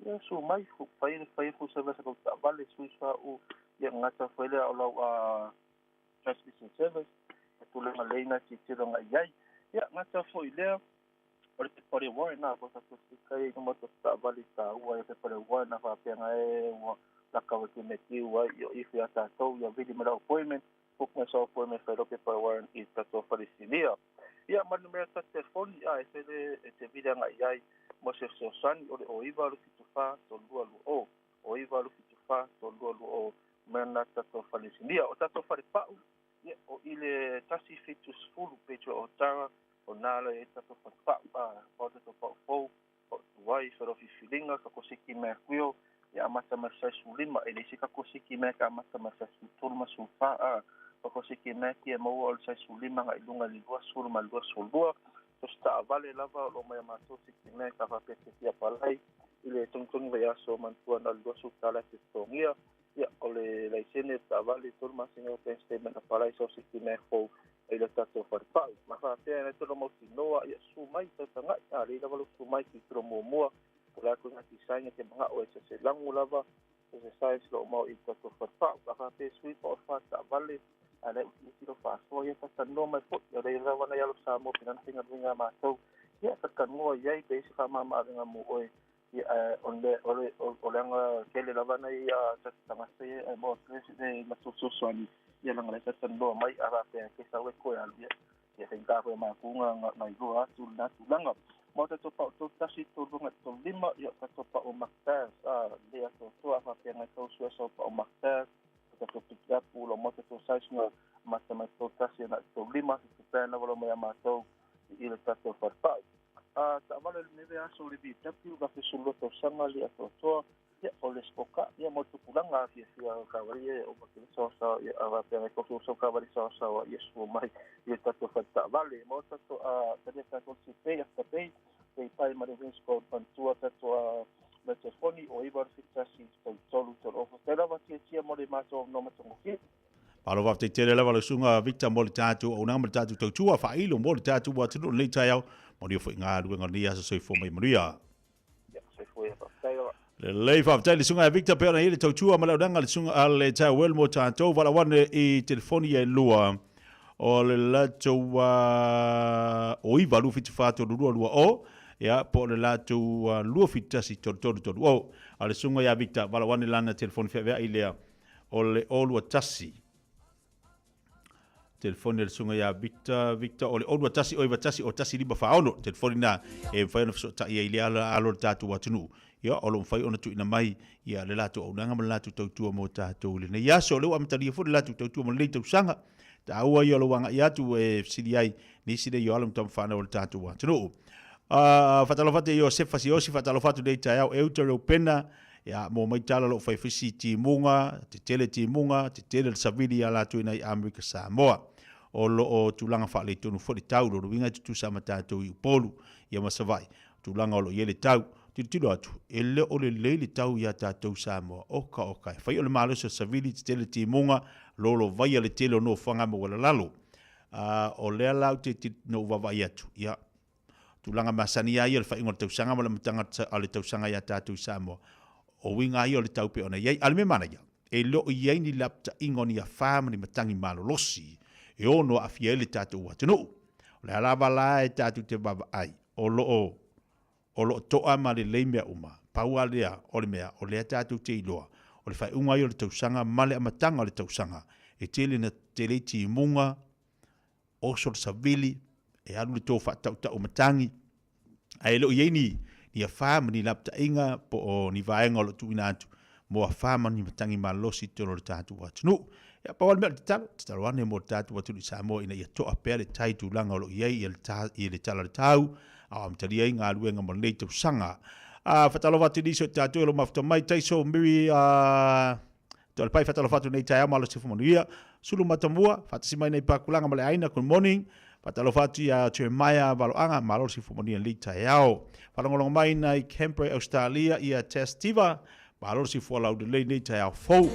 ia su mai fai fai full service lau taavale sui sa u ia gata foi lea o lau transmission service e tulaga lelei na tilotilo agai i ai. Ia gata foi lea o le pepa o le warrant na po tatou sticker ia i luma o tatou taavale i taua ia pepa o le warrant na faapea e ua laka wa ke metiu ai i o ifu ia tatou ia vili ma lau appointment, book mai sau appointment fai lau pepa o le warrant i tatou falesinia. Ia ma le numera tatou telefoni a e fele e te vili agai i ai mo se fesoasoani o le 09 274 3220, 09 274 3220 mea na tatou falesinia. O tatou falepau, ia, o i le 170 Pedro Otara, o nā la e tatou falepau, a pau tatou pau fou, pau tuai, whero fifiliga, ka kosiki mea kuio, ia amata mai sai su lima, e leisi ka kosiki mea ka amata mai sai su tolu ma su wha, a ka kosiki mea ki e maua o le sai su lima nga i lunga li 20 ma 22, to sta vale lava o lo mai matou siki mea ka whapea te fia palai, i le tongtongi vai aso mantua na 20 tala te tongia, ia o le laisene taavale tolu masina o bank statement apalai sau siki mea fou i le tatou falepau. Ma faapea na tolo mautinoa, ia su mai tautaga'i a lei lava lo su mai ki tolo muamua o le aku ngati sainga te manga'o e se langu lava se se science lo mau i tatou falepau. A faapea sui pa o fa taavale a le uti uti lo faasoa ia tatanoa mai fo'i o lei lava na ialo Samoa pinana faigaluega matou ia tatanoa iai pe isi faamamaavega mo oe ia o le o le o le anga kele lava na ia tagata ia e mo le ma fesoasoani ia langa le tatanoa mai a faapea ke sau e koe alu ia ia faigata foi makuga na iloa atu lena tulaga. Ma o tatou pa'u tolu tasi tolu luga tolu lima, ia tatou pa'u Macbeth a le atoatoa a faapea ngai tausu e sau pa'u Macbeth o tatou pikiapu lo mo tatou size na mata mai tolu tasi ana tolu lima se tupe na wala mai a matou i le tatou falepa'u. A taavale le neve aso le VW la fesulua tausaga le atoatoa, ia o le spoka ia mo tupulaga afiafia kavali e o makele saosaoa ia a faapea ngai tausu kavali saosaoa ia sua mai i le tatou fale taavale. Ma o tatou a talia tatou sipei afterpay paypal ma le Winscode manatua tatou a me telefoni o 9 71 3 3 ofa tai lava tiatia mo le matou no matagofie. Malo faafetai tele lava lau susuga Victor mo le tatou auaunaga ma le tatou tautua faailo mo le tatou atunuu i lenei taeao. Manuia foi galuega o lenei aso soifua mai manuia. Ia, soifua ia, faafetai lava. Lelei, faafetai le susuga ia Victor pei ona i ai le tautua ma le auaunaga a le susuga a le Tauel mo tatou. Valaau ane i telefoni e lua o le latou o 9 2 7 4 3 2 2 o ia po o le latou 2 7 1 3 3 3 o. A le susuga ia Victor, valaau ane lana telefoni feaveai lea o le 021 telefoni a le susuga ia Victor, Victor o le 021 091 01546 telefoni na e mafai ona fesootai ai i le ala alo o le tatou atunuu. Ia, o lo o mafai ona tuuina mai ia le latou auaunaga ma le latou tautua mo tatou i lenei aso. O lea ua amatalia foi le latou tautua mo lenei tausaga. Taua ia o lou agai atu e fesili ai nisi nei o alo ma tamafanau o le tatou atunuu. Faatalofa atu i Iosefa Siosi, faatalofa atu nei taeao Euta Reupena, Ia, mo mai tala lou fai fisi timuga, tetele timuga, tetele le savili ia latou ina i Amerika Samoa. O lo o tulaga faaletonu foi le tau, lona uiga e tutusa ma tatou i Upolu, ia ma Savaii, tulaga o lo o i ai le tau. Tilotilo atu, e le o lelei le tau ia tatou Samoa, oka oka, e fai o le malosi o le savili, tetele timuga, lolovaia le tele o nofoaga maualalalo. A, o lea la ou te, na ou vaavaai atu, ia, Tulaga masani lava ia o le faaiuga o le tausaga ma le amataga o le tausaga ia tatou i Samoa, o uiga lava ia o le tau pei ona i ai. A o le mea manaia, e le o i ai ni lapataiga o ni afa ma ni matagi malolosi e ono aafia ai le tatou atunuu. O le a lava la e tatou te vaavaai, o lo o o lo o toa ma lelei mea uma, pau lava lea o le mea o lea tatou te iloa, o le faaiuga ia o le tausaga ma le amataga o le tausaga, e tele ina tele ai timuga, oso le savili, e alu le to faatautau matagi, ae le o i ai ni, ni afa ma ni lapataiga po o ni vaega o lo o tuuina atu mo afa ma ni matagi malolosi i totonu o le tatou atunuu. Ia, pau lava le mea o le tatalo, tatalo ane mo le tatou atunuu i Samoa ina ia to'a pea le tai tulaga o lo o i ai i le Tala o le Tau, a o amatalia ai galuega mo lenei tausaga. A, faatalofa atu i nisi o tatou o lo o mafuta mai, Taiso Miri a Toalepai, faatalofa atu i lenei taeao, malo soifua manuia. Sulu Matamua, faatasi mai nei Pakulaga ma le aiga, good morning. Faatalofa atu ia Jeremiah Valoaga, malo le soifua manuia i lenei taeao. Faalogologo mai nai Canberra, Australia, ia Tess Tiva, malo le soifua laulelei i lenei taeao fou.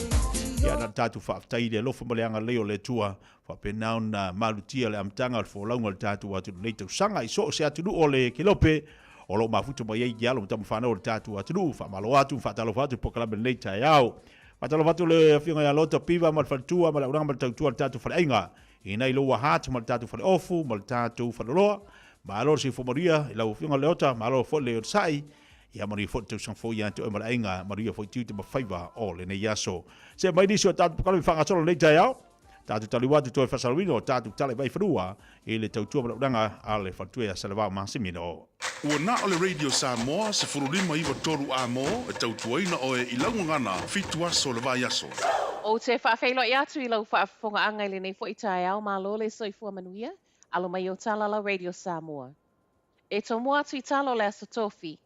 Ia na o le tatou faafetai i le alofa ma le agalelei o le Atua, faapena ona malutia le amataga o le folauga o le tatou atunuu i lenei tausaga i so o se atunuu o le Kelope o lo o mafuta mai ai i alo ma tamafanau o le tatou atunuu. Faamalo atu ma faatalofa atu i le polokalame i lenei taeao. Faatalofa atu le Afioga ia Lota Piva ma le faletua ma le auaunaga ma le tautua a le tatou faleaiga i nai Lower Hutt ma le tatou faleofu ma le tatou faleoloa. Malo le soifua manuia i lau Afioga Leota, malo foi le onosai. Ia manuia foi le tausaga fou ia te oe ma le aiga, manuia foi tiute ma faiva o lenei aso. See mai nisi o tatou polokalame faagasolo i lenei taeao. Tatou taliu atu toe faasalalauina o tatou tala i Vaifanua i le tautua ma le auaunaga a le faletua ia Salevao Masimino. Ua na o le Radio Samoa 15 93 A mo e tautuaina oe i lau gagana fitu aso o le vaiaso. Ou te faafeiloai atu i lau faafofogaaga i lenei foi taeao, malo le soifua manuia, alo mai o tala lau Radio Samoa. E tomoa atu i tala o le Aso Tofi.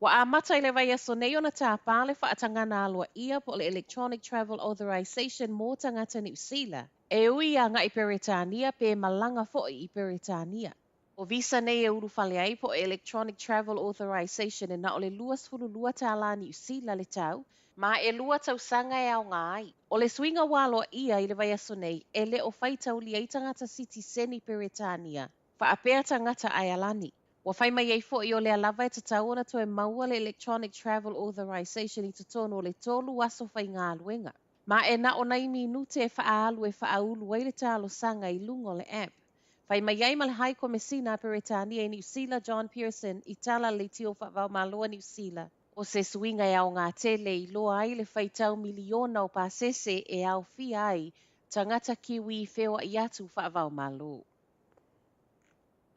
Ua amata i le vaiaso nei ona tāpā le faatagana aloaia po o le Electronic Travel Authorisation mō tagata Niu Sila e ui agai Peretania pe malaga foi i Peretania. O visa nei e ulufale ai po o Electronic Travel Authorisation e na o le 22 tālā Niu Sila le tau, ma e lua tausaga e aoga ai. O le suiga ua aloaia i le vaiaso nei e le o faitaulia ai tagata sitiseni Peretania Faapea tagata Aealani. Ua fai mai ai foi o lea lava e tatau ona toe maua le Electronic Travel Authorisation i totonu o le tolu aso faigaluega. Ma e na o nai minute e faaalu e faaulu ai le talosaga i luga o le app. Fai mai ai ma le Hai Komesina a Peretania i Niu Sila John Pearson i tala leitio faavaomalo a Niu Sila. O se suiga e aoga tele i loa ai le faitau miliona o pasese e aofia ai tagata Kiwi feoai atu faavaomalo.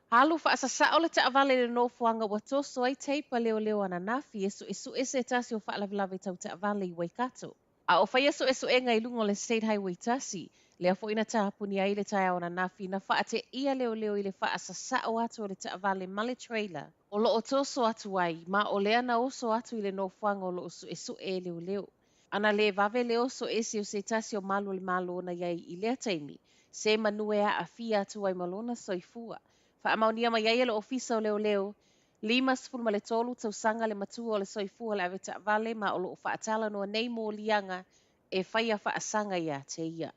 Alu faasasao le taavale i le nofoaga ua toso ai teipa leoleo ananafi e suesue se tasi o faalavelave tau taavale i Waikato. A o faia suesuega i luga o le State Highway 1, lea foi na tapuni ai le taeao ananafi na faateia leoleo i le faasasao atu o le taavale ma le trailer o lo o toso atu ai, ma o lea na oso atu i le nofoaga o lo o suesue e leoleo. Ana lē vave le oso ese o se tasi o malu o le Malo na i ai i lea taimi, se manu e aafia atu ai ma lona soifua. Faamaonia mai ai e le Ofisa o Leoleo, 53 tausaga le matua o le soifua o le avetaavale ma o lo o faatalanoa nei moliaga e faia faasaga ia te ia.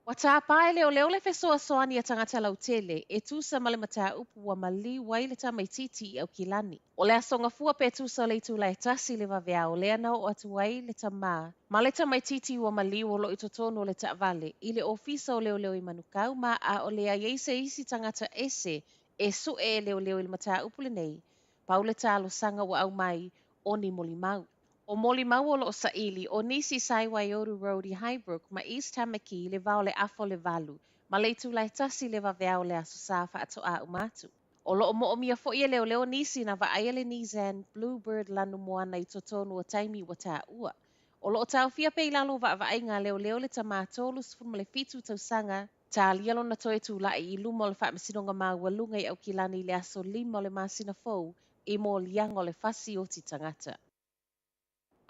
Ua tāpā e leoleo le fesoasoani a tagata lautele e tusa ma le mataupu ua maliu ai le tamaitiiti i Aukilani. O le Aso Gafua pe tusa o le itula e tasi le vaveao lea na oo atu ai le tamā ma le tamaitiiti ua maliu o lo o i totonu o le taavale i le ofisa o leoleo i Manukau ma ʻaʻole ai ai se isi tagata ese e suʻe e leoleo i le mataupu lenei. Pau le talosaga ua aumai o ni molimau. O molimau o lo o saili, o nisi sa i Waiouru Road i Highbrook ma East Tamaki i le va o le afa o le valu ma le itula e tasi le vaveao o le Aso Sā faatoa uma atu. O lo o moomia foi e leoleo nisi na vaaia le Nissan Bluebird lanu moana i totonu o taimi ua taua. O lo o taofia pea i lalo o vaavaaiga a leoleo le tamā 37 tausaga, talia lona toe tulai i luma o le Faamasinoga Maualuga i Aukilani i le aso lima o le masina fou i moliaga o le fasi oti tagata.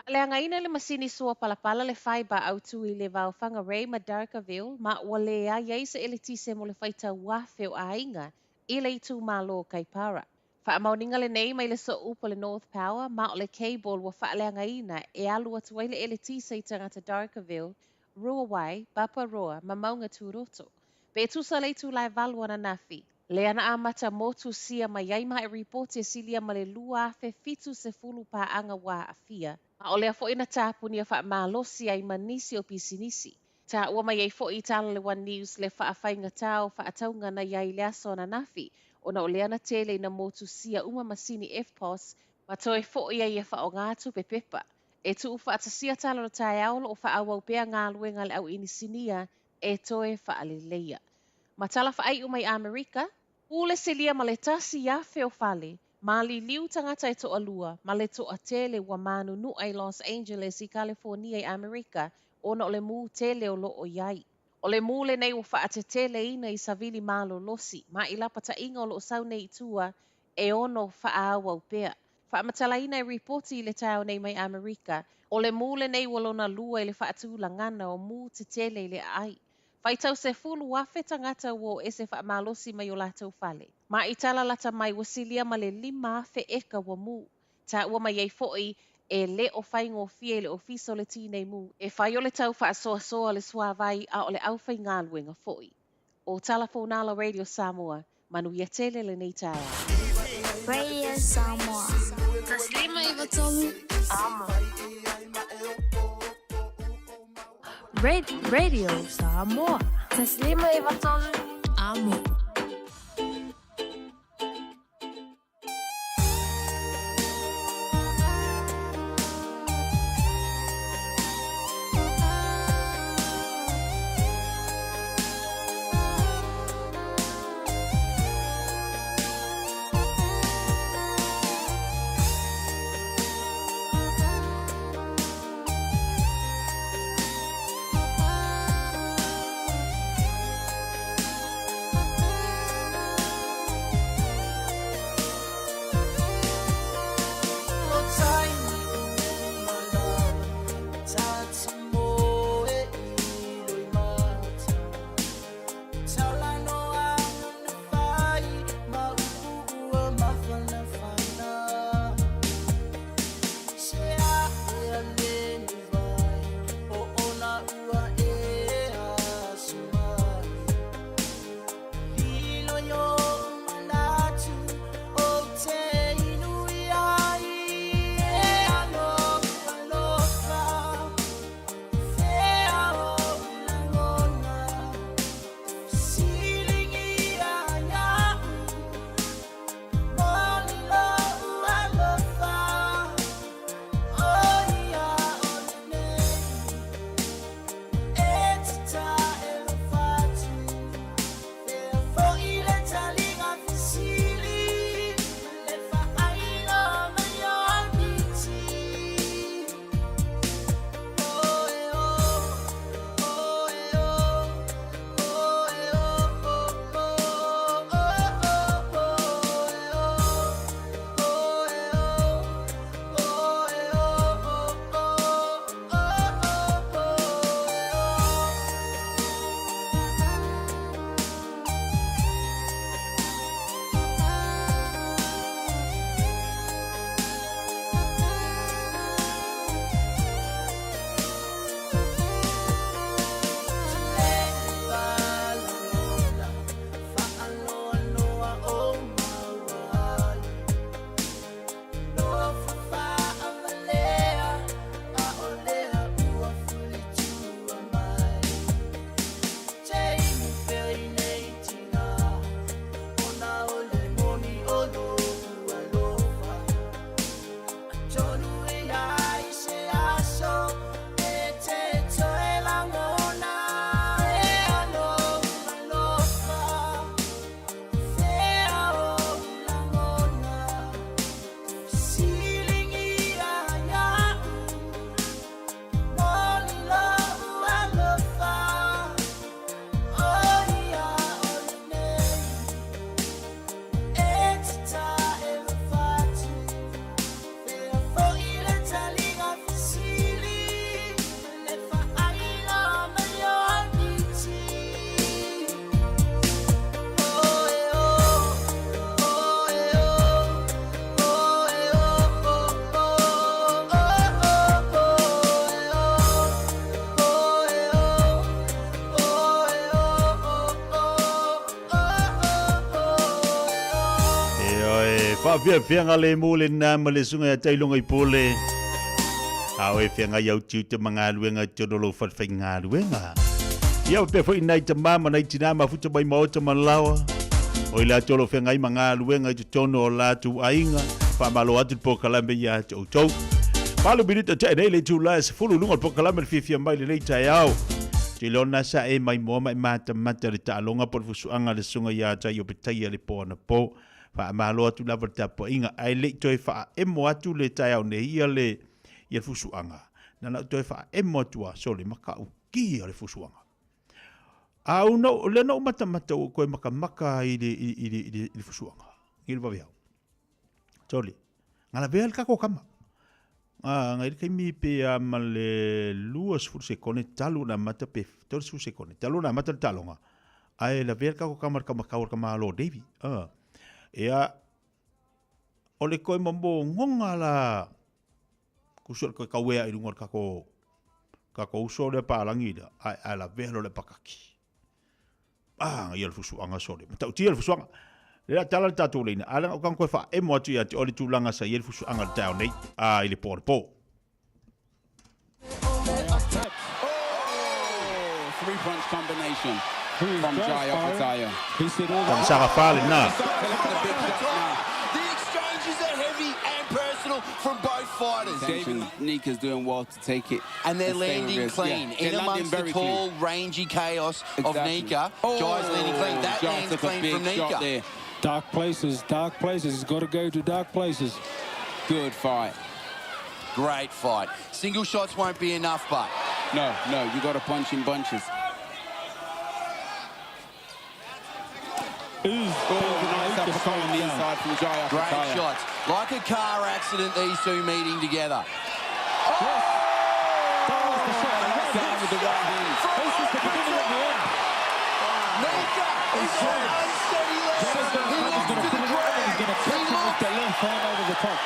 Faaleagaina le masini sua palapala le fibre autu i le va o Whangarei ma Dargaville ma ua leai ai se eletise mo le faitau afe o aiga i le itumalo o Kaipara. Faamaoniga lenei mai le sooupu o le North Power ma o le cable ua faaleagaina e alu atu ai le eletise i tagata Dargaville, Ruawai, Paparoa ma Maungaturoto. Pe tusa le itula e valu ananafi, Lea na amata motusia mai ai ma e ripoti e silia ma le 2070 paaga ua aafia, ma o lea foi na tapunia faamalosi ai ma nisi o pisinisi. Taua mai ai foi i tala le One News le faafaigatā o faatauga na i ai i le aso ananafi, ona o lea na tele ina motusia uma masini EFTPOS ma toe foi ai e faaaoga tupe pepa. E tuufaatasia tala o le taeao o lo o faaauau pea galuega a le au inisinia e toe faaleleia. Ma tala faaiu mai Amerika, pule silia ma le 1,000 o fale, maliliu tagata e toalua ma le toatele ua manunua i Los Angeles i Kalifonia i Amerika, ona o le mū tele o lo o i ai. O le mū lenei ua faateteleina i savili malolosi ma i lapataiga o lo o sau nei i tua e ono faaauau pea. Faamatalaina e ripoti i le taeao nei mai Amerika, o le mū lenei ua lona lua i le faatulagana o mū tetele i le aai. Faitau 10,000 tagata ua o ese faamalosi mai o latou fale. Ma i tala lata mai ua silia ma le 5,000 eka ua mū. Taua mai ai foi e le o faigofie i le Ofisa o le Tinei Mu e fai o le tau faasoasoa o le suavai a o le aufaigaluega foi. O Tala Fonala Radio Samoa, manuia tele lenei taeao. Radio Samoa. 153 Amo. Radio Samoa. 153 Amo. E faafiafiaga le mo lena ma le susuga ia Tailonga i Pole. A o e feagai au tiute ma galuega i totonu o lou fale faigaluega. Ia faapea foi nai tamā ma nai tinā mafuta mai maota ma laoa. O i latou o lo o feagai ma galuega i totonu o latou aiga. Faamalo atu le polokalame ia te outou. 8 minute tea nei le itula e 10 i luga o le polokalame le fiafia mai lenei taeao. Tuilona sa e maimoa ma e matamata le taaloga po o le fusuaga a le susuga ia Tai Opetaia le po anapo. Faamalo atu lava le tapuaiga ae le i toe faaemo atu le taeao nei ia le ia le fusuaga. Na na ou toe faaemo atu lava, sole, matautia le fusuaga. A una, o lea na ou matamata ua ou toe matamata ai i le, i, i, i le, i le fusuaga, i le vaveao. Sole, na lavea le tatou tama. Na, na i le taimi pe a ma le 20 sekone talu ona amata pe 30 sekone talu ona amata le taaloga, ae lavea le tatou tama i le kamatau a le tamaloa o Davey. Ia, o le toe momogoga la Kusi o le toe tauea i luga o le tatou tatou uso lea palagi lea, ae ae lavea loa le pakaki. Ah, ia le fusuaga sole. Matautia le fusuaga. Le la tala le tatou leina, a leaga o tago toe faaemo atu ia te oe le tulaga sa i ai le fusuaga i le taeao nei, a i le po anapo. Three punch combination from Jai Opetaia. Tamasaga fa lena. The exchanges are heavy and personal from both fighters. Attention, Nika's doing well to take it. And they're stay with landing this. clean. Yeah, they're In landing amongst the very tall, clean. rangy chaos Exactly. of Nika. Oh, Jai's landing clean. That Jai lands took a clean big from shot Nika. there. Dark places, dark places. He's got to go to dark places. Good fight. Great fight. Single shots won't be enough, but. No, no, you got to punch in bunches. Oh, nice uppercut on the inside from Jai Great Opetaia. shots. Like a car accident, these two meeting together. Down with the right hand. This is the beginning of the end. Nika is on unsteady legs. He looks to the ground. He's going to He catch him with looks. the left hand over the top.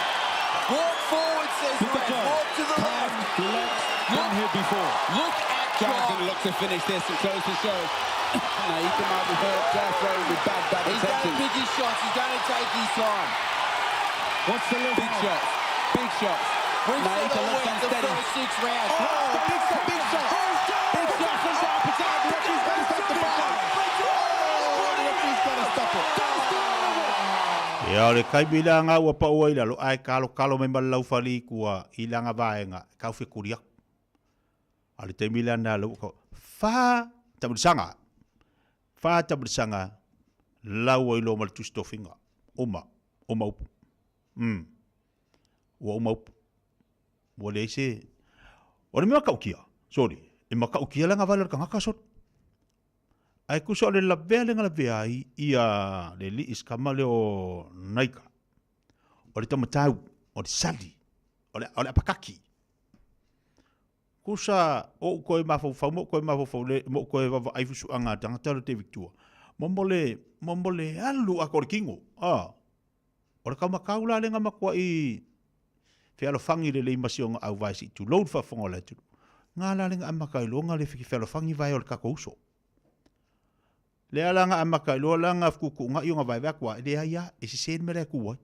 Walk forward, says Look the at ref. Jai. Walk to the Calm, left. relaxed, done here before. Look at Jai's Jai. going to look to finish this and close the show. now, he might be hurt. Jai throwing with bad, bad He's going to intentions. pick his shots. He's going to take his time. What's the left Big hand? shots. Big shots. We've said Naika all looks week the unsteady. first 6 rounds. Oh, big shot, big shot. Big shot from Jai Opetaia. The referee's got to stop the fight. Oh, the referee's got to stop it. Ia, o le taimi la nga ua pau ai lalo, ae kalokalo mai ma le laufali i tua i lana vaega e tau fekuli aku. A o le taimi la na lau ka fa tamulisaga, fa tamulisaga lau ai loa ma le tusi tofiga. Uma, uma upu. Mm. Ua uma upu. Ua leai se... O le mea matautia, sorry, e matautia le agavale o le tagata, sorry. Ae tusa o le lavea lea na lavea ai ia le alii sikama lea o Naika, o le taumatau, o le sali, o le, o le apakaki. Tusa o ou toe mafaufau ma ou toe mafaufau le, ma ou toe vaavaai fusuaga a tagata o le David Tua, mo le, mo le alu atoa o le tino, a. O le taumatau la lea na matuai fealofani lelei ma si ona auvae se i tulou le faafofoga o le atunuu. Na la lea na amata ai loa ona le fealofani vae o le tatou uso. Lea la na amata ai loa la na fetuutuunai ona vaevae atu a, e leai lava, e sese le mea la e tu ai.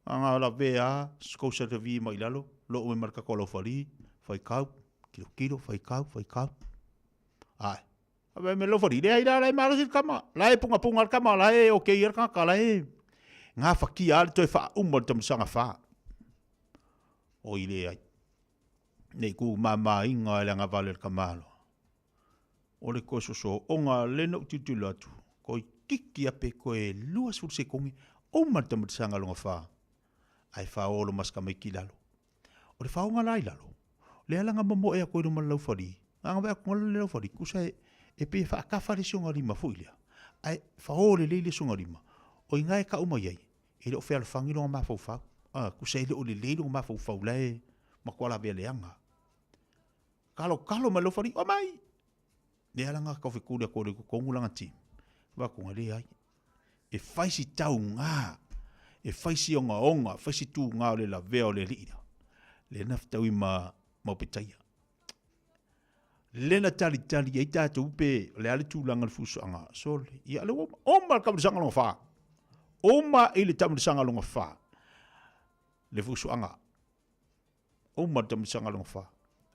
A na lavea lava, Scotia te vi mai lalo, loo mai ma le tatou laufali, faitau, tilotilo, faitau, faitau. Ae, ave me laufali, leai la, la e malosi le tama, la e pungapunga le tama, la e okay ai le tagata, la e gafatia lava le toe faauma o le tamasaga fa. Oi leai, nei kumamaina e le agavale o le tamaloa. O le toe sosooga lea na ou tilotilo atu, toeitiiti lava pe toe 20 sekone, uma le tamasaga lona fa, ae faolo ma si tamaiti i lalo. O le faoga la i lalo, lea la na momoe atu ai luma o le laufali, na ona vaai atu le laufali, tusa e, e pei e faatafa le isi ona lima foi lea, ae fao lelei le isi ona lima. O i ina e tau mai ai, e le o fealofani lona mafaufau. A, tusa e le o lelei lona mafaufau la e matua lavea leaga. Kalokalo mai le laufali, omai! Lea la na tau fetuli atu ai i totonu lana team, avatu leai. E fai si tauga, e fai si ogaoga, e fai si tuga o le lavea o le alii lea. Lea na fetaui ma Opetaia. Lea na talitali ai tatou pe o le a le tulaga o le fusuaga. Sole, ia lea ua uma le taamilosaga lona fa. Uma i le taamilosaga lona fa le fusuaga. Uma le taamilosaga lona fa.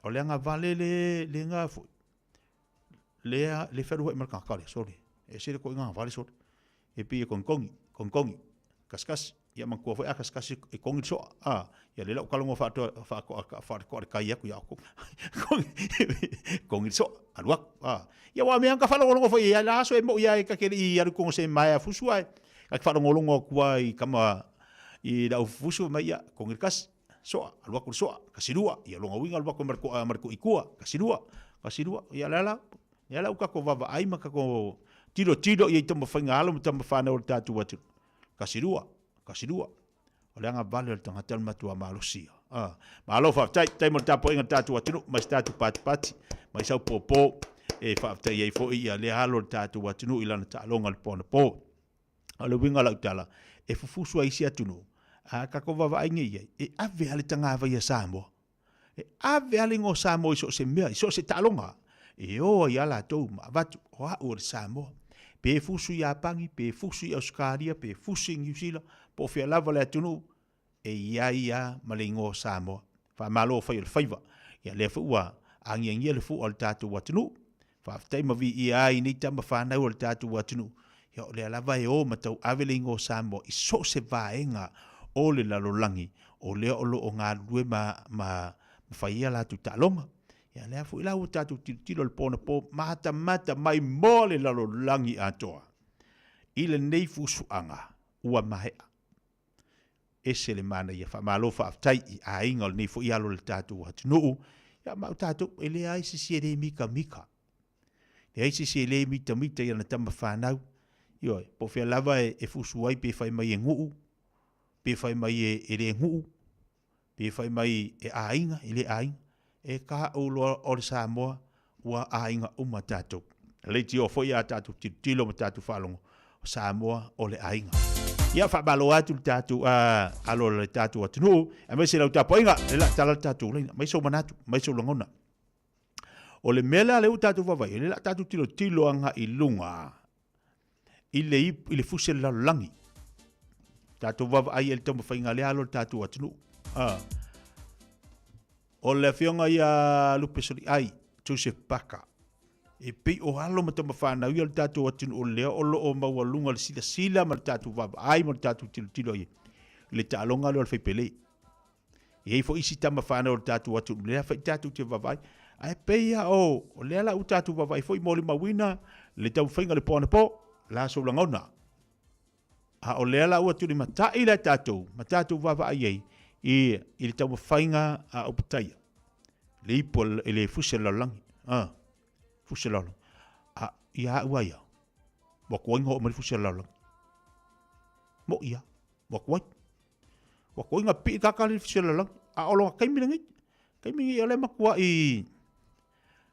O le agavale le le na foi. Lea le fealuai ma le tagata lea, sole. E ese le ituaiga agavale, sole. E pei e kogikogi, kogikogi, kasikasi. Ia manatua foi a kasikasi e kogi le soa, a. Ia lea la ua talanoa faatoa, faatoa, faatoa le kai atu ia outou. Kogi le soa, alu atu, a. Ia aua o mea lava na ta faalogologo foi i ai la aso e moi lava ta te le i alu i totonu o se maea fusu ae ta te faalogologo atu lava i tama i le aufufusu fai mai, ia, kogi le kasi. Soa, alu atu i le soa, 12, ia lona uiga alu atu ma le toa ma le toʻi tua, 12, 12, ia le ala, le ala ua tatou vaavaai ma tatou tilotilo i ai i taumafaiga a alo ma tama fanau a le tatou atunuu, 12, 12. O le agavale o le tagata o le matua malosi ia. Ah, malo faafetai, faafetai mo le tapuaiga a le tatou atunuu, mai se tatou patipati, mai sau pōpō, e faafetai ai foi ia lea alo o le tatou atunuu i lana taaloga i le po anapo. O le uiga o lau tala, e fufusu ai isi atunuu, a tatou vaavaai nei i ai, e ave lava le tagavai a Samoa. E ave lava le igoa o Samoa i so o se mea, i so o se taaloga, e o ai lava latou ma avatu, o au o le Samoa. Pe fusu i Iapani, pe fusu i Ausetalia, pe fusu i Niu Sila, po o fea lava le atunuu, e i ai lava ma le igoa o Samoa. Faamalo fai o le faiva. Ia lea foi ua agiagia le fua o le tatou atunuu. Faafetai ma viia ai nei tama fanau a le tatou atunuu. Ia o lea lava e o ma tauave le igoa o Samoa i so o se vaega o le lalolagi, o lea o lo o galulue ma, ma, ma fai ai a latou taaloga. Ia lea foi la ua tatou tilotilo i le po anapo, matamata mai mo le lalolagi atoa i lenei fusuaga ua maea. Ese le manaia, faamalo faafetai i aiga o lenei foi alo o le tatou atunuu. Ia ma o tatou, e leai se isi e le mikamika. Leai se isi e le mitamita i ana tama fanau. Ioe, po o fea lava e fusu ai pe fai mai e nuu, pe fai mai e le nuu, Pe fai mai e aiga, e le aiga. E ka ou loa o le Samoa, ua aiga uma tatou. Leitioa foi a tatou tilotilo ma tatou faalogo, o Samoa o le aiga. Ia faamalo atu le tatou alo o le tatou atunuu, aemaise lau tapuaiga, le la tala le tatou laina, mai sou manatu, mai sou lagona. O le mea lea lea ua tatou vaavaai, le la tatou tilotilo agai i luga, i le, i le fusi o le lalolagi. Tatou vaavaai i le taumafaiga a lea alo o le tatou atunuu. Ah. O le afioga ia Lupesoliai, Joseph Paka, e pei o alo ma tamafanau ia o le tatou atunuu lea o lo o maualuga le silasila ma le tatou vaavaai ma le tatou tilotilo i le taaloga lea o le faipele. E i ai foi isi tama fanau o le tatou atunuu lea foi tatou te vaavaai. Ae pei lava o, o lea la ua tatou vaavaai foi molimauina le taumafaiga o le po anapo, la sou lagona. A o lea la ua tulimatai la tatou ma tatou vaavaai ai i, i le taumafaiga a Opetaia. Le ipu i le fusi o le lalolagi. Ah, fusi o le lalolagi. A, ia au ia. Ua tuai ona oo mai le fusi o le lalolagi. Mo'i lava. Ua tuai. Ua koiga pii kaka le fusi o le lalolagi. A o lona taimi lenei, taimi lenei o lea e matuai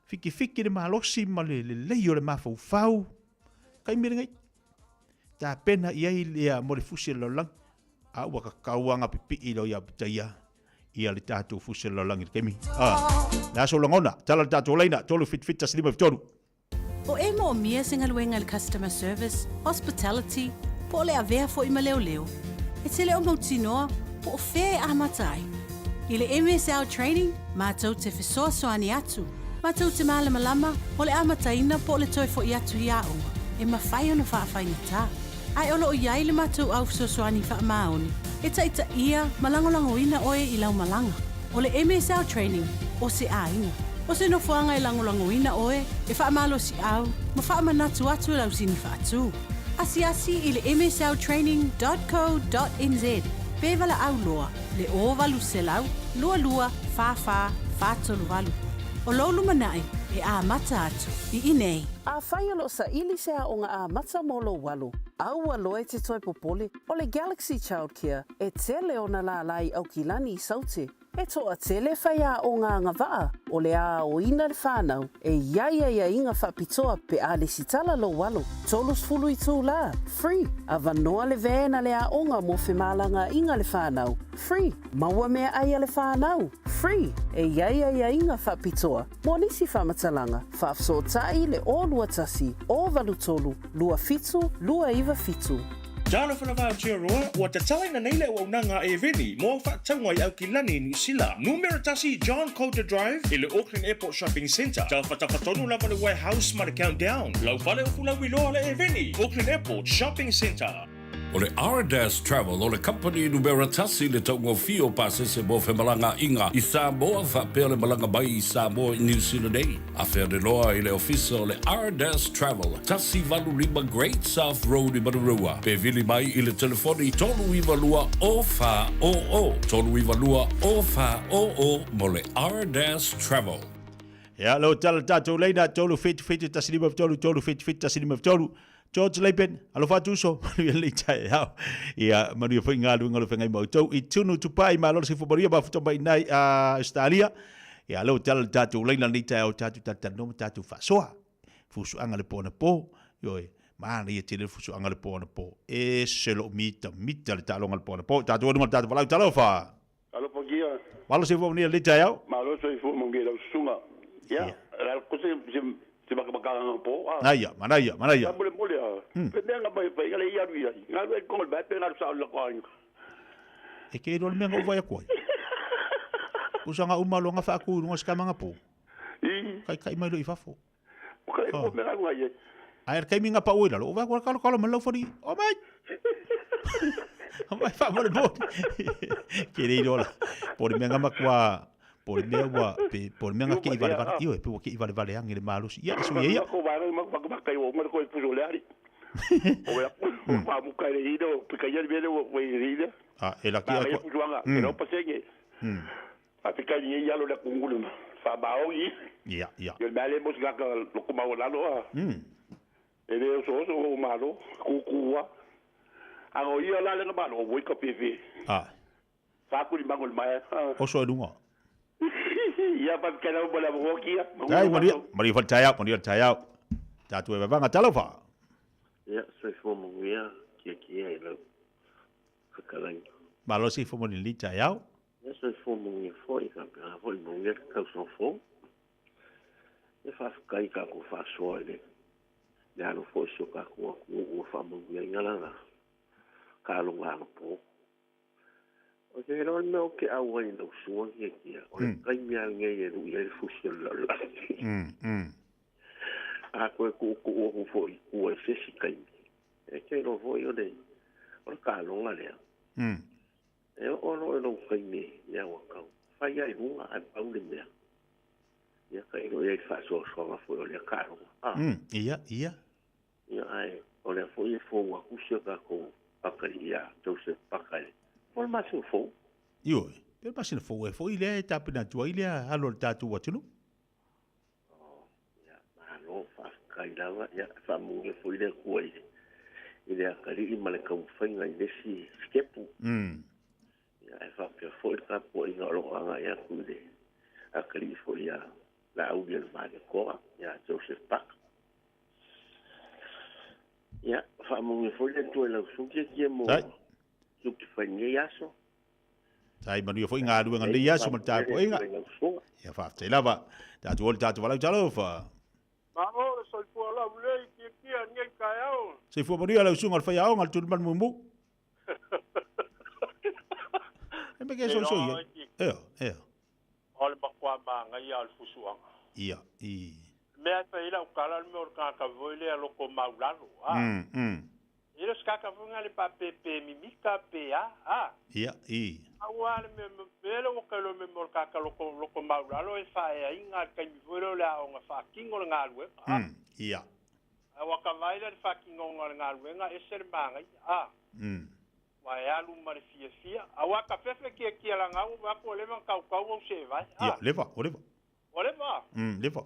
fitifiti le malosi ma le lelei o le mafaufau. Taimi lenei, tapena i ai le mo le fusi o le lalolagi. A ua tatau lava ona pipii loa ia Opetaia ia le tatou fusi o le lalolagi i le taimi. Ah, le a sou lagona, tala le tatou laina, 3 7 7 1 5 3. O e moomia se galuega i le customer service, hospitality, po o le avea foi ma leoleo, e te le o mautinoa po o fea e amata ai. I le MSL Training, matou te fesoasoani atu, matou te malamalama o le amataina po o le toe foi atu i aoga, e mafai ona faafaigata. Ae o lo o i ai le matou au fesoasoani faamaoni e taitaia ma lagolagoina oe i lau malaga. O le MSL Training, o se aiga. O se nofoaga e lagolagoina oe, e faamalosiau ma faamanatu atu lau sini faatu. Asiasi i le msltraining dot co dot nz pe valaau loa le 0800 22 44 438. O lou lumanai e amata atu i inei. Afai o lo o saili se aoga amata mo lou alo, aua loa e te toe popole, o le Galaxy Childcare e tele ona lālā i Aukilani i Saute. E toatele faiaoga agavaa o le aoina le whanau e i ai aiaiga faapitoa pe a lesitala lou alo. 30 itulā, free, avanoa le van a le aoga mo femalagaaiga le whanau, free, maua meaai a le whanau, free, e i ai aiaiga faapitoa Mo nisi faamatalaga, faafesootai le 021 083 27 297. Talofa lava Aotearoa, ua tatalaina nei le auaunaga a Airveni mo au faatauga i Aukilani i Niu Sila. Numera 1 John Coulter Drive i le Auckland Airport Shopping Centre. Tafatafa tonu lava le Warehouse ma le Countdown. Lau fale o Fulauiloa le Airveni, Auckland Airport Shopping Centre. O le Ardas Travel o le kamupani numera tasi i le taugofie o pasese mo femalagaaiga i Samoa faapea le malaga mai i Samoa i Niu Sila nei. Afea le loa i le ofisa o le Ardas Travel, 185 Great South Road i Manurewa, pe vili mai i le telefoni 392 0400, 392 0400 mo le Ardas Travel. Ia, leo tala tatou leina, 3 7 7 1 5 3 3 7 7 1 5 3. George Lapen, alofa atu uso, manuia lenei taeao. Ia, manuia foi galuega o le feagai ma outou. I tunu tupai, malo le soifua manuia, mafuta mai inai a Australia. Ia, leo tala le tatou laina lenei taeao, tatou talatalanoa ma tatou faasoa. Fusuaga le po anapo, ioe, manaia tele le fusuaga le po anapo. Ese lou mitamita le taaloga le po anapo. Tatou o i luga o le tatou valaau, talofa! Alofa kia. Malo soifua manuia lenei taeao. Malo soifua manuia i lau susuga. Ia, la ko se se se makamakaga po. Manaia, manaia, manaia. Sa mole mole a. Pe mea nga mai pai ngale ia alu ia. Ngalu ai kongo le pe ngalu sa la ko ai. E ke iloa le mea nga ou vai atu ai. Usa nga uma loa nga faaku i luga o se kamanga po. I. Kaikai mai loa i fafo. O ka e mea nga ai. Ae le taimi nga pau i lalo, o vai atu kalo kalo mai lau fali. O mai! O mai wha mo. Ke rei rola. Po le mea nga makua, po le mea ua, pe, po le mea nga ke i vale vale, ioe, pe ua ke i vale vale ange le malosi. Ia, e sui e ia. Ko vai ma ma ma kai o ma ko puso le ari. O ya pa mu kai le ino, pe kai le vele o i ri. A, e laki a ko. E lo pasenge. A pe kai ni ia lo le kungulu. Fa ba o i. Ia, ia. Yo me le mos ga ka lo ko ma o lalo a. E le oso oso o malo, kukua. A o ia la le nga malo, o ka pepe. A. Fa ku li mango le mai. Oso e lunga. Ia pa ke la bola mo kia. Ai, Maria, Maria fa tai au, Maria tai au. Tātou e vavanga talofa. Ia, soifua manuia, kia kia i lau whakarangi. Malo soifua manuia li tai au. Ia, soifua manuia foi, ka pera foi manuia te tausaga fou. Ia faafetai i tatou faasoa i le le alo foi o si o tatou atunuu ua faamanuiaina lana taaloga anapo. O te iloa le mea ou te auai i lau susuga Kiekie, o le taimi lava lenei e lui ai le fusi o le lalolagi. A toe tuutuu atu foi i tua i se isi taimi, e te iloa foi o le o le taaloga lea. E oo loa i lou taimi i Auatau, fai lava i luga ae pau le mea. Ia tailo i ai i le faasoasoaga foi o lea taaloga. A. Ia, ia. Ia, ae o lea foi e fou atu si o tatou atalii ia Joseph Paka i le po o le masina fou. Ioe, pe o le masina fou ea foi lea e tapena atu ai lea alo a le tatou atunuu. Oh, ia, malo, faafetai lava. Ia, faamanuia foi le Atua i le, i le atalii ma le taumafaiga i le isi sitepu. Ia, ae faapea foi le tapuaiga o lo o agai atu i le atalii foi ia Laaulialemalietoa, ia Joseph Paka. Ia, faamanuia foi le Atua i lau suki kia mo tiute fai nei aso. Sai manuia foi galuega nei aso ma le tapuaiga. Ia faafetai lava. Tatou o le tatou valaau talofa. Malo le soifua laulelei kiakia nei taeao. Soifua manuia lau susuga o le faiaoga le Tulimanu Mumu. E me ke soisoi ai. Ea, ea. O le matua manaia o le fusuaga. Ia, i. Mea e fai ai lau tala o le mea o le tagata foi lea loto maulalo, a. E le o se tagata foi lena le papepe mimita pe a, a. Ia, i. Pau lava le mea, mea lea ua tailo i mea o le tagata loto, loto maulalo e faaeaina i le taimi foi lea o le aoga faatino le galuega, a. Ia. Ae ua ta vaai lea i le faatinoga o le galuega, ese le manaia, a. Ua e alu ma le fiafia. Aua ka fefe kiakia lagau ua vaai atu ua leva ona tautau ou seevai. A. Ia, leva, ua leva. Ua leva? Leva.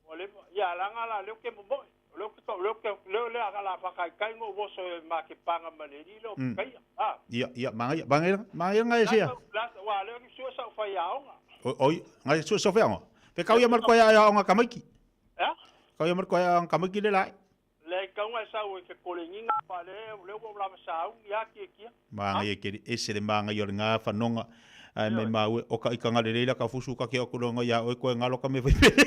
Ua leva. Ia, laga la lea ou te momoe. O lea ou te tau, lea ou te, lea, lea a la faataitai na ou oso e makepaga ma le alii lea o Pikaia. A. Ia, ia, manaia, manaia, manaia ngai sea. La, ua lea ki sue sau faiaoga. O, oi, ngai sue sau faiaoga. Fe kau ia mar koe aoga kamaiki. Ea? Kau ia mar koe aoga kamaiki le lai. Leai tauga e sau e ke kolegiga pa le lea ua ou lava sauni a kiakia. Māngai e keri ese le māngai o le ngā whanonga ae me māu e oka i ka ngare reira ka fusu ka ke o kuronga i a oe koe ngalo ka me whai pere.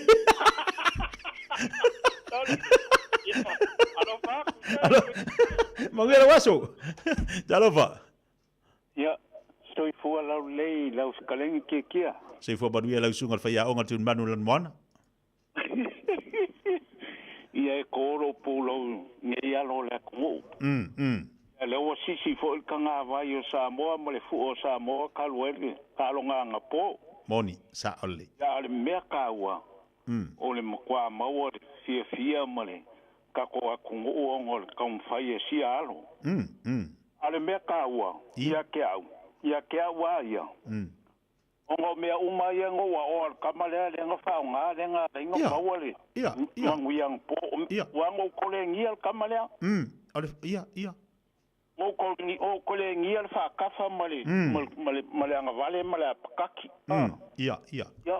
Manuia lau aso. Talofa. Ia, soifua laulelei lau fekalegi kiakia. Soifua manuia lau susuga le faiaoga le Tulimanu Lanumoana. Ia e kō lou pulou nei alo o le atunuu. Ia lea ua sisi foi le tagavai o Samoa ma le fua o Samoa talu ai le taaloga anapo. Moni, sao lelei. Ia a o le mea taua, o le matua maua le fiafia ma le tatou atunuu ona o le taumafai e sia alo. A o le mea taua ia te au, ia te au lava ia, Ona o mea uma ia na ou aoa i le tama lea, lea na faaaoga, lea na ala ai ona maua le manuia anapo. Ua na ou tolegia le tama lea. Na ou tolegia le faatafa ma le ma le agavale ma le apakaki. Ia,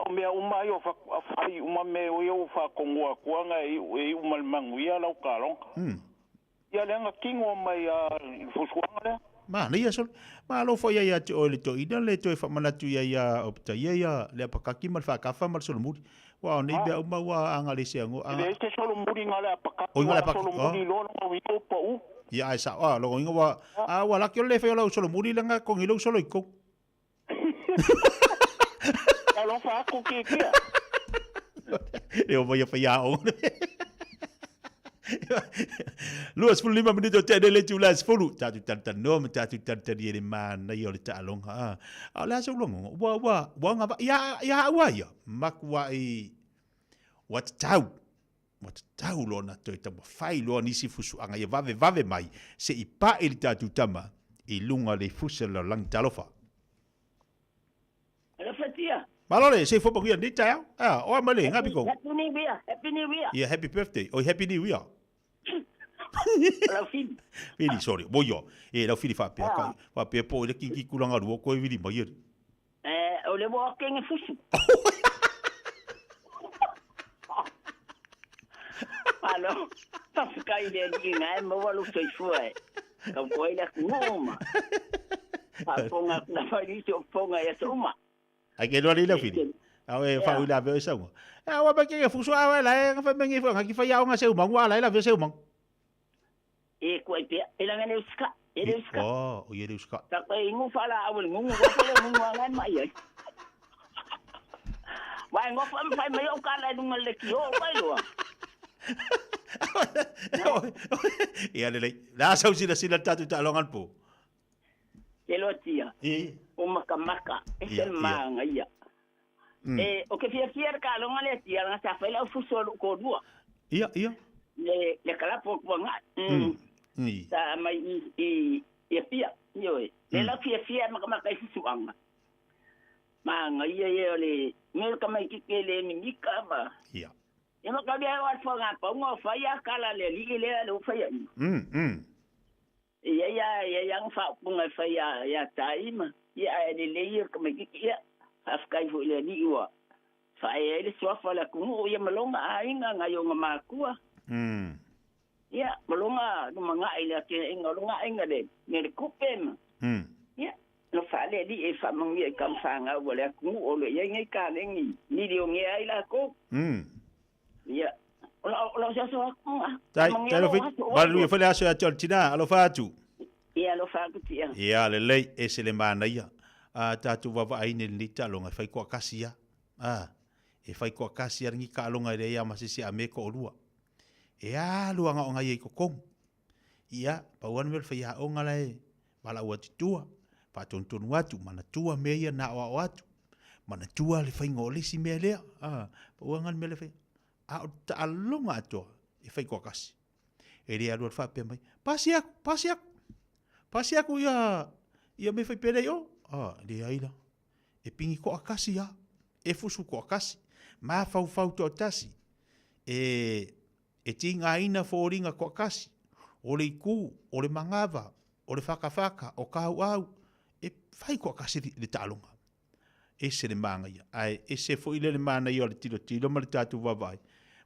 o mea uma ia ua fai uma mea ia ua faatonuina atu na e iu ma le manuia lau taaloga. Ia lea na tino mai lava i le fuafuaga lea. Manaia sole. Malo foi ia ia te oe le toeaina le toe faamanatu ia ia Opetaia ia le apakaki ma le faakafa ma le solomuli. Ua o nei mea uma ua aga le se Aga. E leai se solomuli na o le apakaki. Oi na le apakaki. Solomuli loa lona uiga ua pau. Ia ae sao a lona uiga ua a ua laki ole le fai o lau solomuli langa kongi lou solo i kou. Alofa aku kiekie. E o mai a whai aonga. 25 minute o tēnei le tū la sefulu. Tātou tantanoa ma tātou tantani e le mānaia o le taaloga. A, a o le asa ulangonga. Ua, ua, ua ngava, ia, ia ua ia. Makua i, ua tatau. Ua tatau loa ona toe taumafai loa nisi fusuaga ia vavevave mai se i paʻi le tatou tama i luga o le ifusi o le lalolagi. Talofa! Alofa tia. Malo le, se i fua manuia lenei taeao. A, oa mai le, ngapi kou. Happy New Year, Happy New Year. Ia, happy birthday. Oi, Happy New Year. Lau Fili. Fili, sorry. Mo io. E, lau Fili faapea, kai, faapea po i le kinki kulanga lua koe vili mai e. Eh, o le ua kenge fusu. Malo, faafetai i le Alii na e maua lou soifua e tautua ai le atunuu ma faafofoga atu lava i nisi o fofoga i aso uma. Ai ke loa le lau fili. Au e wha ui la veo saunga. E awa mai kenge fusu awa e la e nga whai mengi fo nga ki whai aonga se umangu a la e la veo se umangu. E kua i pea, e langa le usika, e le usika. Oh, o ie le usika. Ta koe ingu whala au le ngungu, wa le ngungu a ngai mai ai. Wai ngofa mwhai mai o kala e lunga le ki o mai loa. Ia lelei. La sau sila sila tatu ta longan po. Ke loa tia. I. O makamaka, e se maanga ia. E, o ke fiafia le kalonga le tia, nga sa whaila o fuso lu ko lua. Ia, ia. Le, le kalapo kua nga. Sa mai i, i, i pia, ioe. Le la fiafia makamaka i fusu anga. Maanga ia ia o le, me ka mai ki ke le mimika ma. Ia. Ia ma ka mea o alfa ngā paunga o whai a kala le alii le le o whai ai. Ia ia ia ia nga whaopunga e whai a ia tai ma. Ia a le le ia ka mai kiki ia. Whaafkai fo i le alii ua. Whae ai le suafa le akunuu ia malonga a inga ngai o nga makua. Ia malonga no mangai le ake inga longa inga le me le kupe ma. Ia no whaale alii e whamangia i ka mwhanga ua le akunuu o le ia ngai ka lengi. Nili o ngea ai la kou. Ia, o lau, o lau siaso aku nga. Tai, tai lo fit, malu ia fale aso ia te o le tina, alofa atu. Ia, alofa atu tia. Ia, lelei, e se le manaia. A tātou vavaai nei lenei taaloga e whai koa kasi a. A, e whai koa kasi a lengi kaaloga e lea ma sisi a me ko olua. E alu anga o ngai e kokongu. Ia, pau anu mea le whai a la e valaau atu tua, faatonutonuatu, manatua mea ia na aoao atu, manatua le faiga o le isi mea lea, a, pau lava le mea lea e fai, a o le taaloga atoa e fai toatasi. E le alualu faapea mai, pasi aku, pasi aku, pasi aku ia, ia mea fai pēlei o, a, leai la, e pigi toatasi lava, e fusu toatasi, mafaufau toatasi, e, E tīngāina fōringa toatasi, o le ikū, o le mangava, o le whakawhaka, o kāuau, e whai toatasi le taaloga. Ese le māngaia, ae ese foi le le mānaia o le tilotilo ma le tātou vaavaai,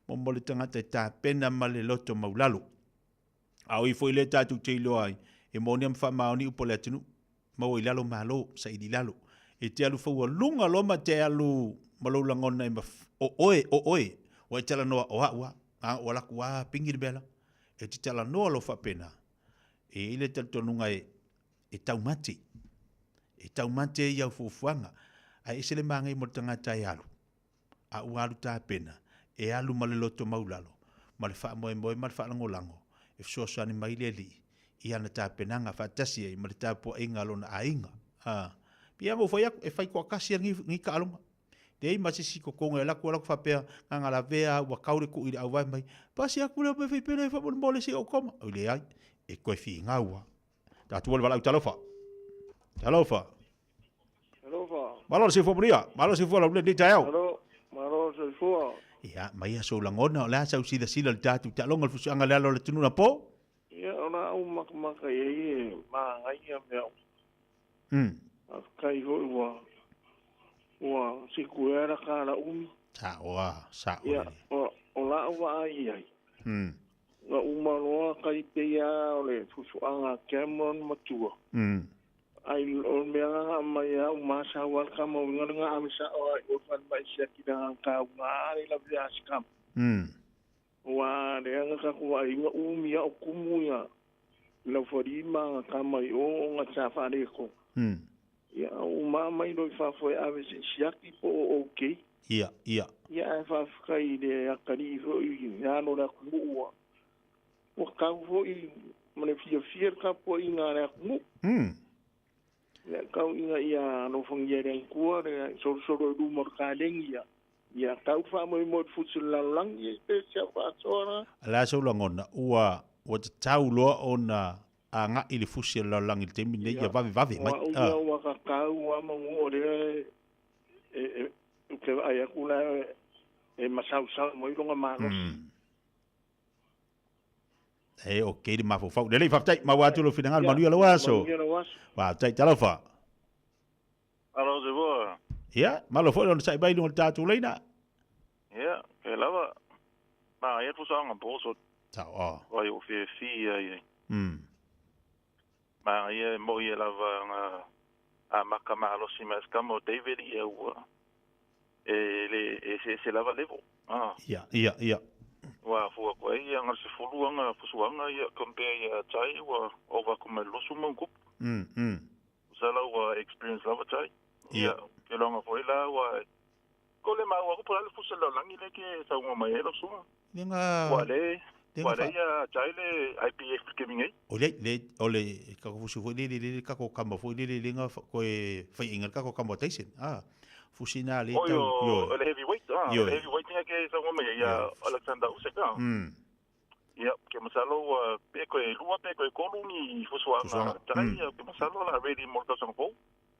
mo le tagata e tapena ma le loto maulalo. A o i foi lea tatou te iloa ai, e moni a ma faamaoni upu a le atunuu, maua i lalo malo, saili i lalo. E te alu faualuga loa ma te alu ma lou lagona e maf, o oe, o oe, ua e talanoa o a'u a, a ua laku a pingi le mea la. E te talanoa loa faapena, e i ai le talitonuga e, e taumate. E taumate ai au fuafuaga, ae ese le māgaia mo le tagata e alu. A ua alu tapena, e alu ma le loto maulalo, ma le faamoemoe ma le faalagolago, e fesoasoani mai le Alii i ana tapenaga faatasi ai ma le tapuaiga a lona aiga. A, pei lava ona ou fai atu, e fai toatasi lava lenei taaloga. Leai ma se isi totogi e alu atu alu atu faapea, Gagalavea ua tau le tuu i le auvae mai, pasi atu lea mea faipele faamolemole se i ou koma. Oi leai, e toe finau lava. Tatou le valaau talofa. Talofa. Talofa. Malo le soifua manuia. Malo le soifua laulelei lenei taeao. Malo, malo le soifua. Ia, mai a sou lagona, o le a sau silasila i le tatou taaloga le fusuaga le ala o le atunuu na po? Ia, o la au makamaka i ai e magaia mea uma. Faafetai foi ua ua sikuea la kala umi. Sa'o a, sa'o Ia, lelei. o, o la'u vaai i ai, na uma loa kai pei a o le fusuaga a Cameron matua. Ai o le mea na aumai a uma sau a le kama uiga le ga ave sa'o a i o le falemai siaki le agaga kauga a le lavea a si kama. Ua lea na tatou vaai na umi a o kumu ia Laufali ma ana tama i o ona sa faaletonu. Ia a uma mai loa i fafo e ave se i siaki po o ok. Ia, ia. Ia ae faafetai i le atalii foi i le alo o le atunuu ua ua tau foi ma le fiafia le tapuaiga a le atunuu. Ia tau ina ia alofagia e le Atua le solosolo i luma o le kalegi ia Ia tau faamoemoe i le fusi o le lalolagi e pe si au faasoa la. O le a sou lagona, ua, ua tatau loa ona agai i le fusi o le lalolagi i le taimi lenei, ia vavevave mai. O au ia ua kakau a manu o lea e, e, ou te vaai atu la e masausau mai lona malosi. E, ok le mafaufau. Lelei, faafetai, maua atu lou finagalo, manuia lou aso. Manuia lou aso. Faafetai, talofa. Malo te voa. Ia, malo foi lona sai mai luga o le tatou laina. Ia, ke lava. Ma ia fusa anga po so. Sao o. Wai o fie fi ia ia. Ma ia mo ia lava nga a maka malosi ma skamo David ia ua. E le e se se lava level. Ah. Ia, ia, ia. Ua fua ko ia nga se fulu anga fusuanga ia compare ia tai ua over ko me losu mo kup. Sala ua experience lava tai. Ia. Ke longa foi la ua ko le mau ko pala fusa la langi le ke sa ua mai elo sunga. Le nga Ua le le ua nga le ia tai le IPF ke mingi. O le le o le ka ko fusi foi le le le ka ko kama foi le le le nga ko e fai inga ka ko kama Tyson. Ah. Fusi na le Oi tau o yo. le heavyweight ah Yo. le heavyweight nga ke sa ua mai ia Alexander Usyk ah. Ia, ke masalo ua pe koe lua pe koe kolu ni fusuaga Fusuaga, tai, ke masalo la ready mo le tausaga fou.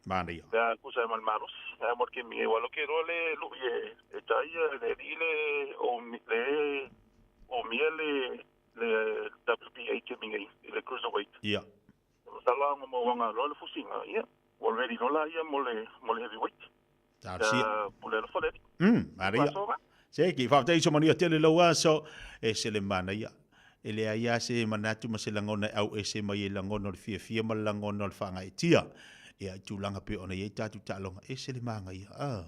Manaia. Pe a kusa e ma le malosi, a mo le kemi e ua loke loa le lui e e tai le alii le o le o mia le le WBA kemi nei i le cruiserweight. Ia. Ke masalo a mo wanga loa le fusiga, ia, ua ready loa la ia mo le mo le heavyweight. Talosia. Pe a pule alofa le alii. Manaia. Se ki faafetai so manuia tele lou aso e se le manaia. E leai lava se manatu ma se lagona e auese mai e lagona o le fiafia ma le lagona o le faagaetia. Ia i tulaga pei ona i ai tatou taaloga, e se le magaia. Ah.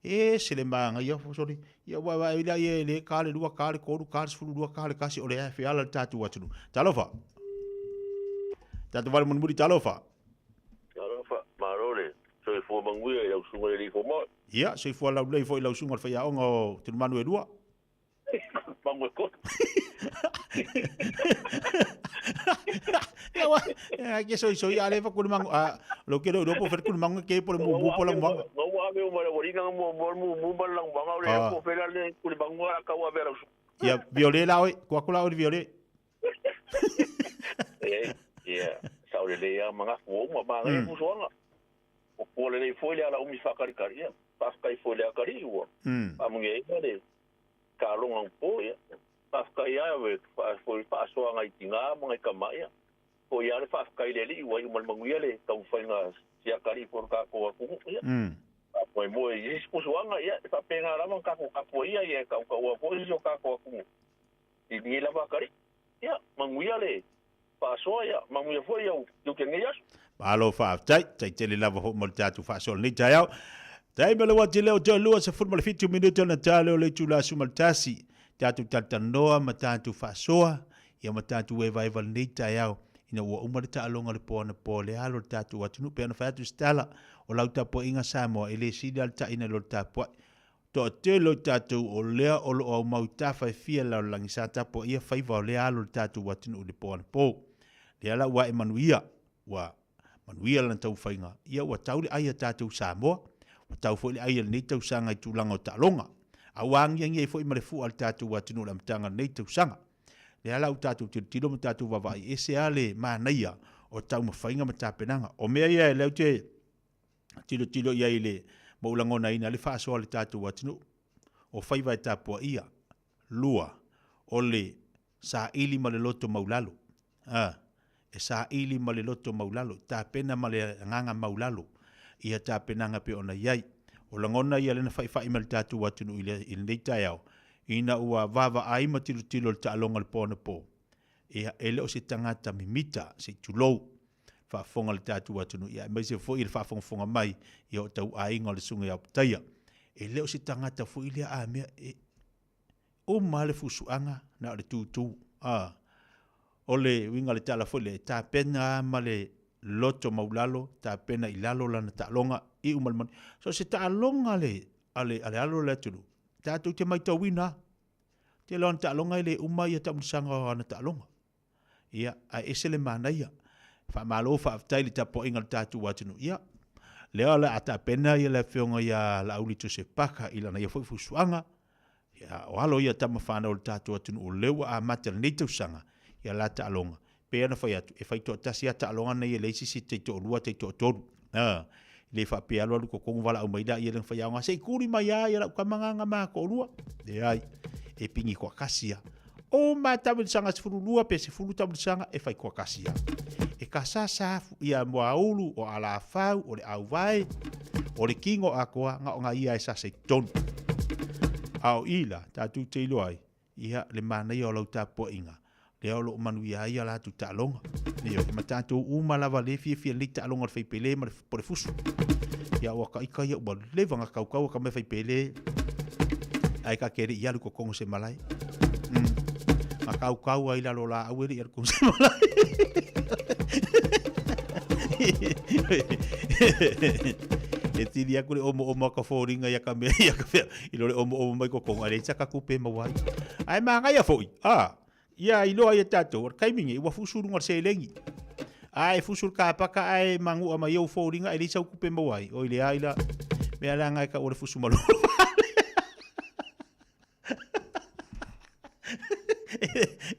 E se le magaia sorry. Ia ua vaai la ia e le ka le lua ka le kolu ka le 12 ka le kasi o le ae feala le tatou atunuu. Talofa. Tatou vale mulimuli talofa. Talofa, malo le soifua manuia i lau susuga i le Alii Fomai. Ia, soifua laulelei foi i lau susuga i le faiaoga o Tulumanu e lua. Mangu e kolu. Ia wa, ia ke soi soi a le fa kulu mangu a lo ke lo po fer kulu mangu ke po le mumu po la mwanga. Nga ua ave uma le walina nga mua mua mumu ma le langumanga o le Ah. po fela le kuli mangu a ka ua ave lau susuga. Ia viole la oi, kua kula oi viole. Eh, ia, sa o le lea magafu o uma ma ngai fusuaga. O pua lelei foi le ala umi faakalikali, ia, faafetai foi le akalii ua. Faamugia ai le taaloga upo, ia. Faafetai lava we foi faasoaga i tigā ma ngai kamaʻi, ia. Foi lava le faafetai i le alii ua iu ma le manuia le taumafaiga siakalii foi o le tatou atunuu, ia. Faamoemoe i isi pusuaga, ia, e faapena lava ona tatou tapuaia, ia e tautaua foi isi o tatou atunuu i lenei lava akalii. Ia, manuia le faasoa, ia, manuia foi au tiute i lenei aso. Malo faafetai, tai tele lava foi mo le tatou faasoa i lenei taeao. Taimi o le uati lea o toe 27 minute ona ta lea o le itula 11. Tatou talatalanoa ma tatou faasoa, ia ma tatou evaeva i lenei taeao ina ua uma le taaloga o le po anapo le alo o le tatou atunuu. Pei ona fai atu se tala, o lau tapuaiga Samoa e le sili lava le taina i lo le tapuai. Toatele o i tatou o lea o lo o aumau i tafa e fia i le lalolagi sa tapuaia faiva o lea alo o le tatou atunuu i le po anapo. Lea la ua ae manuia, ua manuia lana taumafaiga, ia ua tau le ai a tatou Samoa, ua tau foi le ai a lenei tausaga i tulaga o taaloga, a ua agiagi ai foi ma le fua a le tatou atunuu i le amataga o lenei tausaga. Lea la ua tatou tilotilo ma tatou vaavaai, ese lava le manaia o taumafaiga ma tapenaga. O mea ia lea ou te tilotilo i ai i le ma ou lagonaina ai le faasoa a le tatou atunuu, o faiva e tapuaia, 2, o le saili ma le loto maulalo. A, e saili ma le loto maulalo, tapena ma le agaga maulalo ia tapenaga pei ona i ai. O lagona ia lea na faifai mai le tatou atunuu i lenei taeao, ina ua vaavaai ma tilotilo i le taaloga i le po anapo, ia, e le o se tagata mimita, se i tulou, faafofoga le tatou atunuu, ia aemaise foi le faafogafoga mai ia o tau aiga o le Susuga ia Opetaia. E le o se tagata foi lea a mea e uma le fusuaga na o le tutu. A, o le uiga o le tala foi lea, e tapena ma le loto maulalo, tapena i lalo lana taaloga, iu ma le manuia. So se taaloga a le, a le, a le alo o le atunuu, tatou te maitauina lava. Tele o ana taaloga e le uma ia taamilosaga o ana taaloga. Ia, ae ese le manaia. Faamalo faafetai i le tapuaiga a le tatou atunuu. Ia, lea o le a tapena ia le afioga ia Laauli Joseph Parker i lana ia foi fusuaga. Ia, o alo ia tama fanau o le tatou atunuu o lea ua amata i lenei tausaga ia la taaloga. Pei ona fai atu, e fai toatasi lava taaloga nei e leai se isi taitoalua taitoatolu. A, le faapea alu alu totogi valaau mai laia le faiaoga se i tuli mai lava ia lau tama na ma toalua. Leai, e pigi toatasi lava. O ma taamilosaga 12 pe 10 taamilosaga e fai toatasi lava. E kasasa ia moaulu o alafau o le auvae o le kino atoa na o na ia e sasa i totonu. A o i la, tatou te iloa ai, Ia, le manaia o lau tapuaiga, lea o lo o manuia ai a latou taaloga. Ioe, ma tatou uma lava lea e fiafia lelei taaloga o le faipele ma le, po le fusu. Ia, ua taita ia ua leva ona tautau ka mea faipele, ae ta te le i alu i totonu o se malae. Na tautau ai lalo o laau e le i alu i totonu o se malae. E tili aku le omoomo a ka foliga ia ka mea ia ka mea i lo le omoomo mai totonu ae leai saka tupe e maua ai. Ae manaia foi, a, ia iloa ai e tatou, o le taimi nei ua fusu i luga o le seleni. A e fusu i le kapaka ae manua mai ou foliga e leai sau tupe e maua ai, oi leai la, mea leaga e tau o le fusu malolo.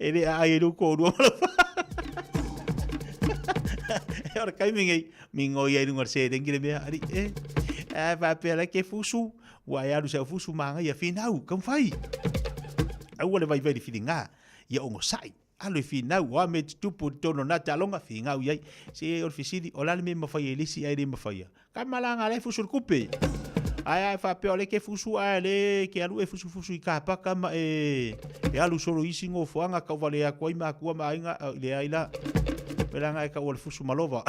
E le aai ai lou toalua ma lau O le taimi nei, migoi ai luga o le seleni le mea, alii e. Ae faapea la ke fusu, ua e alu i sau fusu manaia, finau, taumafai. Aua le vaivai i le filiga, ia onosai. Alu e finau, o a mea e tutupu i totonu o lena taaloga, finau i ai. Se o le fesili, o le a le mea e mafai ai e le isi ae le mafaia? Ka malaga lea e fusu le kupe. Ae a e faapea o lea e te fusu ae o lea e te alu e fusufusu i kapaka ma e e alu solo i isi nofoaga tauvalea atu ai matua ma aiga, leai la. Leaga e tau o le fusu malova.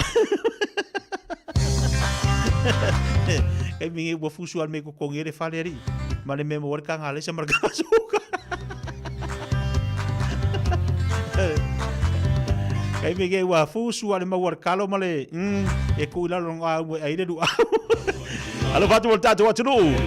Taimi nei ua fusu lava le mea i totogi ai le fale alii ma le mea e maua ai le taga alaisa ma le taga suka. Taimi nei ua fusu lava le maua o le kalo ma le e tuu i lalo o le gaumu e ai le luau. Alofa atu mo le tatou atunuu.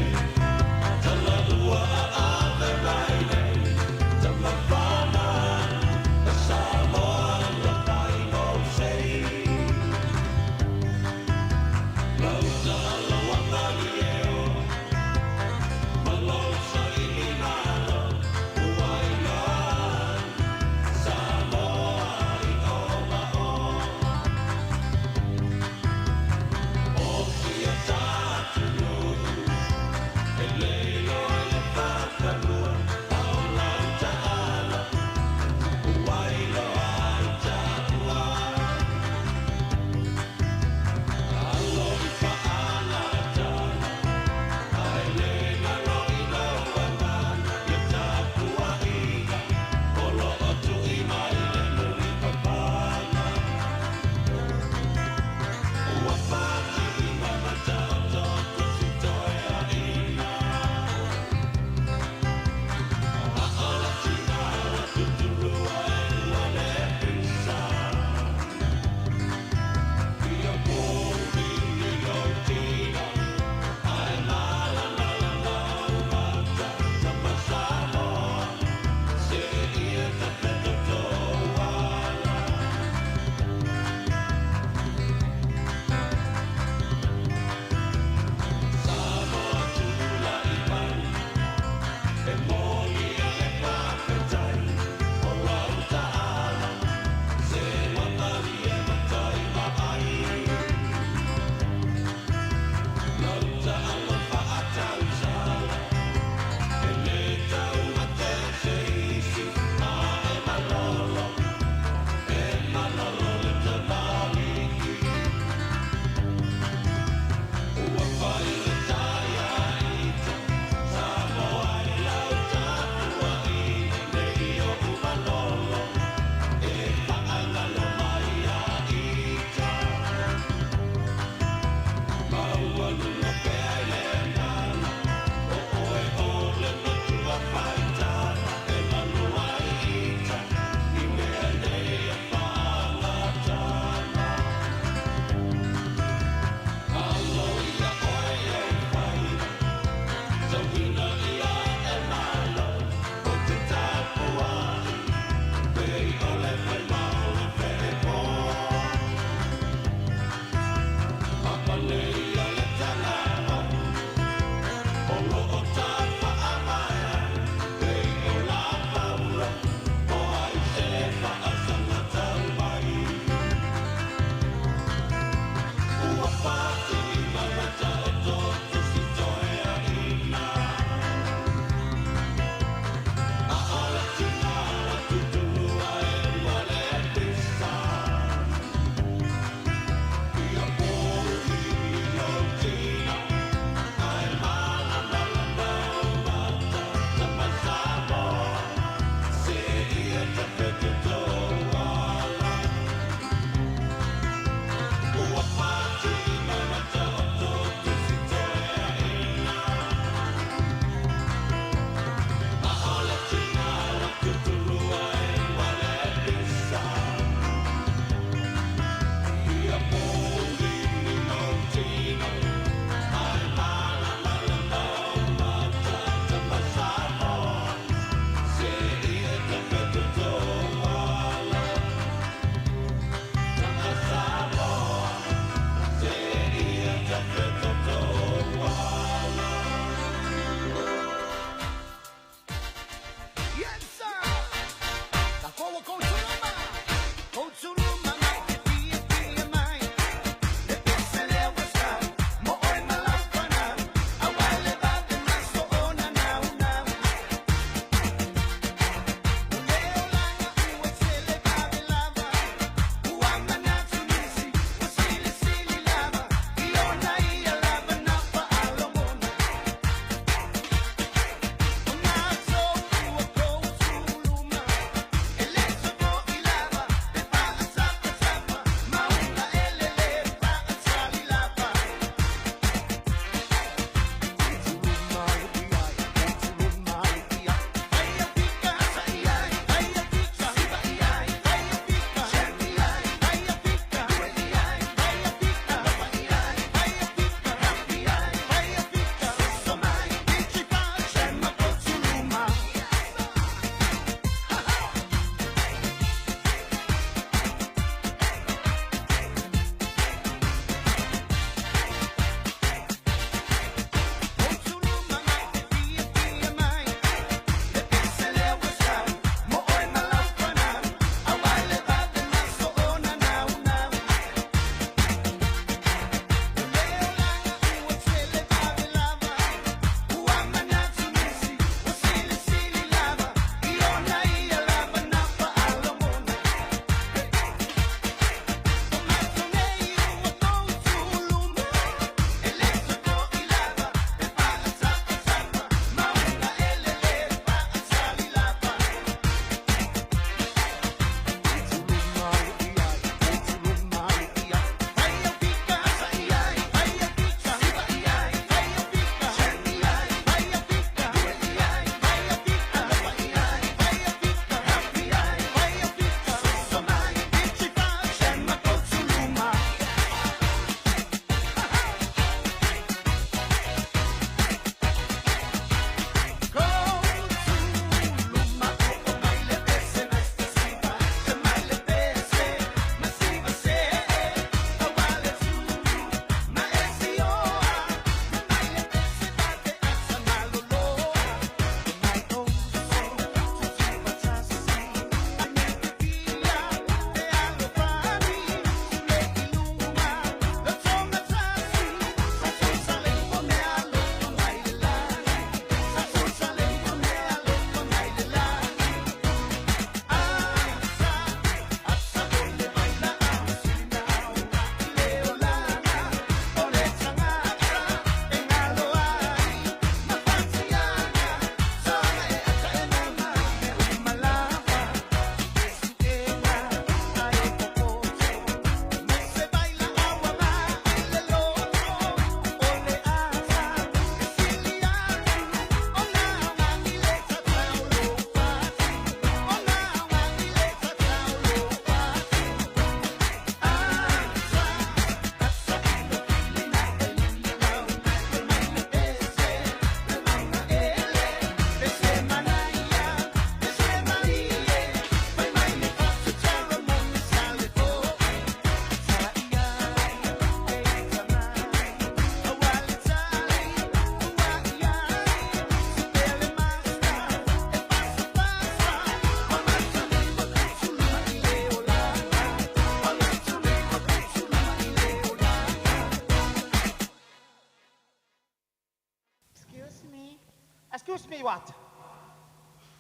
Excuse me, what?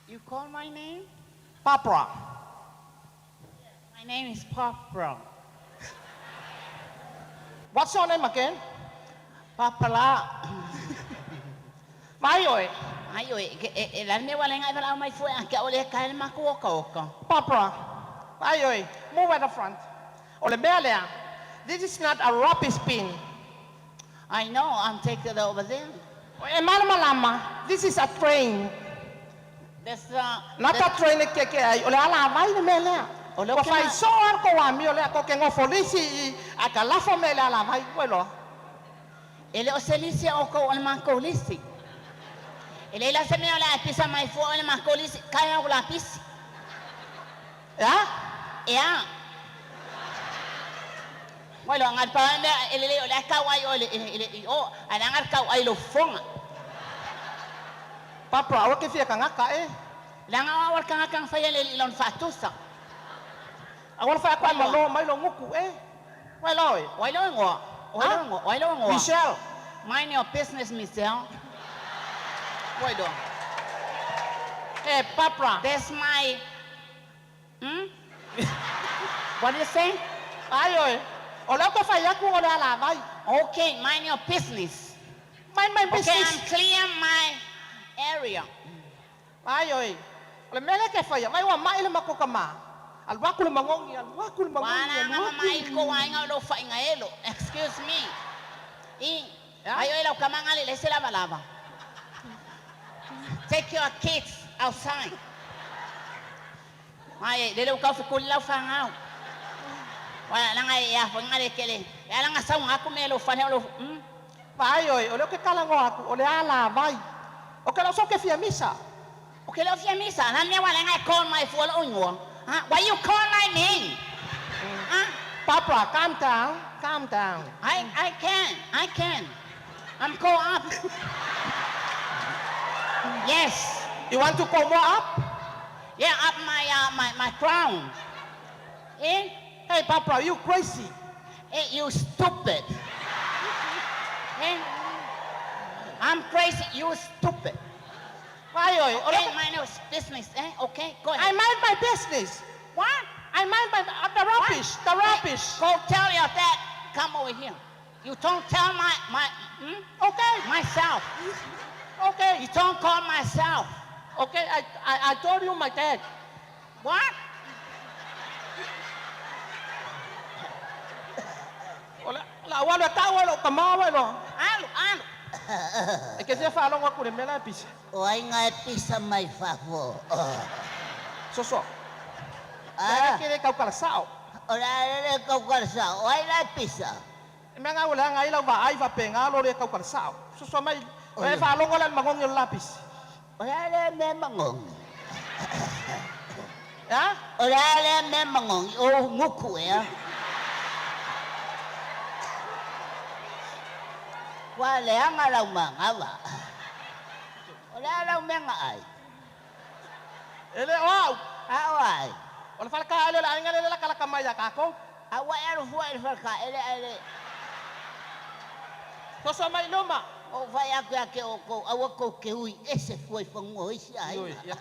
You call my name? Barbara. My name is Barbara. What's your name again? Papala. Vai oi. Ai oi, e la mea wale ngai wala mai fue a kia ole ka hele maku oka oka. Barbara. Vai oi. Move at the front. O le mea lea. This is not a rubbish bin. I know, I'm taking it over there. E malama lama. This is a train. That's Not a train e ke ke ai. O le ala vai le mea lea. O le Ua ke fai ma- so ar ko wa mi o lea ko ke ngofo lisi i a ka lafo me le ala vai. Ua loa. E le o se lisi o ko o le mako lisi. E le ila se mea o le a pisa mai fua o le mako lisi. Kai au la pisi. Ea? Ea. Wai loa ngal pa mea e le le o le a kau ai o le e le i o. A le ngal kau ai lo fonga. Barbara, aua ke fia kangaka e. Le anga o awal kanga kanga whai le lon whaatusa. Aua le whai ako ai malo mai lo nguku e. Wai loa e. Wai loa ngoa. Wai loa ngoa. Wai loa ngoa. Michelle. Mind your business, Michelle. Wai loa. Hey, Barbara. That's my... What do you say? Ai oi. O leo ko whai aku o le ala vai. Okay, mind your business. Mind my Okay, business. I'm clear my area. Ai oi. O le mele ke whai, vai ua mai le makoka ma. Alu aku le mangongi, alu aku le mangongi, Wala alu nga aku. mama ko wa inga lo fa inga elo. Excuse me. I ai oi lau kamanga le se lava lava. Take your kids outside. Ai le le ka fu kuli lau fa ngau. Wala nga ya fo nga le kele. Ya nga sa nga ku me lo fa lo. Vai oi, o leo ke kala ngo aku, o le ala vai. O ke lau so ke fia misa. O ke lo fia misa, na me wala nga call my fo lo ngo. Huh? Why you call my name? Huh? Barbara, calm down, calm down. I can, I can. I'm go up. Yes. You want to go more up? Yeah, up my crown. Eh? Hey, Barbara, you crazy. Eh, you stupid. Eh? I'm crazy, you stupid. Why, oi? Okay, mind your business, eh? Okay, go ahead. I mind my business. What? I mind my, the rubbish, the rubbish. Go tell your dad, come over here. You don't tell my, Okay. Myself. Okay. You don't call myself. Okay, I told you my dad. What? La wala ta wala ka ma wala. Alu, alu. E ke fia whalongo aku le mela e pisa. O ai ngā e pisa mai whafo. Soso. Ah. Le ke le kau kala sao. O la le kau kala sao. O ai la pisa. E mea ngā ule hanga i lau wa ai wa pe ngā lo le kau kala sao. Soso mai, o e whalongo le mangongi o la pisa. O la le me mangongi. Ya? O la le me mangongi. O nguku e a. Wa le anga lau mangawa. O la lau menga ai. E le o au. A o ai. O le whalaka ele la ainga le la kalaka mai a kako. A wa e aru fua e le whalaka ele ele. Soso mai luma. O whai aku ake o kou, aua kou ke ui ese fua i whangua isi ai. Ui, ia.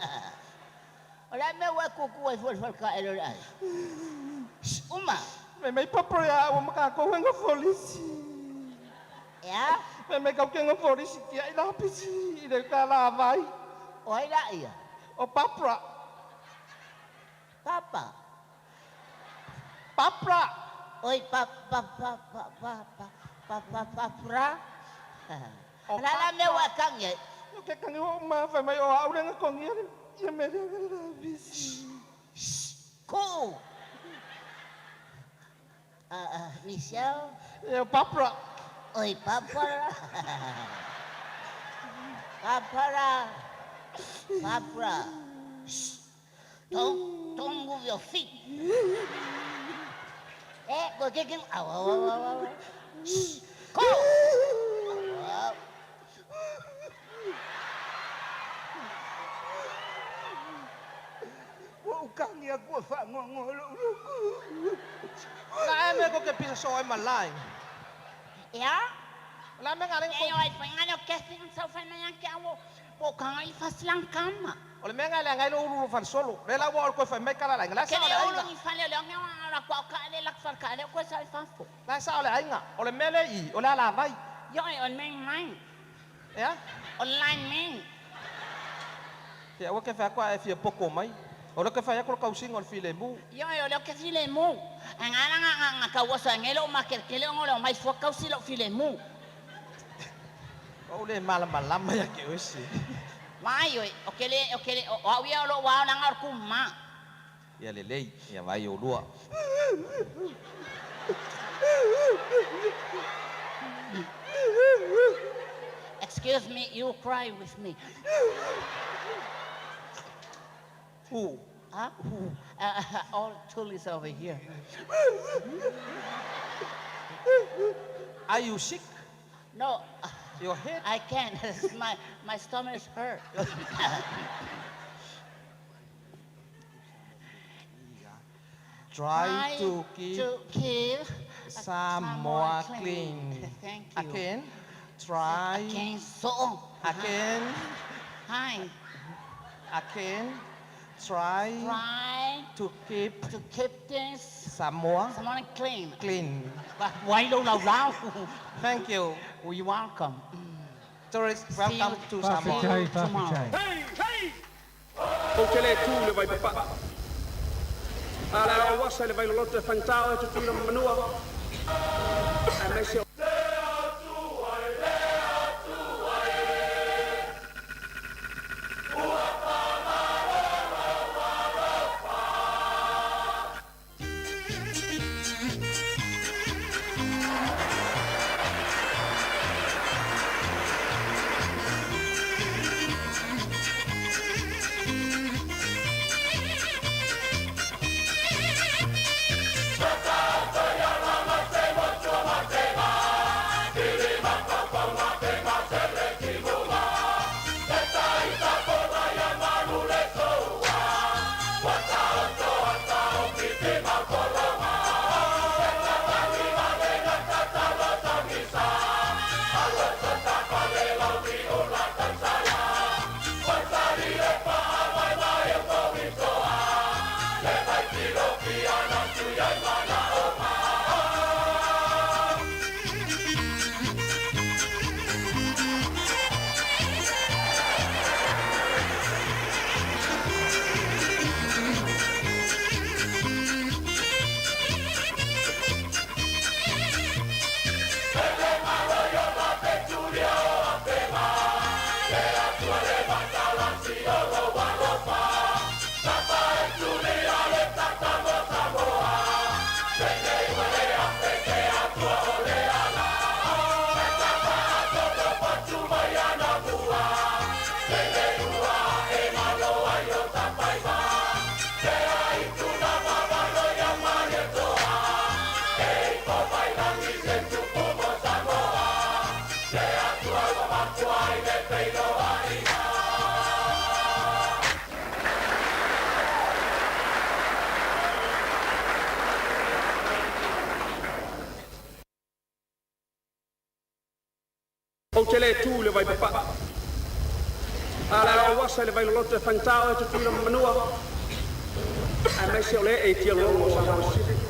O la mea wa kuku ai fua le whalaka ele ai. Shh, uma. Me mei papro ia ua makako henga folisi. Ea? Me mei kau kenga folisi tia i la pisi i le ka la vai. O ai la ia? O papra. Papa. Papra. Oi, pa, pa, pa, pa, pa, pa, pa, pa, papra. O La la mea wa kangi ai. O ke kangi o ma whai mai o aurenga kongi ale. Ia me rea ka la pisi. Ku. Michelle? E o papra. Oi, papra. Papra. Papra. Shh. Don't move your feet. Eh, go get him. Au, au, au, au, au. Shh. Go. Au, au. Ua ukangi aku wa wha ngongo lo lo. La e me ko ke pisa so e malai. Ya? La me ngare ko. Yo ai whai ngane o kesi ang sau whai mai ang ke awo. Po ka i fasilang kama. O le mea lena e leaga ai lou ulu i lou falesolo. Lea la ua oo i le toe fai mai tala a le aiga. La e Ke sao le le ulu aiga. ni fale o le onge o la kwa ka le la fal ka le ko sa i fafo. La e sao le aiga. O le mea lea i i, o le alavai. Ioe, o le main line. E a? O le line main. Se aua ke fai atu ae e fia poto mai. O lea ou te fai atu o le tausiga o le filemu. Ioe, o lea ou te filemu. Ae nga la nga nga nga tau oso ai nei lou makeletele ona o le omai fua tausi lou filemu. Ua ou le malamalama ia te oe se. Vaai oe, o ke le, o ke le, o au ia o lou ao leaga o le tumama. Ia lelei, ia vaai oulua. Excuse me, you cry with me. Who? Huh? Who? All tourists over here. Are you sick? No. Your head? I can't. My, my stomach is hurt. Try to keep to keep Samoa clean. Thank you. Again, try. Again, so. Again. Hi. Again, try. Try to keep. To keep this Samoa. Samoa clean. Clean. Why don't allow? Thank you. We welcome. Tourists, welcome to Samoa. Hey, hey! Ou te le tu le vai papaa. A le ala uasa i le vailoloto e faigata oe Tutuila ma Manua, aemaise o. Ou te le tu i le vai papaa. A o le ala o uasa i le vailoloto e faigata oe Tutuila ma Manua, aemaise o le ee i tialologo o Samoa Sisifo.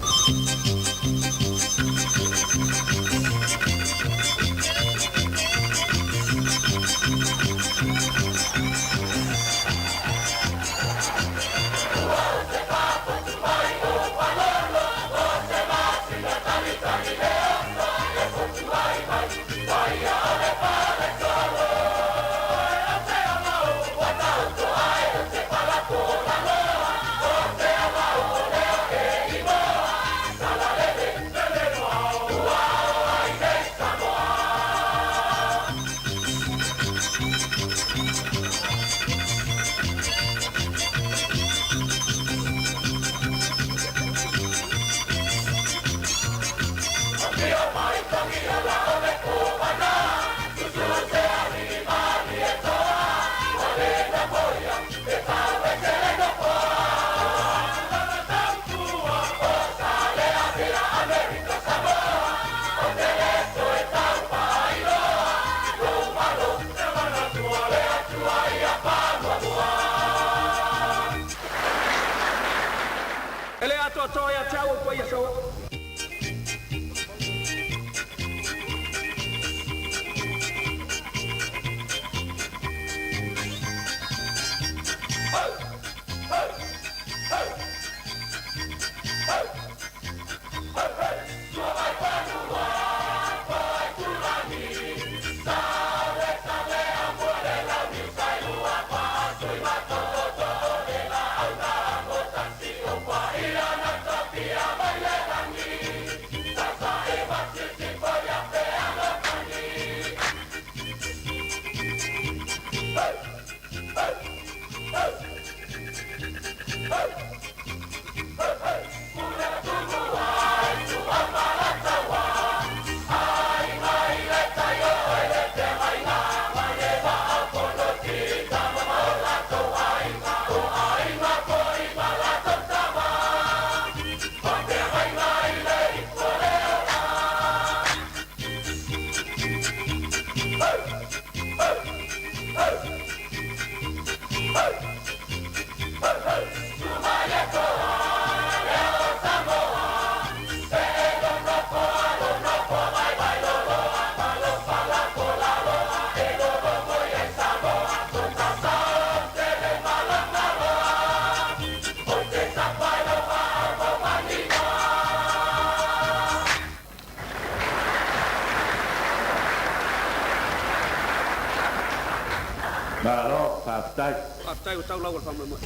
Malo, faafetai. Faafetai ua tau lau o le faamoemoe.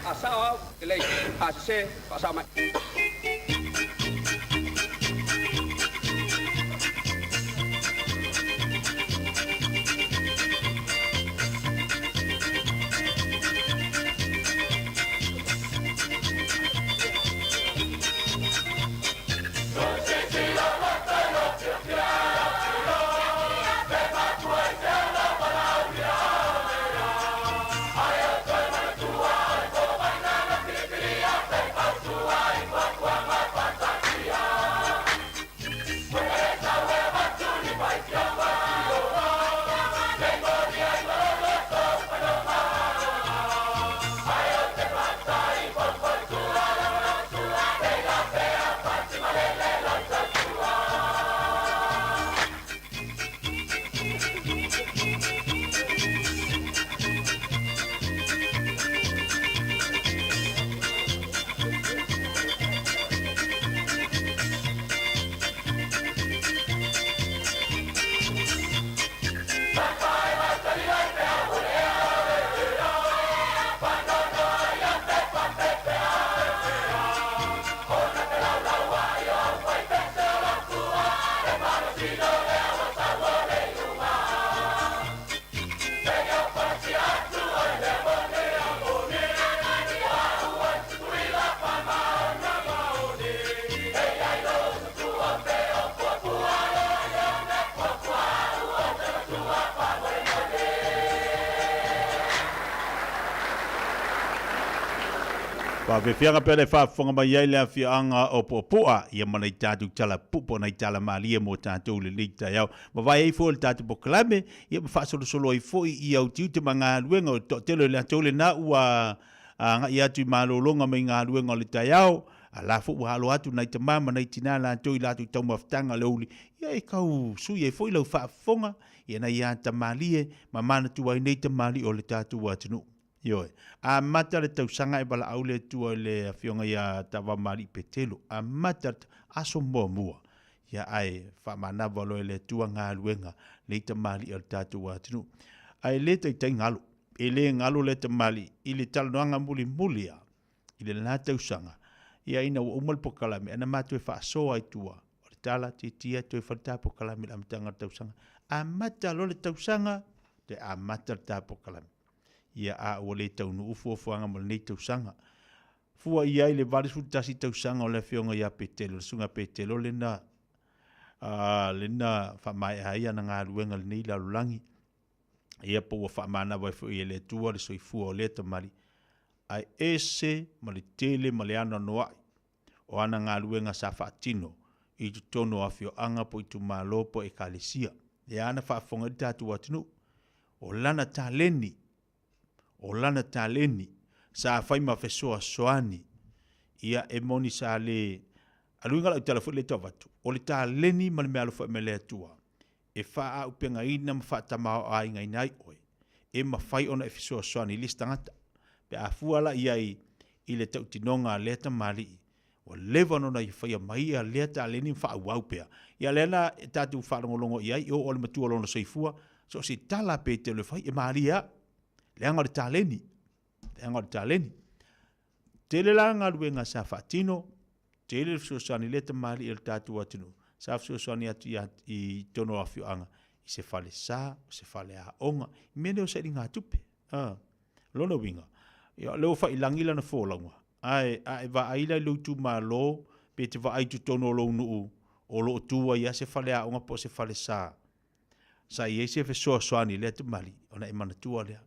A sao au, lelei, a sese, faasao mai. Faafiafiaga pea le faafofoga mai ai le afioaga o Puapua ia ma nai tatou tala pupo nai tala malie mo tatou lenei taeao. Mavae ai foi le tatou polokalame ia ma faasolosolo ai foi i au tiute ma galuega o le toatele o i latou lena ua agai atu i malologa mai galuega o le taeao, a la foi ua alo atu nai tama ma nai tina latou i latou taumafataga o le aoauli, ia e tau sui ai foi lau faafofoga ia nai ata malie ma manatua ai nei tamalii o le tatou atunuu. Ioe. Amata le tausaga e valaau le Atua i le afioga ia Tavamalii Petelo. Amata le aso muamua. Ia ae faamanava loa e le Atua galuega nei tamalii a le tatou atunuu. Ae le taitai galo. E le galo lea tamalii i le talanoaga mulimuli a i le la tausaga. Ia ina ua uma le pokalame, ana matou e faasoa i tua. O le tala, titia, toe fai le ta pokalame i le amataga o le tausaga. Amata loa le tausaga, toe amata le ta pokalame. Ia a ua le taunuu fuafuaga mo lenei tausaga. Fua i ai le 81 tausaga o le afioga ia Petelo, le susuga Petelo lena, a, lena faamaea ai ana galuega i lenei lalolagi. Ia po ua faamanava ai foi e le Atua le soifua o lea tamalii, ae ese ma le tele ma le anoanoai o ana galuega sa faatino i totonu o afioaga po o itumalo po o ekalesia. Lea ana faafofoga ai le tatou atunuu, o lana taleni, o lana taleni sa fai ma fesoasoani, ia e moni sa le aluga lau tala foi lea tau avatu, o le taleni ma le meaalofa e mai le Atua e faaaupegaina ma faatamaoaigaina ai oe, e mafai ona e fesoasoani i le isi tagata. Pe a fua la i ai i le tautinoga a lea tamalii, ua leva ona ia faia mai ia lea taleni ma faaauau pea. Ia lea na tatou faalogologo i ai, e oo i le matua o lona soifua, so o se tala pe tele e fai, e malie lava, leaga o le taleni, leaga o le taleni. Tele la galuega sa faatino, tele le fesoasoani lea tamalii o le tatou atunuu, sa fesoasoani atu i, i totonu o afioaga, i se falesa, o se faleaoga, i mea nei o sailiga tupe. Ah, lona uiga, Ia, o lea ua faailagi lana folauga, ae a e vaai la i lou itumalo pe e te vaai i totonu o lou nuu o lo o tu ai lava se faleaoga po o se falesa sa i ai se fesoasoani i lea tamalii, ona e manatua lea,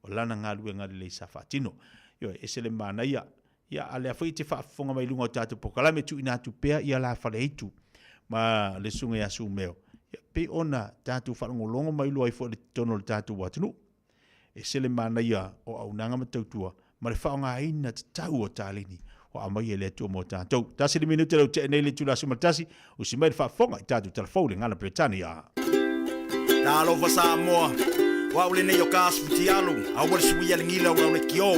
o lana galuega lelei sa faatino. Ioe, e ese le manaia. Ia, a o lea foi e te faafofoga mai i luga o tatou polokalame, tuuina atu pea ia la Faleaitu ma le Susuga ia Sumeo, ia, pei ona tatou faalogologo ma iloa ai foi i le totonu o le tatou atunuu. Ese le manaia o auaunaga ma tautua ma le faaaogaina tatau o taleni ua aumai e le Atua mo tatou. Tasi le minute lea ua tea nei le itula 11, usi mai le faafofoga i tatou tala fou i le gagana Peretania. Talofa Samoa, o au lenei o Kas Futialu, aua le suia le gila o lau leitio.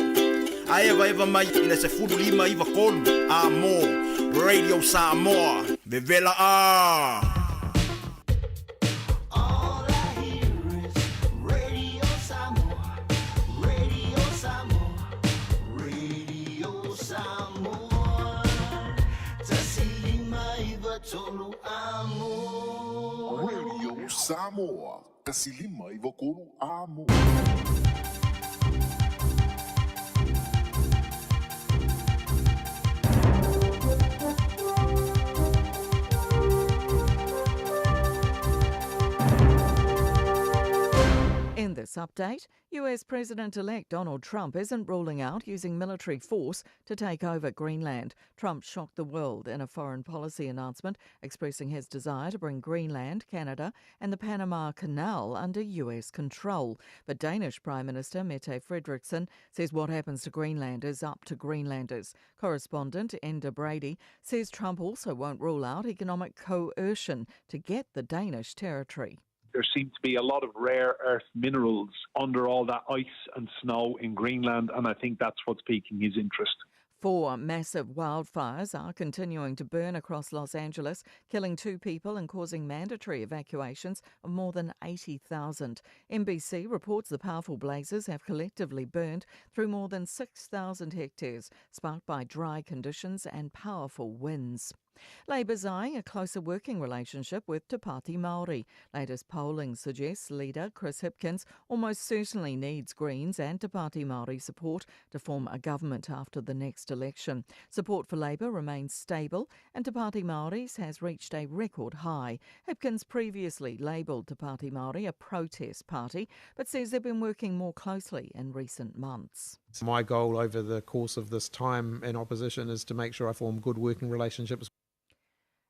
A evaeva mai i le 15 93 a mo Radio Samoa. Vevela a! Radio Samoa, 159 a mo. In this update, US President elect Donald Trump isn't ruling out using military force to take over Greenland. Trump shocked the world in a foreign policy announcement expressing his desire to bring Greenland, Canada, and the Panama Canal under US control. But Danish Prime Minister Mette Frederiksen says what happens to Greenland is up to Greenlanders. Correspondent Enda Brady says Trump also won't rule out economic coercion to get the Danish territory. There seem to be a lot of rare earth minerals under all that ice and snow in Greenland, and I think that's what's piquing his interest. Four massive wildfires are continuing to burn across Los Angeles, killing two people and causing mandatory evacuations of more than 80,000. NBC reports the powerful blazes have collectively burned through more than 6,000 hectares, sparked by dry conditions and powerful winds. Labour's eyeing a closer working relationship with Te Pāti Māori. Latest polling suggests leader Chris Hipkins almost certainly needs Greens and Te Pāti Māori support to form a government after the next election. Support for Labour remains stable and Te Pāti Māori's has reached a record high. Hipkins previously labelled Te Pāti Māori a protest party, but says they've been working more closely in recent months. My goal over the course of this time in opposition is to make sure I form good working relationships.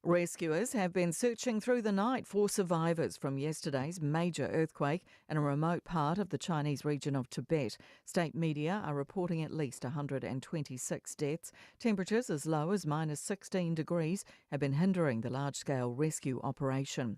Rescuers have been searching through the night for survivors from yesterday's major earthquake in a remote part of the Chinese region of Tibet. State media are reporting at least 126 deaths. Temperatures as low as minus 16 degrees have been hindering the large scale rescue operation.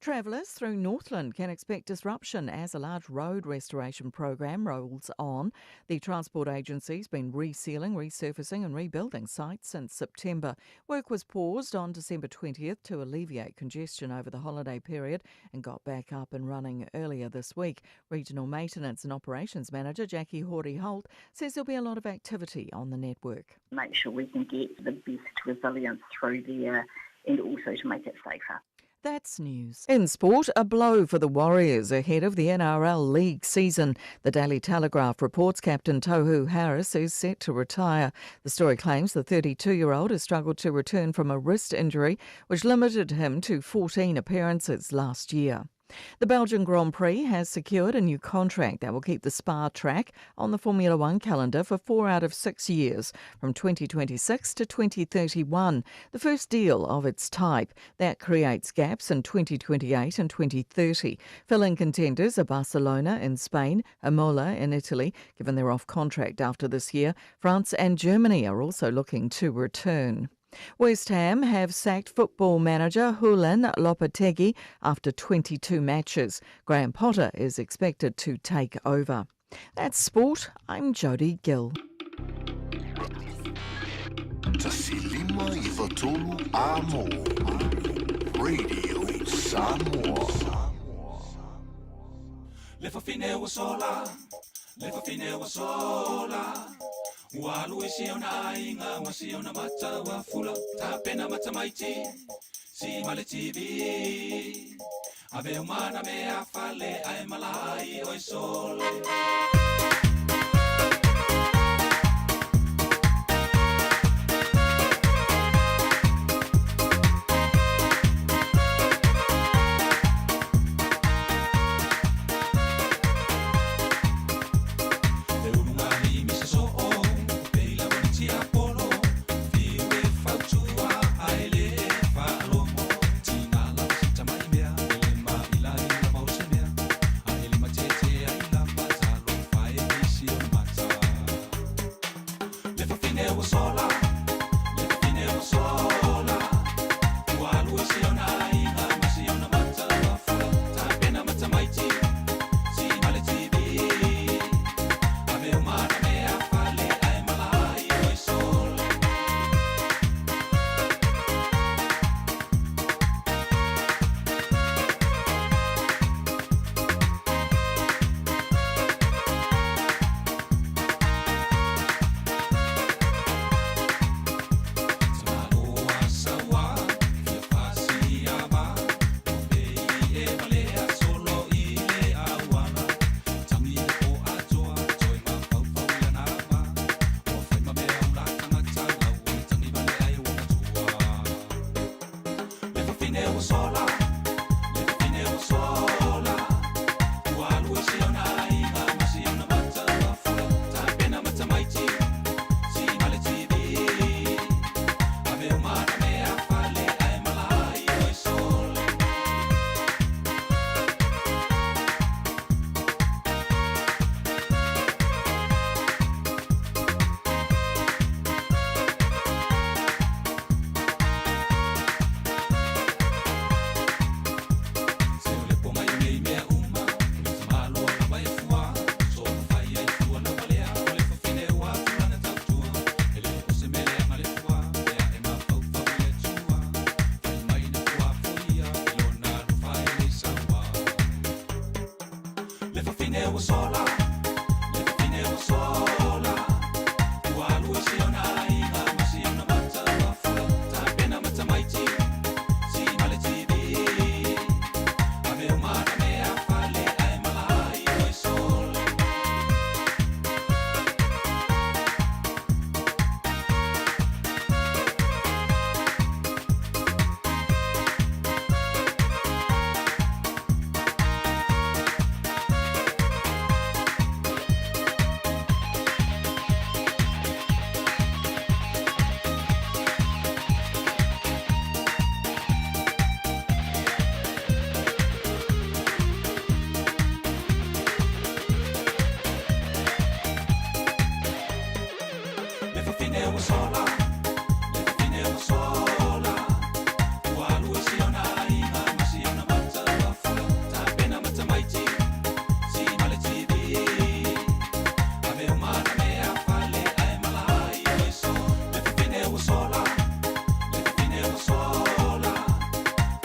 Travellers through Northland can expect disruption as a large road restoration program rolls on. The transport agency's been resealing, resurfacing and rebuilding sites since September. Work was paused on December 20th to alleviate congestion over the holiday period and got back up and running earlier this week. Regional Maintenance and Operations Manager Jackie Hori Holt says there'll be a lot of activity on the network. Make sure we can get the best resilience through there and also to make it safer. That's news. In sport, a blow for the Warriors ahead of the NRL League season. The Daily Telegraph reports Captain Tohu Harris is set to retire. The story claims the 32 year old has struggled to return from a wrist injury, which limited him to 14 appearances last year. The Belgian Grand Prix has secured a new contract that will keep the Spa track on the Formula One calendar for four out of six years, from 2026 to 2031, the first deal of its type. That creates gaps in 2028 and 2030. Fill-in contenders are Barcelona in Spain, Imola in Italy, given they're off contract after this year. France and Germany are also looking to return. West Ham have sacked football manager Julen Lopetegui after 22 matches. Graham Potter is expected to take over. That's sport. I'm Jodie Gill. Radio Samoa. Le fafine ua sola, le fafine ua sola. Ua alu i si ona aiga ma si ona mata ua fula. Tapena ma tamaiti, si ma le TV. Ave uma na mea fale ae malai oi sole. Le fafine ua sola, le fafine ua sola. Ua alu i si ona aiga ma si ona mata ua fula. Tapena ma tamaiti, si ma le TV. Ave o mana mea fale ae malai oi sola. Le fafine ua sola, le fafine ua sola. Ua alu i si ona aiga ma si ona mata ua fula. Tapena ma tamaiti, si ma le TV. Ave o mana mea fale ae malai oi sola. Le fafine ua sola, le fafine ua sola.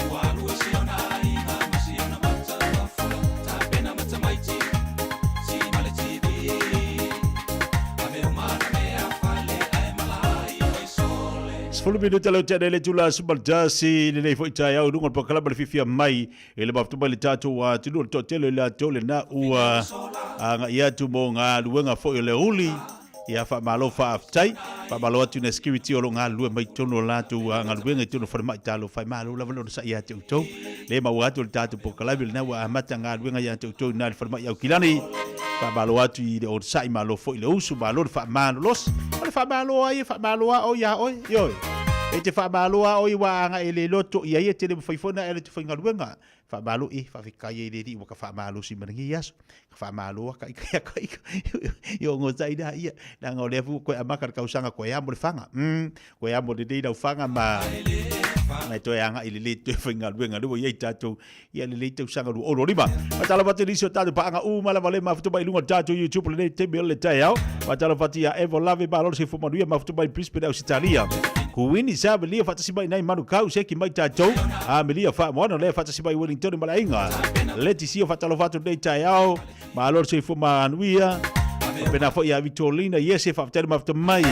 Ua alu i si ona aiga ma si ona mata ua fula. Tapena ma tamaiti, si ma le TV. Ave o mana mea fale ae malai oi sole. 10 minuta leo tene le tula sumaltasi le nei foi taeao i luga o le polokalame le fiafia mai e le mafuta mai le tatou atunuu le toatele o i latou lena ua agai atu mo galuega foi o le uli. Ia faamalo faafetai. Faamalo atu i nai security o lo o galulue mai totonu o latou galuega i totonu o falemai talofa e malo lava le onosai ia te outou. Le maua atu o le tatou polokalame lena ua amata galuega ia te outou i ina i le falemai Aukilani. Faamalo atu i le onosai, malo foi i le usu, malo le faamalolosi. O le faamalo ai e faamalo a oe ia oe. Ioe. E te faamalo a oe ua agai e le loto i ai e te le mafai foi ona e alu e te faigaluega. Faamalo e faafetai ai le Alii ua ka faamalosi ma lenei aso. Ka faamalo a ka ika ia ka ika. I o ngotai la ia. Leaga o lea foi ua toe amata le tausaga koe amo le faga. Koe amo lenei lau faga ma nai toe agai lelei toe faigaluega lea ua i ai tatou ia lenei tausaga 2025. Faatalofa atu i nisi o tatou paaga uma lava lea mafuta mai i luga o le tatou YouTube lenei taimi o le taeao. Faatalofa atu ia Evo Lave, malo le soifua manuia, mafuta mai Brisbane, Ausetalia. Kuini sa melia faatasi mai nai Manukau, seki mai tatou. A melia faamoana lea faatasi mai Wellington ma le aiga. Letisia faatalofa atu lenei taeao. Malo le soifua manuia. Faapena foi ia Vitolina, yes, e faafetai le mafuta mai.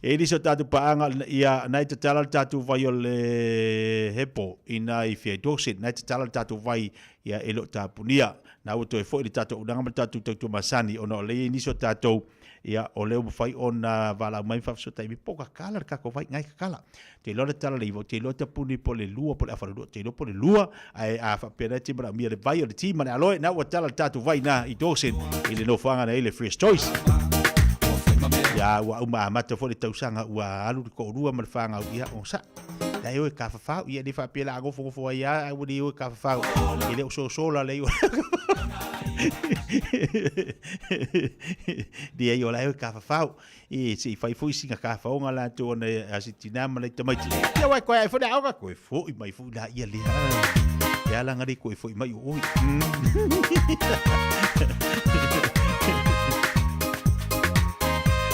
E nisi o tatou paaga ia nai tatala le tatou vai o le hepo i nai fia Dorset, nai tatala le tatou vai ia e le o tapunia. Na ua toe foi le tatou auaunaga ma le tatou tautua masani ona o lea e i ai nisi o tatou ia o lea ua mafai ona valaau mai ma faafesootai mai po o kakala le tatou vai, nai kakala. Ou te iloa le tala le iva, ou te iloa tapuni po o le lua po o le afa le lua, ou te iloa po o le lua, ae a faapea na te manaomia le vai o le ti ma le aloe, na ua tala le tatou vai na i Dawson i le nofoaga na i le Fresh Choice. Ia, ua uma amata foi le tausaga, ua alu le toalua ma le fanau, ia, onosai. La e o e tafafao, ia le faapea la a nofonofo ai lava, ae ua le o e tafafao, e le o soso la le Leai, o la e o e tafafao. E se i fai foi sina tafaoga latou ona a si tina ma nai tamaiti. Ia uai koe ai foi le aoga, koe foi mai foi la ia lea. E ala ngare koe foi mai o oi.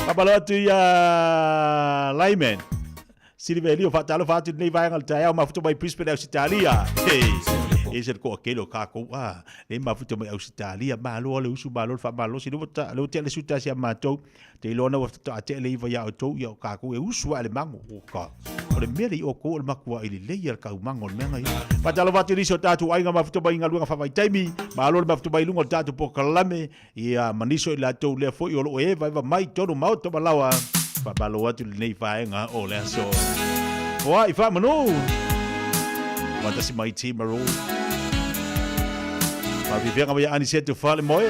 Faamalo atu ia Lyman. Silivelio faatalofa atu i lenei vaega o le taeao mafuta mai Brisbane Ausetalia. Hey, e se le toatele o tatou a le mafuta mai Ausetalia. Malo le usu, malo le faamalosi. Le ua tea le suta si a matou. Te iloa na ua tea le iva ia outou ia o tatou e usu a le mango. O ka. O le mea le i outou o le matua i le lei a le kau mango o le mea ngai. Faatalofa atu i nisi o tatou aiga mafuta mai i galuega faavaitaimi. Malo le mafuta mai i luga o le tatou polokalame. Ia maniso i latou lea foi o lo o evaeva mai tonu maota ma laoa. Faamalo atu i lenei vaega o le aso. Oa i faamanu! Watasi mai Timaru. Faafiafiaga mai Aniseto Falemoe.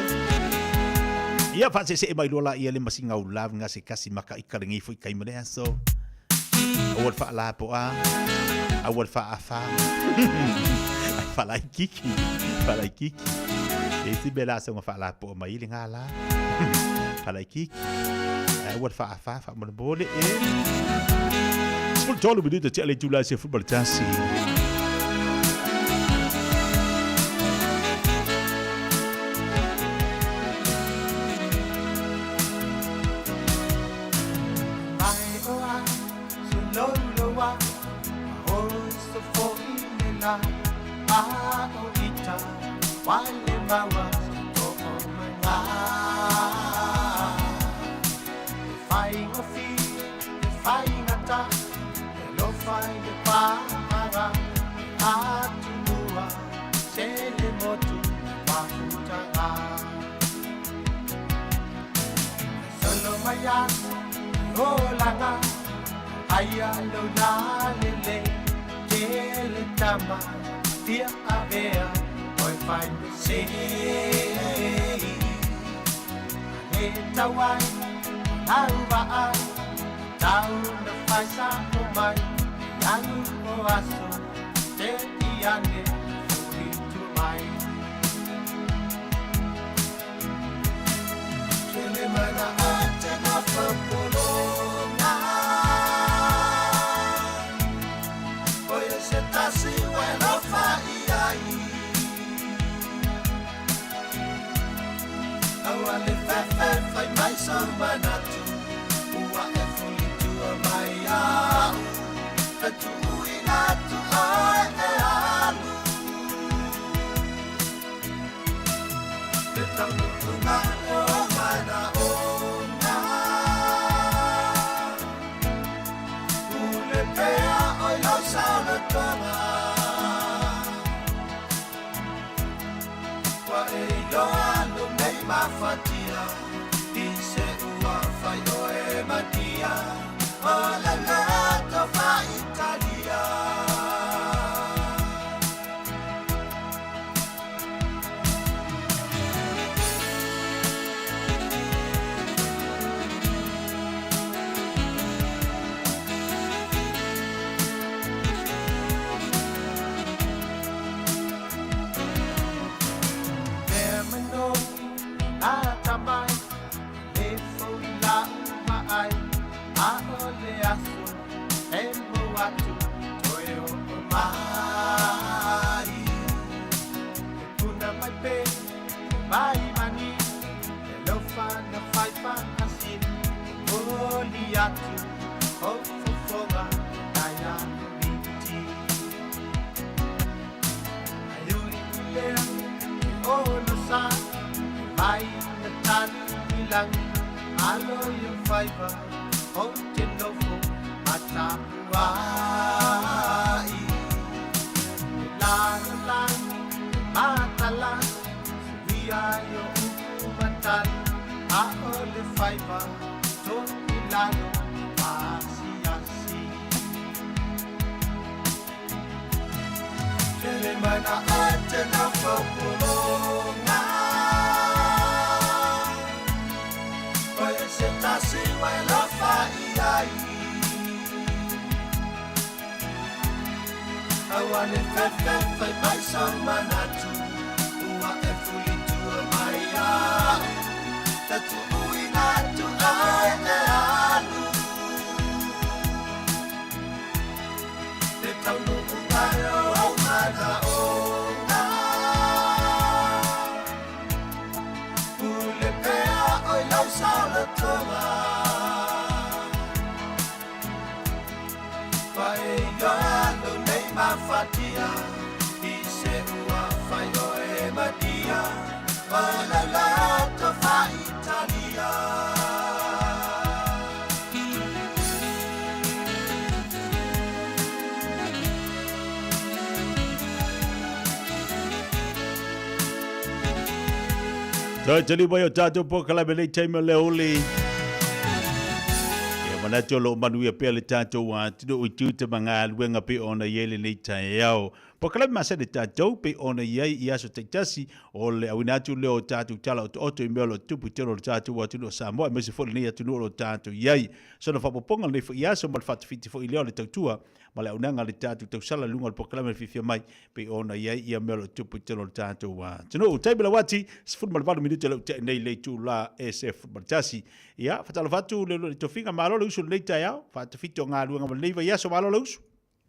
Ia faasese mai loa la ia le masinga u lave nga se kasi maka i kalengi foi kai ma le aso. Aua le faalapoa, aua le faaafa. Ai faalaikiki, faalaikiki. E si mea la aso nga faalapoa mai le ngā la. Faalaikiki. Ai aua le faafa, faamolemole e. 13 minuta tea le itula se 11. maua to o mai ngā. E whaingawhi, e whaingata, e lofa i le pāhara, atunua, se le motu, mafutaga. Solo mai aso, olanga, aia lo la lele, te le tama, fia avea, oi fai me sei. E tauai, au vaai, tau na fai sa o mai, alu o aso, te iane, fuli tu mai. Tele mana ate na whapolonga. Oia se tasi wena whai ai. Aua le fefe whai mai sa manatu, ua e fuli tua mai au. E tuuina tu ai e alu. Te taunuunga o mana ona. Ule pea oi lau saolotoga. Ua e iloa lo nei mafatia, i se ua fai oe matia, o le loto faitalia. Mea manoni, a tamai, e fo i la uma ai, a o le aso, e mo atu, toe o o mai. E puna mai pe, mai mani, e lofa na faifa asini, o li atu, o fofoga, nai a miti. Ai uri i lea, e ono sa, e mai na tanu i langi, alo i o faiva, o te nofo, matapuai. E lalo langi, e matala, suia i o upu matali, a o le faiva, to i lalo, pasiasi. Tele mana ate na whapolonga. Oia se tasi wai lofa i ai. Aua le fefe fai mai sa manatu, ua e fuli tua mai au. Tatu uina tu ai e alu. Te taunuunga o mana ona. Ule pea oi lau saolotoga. Pa e iloa lo nei mafatia, i se ua fai oe matia, o le loto faitalia. Toe tali mai o tātou po kalame nei taima le oli. Ia manatu o loo manuia pea le tātou tino ui tiute ma ngā luenga pe ona i ele nei taeao. Po kalame masane tātou pe ona i ai i aso taitasi o le awina atu leo o tātou tala o te oto i mea o lo tupu i telo o le tātou atunuu o Samoa e mese foi lenei atunuu o lo tātou i ai. Sona whapoponga lenei foi i aso ma le whatawhiti foi leo le tautua ma le aunaga le tātou tausala lunga o le polokalame le fiafia mai pe ona i ai ia mea o lo tupu i telo o le tātou atunuu. Taimi lau ati, 18 minute lau te nei le itu la e 11. Ia, whatalofa atu le le tofiga malo le usu lenei taeao, whatawhiti o ngā luenga ma lenei vai aso malo le usu.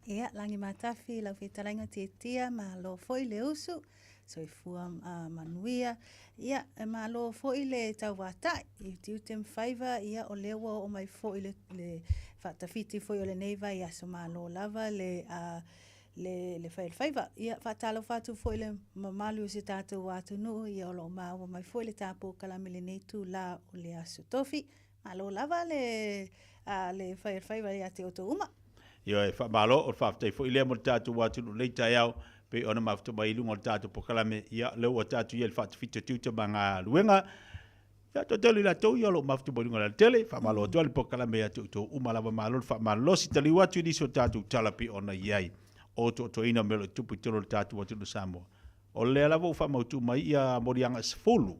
Ia, langi matafi, lau fetalainga tietia, malo foi le usu, soifua manuia. Ia, e malo foi le tauvatai, i tiute ma faiva, ia, o lea ua oo mai foi le, le faatafiti foi o lenei vaiaso, malo lava le, le, le fai o le faiva. Ia, faatalofa atu foi le mamalu o si o tatou atunuu, ia o lo o maua mai foi le tatou polokalame i lenei itula o le Aso Tofi. Malo lava le, a, le fai o le faiva ia te outou uma. Ioe, faamalo, o le faafetai foi lea mo le tatou atunuu i lenei taeao, pei ona mafuta mai i luga o le tatou polokalame, ia, lea ua tatou i ai i le faatafita o tiute ma galuega. Ia, toatele i latou ia o lo o mafuta mai i luga o le alatele, faamalo atu ai le polokalame ia te outou uma lava, malo le faamalolosi, taliu atu i nisi o tatou tala pei ona i ai o toatoina mea o lo o tupu i totonu o le tatou atunuu o Samoa. O lea lava ua faamautu mai ia moliaga e 10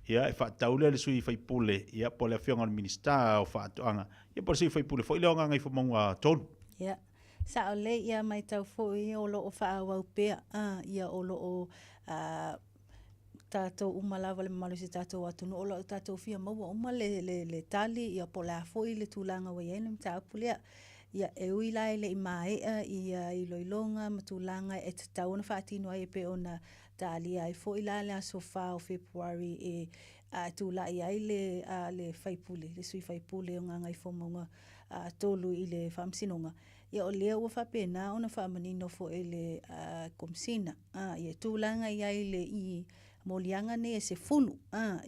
Ia, e faatatau lea i le sui usufono, ia, po o le Afioga i le Minisita o Faatoaga, ia, po o le sui usufono foi lea o Gagaifomauga 3. Ia, sao lelei, ia matau foi o lo o faaauau pea, ia o lo o tatou uma lava le mamalu o si tatou atunuu, o lo o tatou fia maua uma le, le, le tali, ia po o le a foi le tulaga ua i ai le mataupu lea. Ia, e ui la e le i maea ia iloiloga ma tulaga e tatau ona faatino ai e pei ona talia ai foi la le aso 4 o Fepuari e tulai ai le, le faipule, le sui faipule o Gagaifomauga 3 i le Faamasinoga. Ia o lea ua faapena ona faamanino foi e le Komesina ia tulaga i ai le i moliaga nei e 10,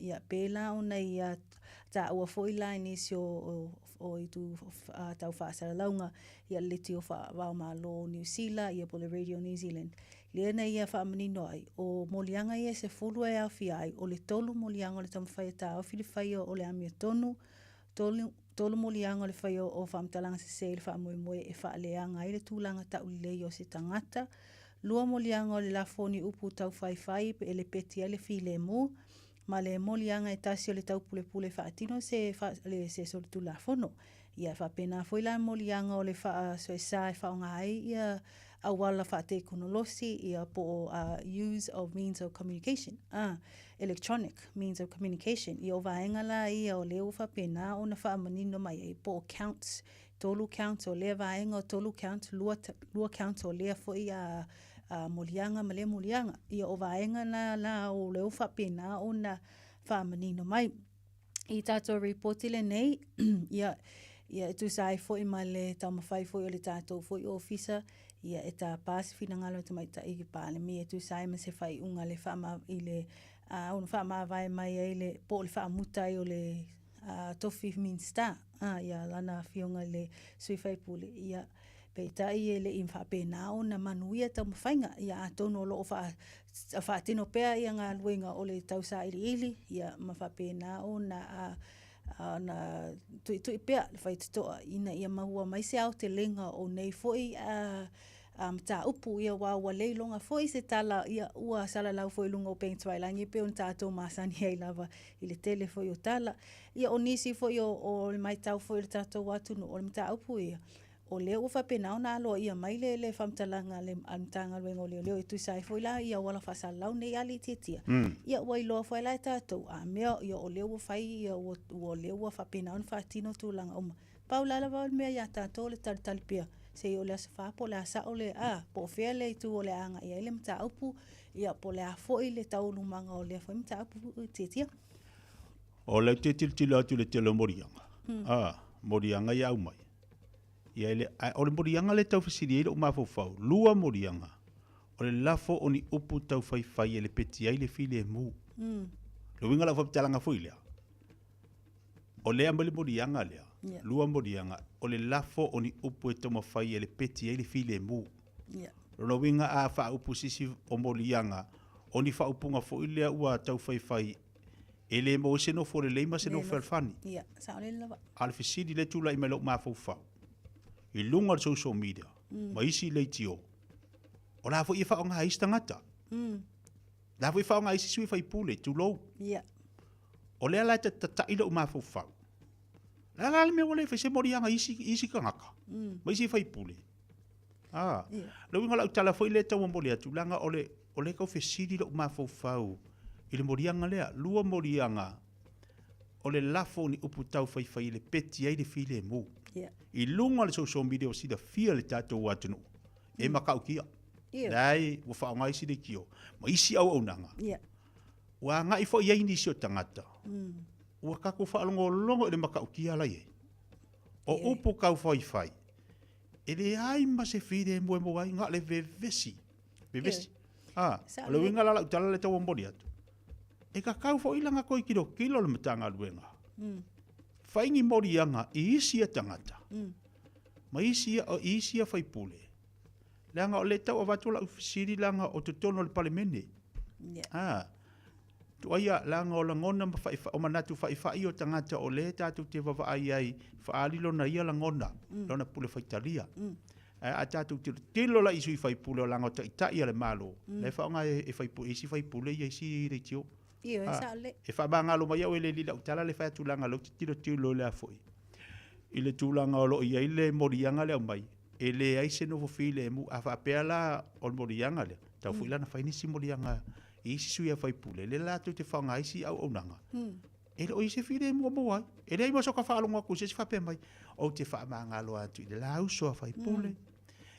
ia pēlā ona ia taua foi la i nisi o, o itu tau faasalalauga, ia le leitio faava-o-Malo o Niu Sila, ia po o le Radio New Zealand. Lea na ia faamanino ai, o moliaga ia e 10 e aofia ai, o le tolu moliaga o le taumafai e taofi le faia o le amiotonu, tolu moliaga o le faia o faamatalaga sese i le faamoemoe e faaleaga ai le tulaga taulelei o se tagata, lua moliaga o le lafo o ni upu taufaifai e lepeti ai le filemu, ma le moliaga e tasi o le taupulepule e faatino se, le, se solitulafono. Ia, e faapena foi la moliaga o le faasoesa e faaaoga ai ia auala faatekonolosi, ia po o uh, use of means of communication, electronic means of communication. Ia o vaega la ia o lea ua faapena ona faamanino mai ai po o counts, tolu counts o lea vaega o tolu counts, lua, lua counts o lea foi a uh, moliaga ma lea moliaga. Ia o vaega la, la o lea ua faapena ona faamanino mai. I tatou ripoti lenei, ia, ia e tusa ai foi ma le taumafai foi o le tatou foi ofisa, ia e tāpā se finagalo o Tamaitai Palemia e tusa ai ma se faaiuga le faama, i le uh, ona faamavae mai ai le, po o le faamuta ai o le uh, tofi Minista, uh, ia lana afioga i le sui faipule, ia, Peitai e le i faapena ona manuia taumafaiga, ia atonu o lo o faatino pea ia galuega o le tausailiili, ia ma faapena ona ona tuitui pea le faitotoa ina ia maua mai se aotelega o nei foi mataupu, ia aua ua le iloga foi se tala, ia ua salalau foi i luga o upega tafailagi e pei ona tatou masani ai lava i le tele foi o tala. Ia o nisi foi o le matau foi o le tatou atunuu, o le mataupu ia, o lea ua faapena ona aloaia mai le, le faamatalaga a le Matagaluega o Leoleo e tusa ai foi la i auala faasalalau nei a Litiatia. Ia ua iloa foi la e tatou, a mea ia o lea ua fai ia ua, ua lea ua faapena ona faatino tulaga uma. Pau la lava o le mea ia tatou o le talitali pea seia oo i le aso 4 po o le a sao le, a, po o fea le itu o le a agai ai le mataupu, ia po o le a foi le taualumaga o lea foi mataupu Tiatia. O lea ou te tilotilo atu i le tele o moliaga, a, moliaga ia aumai. Ia e le, ae o le moliaga lea e tau fesili ai lou mafaufau, lua moliaga, o le lafo o ni upu taufaifai e lepeti ai le filemu. Le uiga o lau faamatalaga foi lea, o lea e aumai le moliaga lea, yeah. lua moliaga, o le lafo o ni upu e taumafai e lepeti ai le filemu. Yeah. Lona uiga a faaupu sisi o moliaga, o ni faaupuga foi lea ua taufaifai E le maua ai se nofo lelei ma se nofo fealofani. Ia, saolele lava. A o le fesili lea e tulai mai lou mafaufau, i luga o le social media mm. ma isi leitio, o la foi e faaaoga ai isi tagata. Mm. La foi e faaaoga ai isi sui faipule, tulou. Ia. O lea la e tata'i lou mafaufau. La la le mea ua le fai se moliaga i isi, isi tagata, mm. ma isi faipule. Ah, yeah. Le uiga o lau tala foi lea e tau momoli atu, leaga o le, o lea e tau fesili lou mafaufau i le moliaga lea. Lua moliaga, o le lafo o ni upu taufaifai e lepeti ai le filemu. Yeah. I luga o le social media ua silafia e le tatou atunuu, e matautia. Yeah. Leai, ua faaaoga isi leitio ma isi auaunaga. Yeah. Ua agai foi i ai nisi o tagata. Ua tatou faalogologo i le matautia la i ai. O upu taufaifai. E leai ma se filemu e maua ai, na o le vevesi. Vevesi. A, o le uiga la o lau tala lea e tau momoli atu, e tatau foi la ona toe tilotilo le Matagaluega, fai ni moliaga i isi ia tagata, ma isi ia, i isi ia faipule, leaga o lea e tau avatu lau fesili leaga o totonu o le Palemene. A, tuaia, leaga o lagona ma faifai, o manatu faifai o tagata o lea tatou te vavaai ai, faaali lona ia lagona, lona pule faitalia. Ae a tatou tilotilo la i sui faipule o leaga o taitai a le Malo, la e faaaoga e faipule, e isi faipule ia isi leitio. Ioe, e sao lelei. E faamagalo mai au e le lili lau tala le fai atu leaga o lea ou te tilotilo i le a foi, i le tulaga o lo o i ai le moliaga lea aumai, e leai se nofo filemu. A faapea la o le moliaga lea, tatau foi la ona fai nisi moliaga i isi sui faipule, lea latou te faaaoga ai isi auaunaga. E le o i ai se filemu o maua ai. E leai ma soka faalogo atu i se isi faapea mai, ou te faamagalo atu i le la uso a faipule,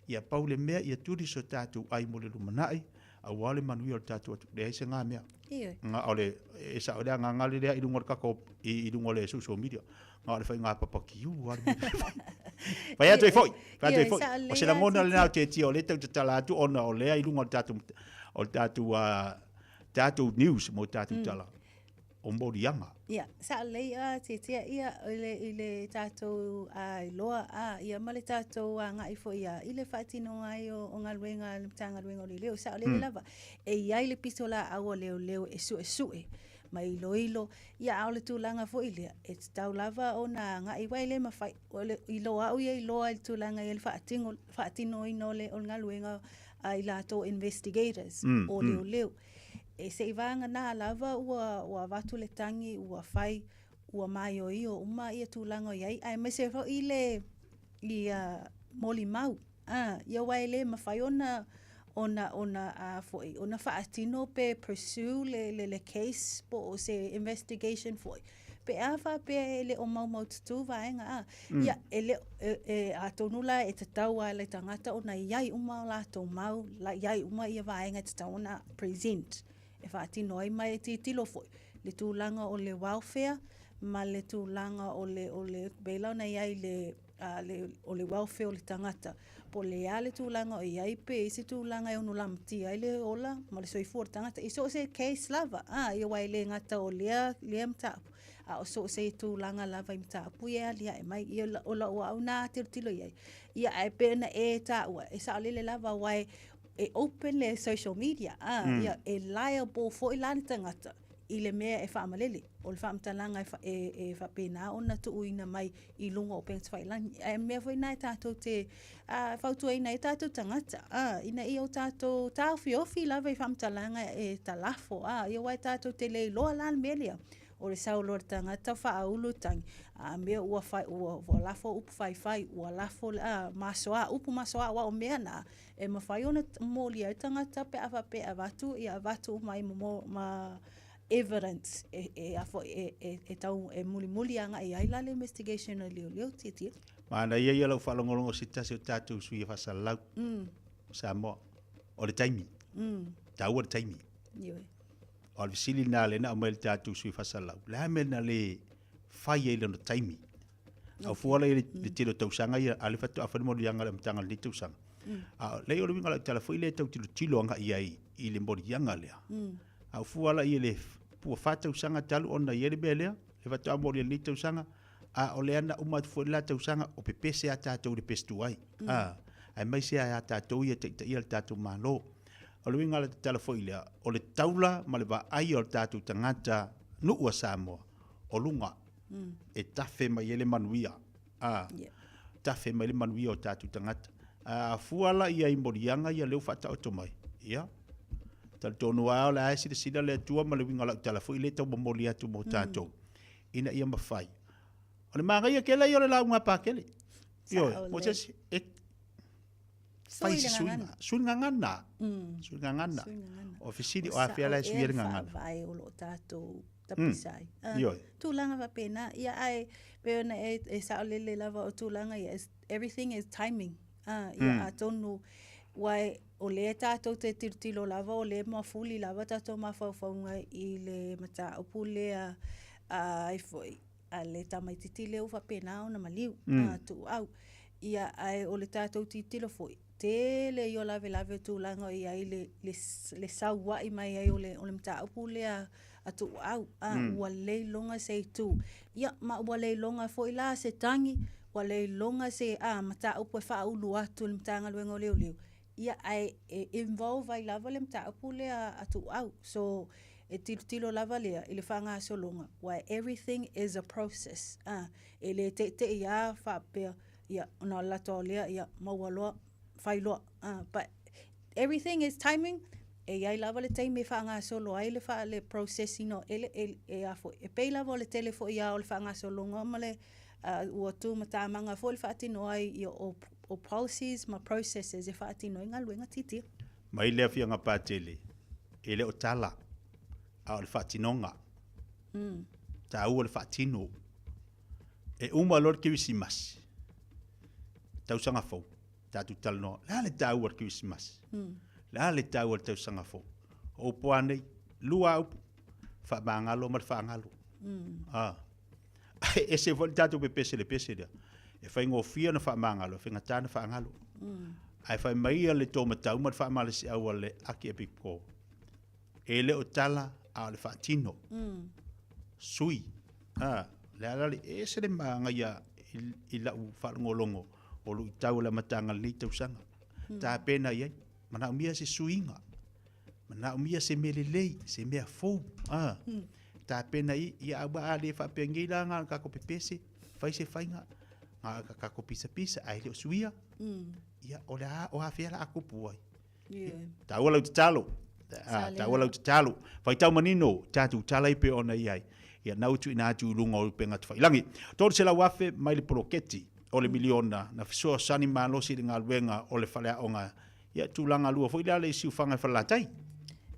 ia pau le mea ia tuli so tatou ai mo le lumanai, aua le manuia o le tatou atunuu. Leai se ga mea. Ga o le, e sao le agaga le lea i luga o le tatou, i luga o le social media. Ga o le faiga papakiu lava le mea. Fai atu ai foi, fai atu ai foi. O se lagona lena o Tietia o lea e tau tatala atu ona o lea i luga o le tatou, o le tatou, tatou news mo tatou tala. o moliaga. Ia, sa lelei a Tietia ia i le, i le tatou a, iloa a, ia ma le tatou agai foi ia i le faatinoga ai o, o galuega a le Matagaluega o Leoleo. Saolele mm. lava, e i ai le pisolaau a leoleo e suesue ma iloilo, ia a o le tulaga foi lea, e tatau lava ona agai aua e le mafai, o le, iloa au ia iloa i le tulaga i le faatino, faatinoina o le, o le galuega a i latou investigators mm, o mm. leoleo. Mm. E seivagana lava ua, ua avatu le tagi, ua fai, ua maioio uma ia tulaga o i ai, aemaise foi le, ia molimau, a, ia aua e le mafai ona, ona, ona, a foi, ona faatino pe pursue le, le, le case po o se investigation foi, pe a faapea e le o maumaututu vaega, a. Ia, e le o, e, e, atonu la e tatau lava i le tagata ona i ai uma o latou mau, la i ai uma ia vaega e tatau ona present e faatino ai, ma e tilotilo foi le tulaga o le welfare ma le tulaga o le, o le, pei la ona i ai le, a, le, o le welfare o le tagata, po o le a le tulaga o i ai, pe i ai se tulaga e ono lamatia ai le ola ma le soifua o le tagata, i so o se case lava, a, ia aua e le gata o lea, lea mataupu, a o so o se tulaga lava i mataupu ia e aliae mai. Ia, o lau au na tilotilo i ai, ia ae pei ona e taua, e saolele lava aua e, e open le social media, a, ia, e liable foi la le tagata i le mea e faamalele. O le faamatalaga e, e, e faapena ona tuuina mai i luga o upega tafailagi. Ae mea foi na e tatou te uh, fautuaina ai tatou tagata, uh, ina ia o tatou taofiofi lava i faamatalaga e talafo, uh, ia aua e tatou te le iloa la le mea lea. O le sau loa o le tagata faaulu tagi, a mea ua, fai, ua, ua lafo upu faifai, ua lafo uh, masoa, upu masoa, aua o mea na, e mafai ona molia ai tagata pe a faapea e avatu, ia avatu uma ai ma, ma evidence e, e, a foi, e, e, e tau e mulimuli agai ai la le investigation a leoleo tietie. Manaia ia lau faalogologo se tasi o tatou sui faasalalau mm. o Samoa. O le taimi. Mm. Taua le taimi. Ioe. O le fesili lena lea na aumai le tatou sui faasalalau. Le a mea na le fai ai lona taimi? Au fua la i le tele o tausaga ia, a le faatoa fai le moliaga le amataga o lenei tausaga. A leai o le uiga o lau tala foi lea e tau tilotilo agai ai i le moliaga lea. A fua la i le pua fa tausaga talu ona i ai le mea lea, le faatoa molia i lenei tausaga, a o lea na uma atu foi le la tausaga o pepese a tatou i le pese tuai. A, aemaise lava ia tatou ia e taitaia le tatou Malo. O le uiga o le tatala foi lea, o le taula ma le vaaia o le tatou tagata nuu a Samoa, o luga e tafe mai ai le manuia. A, tafe mai le manuia o tatou tagata. A fua la i ai moliaga ia lea ua faataoto mai, ia, talitonu lava o le a e silasila le Atua ma le uiga o lau tala foi lea e tau momoli atu mo tatou, ina ia mafai. O le manaia tele ia o le lauga a Pakele. Ioe, mo se isi, e fai se suiga. Sui le gagana. Sui le gagana. O fesili o afea la e sui ai le gagana. Faavae o lo o tatou tapisa ai. Ioe. Tulaga faapena. Ia ae pei ona e, e saolele lava o tulaga ia, everything is timing. Ah, ia atonu, aua o lea tatou te tilotilo lava, o lea e mafuli lava tatou mafaufauga i le mataupu lea a ai foi, a le tamaitiiti lea ua faapena ona maliu, a tuuau. Ia, ae o le tatou tilotilo foi, tele ia o lavelave o tulaga o i ai le, le, le saua'i mai ai o le, o le mataupu lea a Tuuau, a, ua le iloga se itu. Ia, ma ua le iloga foi la se tagi, ua le iloga se, a, mataupu e faaulu atu i le Matagaluega o Leoleo, ia, ae e involve ai lava le mataupu lea a Tuuau. So, e tilotilo lava lea i le faagasologa, aua everything is a process, a, e le teitei lava faapea, ia, ona o le latou ao lea, ia, maua loa, fai loa. But everything is timing, e i ai lava le taimi e faagasolo ai le, faa, le process ina o ele, e, e, a foi, e pei lava o le tele foi lava o le faagasologa ma le, ua tumatamaga foi le faatino ai ia o, o policies ma processes e faatino ai galuega titia. Mai le Afioga Patele, e le o tala, a o le faatinoga. Taua le faatino. E uma loa le Kerisimasi, tausaga fou, tatou talanoa, le a le taua o le Kerisimasi? Le a le taua o le tausaga fou? O upu a nei, lua upu, faamagalo ma le faagalo. Ah. Ae ese foi le tatou pepese le pese lea. E faigofie ona faamagalo, e faigata ona faagalo. Ae fai mai ia le tōmatau ma le faamalosiau a le Akiepikopo, E le o tala, a o le faatino. Sui. A, le a la le ese le māgaia i, i lau faalogologo o luitau o le amataga o lenei tausaga. Mm. Tapena i ai, manaomia se suiga, manaomia se mea lelei, se mea fou. A, mm. tapena i, ia aua a le faapea nei la ngā kako pepese, fai se faiga, ngā kako pisapisa, ae le o suia. Ia, o le a, o afea la a kupu ai. Yeah. Taua lau tatalo. Ah, taua lau tatalo. Faitau manino, tatou tala i pe ona i ai. Ia nau tuuina atu i luga o upega tafailangi. 300,000 mai le poloketi o le miliona na fesoasoani malosi i le galuega o le faleaoga. Ia tulaga lua foi lea le siufaga i Falelatai.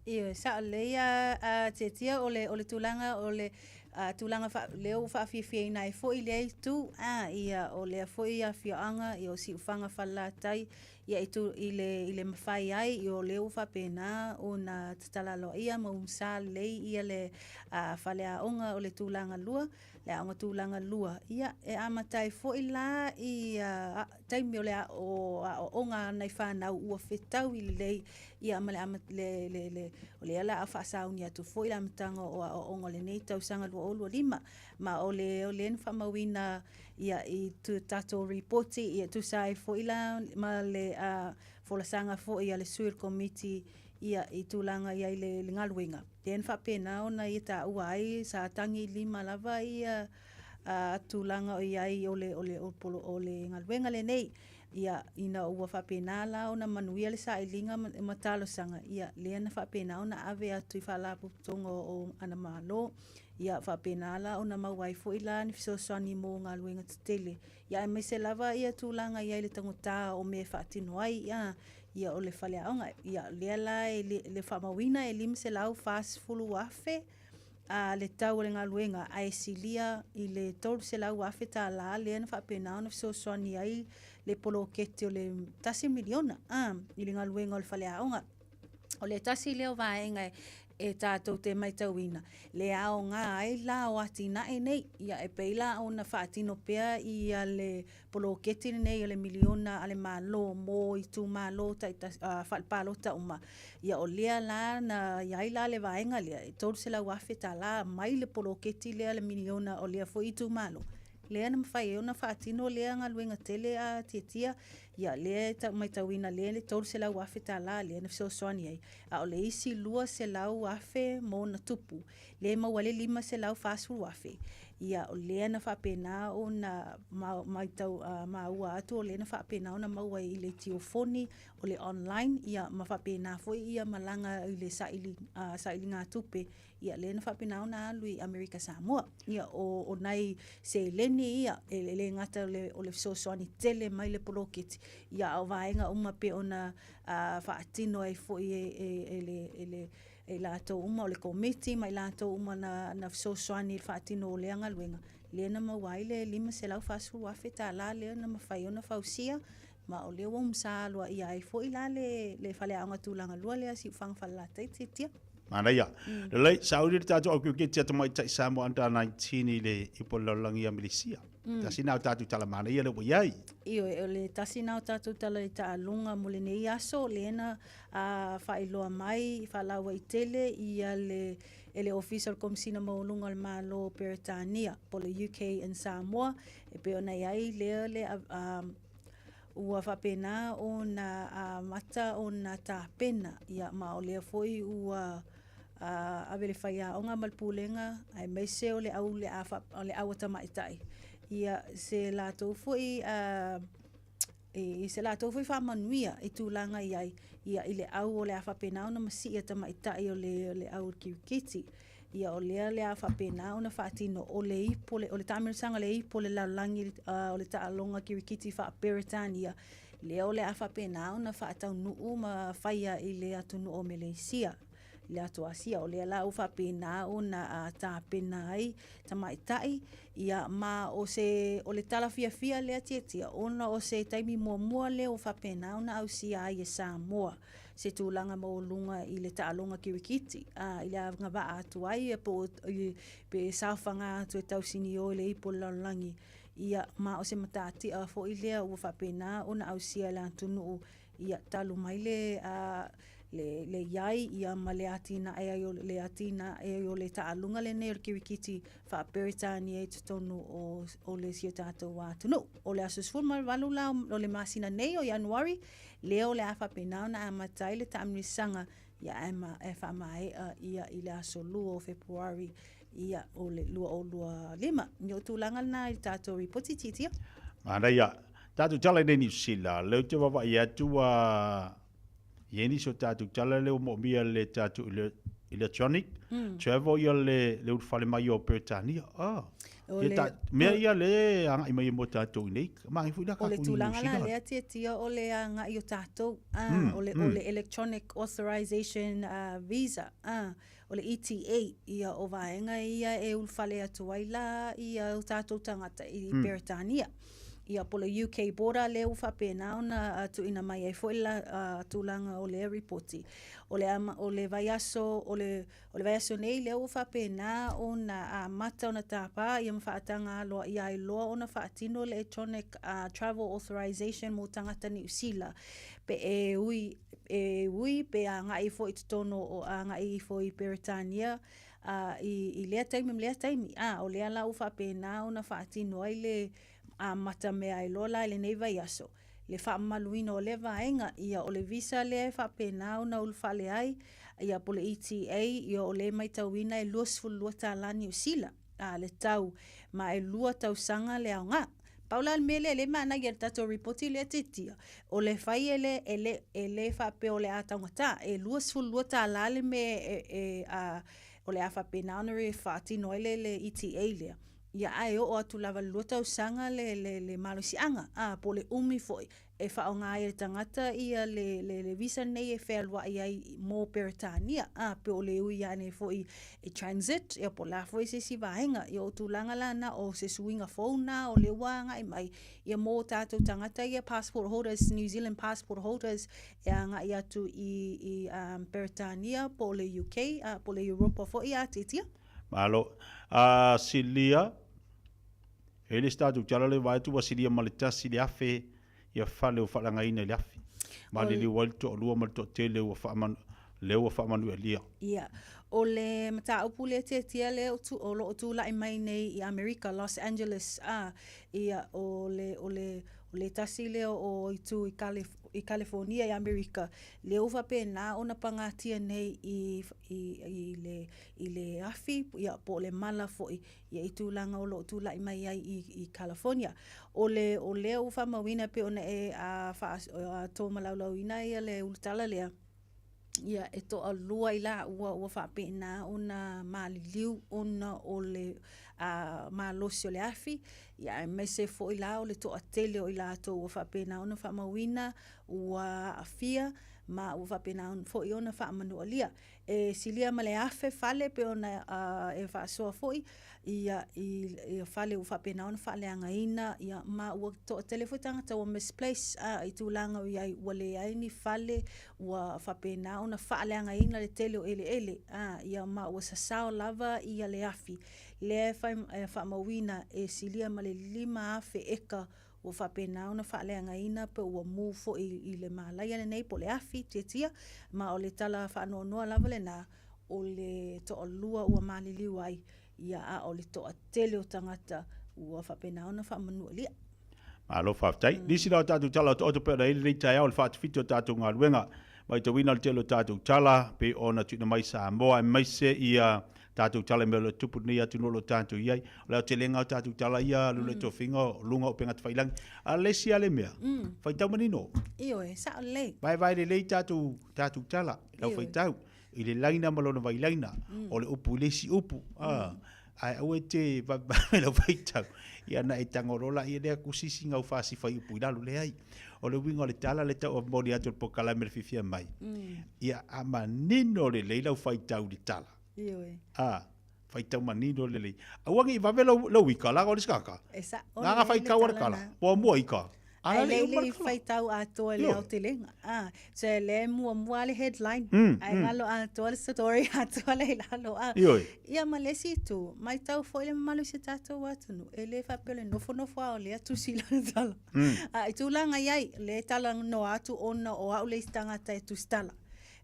Ioe, sao lelei a, a Tietia o le, o le tulaga o le a, tulaga fa, lea ua faafiafiaina ai foi lea itu, a, ia, o lea foi afioaga, ia, o Siufaga Falelatai, Ia i tu, i le, i le mafai ai, i o lea ua faapena ona tatala aloaia ma umusa lelei ia le a, faleaoga o le tulaga lua, le aoga tulaga lua. Ia, e amata ai foi la i a, taimi o le a, o aoaoga a nai fanau ua fetaui lelei ia ma le ama, le, le, le, o lea la a faasauni atu foi le amataga o aoaoga o lenei tausaga 2025. Ma o le, o lea na faamauina Ia, i to tatou ripoti, ia tusa ai foi la ma le uh, folasaga foi a le sui o le komiti ia i tulaga i ai le, le galuega. Lea na faapena ona ia taua ai sa tagi lima lava ia uh, tulaga o i ai o le, o le, o, polo, o le galuega lenei. Ia, ina ua faapena la ona manuia le sailiga ma, ma talosaga, ia, lea na faapena ona ave atu i faalapotopotoga o, o ana Malo. Ia faapena la ona maua ai foi la ni fesoasoani mo galuega tetele, ia aemaise lava ia tulaga i ai le taugata o mea e faatino ai ia, ia o le faleaoga. Ia lea la e le, le faamauina e $540,000 a le tau o le galuega ae silia i le $300,000 lea na faapena ona fesoasoani ai le poloketi o le $1 miliona a, i le galuega o le faleaoga. O le tasi lea o vaega e tatou te matauina, le aoga ai la o atinae nei, ia e pei la ona faatino pea ia le poloketi lenei o le miliona a le Malo mo itumalo taitasi, faalepalota uma, ia o lea la na i ai la le vaega lea, e $300,000 mai le poloketi lea le miliona o lea foi itumalo, lea na mafai ai ona faatino lea galuega tele a Tietia, ia lea e matauina lea le $300,000 lea na fesoasoani ai, a o le isi $200,000 ma ona tupu, lea e maua ai le $540,000, ia o lea na faapena ona matau, maua atu o lea na faapena ona maua i le tiofoni, o le online, ia ma faapena foi ia malaga i le saili, sailigatupe Ia, lea na faapena ona alu i Amerika Samoa. Ia, o, o nai seleni ia, e, e le gata o le, o le fesoasoani tele mai le poloketi, ia, a o vaega uma pei ona uh, faatino ai foi e, e, e, le, e, le, e latou uma, o le komiti ma i latou uma na, na fesoasoani i le faatino o lea galuega, lea na maua ai le $540,000 lea na mafai ona fausia, ma o lea ua umusa aloaia ai foi la le, le faleaoga tulaga lua lea Siufaga Falelatai Tiatia. Manaia. Lelei, sauni le tatou au kiriketi a tamaitai Samoa Under 19 i le ipu o le lalolagi ia Melisia. Tasi na o tātou tala manaia le ua iai. Ioe, o le tasi na o tātou tala i taaloga mo lenei aso, lea na faailoa mai, faalauaitele ia le e le Ofisa o le Komesina Maualuga o le Malo o Peretania, po o le UK in Samoa, e pei ona i ai lea le ua faapena ona amata ona tapena, ia ma o lea foi ua ave le faiaoga ma le pulega aemaise o le au le a o le au tamaitai ia se latou foi i se latou foi faamanuia i tulaga i ai ia i le au o le a faapena ona masii tamaitai o le au kirikiti. Ia o lea le a faapena ona faatino o le ipo o le taamilosaga o le ipo o le lalolagi o le taaloga kirikiti faa-Peretania lea o le a faapena ona faataunuu ma faia i le atunuu o Meleisia i le atu Asia. O lea la ua faapena ona tapena ai tamaitai ia ma o se o le tala fiafia lea Tiatia ona o se taimi muamua lea ua faapena ona ausia ai e Samoa se tulaga maualuga i le taaloga kirikiti i le agavaa atu ai po o pe saofaga atu e tausinio i le ipu o le lalolagi ia ma o se matatia foi lea ua faapena ona ausia e le atunuu ia talu mai le le le i ai ia ma le atinae ai o le atinae ai o le taaloga lenei o le kirikiti faa-Peretania i totonu o o le si o tatou atunuu. O le aso 18 la o le masina nei o Ianuari, lea o le a faapena ona amata ai le taamilosaga ia ae ma e faamaea ia i le aso 2 o Fepuari ia o le 2025. Ia o tulaga lena i le tatou ripoti Tiatia. Manaia. Tatou tala i nei Niu Sila, lea ou te vaavaai atu ua i ai nisi o tatou tala lea ua moomia le tatou electronic travel ia le le ulufale mai o Peretania. Oh. O le, ta, mea ia le agai mai mo tatou i nei. Ma foi la O le tulaga la lea Tiatia o le agai o tatou o le o le electronic authorization visa o le ETA ia o vaega ia e ulufale atu ai la ia o tatou tagata i Peretania. Ia po o le UK border lea ua faapena ona tuuina mai ai foi la tulaga o lea ripoti. O le o le vaiaso o le o le vaiaso nei lea ua faapena ona amata ona tapa ia ma faataga aloaia ai loa ona faatino le electronic travel authorization mo tagata Niu Sila pe e ui e ui pe agai foi i totonu o agai ifo i Peretania i, i lea taimi ma lea taimi. A, o lea la ua faapena ona faatino ai le amata mea ai loa la i lenei vaiaso, le faamamaluina o lea vaega, ia o le visa lea e faapena ona ulufale ai, ia po o le ETA, ia o lea e matauina e $22 Niu Sila a, le tau, ma e 2 tausaga le aoga. Pau la le mea lea lea e manaia i le tatou ripoti lea Titia, o le fai e le, e le, e le faapea o le a taugata, e $22 le mea e, e, a, o le a faapena ona re faatino ai le, le ETA lea. Ia ae oo atu lava i le 2 tausaga le, le, le malosiaga, a, po o le umi foi e faaaoga ai e le tagata ia le, le, le visa lenei e fealuai ai mo Peretania, a, pe o le ui ane foi e transit, ia po o le a foi se isi vaega. Ia o tulaga la na, o se suiga fou na o lea ua agai mai, ia mō tātou tagata ia passport holders, New Zealand passport holders e agai atu i, i um, Peretania po o le UK, a, po o le Europa foi a titia. Malo. A silia, E le se tatou tala le vaai atu ua silia ma le 1,000 ia fale ua faalagaina i le afi. Maliliu ai le toalua ma le toatele ua faamanu, lea ua faamanuialia. Ia, o le mataupu lea Tiatia lea o lo o tulai mai nei i Amerika, Los Angeles, a, ia, o le, o le, o le tasi lea o itu i Kalif, i Kalifonia i Amerika, lea ua faapena ona pagatia nei i, i, i le, i le afi, ia, po o le mala foi, ia i tulaga o lo o tulai mai ai i, i California. O le, o lea ua faamauina pei ona e a, faa, a, tōmalaulauina ia le ulutala lea, ia e toalua i laua ua faapena ona maliliu ona o le a, malosi o le afi, ia aemaise foi la o le toatele o i latou ua faapena ona faamauina ua aafia. ma ua faapena foi ona faamanualia. E silia ma le 1000 fale pei ona e faasoa foi ia i fale ua faapena ona faaleagaina ia ma ua toatele foi tagata ua misplace i tulaga o i ai ua leai ni fale ua faapena ona faaleagaina le tele o eleele ia ma ua sasao lava ia le afi lea e fai e faamauina e silia ma le 5,000 eka ua faapena ona faaleagaina pe ua mu foi i le malaia lenei po o le afi tiatia, ma o le tala faanoanoa lava lena, o le toalua ua maliliu ai, ia a o le toatele o tagata ua faapena ona faamanualia. Malo faafetai. Nisi la o tatou tala otooto pei ona i ai lenei taeao i le faatafiti o tatou galuega. Matauina le tele o tatou tala pei ona tuuina mai Samoa aemaise ia tatou tala i mea o lo o tutupu i lenei atunuu o lo o tatou i ai. O le aotelega o tatou tala ia alu le tofiga o luga o upega tafailagi. A o le isi lava le mea, faitau manino. Ioe, sao lelei. Vaevae lelei tatou, tatou tala, lau faitau, i le laina ma lona vailaina, o le upu i le isi upu. Ae aua e te vavevave lau faitau, ia ona e tago loa laia lea kusi sina au fasi fuaiupu i lalo. Leai. O le uiga o le tala lea e tau momoli atu e le polokalame le fiafia mai, ia a manino lelei lau faitau i le tala, Ioe. A, faitau manino lelei. Aua ne i vave lou, lou ika, leaga o le isi tagata. E sa'o Nana lelei le faitau a le tala tala, na. muamua ika. Ae A le lei uma le le tala. faitau atoa i le Ioe. aotelega. A, so e lea e muamua le headline, ae galo atoa le story atoa lea i lalo. A, Ioe. ia ma le isi itu, matau foi le mamalu i si tatou atunuu, e le faapea o le nofonofo lava o lea tusi i lana tala. A i tulaga i ai, lea e talanoa atu ona o au le isi tagata e tusitala,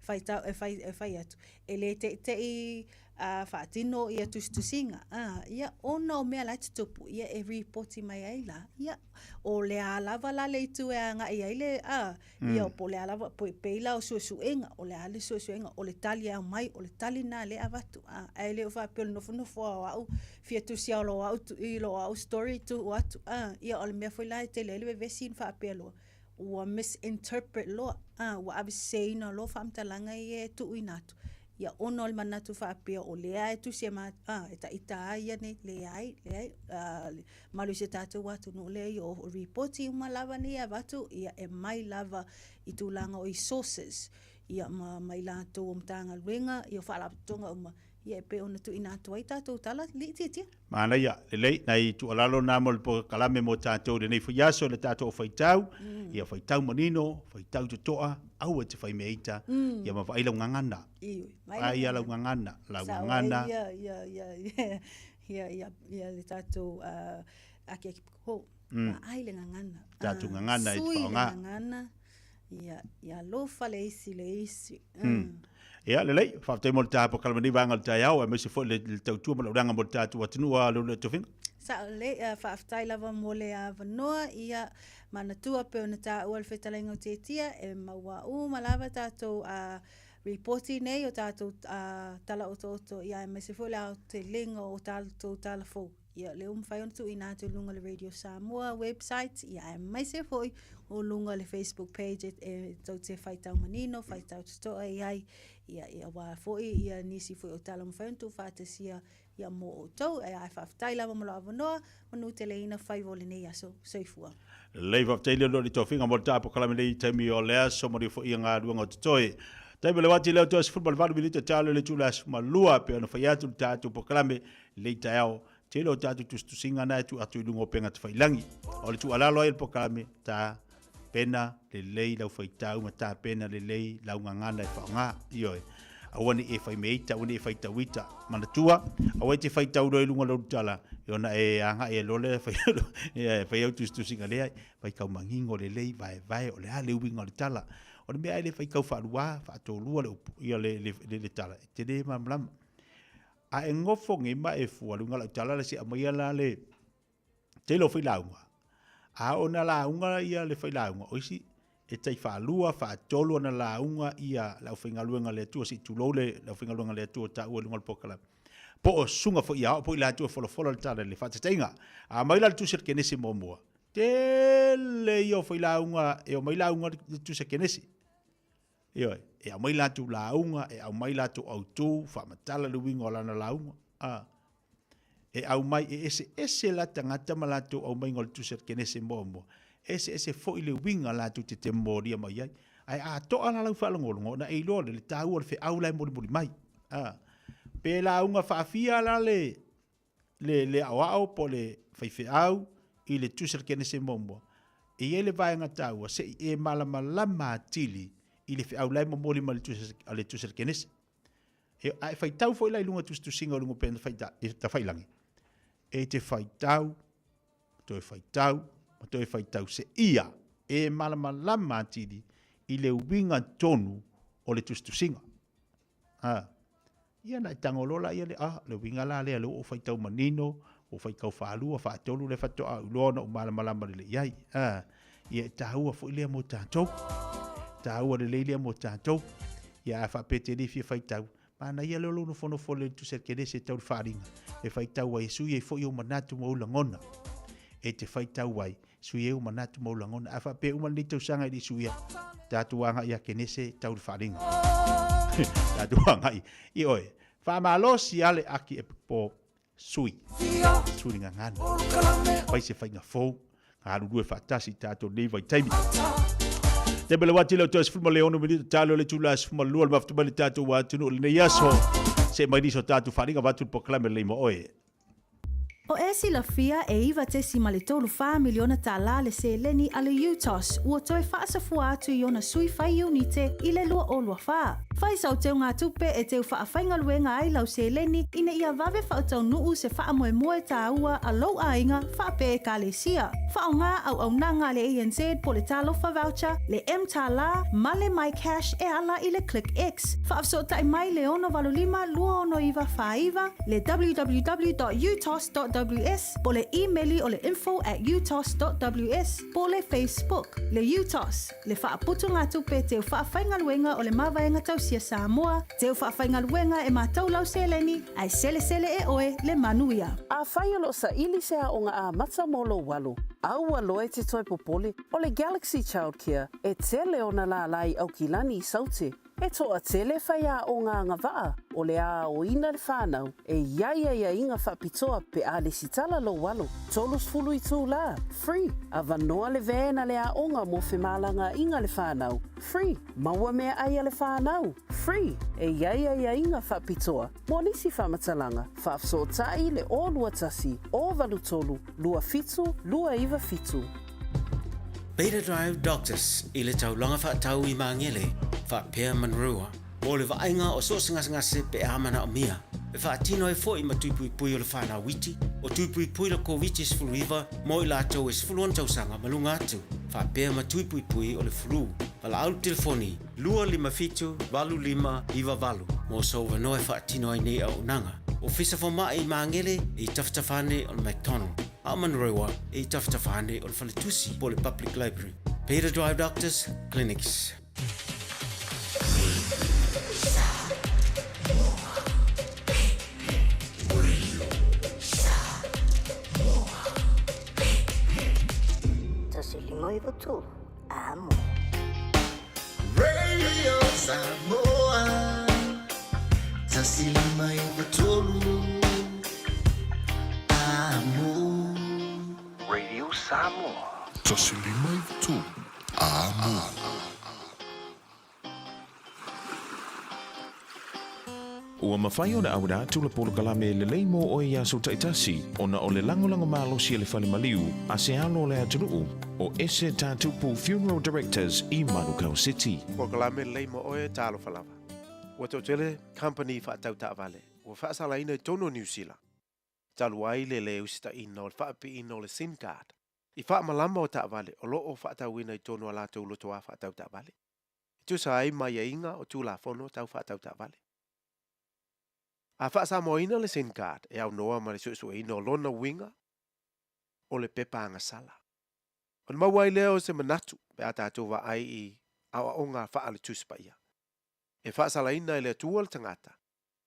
faitau, e fai, e fai atu. E le teʻiteʻi a faatino ia tusitusiga, a, ia, ona o mea la e tutupu, ia e ripoti mai ai la, ia, o le a lava la le itu e agai ai le, a, ia, po o le a lava, po e pei la o suesuega, o le a le suesuega, o le tali e aumai, o le tali lena lea e avatu, a, ae le o faapea o le nofonofo lava o au fia tusi lava o lo au, i lo au story tuu atu, a, ia, o le mea foi la e tele ai le vevesi ma faapea loa, ua misinterpret loa, a, ua aveseseina loa faamatalaga ia e tuuina atu, ia ona o le manatu faapea o lea e tusi e ma, a, e taita ai ia nei, leai, leai, a, le mamalu o si o tatou atunuu, leai, o ripoti uma lava nei e avatu, ia e mai lava i tulaga o i sources, ia ma, ma i latou o Matagaluega, ia o Faalapotopotoga uma, ia e pei ona tuuina atu ai tatou tala liitiitia. Manaia, lelei, nai tuualalo na mo le polokalame mo tatou i lenei foi aso i le tatou faitau, ia faitau manino, faitau totoa, aua e te fai mea ita, ia ma vaai lau gagana. Ioe, vaai lau gagana, lau gagana. Ia, ia, ia, ia, ia, ia, ia le tatou akiaki hou, vaai le gagana. Tatou gagana e te Sui le faaaoga. gagana. Ia, ia alofa le isi le isi. Ia, lelei, faafetai mo le taha polokalame nei vaega o le taeao, aemaise foi le, le tautua ma le auaunaga mo le tatou atunuu a Leuluai Tofiga. Sa'o lelei, faafetai lava mo le avanoa, ia, manatua pei ona taua le fetalaiga o Tietia, e maua uma lava tatou uh, ripoti nei o tatou uh, tala otooto, ia aemaise foi le aotelega o tatou tala fou. Ia, lea ua mafai ona tuuina atu i luga o le Radio Samoa website, ia aemaise foi o luga o le Facebook page e, e tou te faitau manino, faitau totoa i ai, ia, ia aua foi ia nisi foi o tala mafai ona tuufaatasia ia mo outou. Ae, ae faafetai lava mo lou avanoa, manuteleina faiva o lenei aso. Soifua. Lelei faafetai lea i tofiga mo le polokalame nei i taimi o le aso manuia foi ia galuega o totoe. Taimi o le uati lea o toe 18 minute talo i le itula 12 pei ona fai atu le tatou polokalame lenei taeao tele o tatou tusitusiga na e tuu atu i luga o upega tafailagi. O le tuualalo ai o le polokalame tapena lelei lau faitau ma tapena lelei lau gagana e faaaoga. Ioe. Aua ne i e fai mea ita, aua ne i e faitau ita. Manatua, aua e te faitau loa i luga o lou tala, e ona e agai ai loa lea fai, e fai au tusitusiga leai. Faitau manino lelei, vaevae, o le a le uiga o le tala. O le mea a e le faitau faalua, faatolua le upu, ia le, le, le, le tala, e te le malamalama. A e nofo nei ma e fua luga lau tala le se aumaia la le tele o failauga. A oo ina lauga ia le failauga, o isi e tai faalua, faatolu ona lauga ia le aufaigaluega a le Atua, se i tulou le aufaigaluega a le Atua o taua i luga o le polokalame. Po o susuga foi ia ao po o i latou e folafola le tala i le faataitaiga. A aumai la le tusi a le Kenese muamua, tele ia o failauga e omai lauga le tusi a Kenese. Ioe, e aumai latou lauga, e aumai latou autū, faamatala le uiga o lana lauga. A. E aumai, e eseese la tagata ma latou aumaiga o le tusi a le Kenese muamua, e eseese foi le uiga latou te te molia mai ai. Ae a to'a la lau faalogologo ona e iloa lea le taua o le feau la e molimoli mai. A, pe lauga faafia la le, le, le aoao po o le faifeau i le tusi a le Kenese muamua, e i ai le vaega taua se i e malamalama atili i le feau la e momoli mai le le tusi a le Kenese. E, a e faitau foi la i luga tusitusiga o luga o upega tafailangi, e te faitau, toe faitau, ma toe faitau seia e malamalama atili i le uiga tonu o le tusitusiga. A, ia na e tago loa laia le, a, le uiga la lea, lea ua ou faitau manino, ua ou faitau faalua, faatolu, lea faatoa ou iloa ona ou malamalama lelei i ai. A, ia e taua foi lea mo tatou. Taua lelei lea mo tatou. Ia a faapea e te le fia faitau, manaia lea o lou nofonofo lelei i le tusi a le Kenese e tau le faaaliga, e faitau ai e sui ai foi ou manatu ma ou lagona. E te faitau ai, sui ai ou manatu ma ou lagona. A faapea e uma lenei tausaga e le i suia, tatou agai ia Kenese tau le faaaliga. Tatou agai i oe. Faamalosi a le aki e popo sui. Sui le gagana. Fai se faiga fou. Galulue faatasi i tatou nei vaitaimi. Taimi le wati le o toe 16 minute talo le tula 12 le mafuta mai le tatou atunuu lenei aso. Se mai nisi o tatou faaaliga avatu le polokalame lelei mo oe. O e silafia e $9.34 miliona tālā le seleni a le UTOS ua toe faasafua atu i ona sui fai iunite i le 2024. Fai sau teugatupe e teu faafaigaluega ai lau seleni ina ia vave faataunuu se faamoemoe tāua a lou aiga faapea Ekalesia. Faaaoga auaunaga a le ANZ po le Talofa Voucher, le mTālā ma le MyCash e ala i le ClickX. Faafesootai mai le 685 269 49, le www.utos.ws po le imeli o le info at utos.ws po le Facebook. Le UTOS, le faaputugatupe teu faafaigaluega o le Mavaega Tausia Samoa, teu faafaigaluega e matou lau seleni, ae selesele e oe le manuia. Afai o lo o saili se aoga amata mo lou alo, aua loa e te toe popole, o le Galaxy Childcare e tele ona lālā i Aukilani i Saute. E toatele faiaoga agavaa o le aoina le whanau e i ai aiaiga faapitoa pe a lesitala lou alo, 30 itulā, free, avanoa le van a le aoga mo femalagaaiga le whanau, free, maua meaai a le whanau, free, e i ai aiaiga faapitoa mo nisi faamatalaga, faafesootai le 021 083 27 297. Beta Drive Doctors i le taulaga faatau i Magele, faapea Manurewa, mo le vaaiga o so o se gasegase pe a manaomia. E faatino ai foi ma tui puipui o le whanau iti, o tui puipui le Koviti-19 mo i latou e 16 tausaga ma luga atu, faapea ma tui puipui o le flu. Valaau le telefoni 257 8598 mo sou avanoa e faatino ai nei auaunaga. Ofisa Fomai i Magele e i tafatafa ane o le McDonald, a o Manurewa e i tafatafa ane o le Faletusi po o le Public Library. Beta Drive Doctors Clinics. 153, Amo. Radio Samoa 153 Amo. Radio Samoa. 153 Amo. Ua mafai ona auina atu le polokalame lelei mo oe i aso taitasi ona o le lagolago malosi a le fale maliu a se alo o le atunuu o Ese Tatupu Funeral Directors i Manukau City. Polokalame lelei mo oe talofa lava. Ua toatele company faatau taavale ua faasalaina i totonu o Niu Sila talu ai le le usitaina o le faapiina o le sim card i faamalama o taavale o lo o faatauina i totonu o a latou lotoa faatau taavale. E tusa ai ma aiaiga o Tulafono tau faatau taavale. A faasamoaina le sim card e aunoa ma le suesueina o lona uiga o le pepa agasala. Ona maua ai lea o se manatu pe a tatou vaai i aoaoga faale Tusi Paia. E faasalaina e le Atua le tagata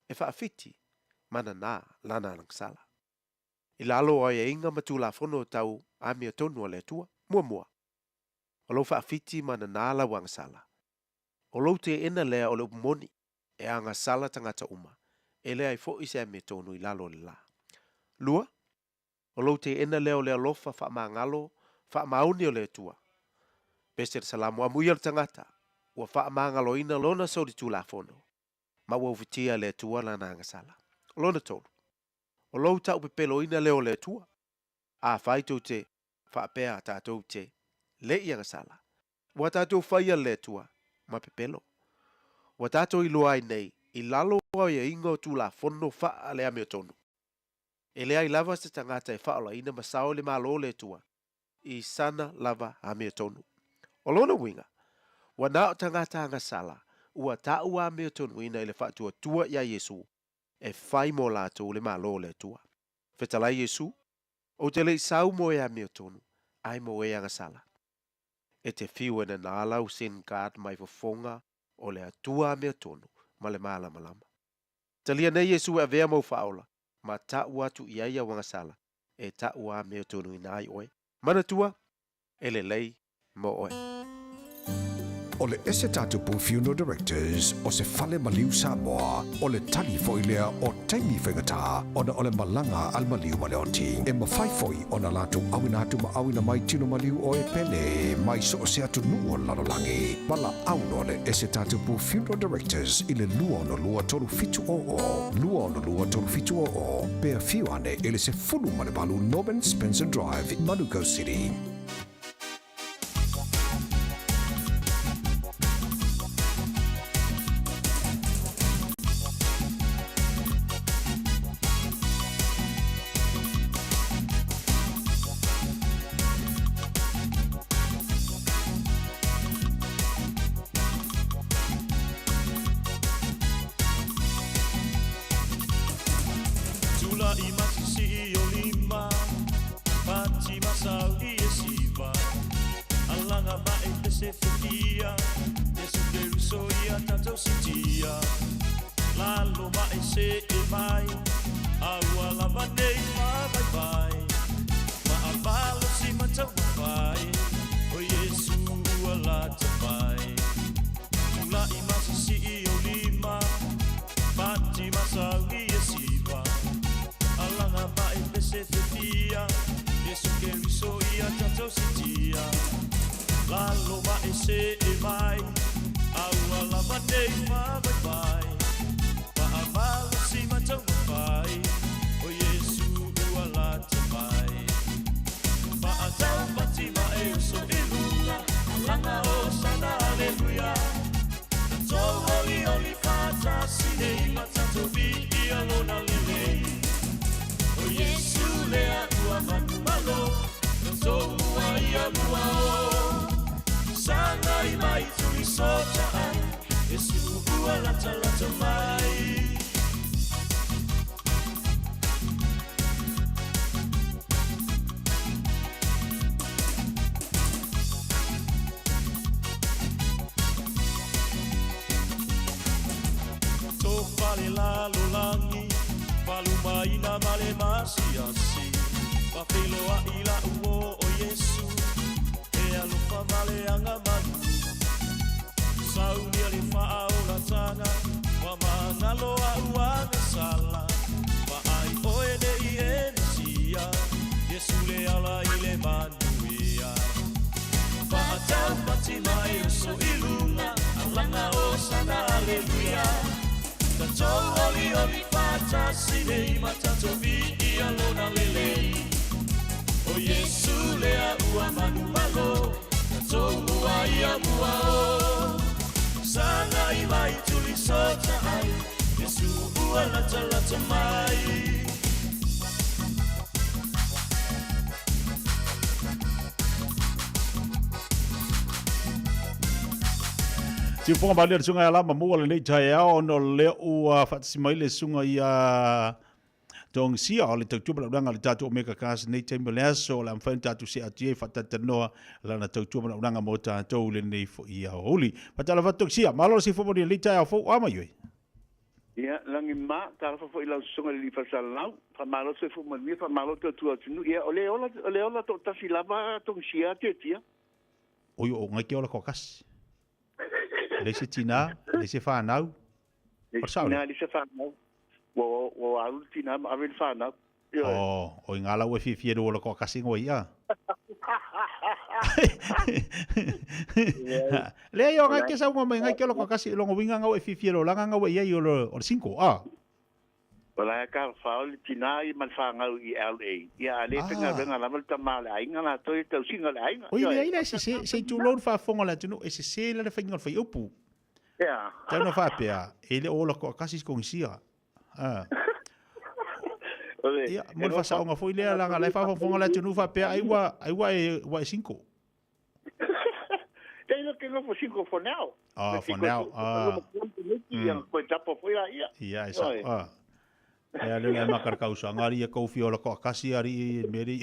e faafiti ma nanā lana agasala. I lalo o aiaiga ma Tulafono tau amiotonu a le Atua, muamua, o lou faafiti ma nanā lau agasala. O lou teena lea o le upu moni, e agasala tagata uma, e leai foi se amiotonu i lalo o le lā. Lua, o lou teena lea o le alofa faamagalo faamaoni o le Atua. Pese le Salamo, Amuia le tagata Ua faamagaloina lona solitulafono, ma ua ufitia e le Atua lana agasala. Lona tolu, o lou taupepeloina lea o le Atua. Afai tou te faapea tatou te le i agasala, ua tatou faia le Atua ma pepelo. Ua tatou iloa ai nei i lalo o aiaiga o Tulafono faale-amiotonu, e leai lava se tagata e faaolaina ma sao i le Malo o le Atua i sana lava amiotonu. O lona uiga, ua na o tagata agasala ua taua amiotonuina i le faatuatua iā Iesu e fai mo latou le Malo o le Atua. Fetalai Iesu, Ou te le i sau mo e amiotonu, ae mo e agasala. E te fiu e nanā lau sin card mai fofoga o le Atua amiotonu ma le malamalama. Talia nei Iesu e avea mou faaola, ma taʻu atu i ai au agasala e taʻu amiotonuina ai oe. Manatua, e lelei mo oe. O le Ese Tatupu Funeral Directors o se fale maliu Samoa, o le tali foi lea o taimi faigata ona o le malaga a le maliu ma le oti. E mafai foi ona latou auina atu ma auina mai tino maliu o e pele mai so o se atunuu o le lalolagi. Valaau loa le Ese Tatupu Funeral Directors i le 262 3700, 262 3700, pe afio ane i le 18 Norman Spencer Drive, Manukau City. Tula'i ma sisi'i o lima Pati ma sauni e siva Alaga ma e pese fitia Yesu Keriso ia tatou sitia Lalo ma e se'e mai A ua lava nei faavaivai Faamalosi ma taumafai O Iesu ua lata mai Tula'i ma sisi'i o lima Pati ma sauni e siva Alaga ma e pese fefia Iesu Keriso ia tatou sitia Lalo ma e se'e mai A ua lava nei faavaivai Faamalosi ma taumafai O Iesu ua lata mai Faataupati ma e uso i luga Alaga hosana aleluia Tatou olioli faatasi nei ma tatou viia lona lelei O Iesu lea ua manumalo Tatou mua ia mua o Sagai mai tuli sota ai Iesu ua latalata mai. Tofa le lalolagi, falumaina ma le masiasi, Faafeiloai la'u o o Iesu, e alofa ma le agamalu. Saunia le faaolataga, ua magalo a'u agasala, Vaai oe nei e Mesia, Iesu le ala i le manuia. Faataupati mai oso i luga, alaga hosana aleluia. Tatou olioli faatasi nei ma tatou viia lona lelei. O Iesu lea ua manumalo, tatou mua ia mua o. Sagai mai tuli sota ai, Iesu ua latalata mai. Siufoga malie le susuga ia Lama Mua lenei taeao ona o lea ua faatasi mai le susuga ia Togisia o le tautua manaʻulaga a le tatou Omega Cars nei taimi o le aso o le a mafai ona tatou see atu i ai faatalatalanoa lana tautua manaʻulaga mo tatou i lenei foi aoauli. Faatalofa atu Togisia, malo le soifua manuia i lenei taeao fou, a mai oe. Ia, lagi ma, talofa foi i lau susuga i le alii faasalalau, faamalo le soifua manuia, faamalo le tautua atunuu. Ia, o le ola, o le ola toatasi lava Togisia Tiatia. Oi, o ngai ke ola toatasi. Le se tina, le se whanau. Le se tina, le se whanau. Ua, ua alu le tina ma ave le whanau. Oh, o i ngā lau e whiwhi e rua la toatasi ngoi ia. Leai o ngai ke sauga mai ngai ke lo kasi longa winga ngau e fifi lo langa ngau e iai o le cinco. Ah. O la ka fa o le tina i ma le whangau i LA. Ia a le faigaluega lava le tama o le aiga latou i le tausiga o le aiga. Oi leai la e sese, se i tulou le faafofoga o le atunuu, e sese la le faiga o le faiupu. Ea. Tau na faapea, e le o ola toatasi si togisia. Ah. Ia, mo le faasaoga foi lea, leaga la e faafogafoga le atunuu faapea ai ua, ai ua e, ua e single. They look enough for single for now. Ah, for now. Ah. Ia, koe tapa foi la ia. Ia, e sao. Ah. Ea le le maka le kausaga ari ia kou fia ola toatasi ari i meri.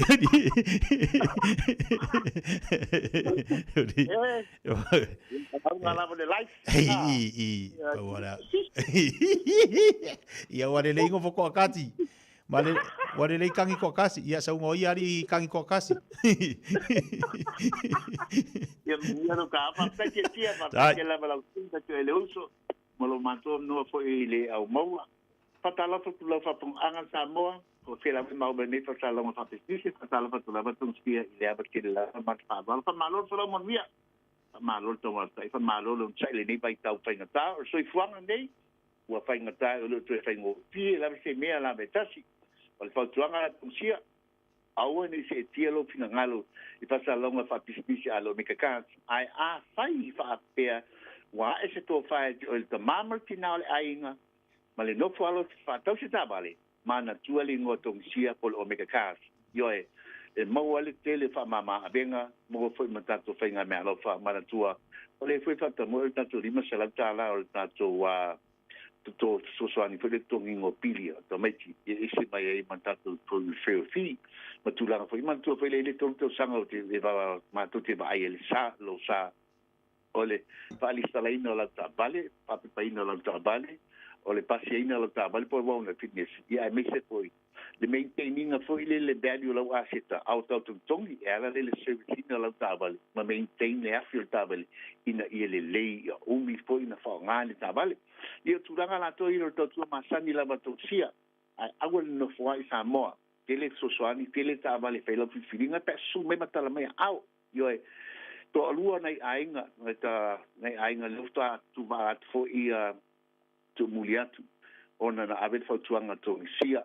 Auga lava le life. I, i, pau ala. Ia ua lelei ngofo toakati. Ma le, ua lelei kangi toakasi. Ia sauga o ia ari i kangi toakasi. Ia ia lo ka fa ta tia tia fa ta tia lava lau tinga te le uso. Ma lo matou noa foi i le au maua. Faatalofa atu lau faapongaaga Samoa, o fea lava e mau mai nei faasalaga faapisinisi, faatalofa atu lava Tungsia i le ava tele lava ma le faaaloalo. Faamalo le folau manuia, faamalo le taumatai, faamalo le onosai i lenei vaitau faigata. O le soifuaga lenei ua faigata e le o toe faigofie lava se mea lava e tasi. O le fautuaga la Tungsia, aua ne i seetia lou finagalo i faasalalauga faapisinisi a le Omega Cards, ae afai faapea ua ae se tofa ia te oe le tama ma le tina o le aiga ma le nofo alo te faatau se taavale, manatua le igoa togisia po o le Omega Cars. Ioe, e maua ai le tele o faamama avega, maua foi ma tatou faigameaalofa. Manatua, o lea foi e faatamoe o le tatou $500 o le tatou toto fesoasoani foi le totogiina o pili o tamaiti e ese mai ai ma tatou referral fee ma tulaga foi. Manatua foi le 3 tausaga o te e matou te vaai ai le sa lou sa o le faalistalaina o lau taavale, faapepaina o lau taavale, o le pasiaina o lau taavale po o le wellness fitness, ia aemaise foi le maintain ina foi lele le value o lau aseta a o tau togitogi e ala lea i le service ina o lau taavale ma maintain le afi o le taavale ina ia lelei ia umi foi na faaaoga le taavale. Ia o tulaga latou ia o le tautua masani lava tausia ae aua le nofo ai i Samoa tele fesoasoani tele taavale e fai lau filifiliga pe a susu mai ma tala mai aao. Ioe, toalua nai aiga nai ta nai aiga lea faatoa tuuvaa atu foi ia tuumuli atu ona na ave le fautuaga a Togisia,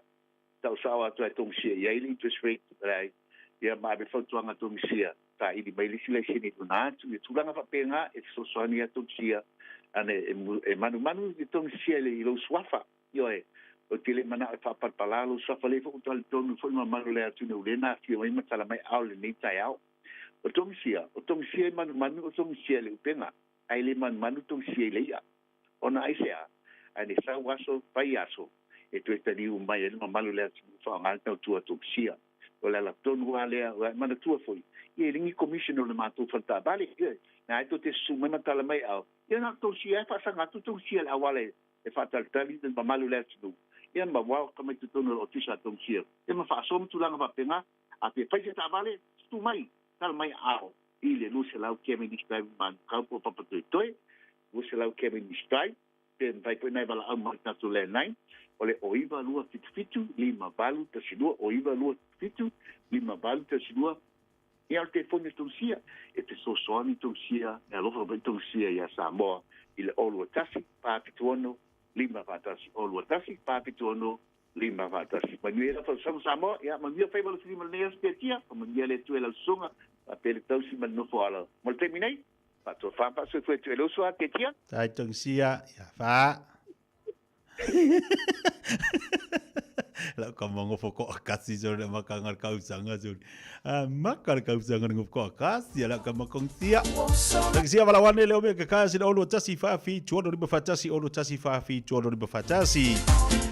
tau sao atu ai Togisia i ai le interest rate, leai, ia ma ave le fautuaga a Togisia, saili mai le isi laisene i luna atu, ia tulaga faapena e fesoasoani ia Togisia, ane e, e manumanu i Togisia i lou suafa, ioe, ou te le manao e faapalapala lou suafa, lea foi ua talitonu foi le mamalu o le atunuu lea na afio mai ma tala mai ao lenei taeao. O Togisia, o Togisia e manumanu, o Togisia i le upega, ae le manumanu Togisia i le i'a. Ona aisea? Ae ne sau aso, fai aso, e toe taliu mai ai le mamalu o le atunuu faaaoga le tautua tofusia. O le ala tonu lava lea, ua e manatua foi, ia e le ni commission o le matou fale taavale, ioe, na ai tou te susu mai ma tala mai ao, ia na o tofusia e faasaga atu tofusia i le auala e faatalitali le mamalu o le atunuu, ia ma welcome mai totonu o le ofisa a tofusia, ia ma faasoa ma tulaga faapena, a fia fai se taavale, susu mai, tala mai ao i le 200 Cavendish Drive i Manukau po o Papatoetoe, 200 Cavendish Drive, pe mafai foi nai valaau mai tatou landline, o le 09 277 5812, 09 277 5812, ia o le telefoni a Tausia, e fesoasoani Tausia, e alofa mai Tausia ia Samoa i le 021 476 541, 021 476 541. Manuia lau tausaga Samoa, ia manuia faiva le filima lenei aso Tiatia, faamanuia le Atua i lau susuga, faapea le tausi ma le nofo alo. Mo le taimi nei, faatofa ma faasoifua atu e le uso a Tiatia. Tai tongisia, ia fa. Lau ka mangofo ko akasi so le makanga le kausanga so. Ah, maka le kausanga le ngofo ko akasi ala ka makongsia. Tongisia wala wane le ome ka kasi le olu tasi fa fi tuono lima fa tasi olu tasi fa fi tuono lima fa tasi.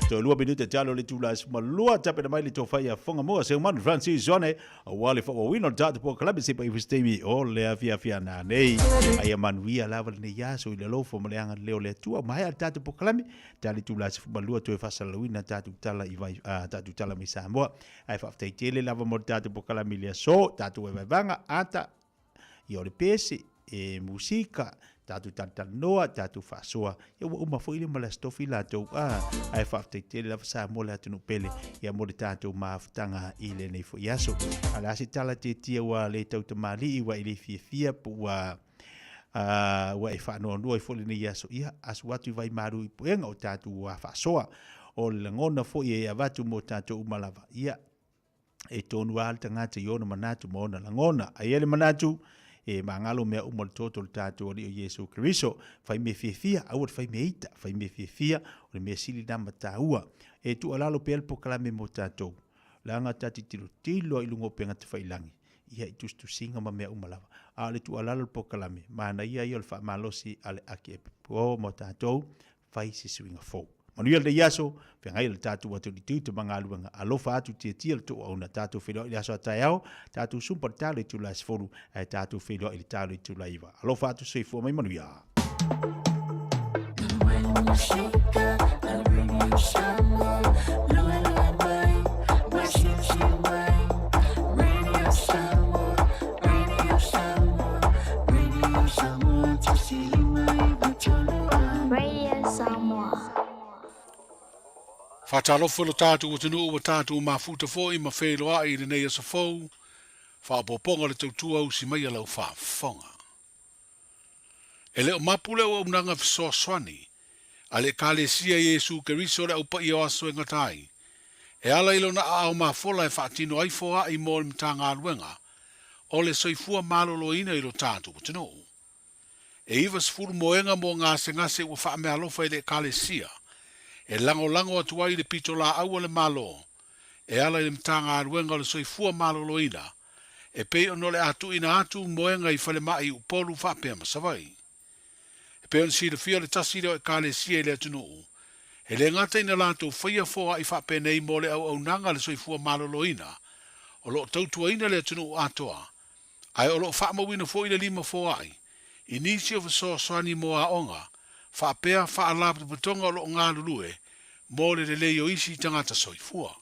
To lua minute talo le tula suma lua tape na mai le tofa ia fonga mua se man Francis Zone Aua le faaauauina o le tatou polokalame se pai taimi o le afiafi ana nei. Aia manuia lava lenei aso i le alofa ma le agalelei o le Atua. Maea le tatou polokalame, tali tula 12 toe faasalalauina tatou tala i vai, tatou tala mai Samoa. Ae faafetai tele lava mo le tatou polokalame i le aso, tatou vaevaevaga, ata, ia o le pese, e musika, Tatou talatalanoa, tatou faasoa, ia ua uma foi le ma le Aso Tofi latou, a, ae faafetai tele lava Samoa le atunuu pele, ia mo le tatou mafutaga i lenei foi aso. A o le a se tala tietie ua le tautamalii ua e le fiafia po ua ua e faanoanoa ai foi lenei aso, ia asu atu i vaimalu i puega o tatou faasoa. O le lagona foi e avatu mo tatou uma lava, ia e tonu lava le tagata i ona manatu ma ona lagona. Ae i ai le manatu, e magalo mea uma o le toto o le tatou Alii o Iesu Keriso. Fai mea fiafia, aua le fai mea ita, fai mea fiafia, o le mea sili lena ma taua. E tuualalo pea le polokalame mo tatou, leaga ta te tilotilo lava i luga o upega tafailagi, ia i tusitusiga ma mea uma lava. A o le tuualalo o le polokalame, manaia ia o le faamalosi a le aki e po mo tatou, fai se suiga fou. Manuia lenei aso, feagai le tatou atunuu i tiute ma galuega. Alofa atu tietie le tou auna. Tatou feiloai i le aso a taeao, tatou sumpa le talo i itula e 10, ae tatou feiloai i le talo i itula e 9. Alofa atu, soifua mai manuia. Radio Samoa. Faatalofa i lo tatou atunuu ua tatou mafuta foi ma feiloai i lenei aso fou, faaopoopoga o le tautua usi mai a lau faafofoga. E le o mapu le auaunaga fesoasoani a le Ekalesia Iesu Keriso le Au Paia o Aso e gata ai, e ala i lona aao mafola e faatino ai foaai mo le Matagaluega o le Soifua Maloloina i lo tatou atunuu. E 90 moega mo gasegase ua faameaalofa i le Ekalesia e lagolago atu ai i le pitolaau a le Malo e ala i le Matagaluega o le Soifua Maloloina e pei ona o le a tuuina atu moega i falemai i Upolu faapea ma Savaii. E pei ona silafia o le tasi lea o Ekalesia i le atunuu e le gata ina latou faia foai faapenei mo le auaunaga a le soifua maloloina o lo o tautuaina le atunuu atoa, ae o lo o faamauina foi le lima foai i nisi o fesoasoani mo aoga faapea faalapotopotoga o lo o galulue mo le lelei o isi tagata soifua.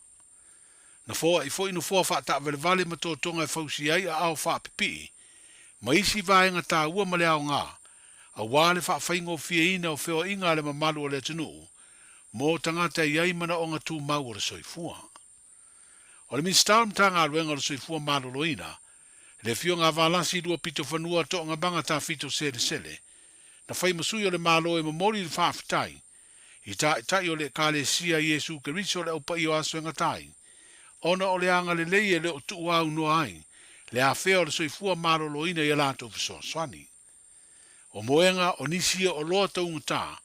Na foai foi nofoa faataavalevale ma totoga e fausia ai aao faapipii ma isi vaega taua ma le aoga aua le faafaigofieina o feoaiga a le mamalu o le atunuu mo tagata e i ai manaoga tumau o le soifua. O le Minisita o le Matagaluega o le Soifua Maloloina, le Afioga a Valasi Luapitofanua Toogamaga Tafito Selesele, na fai ma sui o le Malo e momoli le faafetai i Taitai o le Ekalesia Iesu Keriso le Au Paia o Aso e Gata ai, ona o le agalelei e le o tuuaunoa ai le afea o le soifua maloloina i a latou fesoasoani. O moega o nisi ia oloa taugata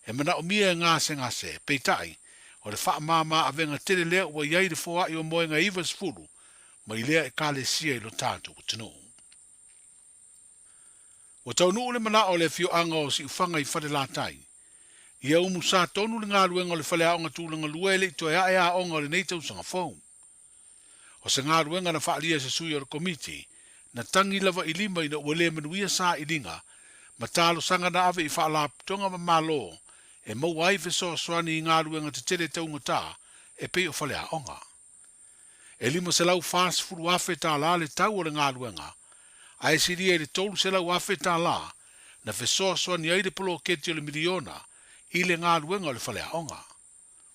e manaomia e gasegase, peitai, o le faamama avega tele lea ua i ai le foai o moega e 90 mai lea Ekalesia i lo tatou atunuu. Ua taunuu le manao o le afioaga o Siufaga i Falelatai. Ia umusa tonu le galuega o le faleaoga tulaga lua e le i toe ae aoga o lenei tausaga fou. O se galuega na faaalia e se sui o le Komiti, na tagi lava i lima ina ua le manuia sailiga ma talosaga na ave i faalapotopotoga ma Malo e maua ai fesoasoani i galuega tetele taugata e pei o faleaoga. E $540,000 tala le tau o le galuega, ae silia i le $300,000 tala na fesoasoani ai le poloketi o le miliona i le galuega o le faleaoga.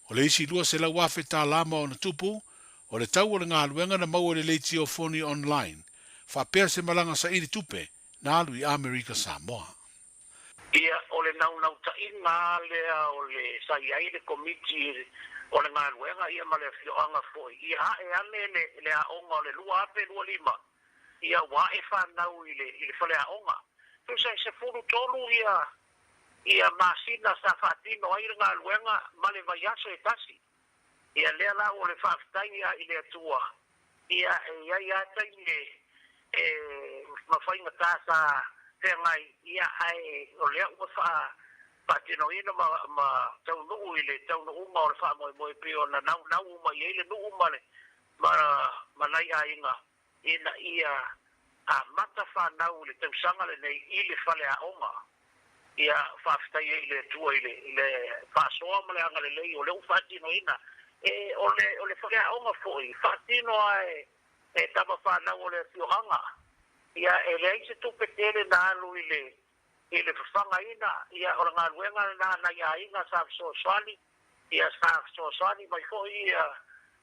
O le isi $200,000 tala ma ona tupu, o le tau o le galuega na maua i le leitio foni online, faapea se malaga saili tupe na alu i Amerika Samoa. Ia, o le naunautaiga lava lea o le sa i ai le Komiti o le Galuega ia ma le afioaga foi, ia ae ane le le aoga o le 2025, ia ua ae fanau i le i le faleaoga. Tusa e 13 ia ia masina sa faatino ai le galuega ma le vaiaso e tasi. Ia lea la o le faafetai ia i le Atua, ia e i ai lava taimi e e ma faigata sa feagai, ia ae o lea ua faa faatinoina ma ma taunuu i le taunuuga o le faamoemoe pei ona naunau uma i ai le nuu ma le ma ma nai aiga ina ia amata fanau i le tausaga lenei i le faleaoga. Ia faafetai ai i le Atua i le i le faasoa ma le agalelei o lea ua faatinoina. E o le o le faleaoga foi, faatino lava e e tama fanau o le afioaga. Ia e leai se tupe tele na alu i le I le fafagaina, ia, o le galuega lena a nai aiga sa fesoasoani, ia, sa fesoasoani mai foi ia,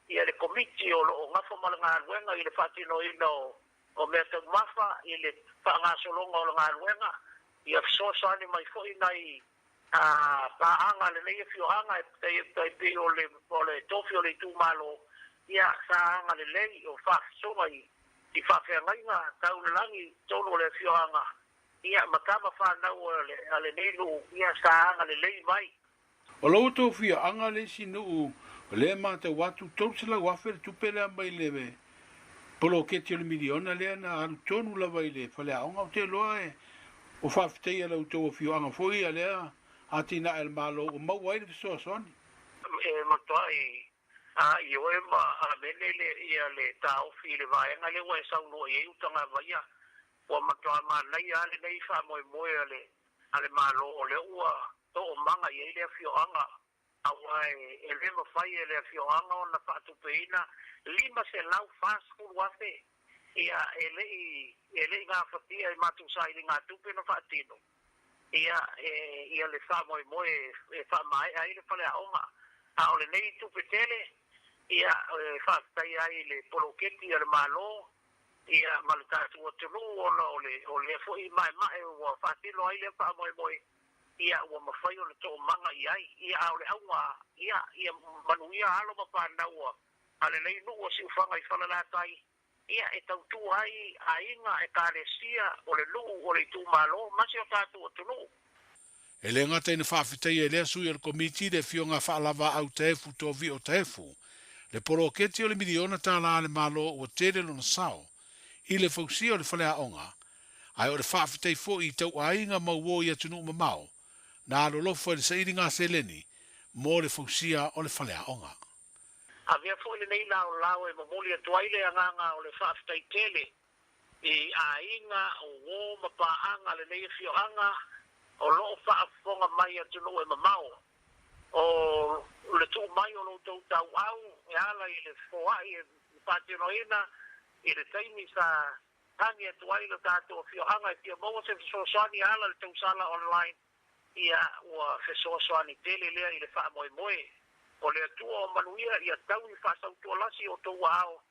ia le Komiti o lo o gafa ma le galuega i le faatinoina o, o meataumafa i le faagasologa o le galuega, ia fesoasoani mai foi nai a paaga a lenei afioaga e tai pei o le, o le tofi o le itumalo, ia, sa agalelei o faasoa i, i faafeagaiga tau le lagi i totonu o le afioaga. Ia, ma tama fanau a lenei nuu, ia, sa agalelei mai. O lo outou afioaga le isi nuu o lea e matau atu $300,000 le tupe lea mai le poloketi o le miliona lea na alu tonu lava i le faleaoga. Ou te iloa e o faafetaia la outou afioaga foi ia lea atinae a le Malo ua maua ai le fesoasoani. E matuai a ioe ma amene le ia le taofi i le vaega lea ua e saunoa i ai Utagavaia. Ua matuā manaia lava lenei faamoemoe a le a le Malo o lea ua toomaga i ai le afioaga, aua e le mafai e le afioaga ona faatupeina $540,000 ia e le i e le i gafatia e matou sailigatupe ona faatino ia e ia le faamoemoe e faamaea ai le faleaoga. A o lenei tupe tele ia e faafetaia ai i le poloketi a le Malo ia ma le tatou atunuu ona o le o lea foi maemae ua faatino ai lea faamoemoe, ia ua mafai ona toomaga i ai. Ia a o le auga, ia ia manuia alo ma fanau a lenei nuu o Siufaga i Falelatai, ia e tautua ai aiga, ekalesia, o le nuu, o le itumalo ma si o tatou atunuu. E le gata ina faafetaia e lea sui o le Komiti le Afioga Faalavaau Taefu Tovio Taefu le poloketi o le miliona tala a le Malo ua tele lona sao i le fausia o le faleaoga, ae o le faafetai foi i tauaiga ma uo i atunuu mamao na alolofa i le sailiga seleni mo le fausia o le faleaoga. Avea foi lenei laolao e momoli atu ai le agaga o le faafetai tele i aiga, o uo ma paaga lenei afioaga o lo o faafofoga mai i atunuu e mamao. O le tuu mai o lo outou tauau e ala i le foai e faatinoina i le taimi sa tagi atu ai lo tatou afioaga e fia maua se fesoasoani e ala i le tausala online, ia ua fesoasoani tele lea i le faamoemoe o le Atua o manuia ia taui faasautualasi o outou aao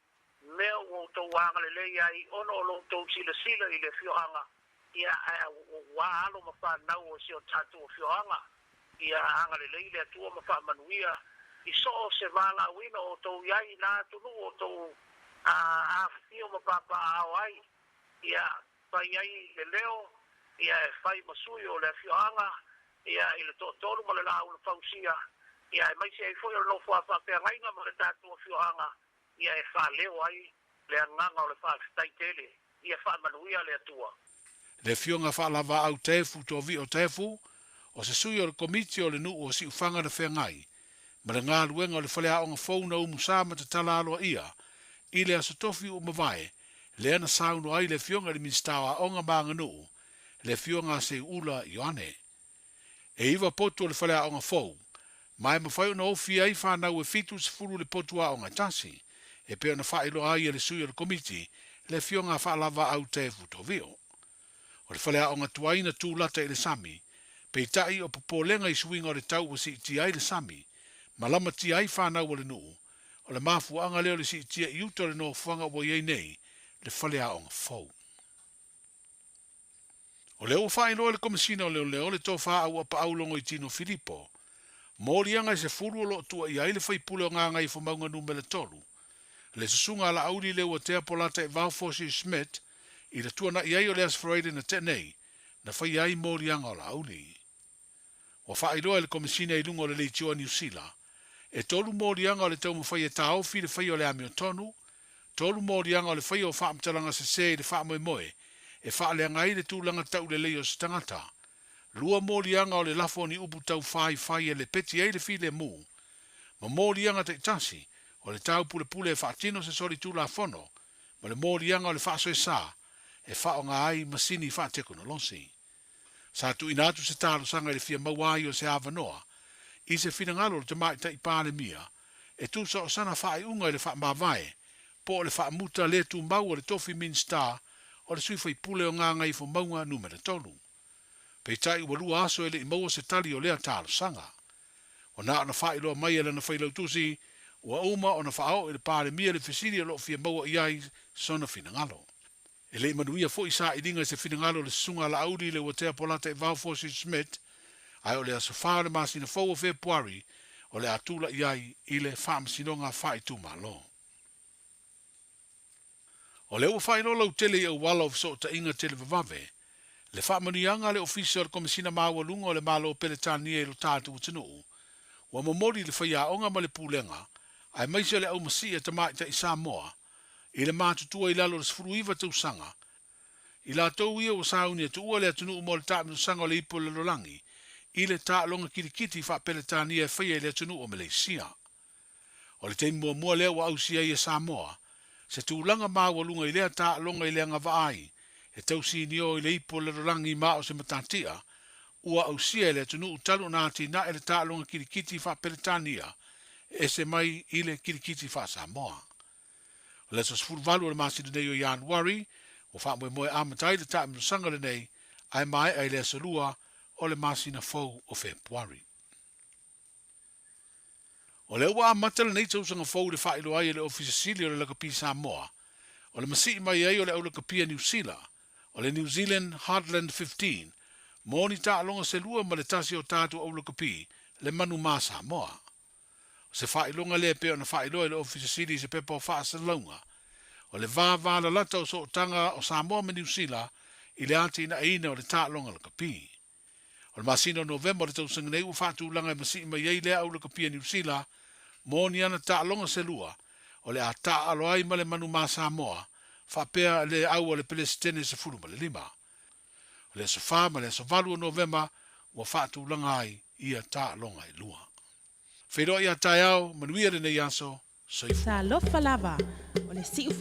mea ua outou agalelei ai ona o lo outou silasila i le afioaga, ia, ae ua alo ma fanau o si o tatou afioaga, ia agalelei le Atua ma faamanuia i so o se valaauina o outou i ai i nā atunuu o outou afifio ma papaaao ai, ia fai ai le leo, ia e fai ma sui o le afioaga, ia i le toatolu ma le laau na fausia, ia aemaise ai foi o le nofoa faafeagaiga ma le tatou afioaga, ia e faaleo ai le agaga o le faafetai tele, ia faamanuia le Atua. Le Afioga Faalavaau Taefu Tovio Taefu, o se sui o le Komiti o le Nuu o Siufaga na feagai ma le galuega o le faleaoga fou na umusa ma tatala aloaia i le Aso Tofi ua mavae, lea na saunoa ai le Afioga i le Minisita o Aoga ma Aganuu, le Afioga a Seiula Ioane. E iva potu o le faleaoga fou, ma e mafai ona ofi ai fanau e 70 i le potu aoga e tasi, e pei ona faailoa ai e le sui o le Komiti, le Afioga a Faalavaau Taefu Tovio. O le faleaoga tuai na tulata i le sami, peitai o popolega i suiga o le tau ua siitia ai le sami, ma lamatia ai fanau a le nuu, o le mafuaaga lea o le siitia i uta o le nofoaga ua i ai nei le faleaoga fou. O lea ua faailoa e le Komesina o Leoleo le tofa Auapaau Logoitino Filipo, moliaga e 10 o lo o tuuaia ai le faipule o Gagaifomauga Numera 3, le susuga a Laauli Leuatea Polataivao Fosi Schmidt i le tuanai ai o le Aso Faraile na tea nei, na faia ai moliaga o Laauli. Ua faailoa e le Komesina i luga o le leitio a Niu Sila, e tolu moliaga o le taumafai e taofi le faia o le amiotonu, tolu moliaga o le faia o faamatalaga sesē i le faamoemoe e faaleaga ai le tulaga taulelei o se tagata, lua moliaga o le lafo o ni upu taufaifai e lepeti ai le filemu, ma moliaga taitasi o le taupulepule e faatino se solitulafono ma le moliaga o le faasoesa e faaaoga ai masini faatekonolosi. Sa tuuina atu se talosaga i le fia maua ai o se avanoa i se finagalo o le Tamaitai Palemia e tusa o sana faaiuga i le faamavae po o le faamuta le tumau o le tofi Minisita o le sui faipule o Gagaifomauga Numera 3. Peitai ua lua aso e le i maua se tali o lea talosaga. Ua na ona faailoa mai e lana failautusi ua uma ona faaoo i le Palemia le fesili o lo o fia maua i ai sona finagalo. E le i manuia foi sailiga i se finagalo o le Susuga a Laauli Leuatea Polataivao Fosi Schmidt, ae o le aso 4 o le masina fou o Fepuari o le a tulai ai i le Faamasinoga Faaitumalo. O lea ua faailoa lautele i auala o fesootaiga televavave le faamanuiaga a le Ofisa o le Komesina Maualuga o le Malo o Peretania i lo tatou atunuu, ua momoli le faiaoga ma le pulega, aemaise o le aumasi'i a tamaitai Samoa i le matutua i lalo o le 19 tausaga, i latou ia ua sauni atuua le atunuu mo le taamilosaga o le Ipu o le Lalolagi i le taaloga kilikiti faa-Peretania e faia i le atunuu o Maleisia. O le taimi muamua lea ua ausia ai e Samoa se tulaga maualuga i lea taaloga i le agavaa ai e tau sinio i le Ipu o le Lalolagi ma o se matatia ua ausia e le atunuu talu ona atinae le taaloga kilikiti faa-Peretania e ese mai i le kilikiti faa-Samoa. O le aso 18 o le masina nei o Ianuari ua faamoemoe amata ai le taamilosaga lenei ae maea i le aso 2 o le masina fou o Fepuari. O lea ua amata lenei tausaga fou i le faailoa ai e le Ofisa Sili o le Lakapi Samoa o le masii mai ai o le aulakapi a Niu Sila, o le New Zealand Heartland 15, mo ni taaloga se lua ma le tasi o tatou aulakapi, le Manumā Samoa. O se faailoga lea e pei ona faailoa e le Ofisa Sili i se pepa o faasalalauga, o le vavalalata o sootaga o Samoa ma Niu Sila i le atinaeina o le taaloga lakapi. O le masina o Novema o le tausaga nei ua faatulaga e masii mai ai lea aulakapi a Niu Sila mo ni ana taaloga se lua o le a taaalo ai ma le Manumā Samoa faapea le au a le Pelesitene 15. O le aso 4 ma le aso 8 o Novema ua faatulaga ai ia taaloga e lua. Feiloai a taeao, manuia lenei aso, soifua. Talofa lava, o le si'u.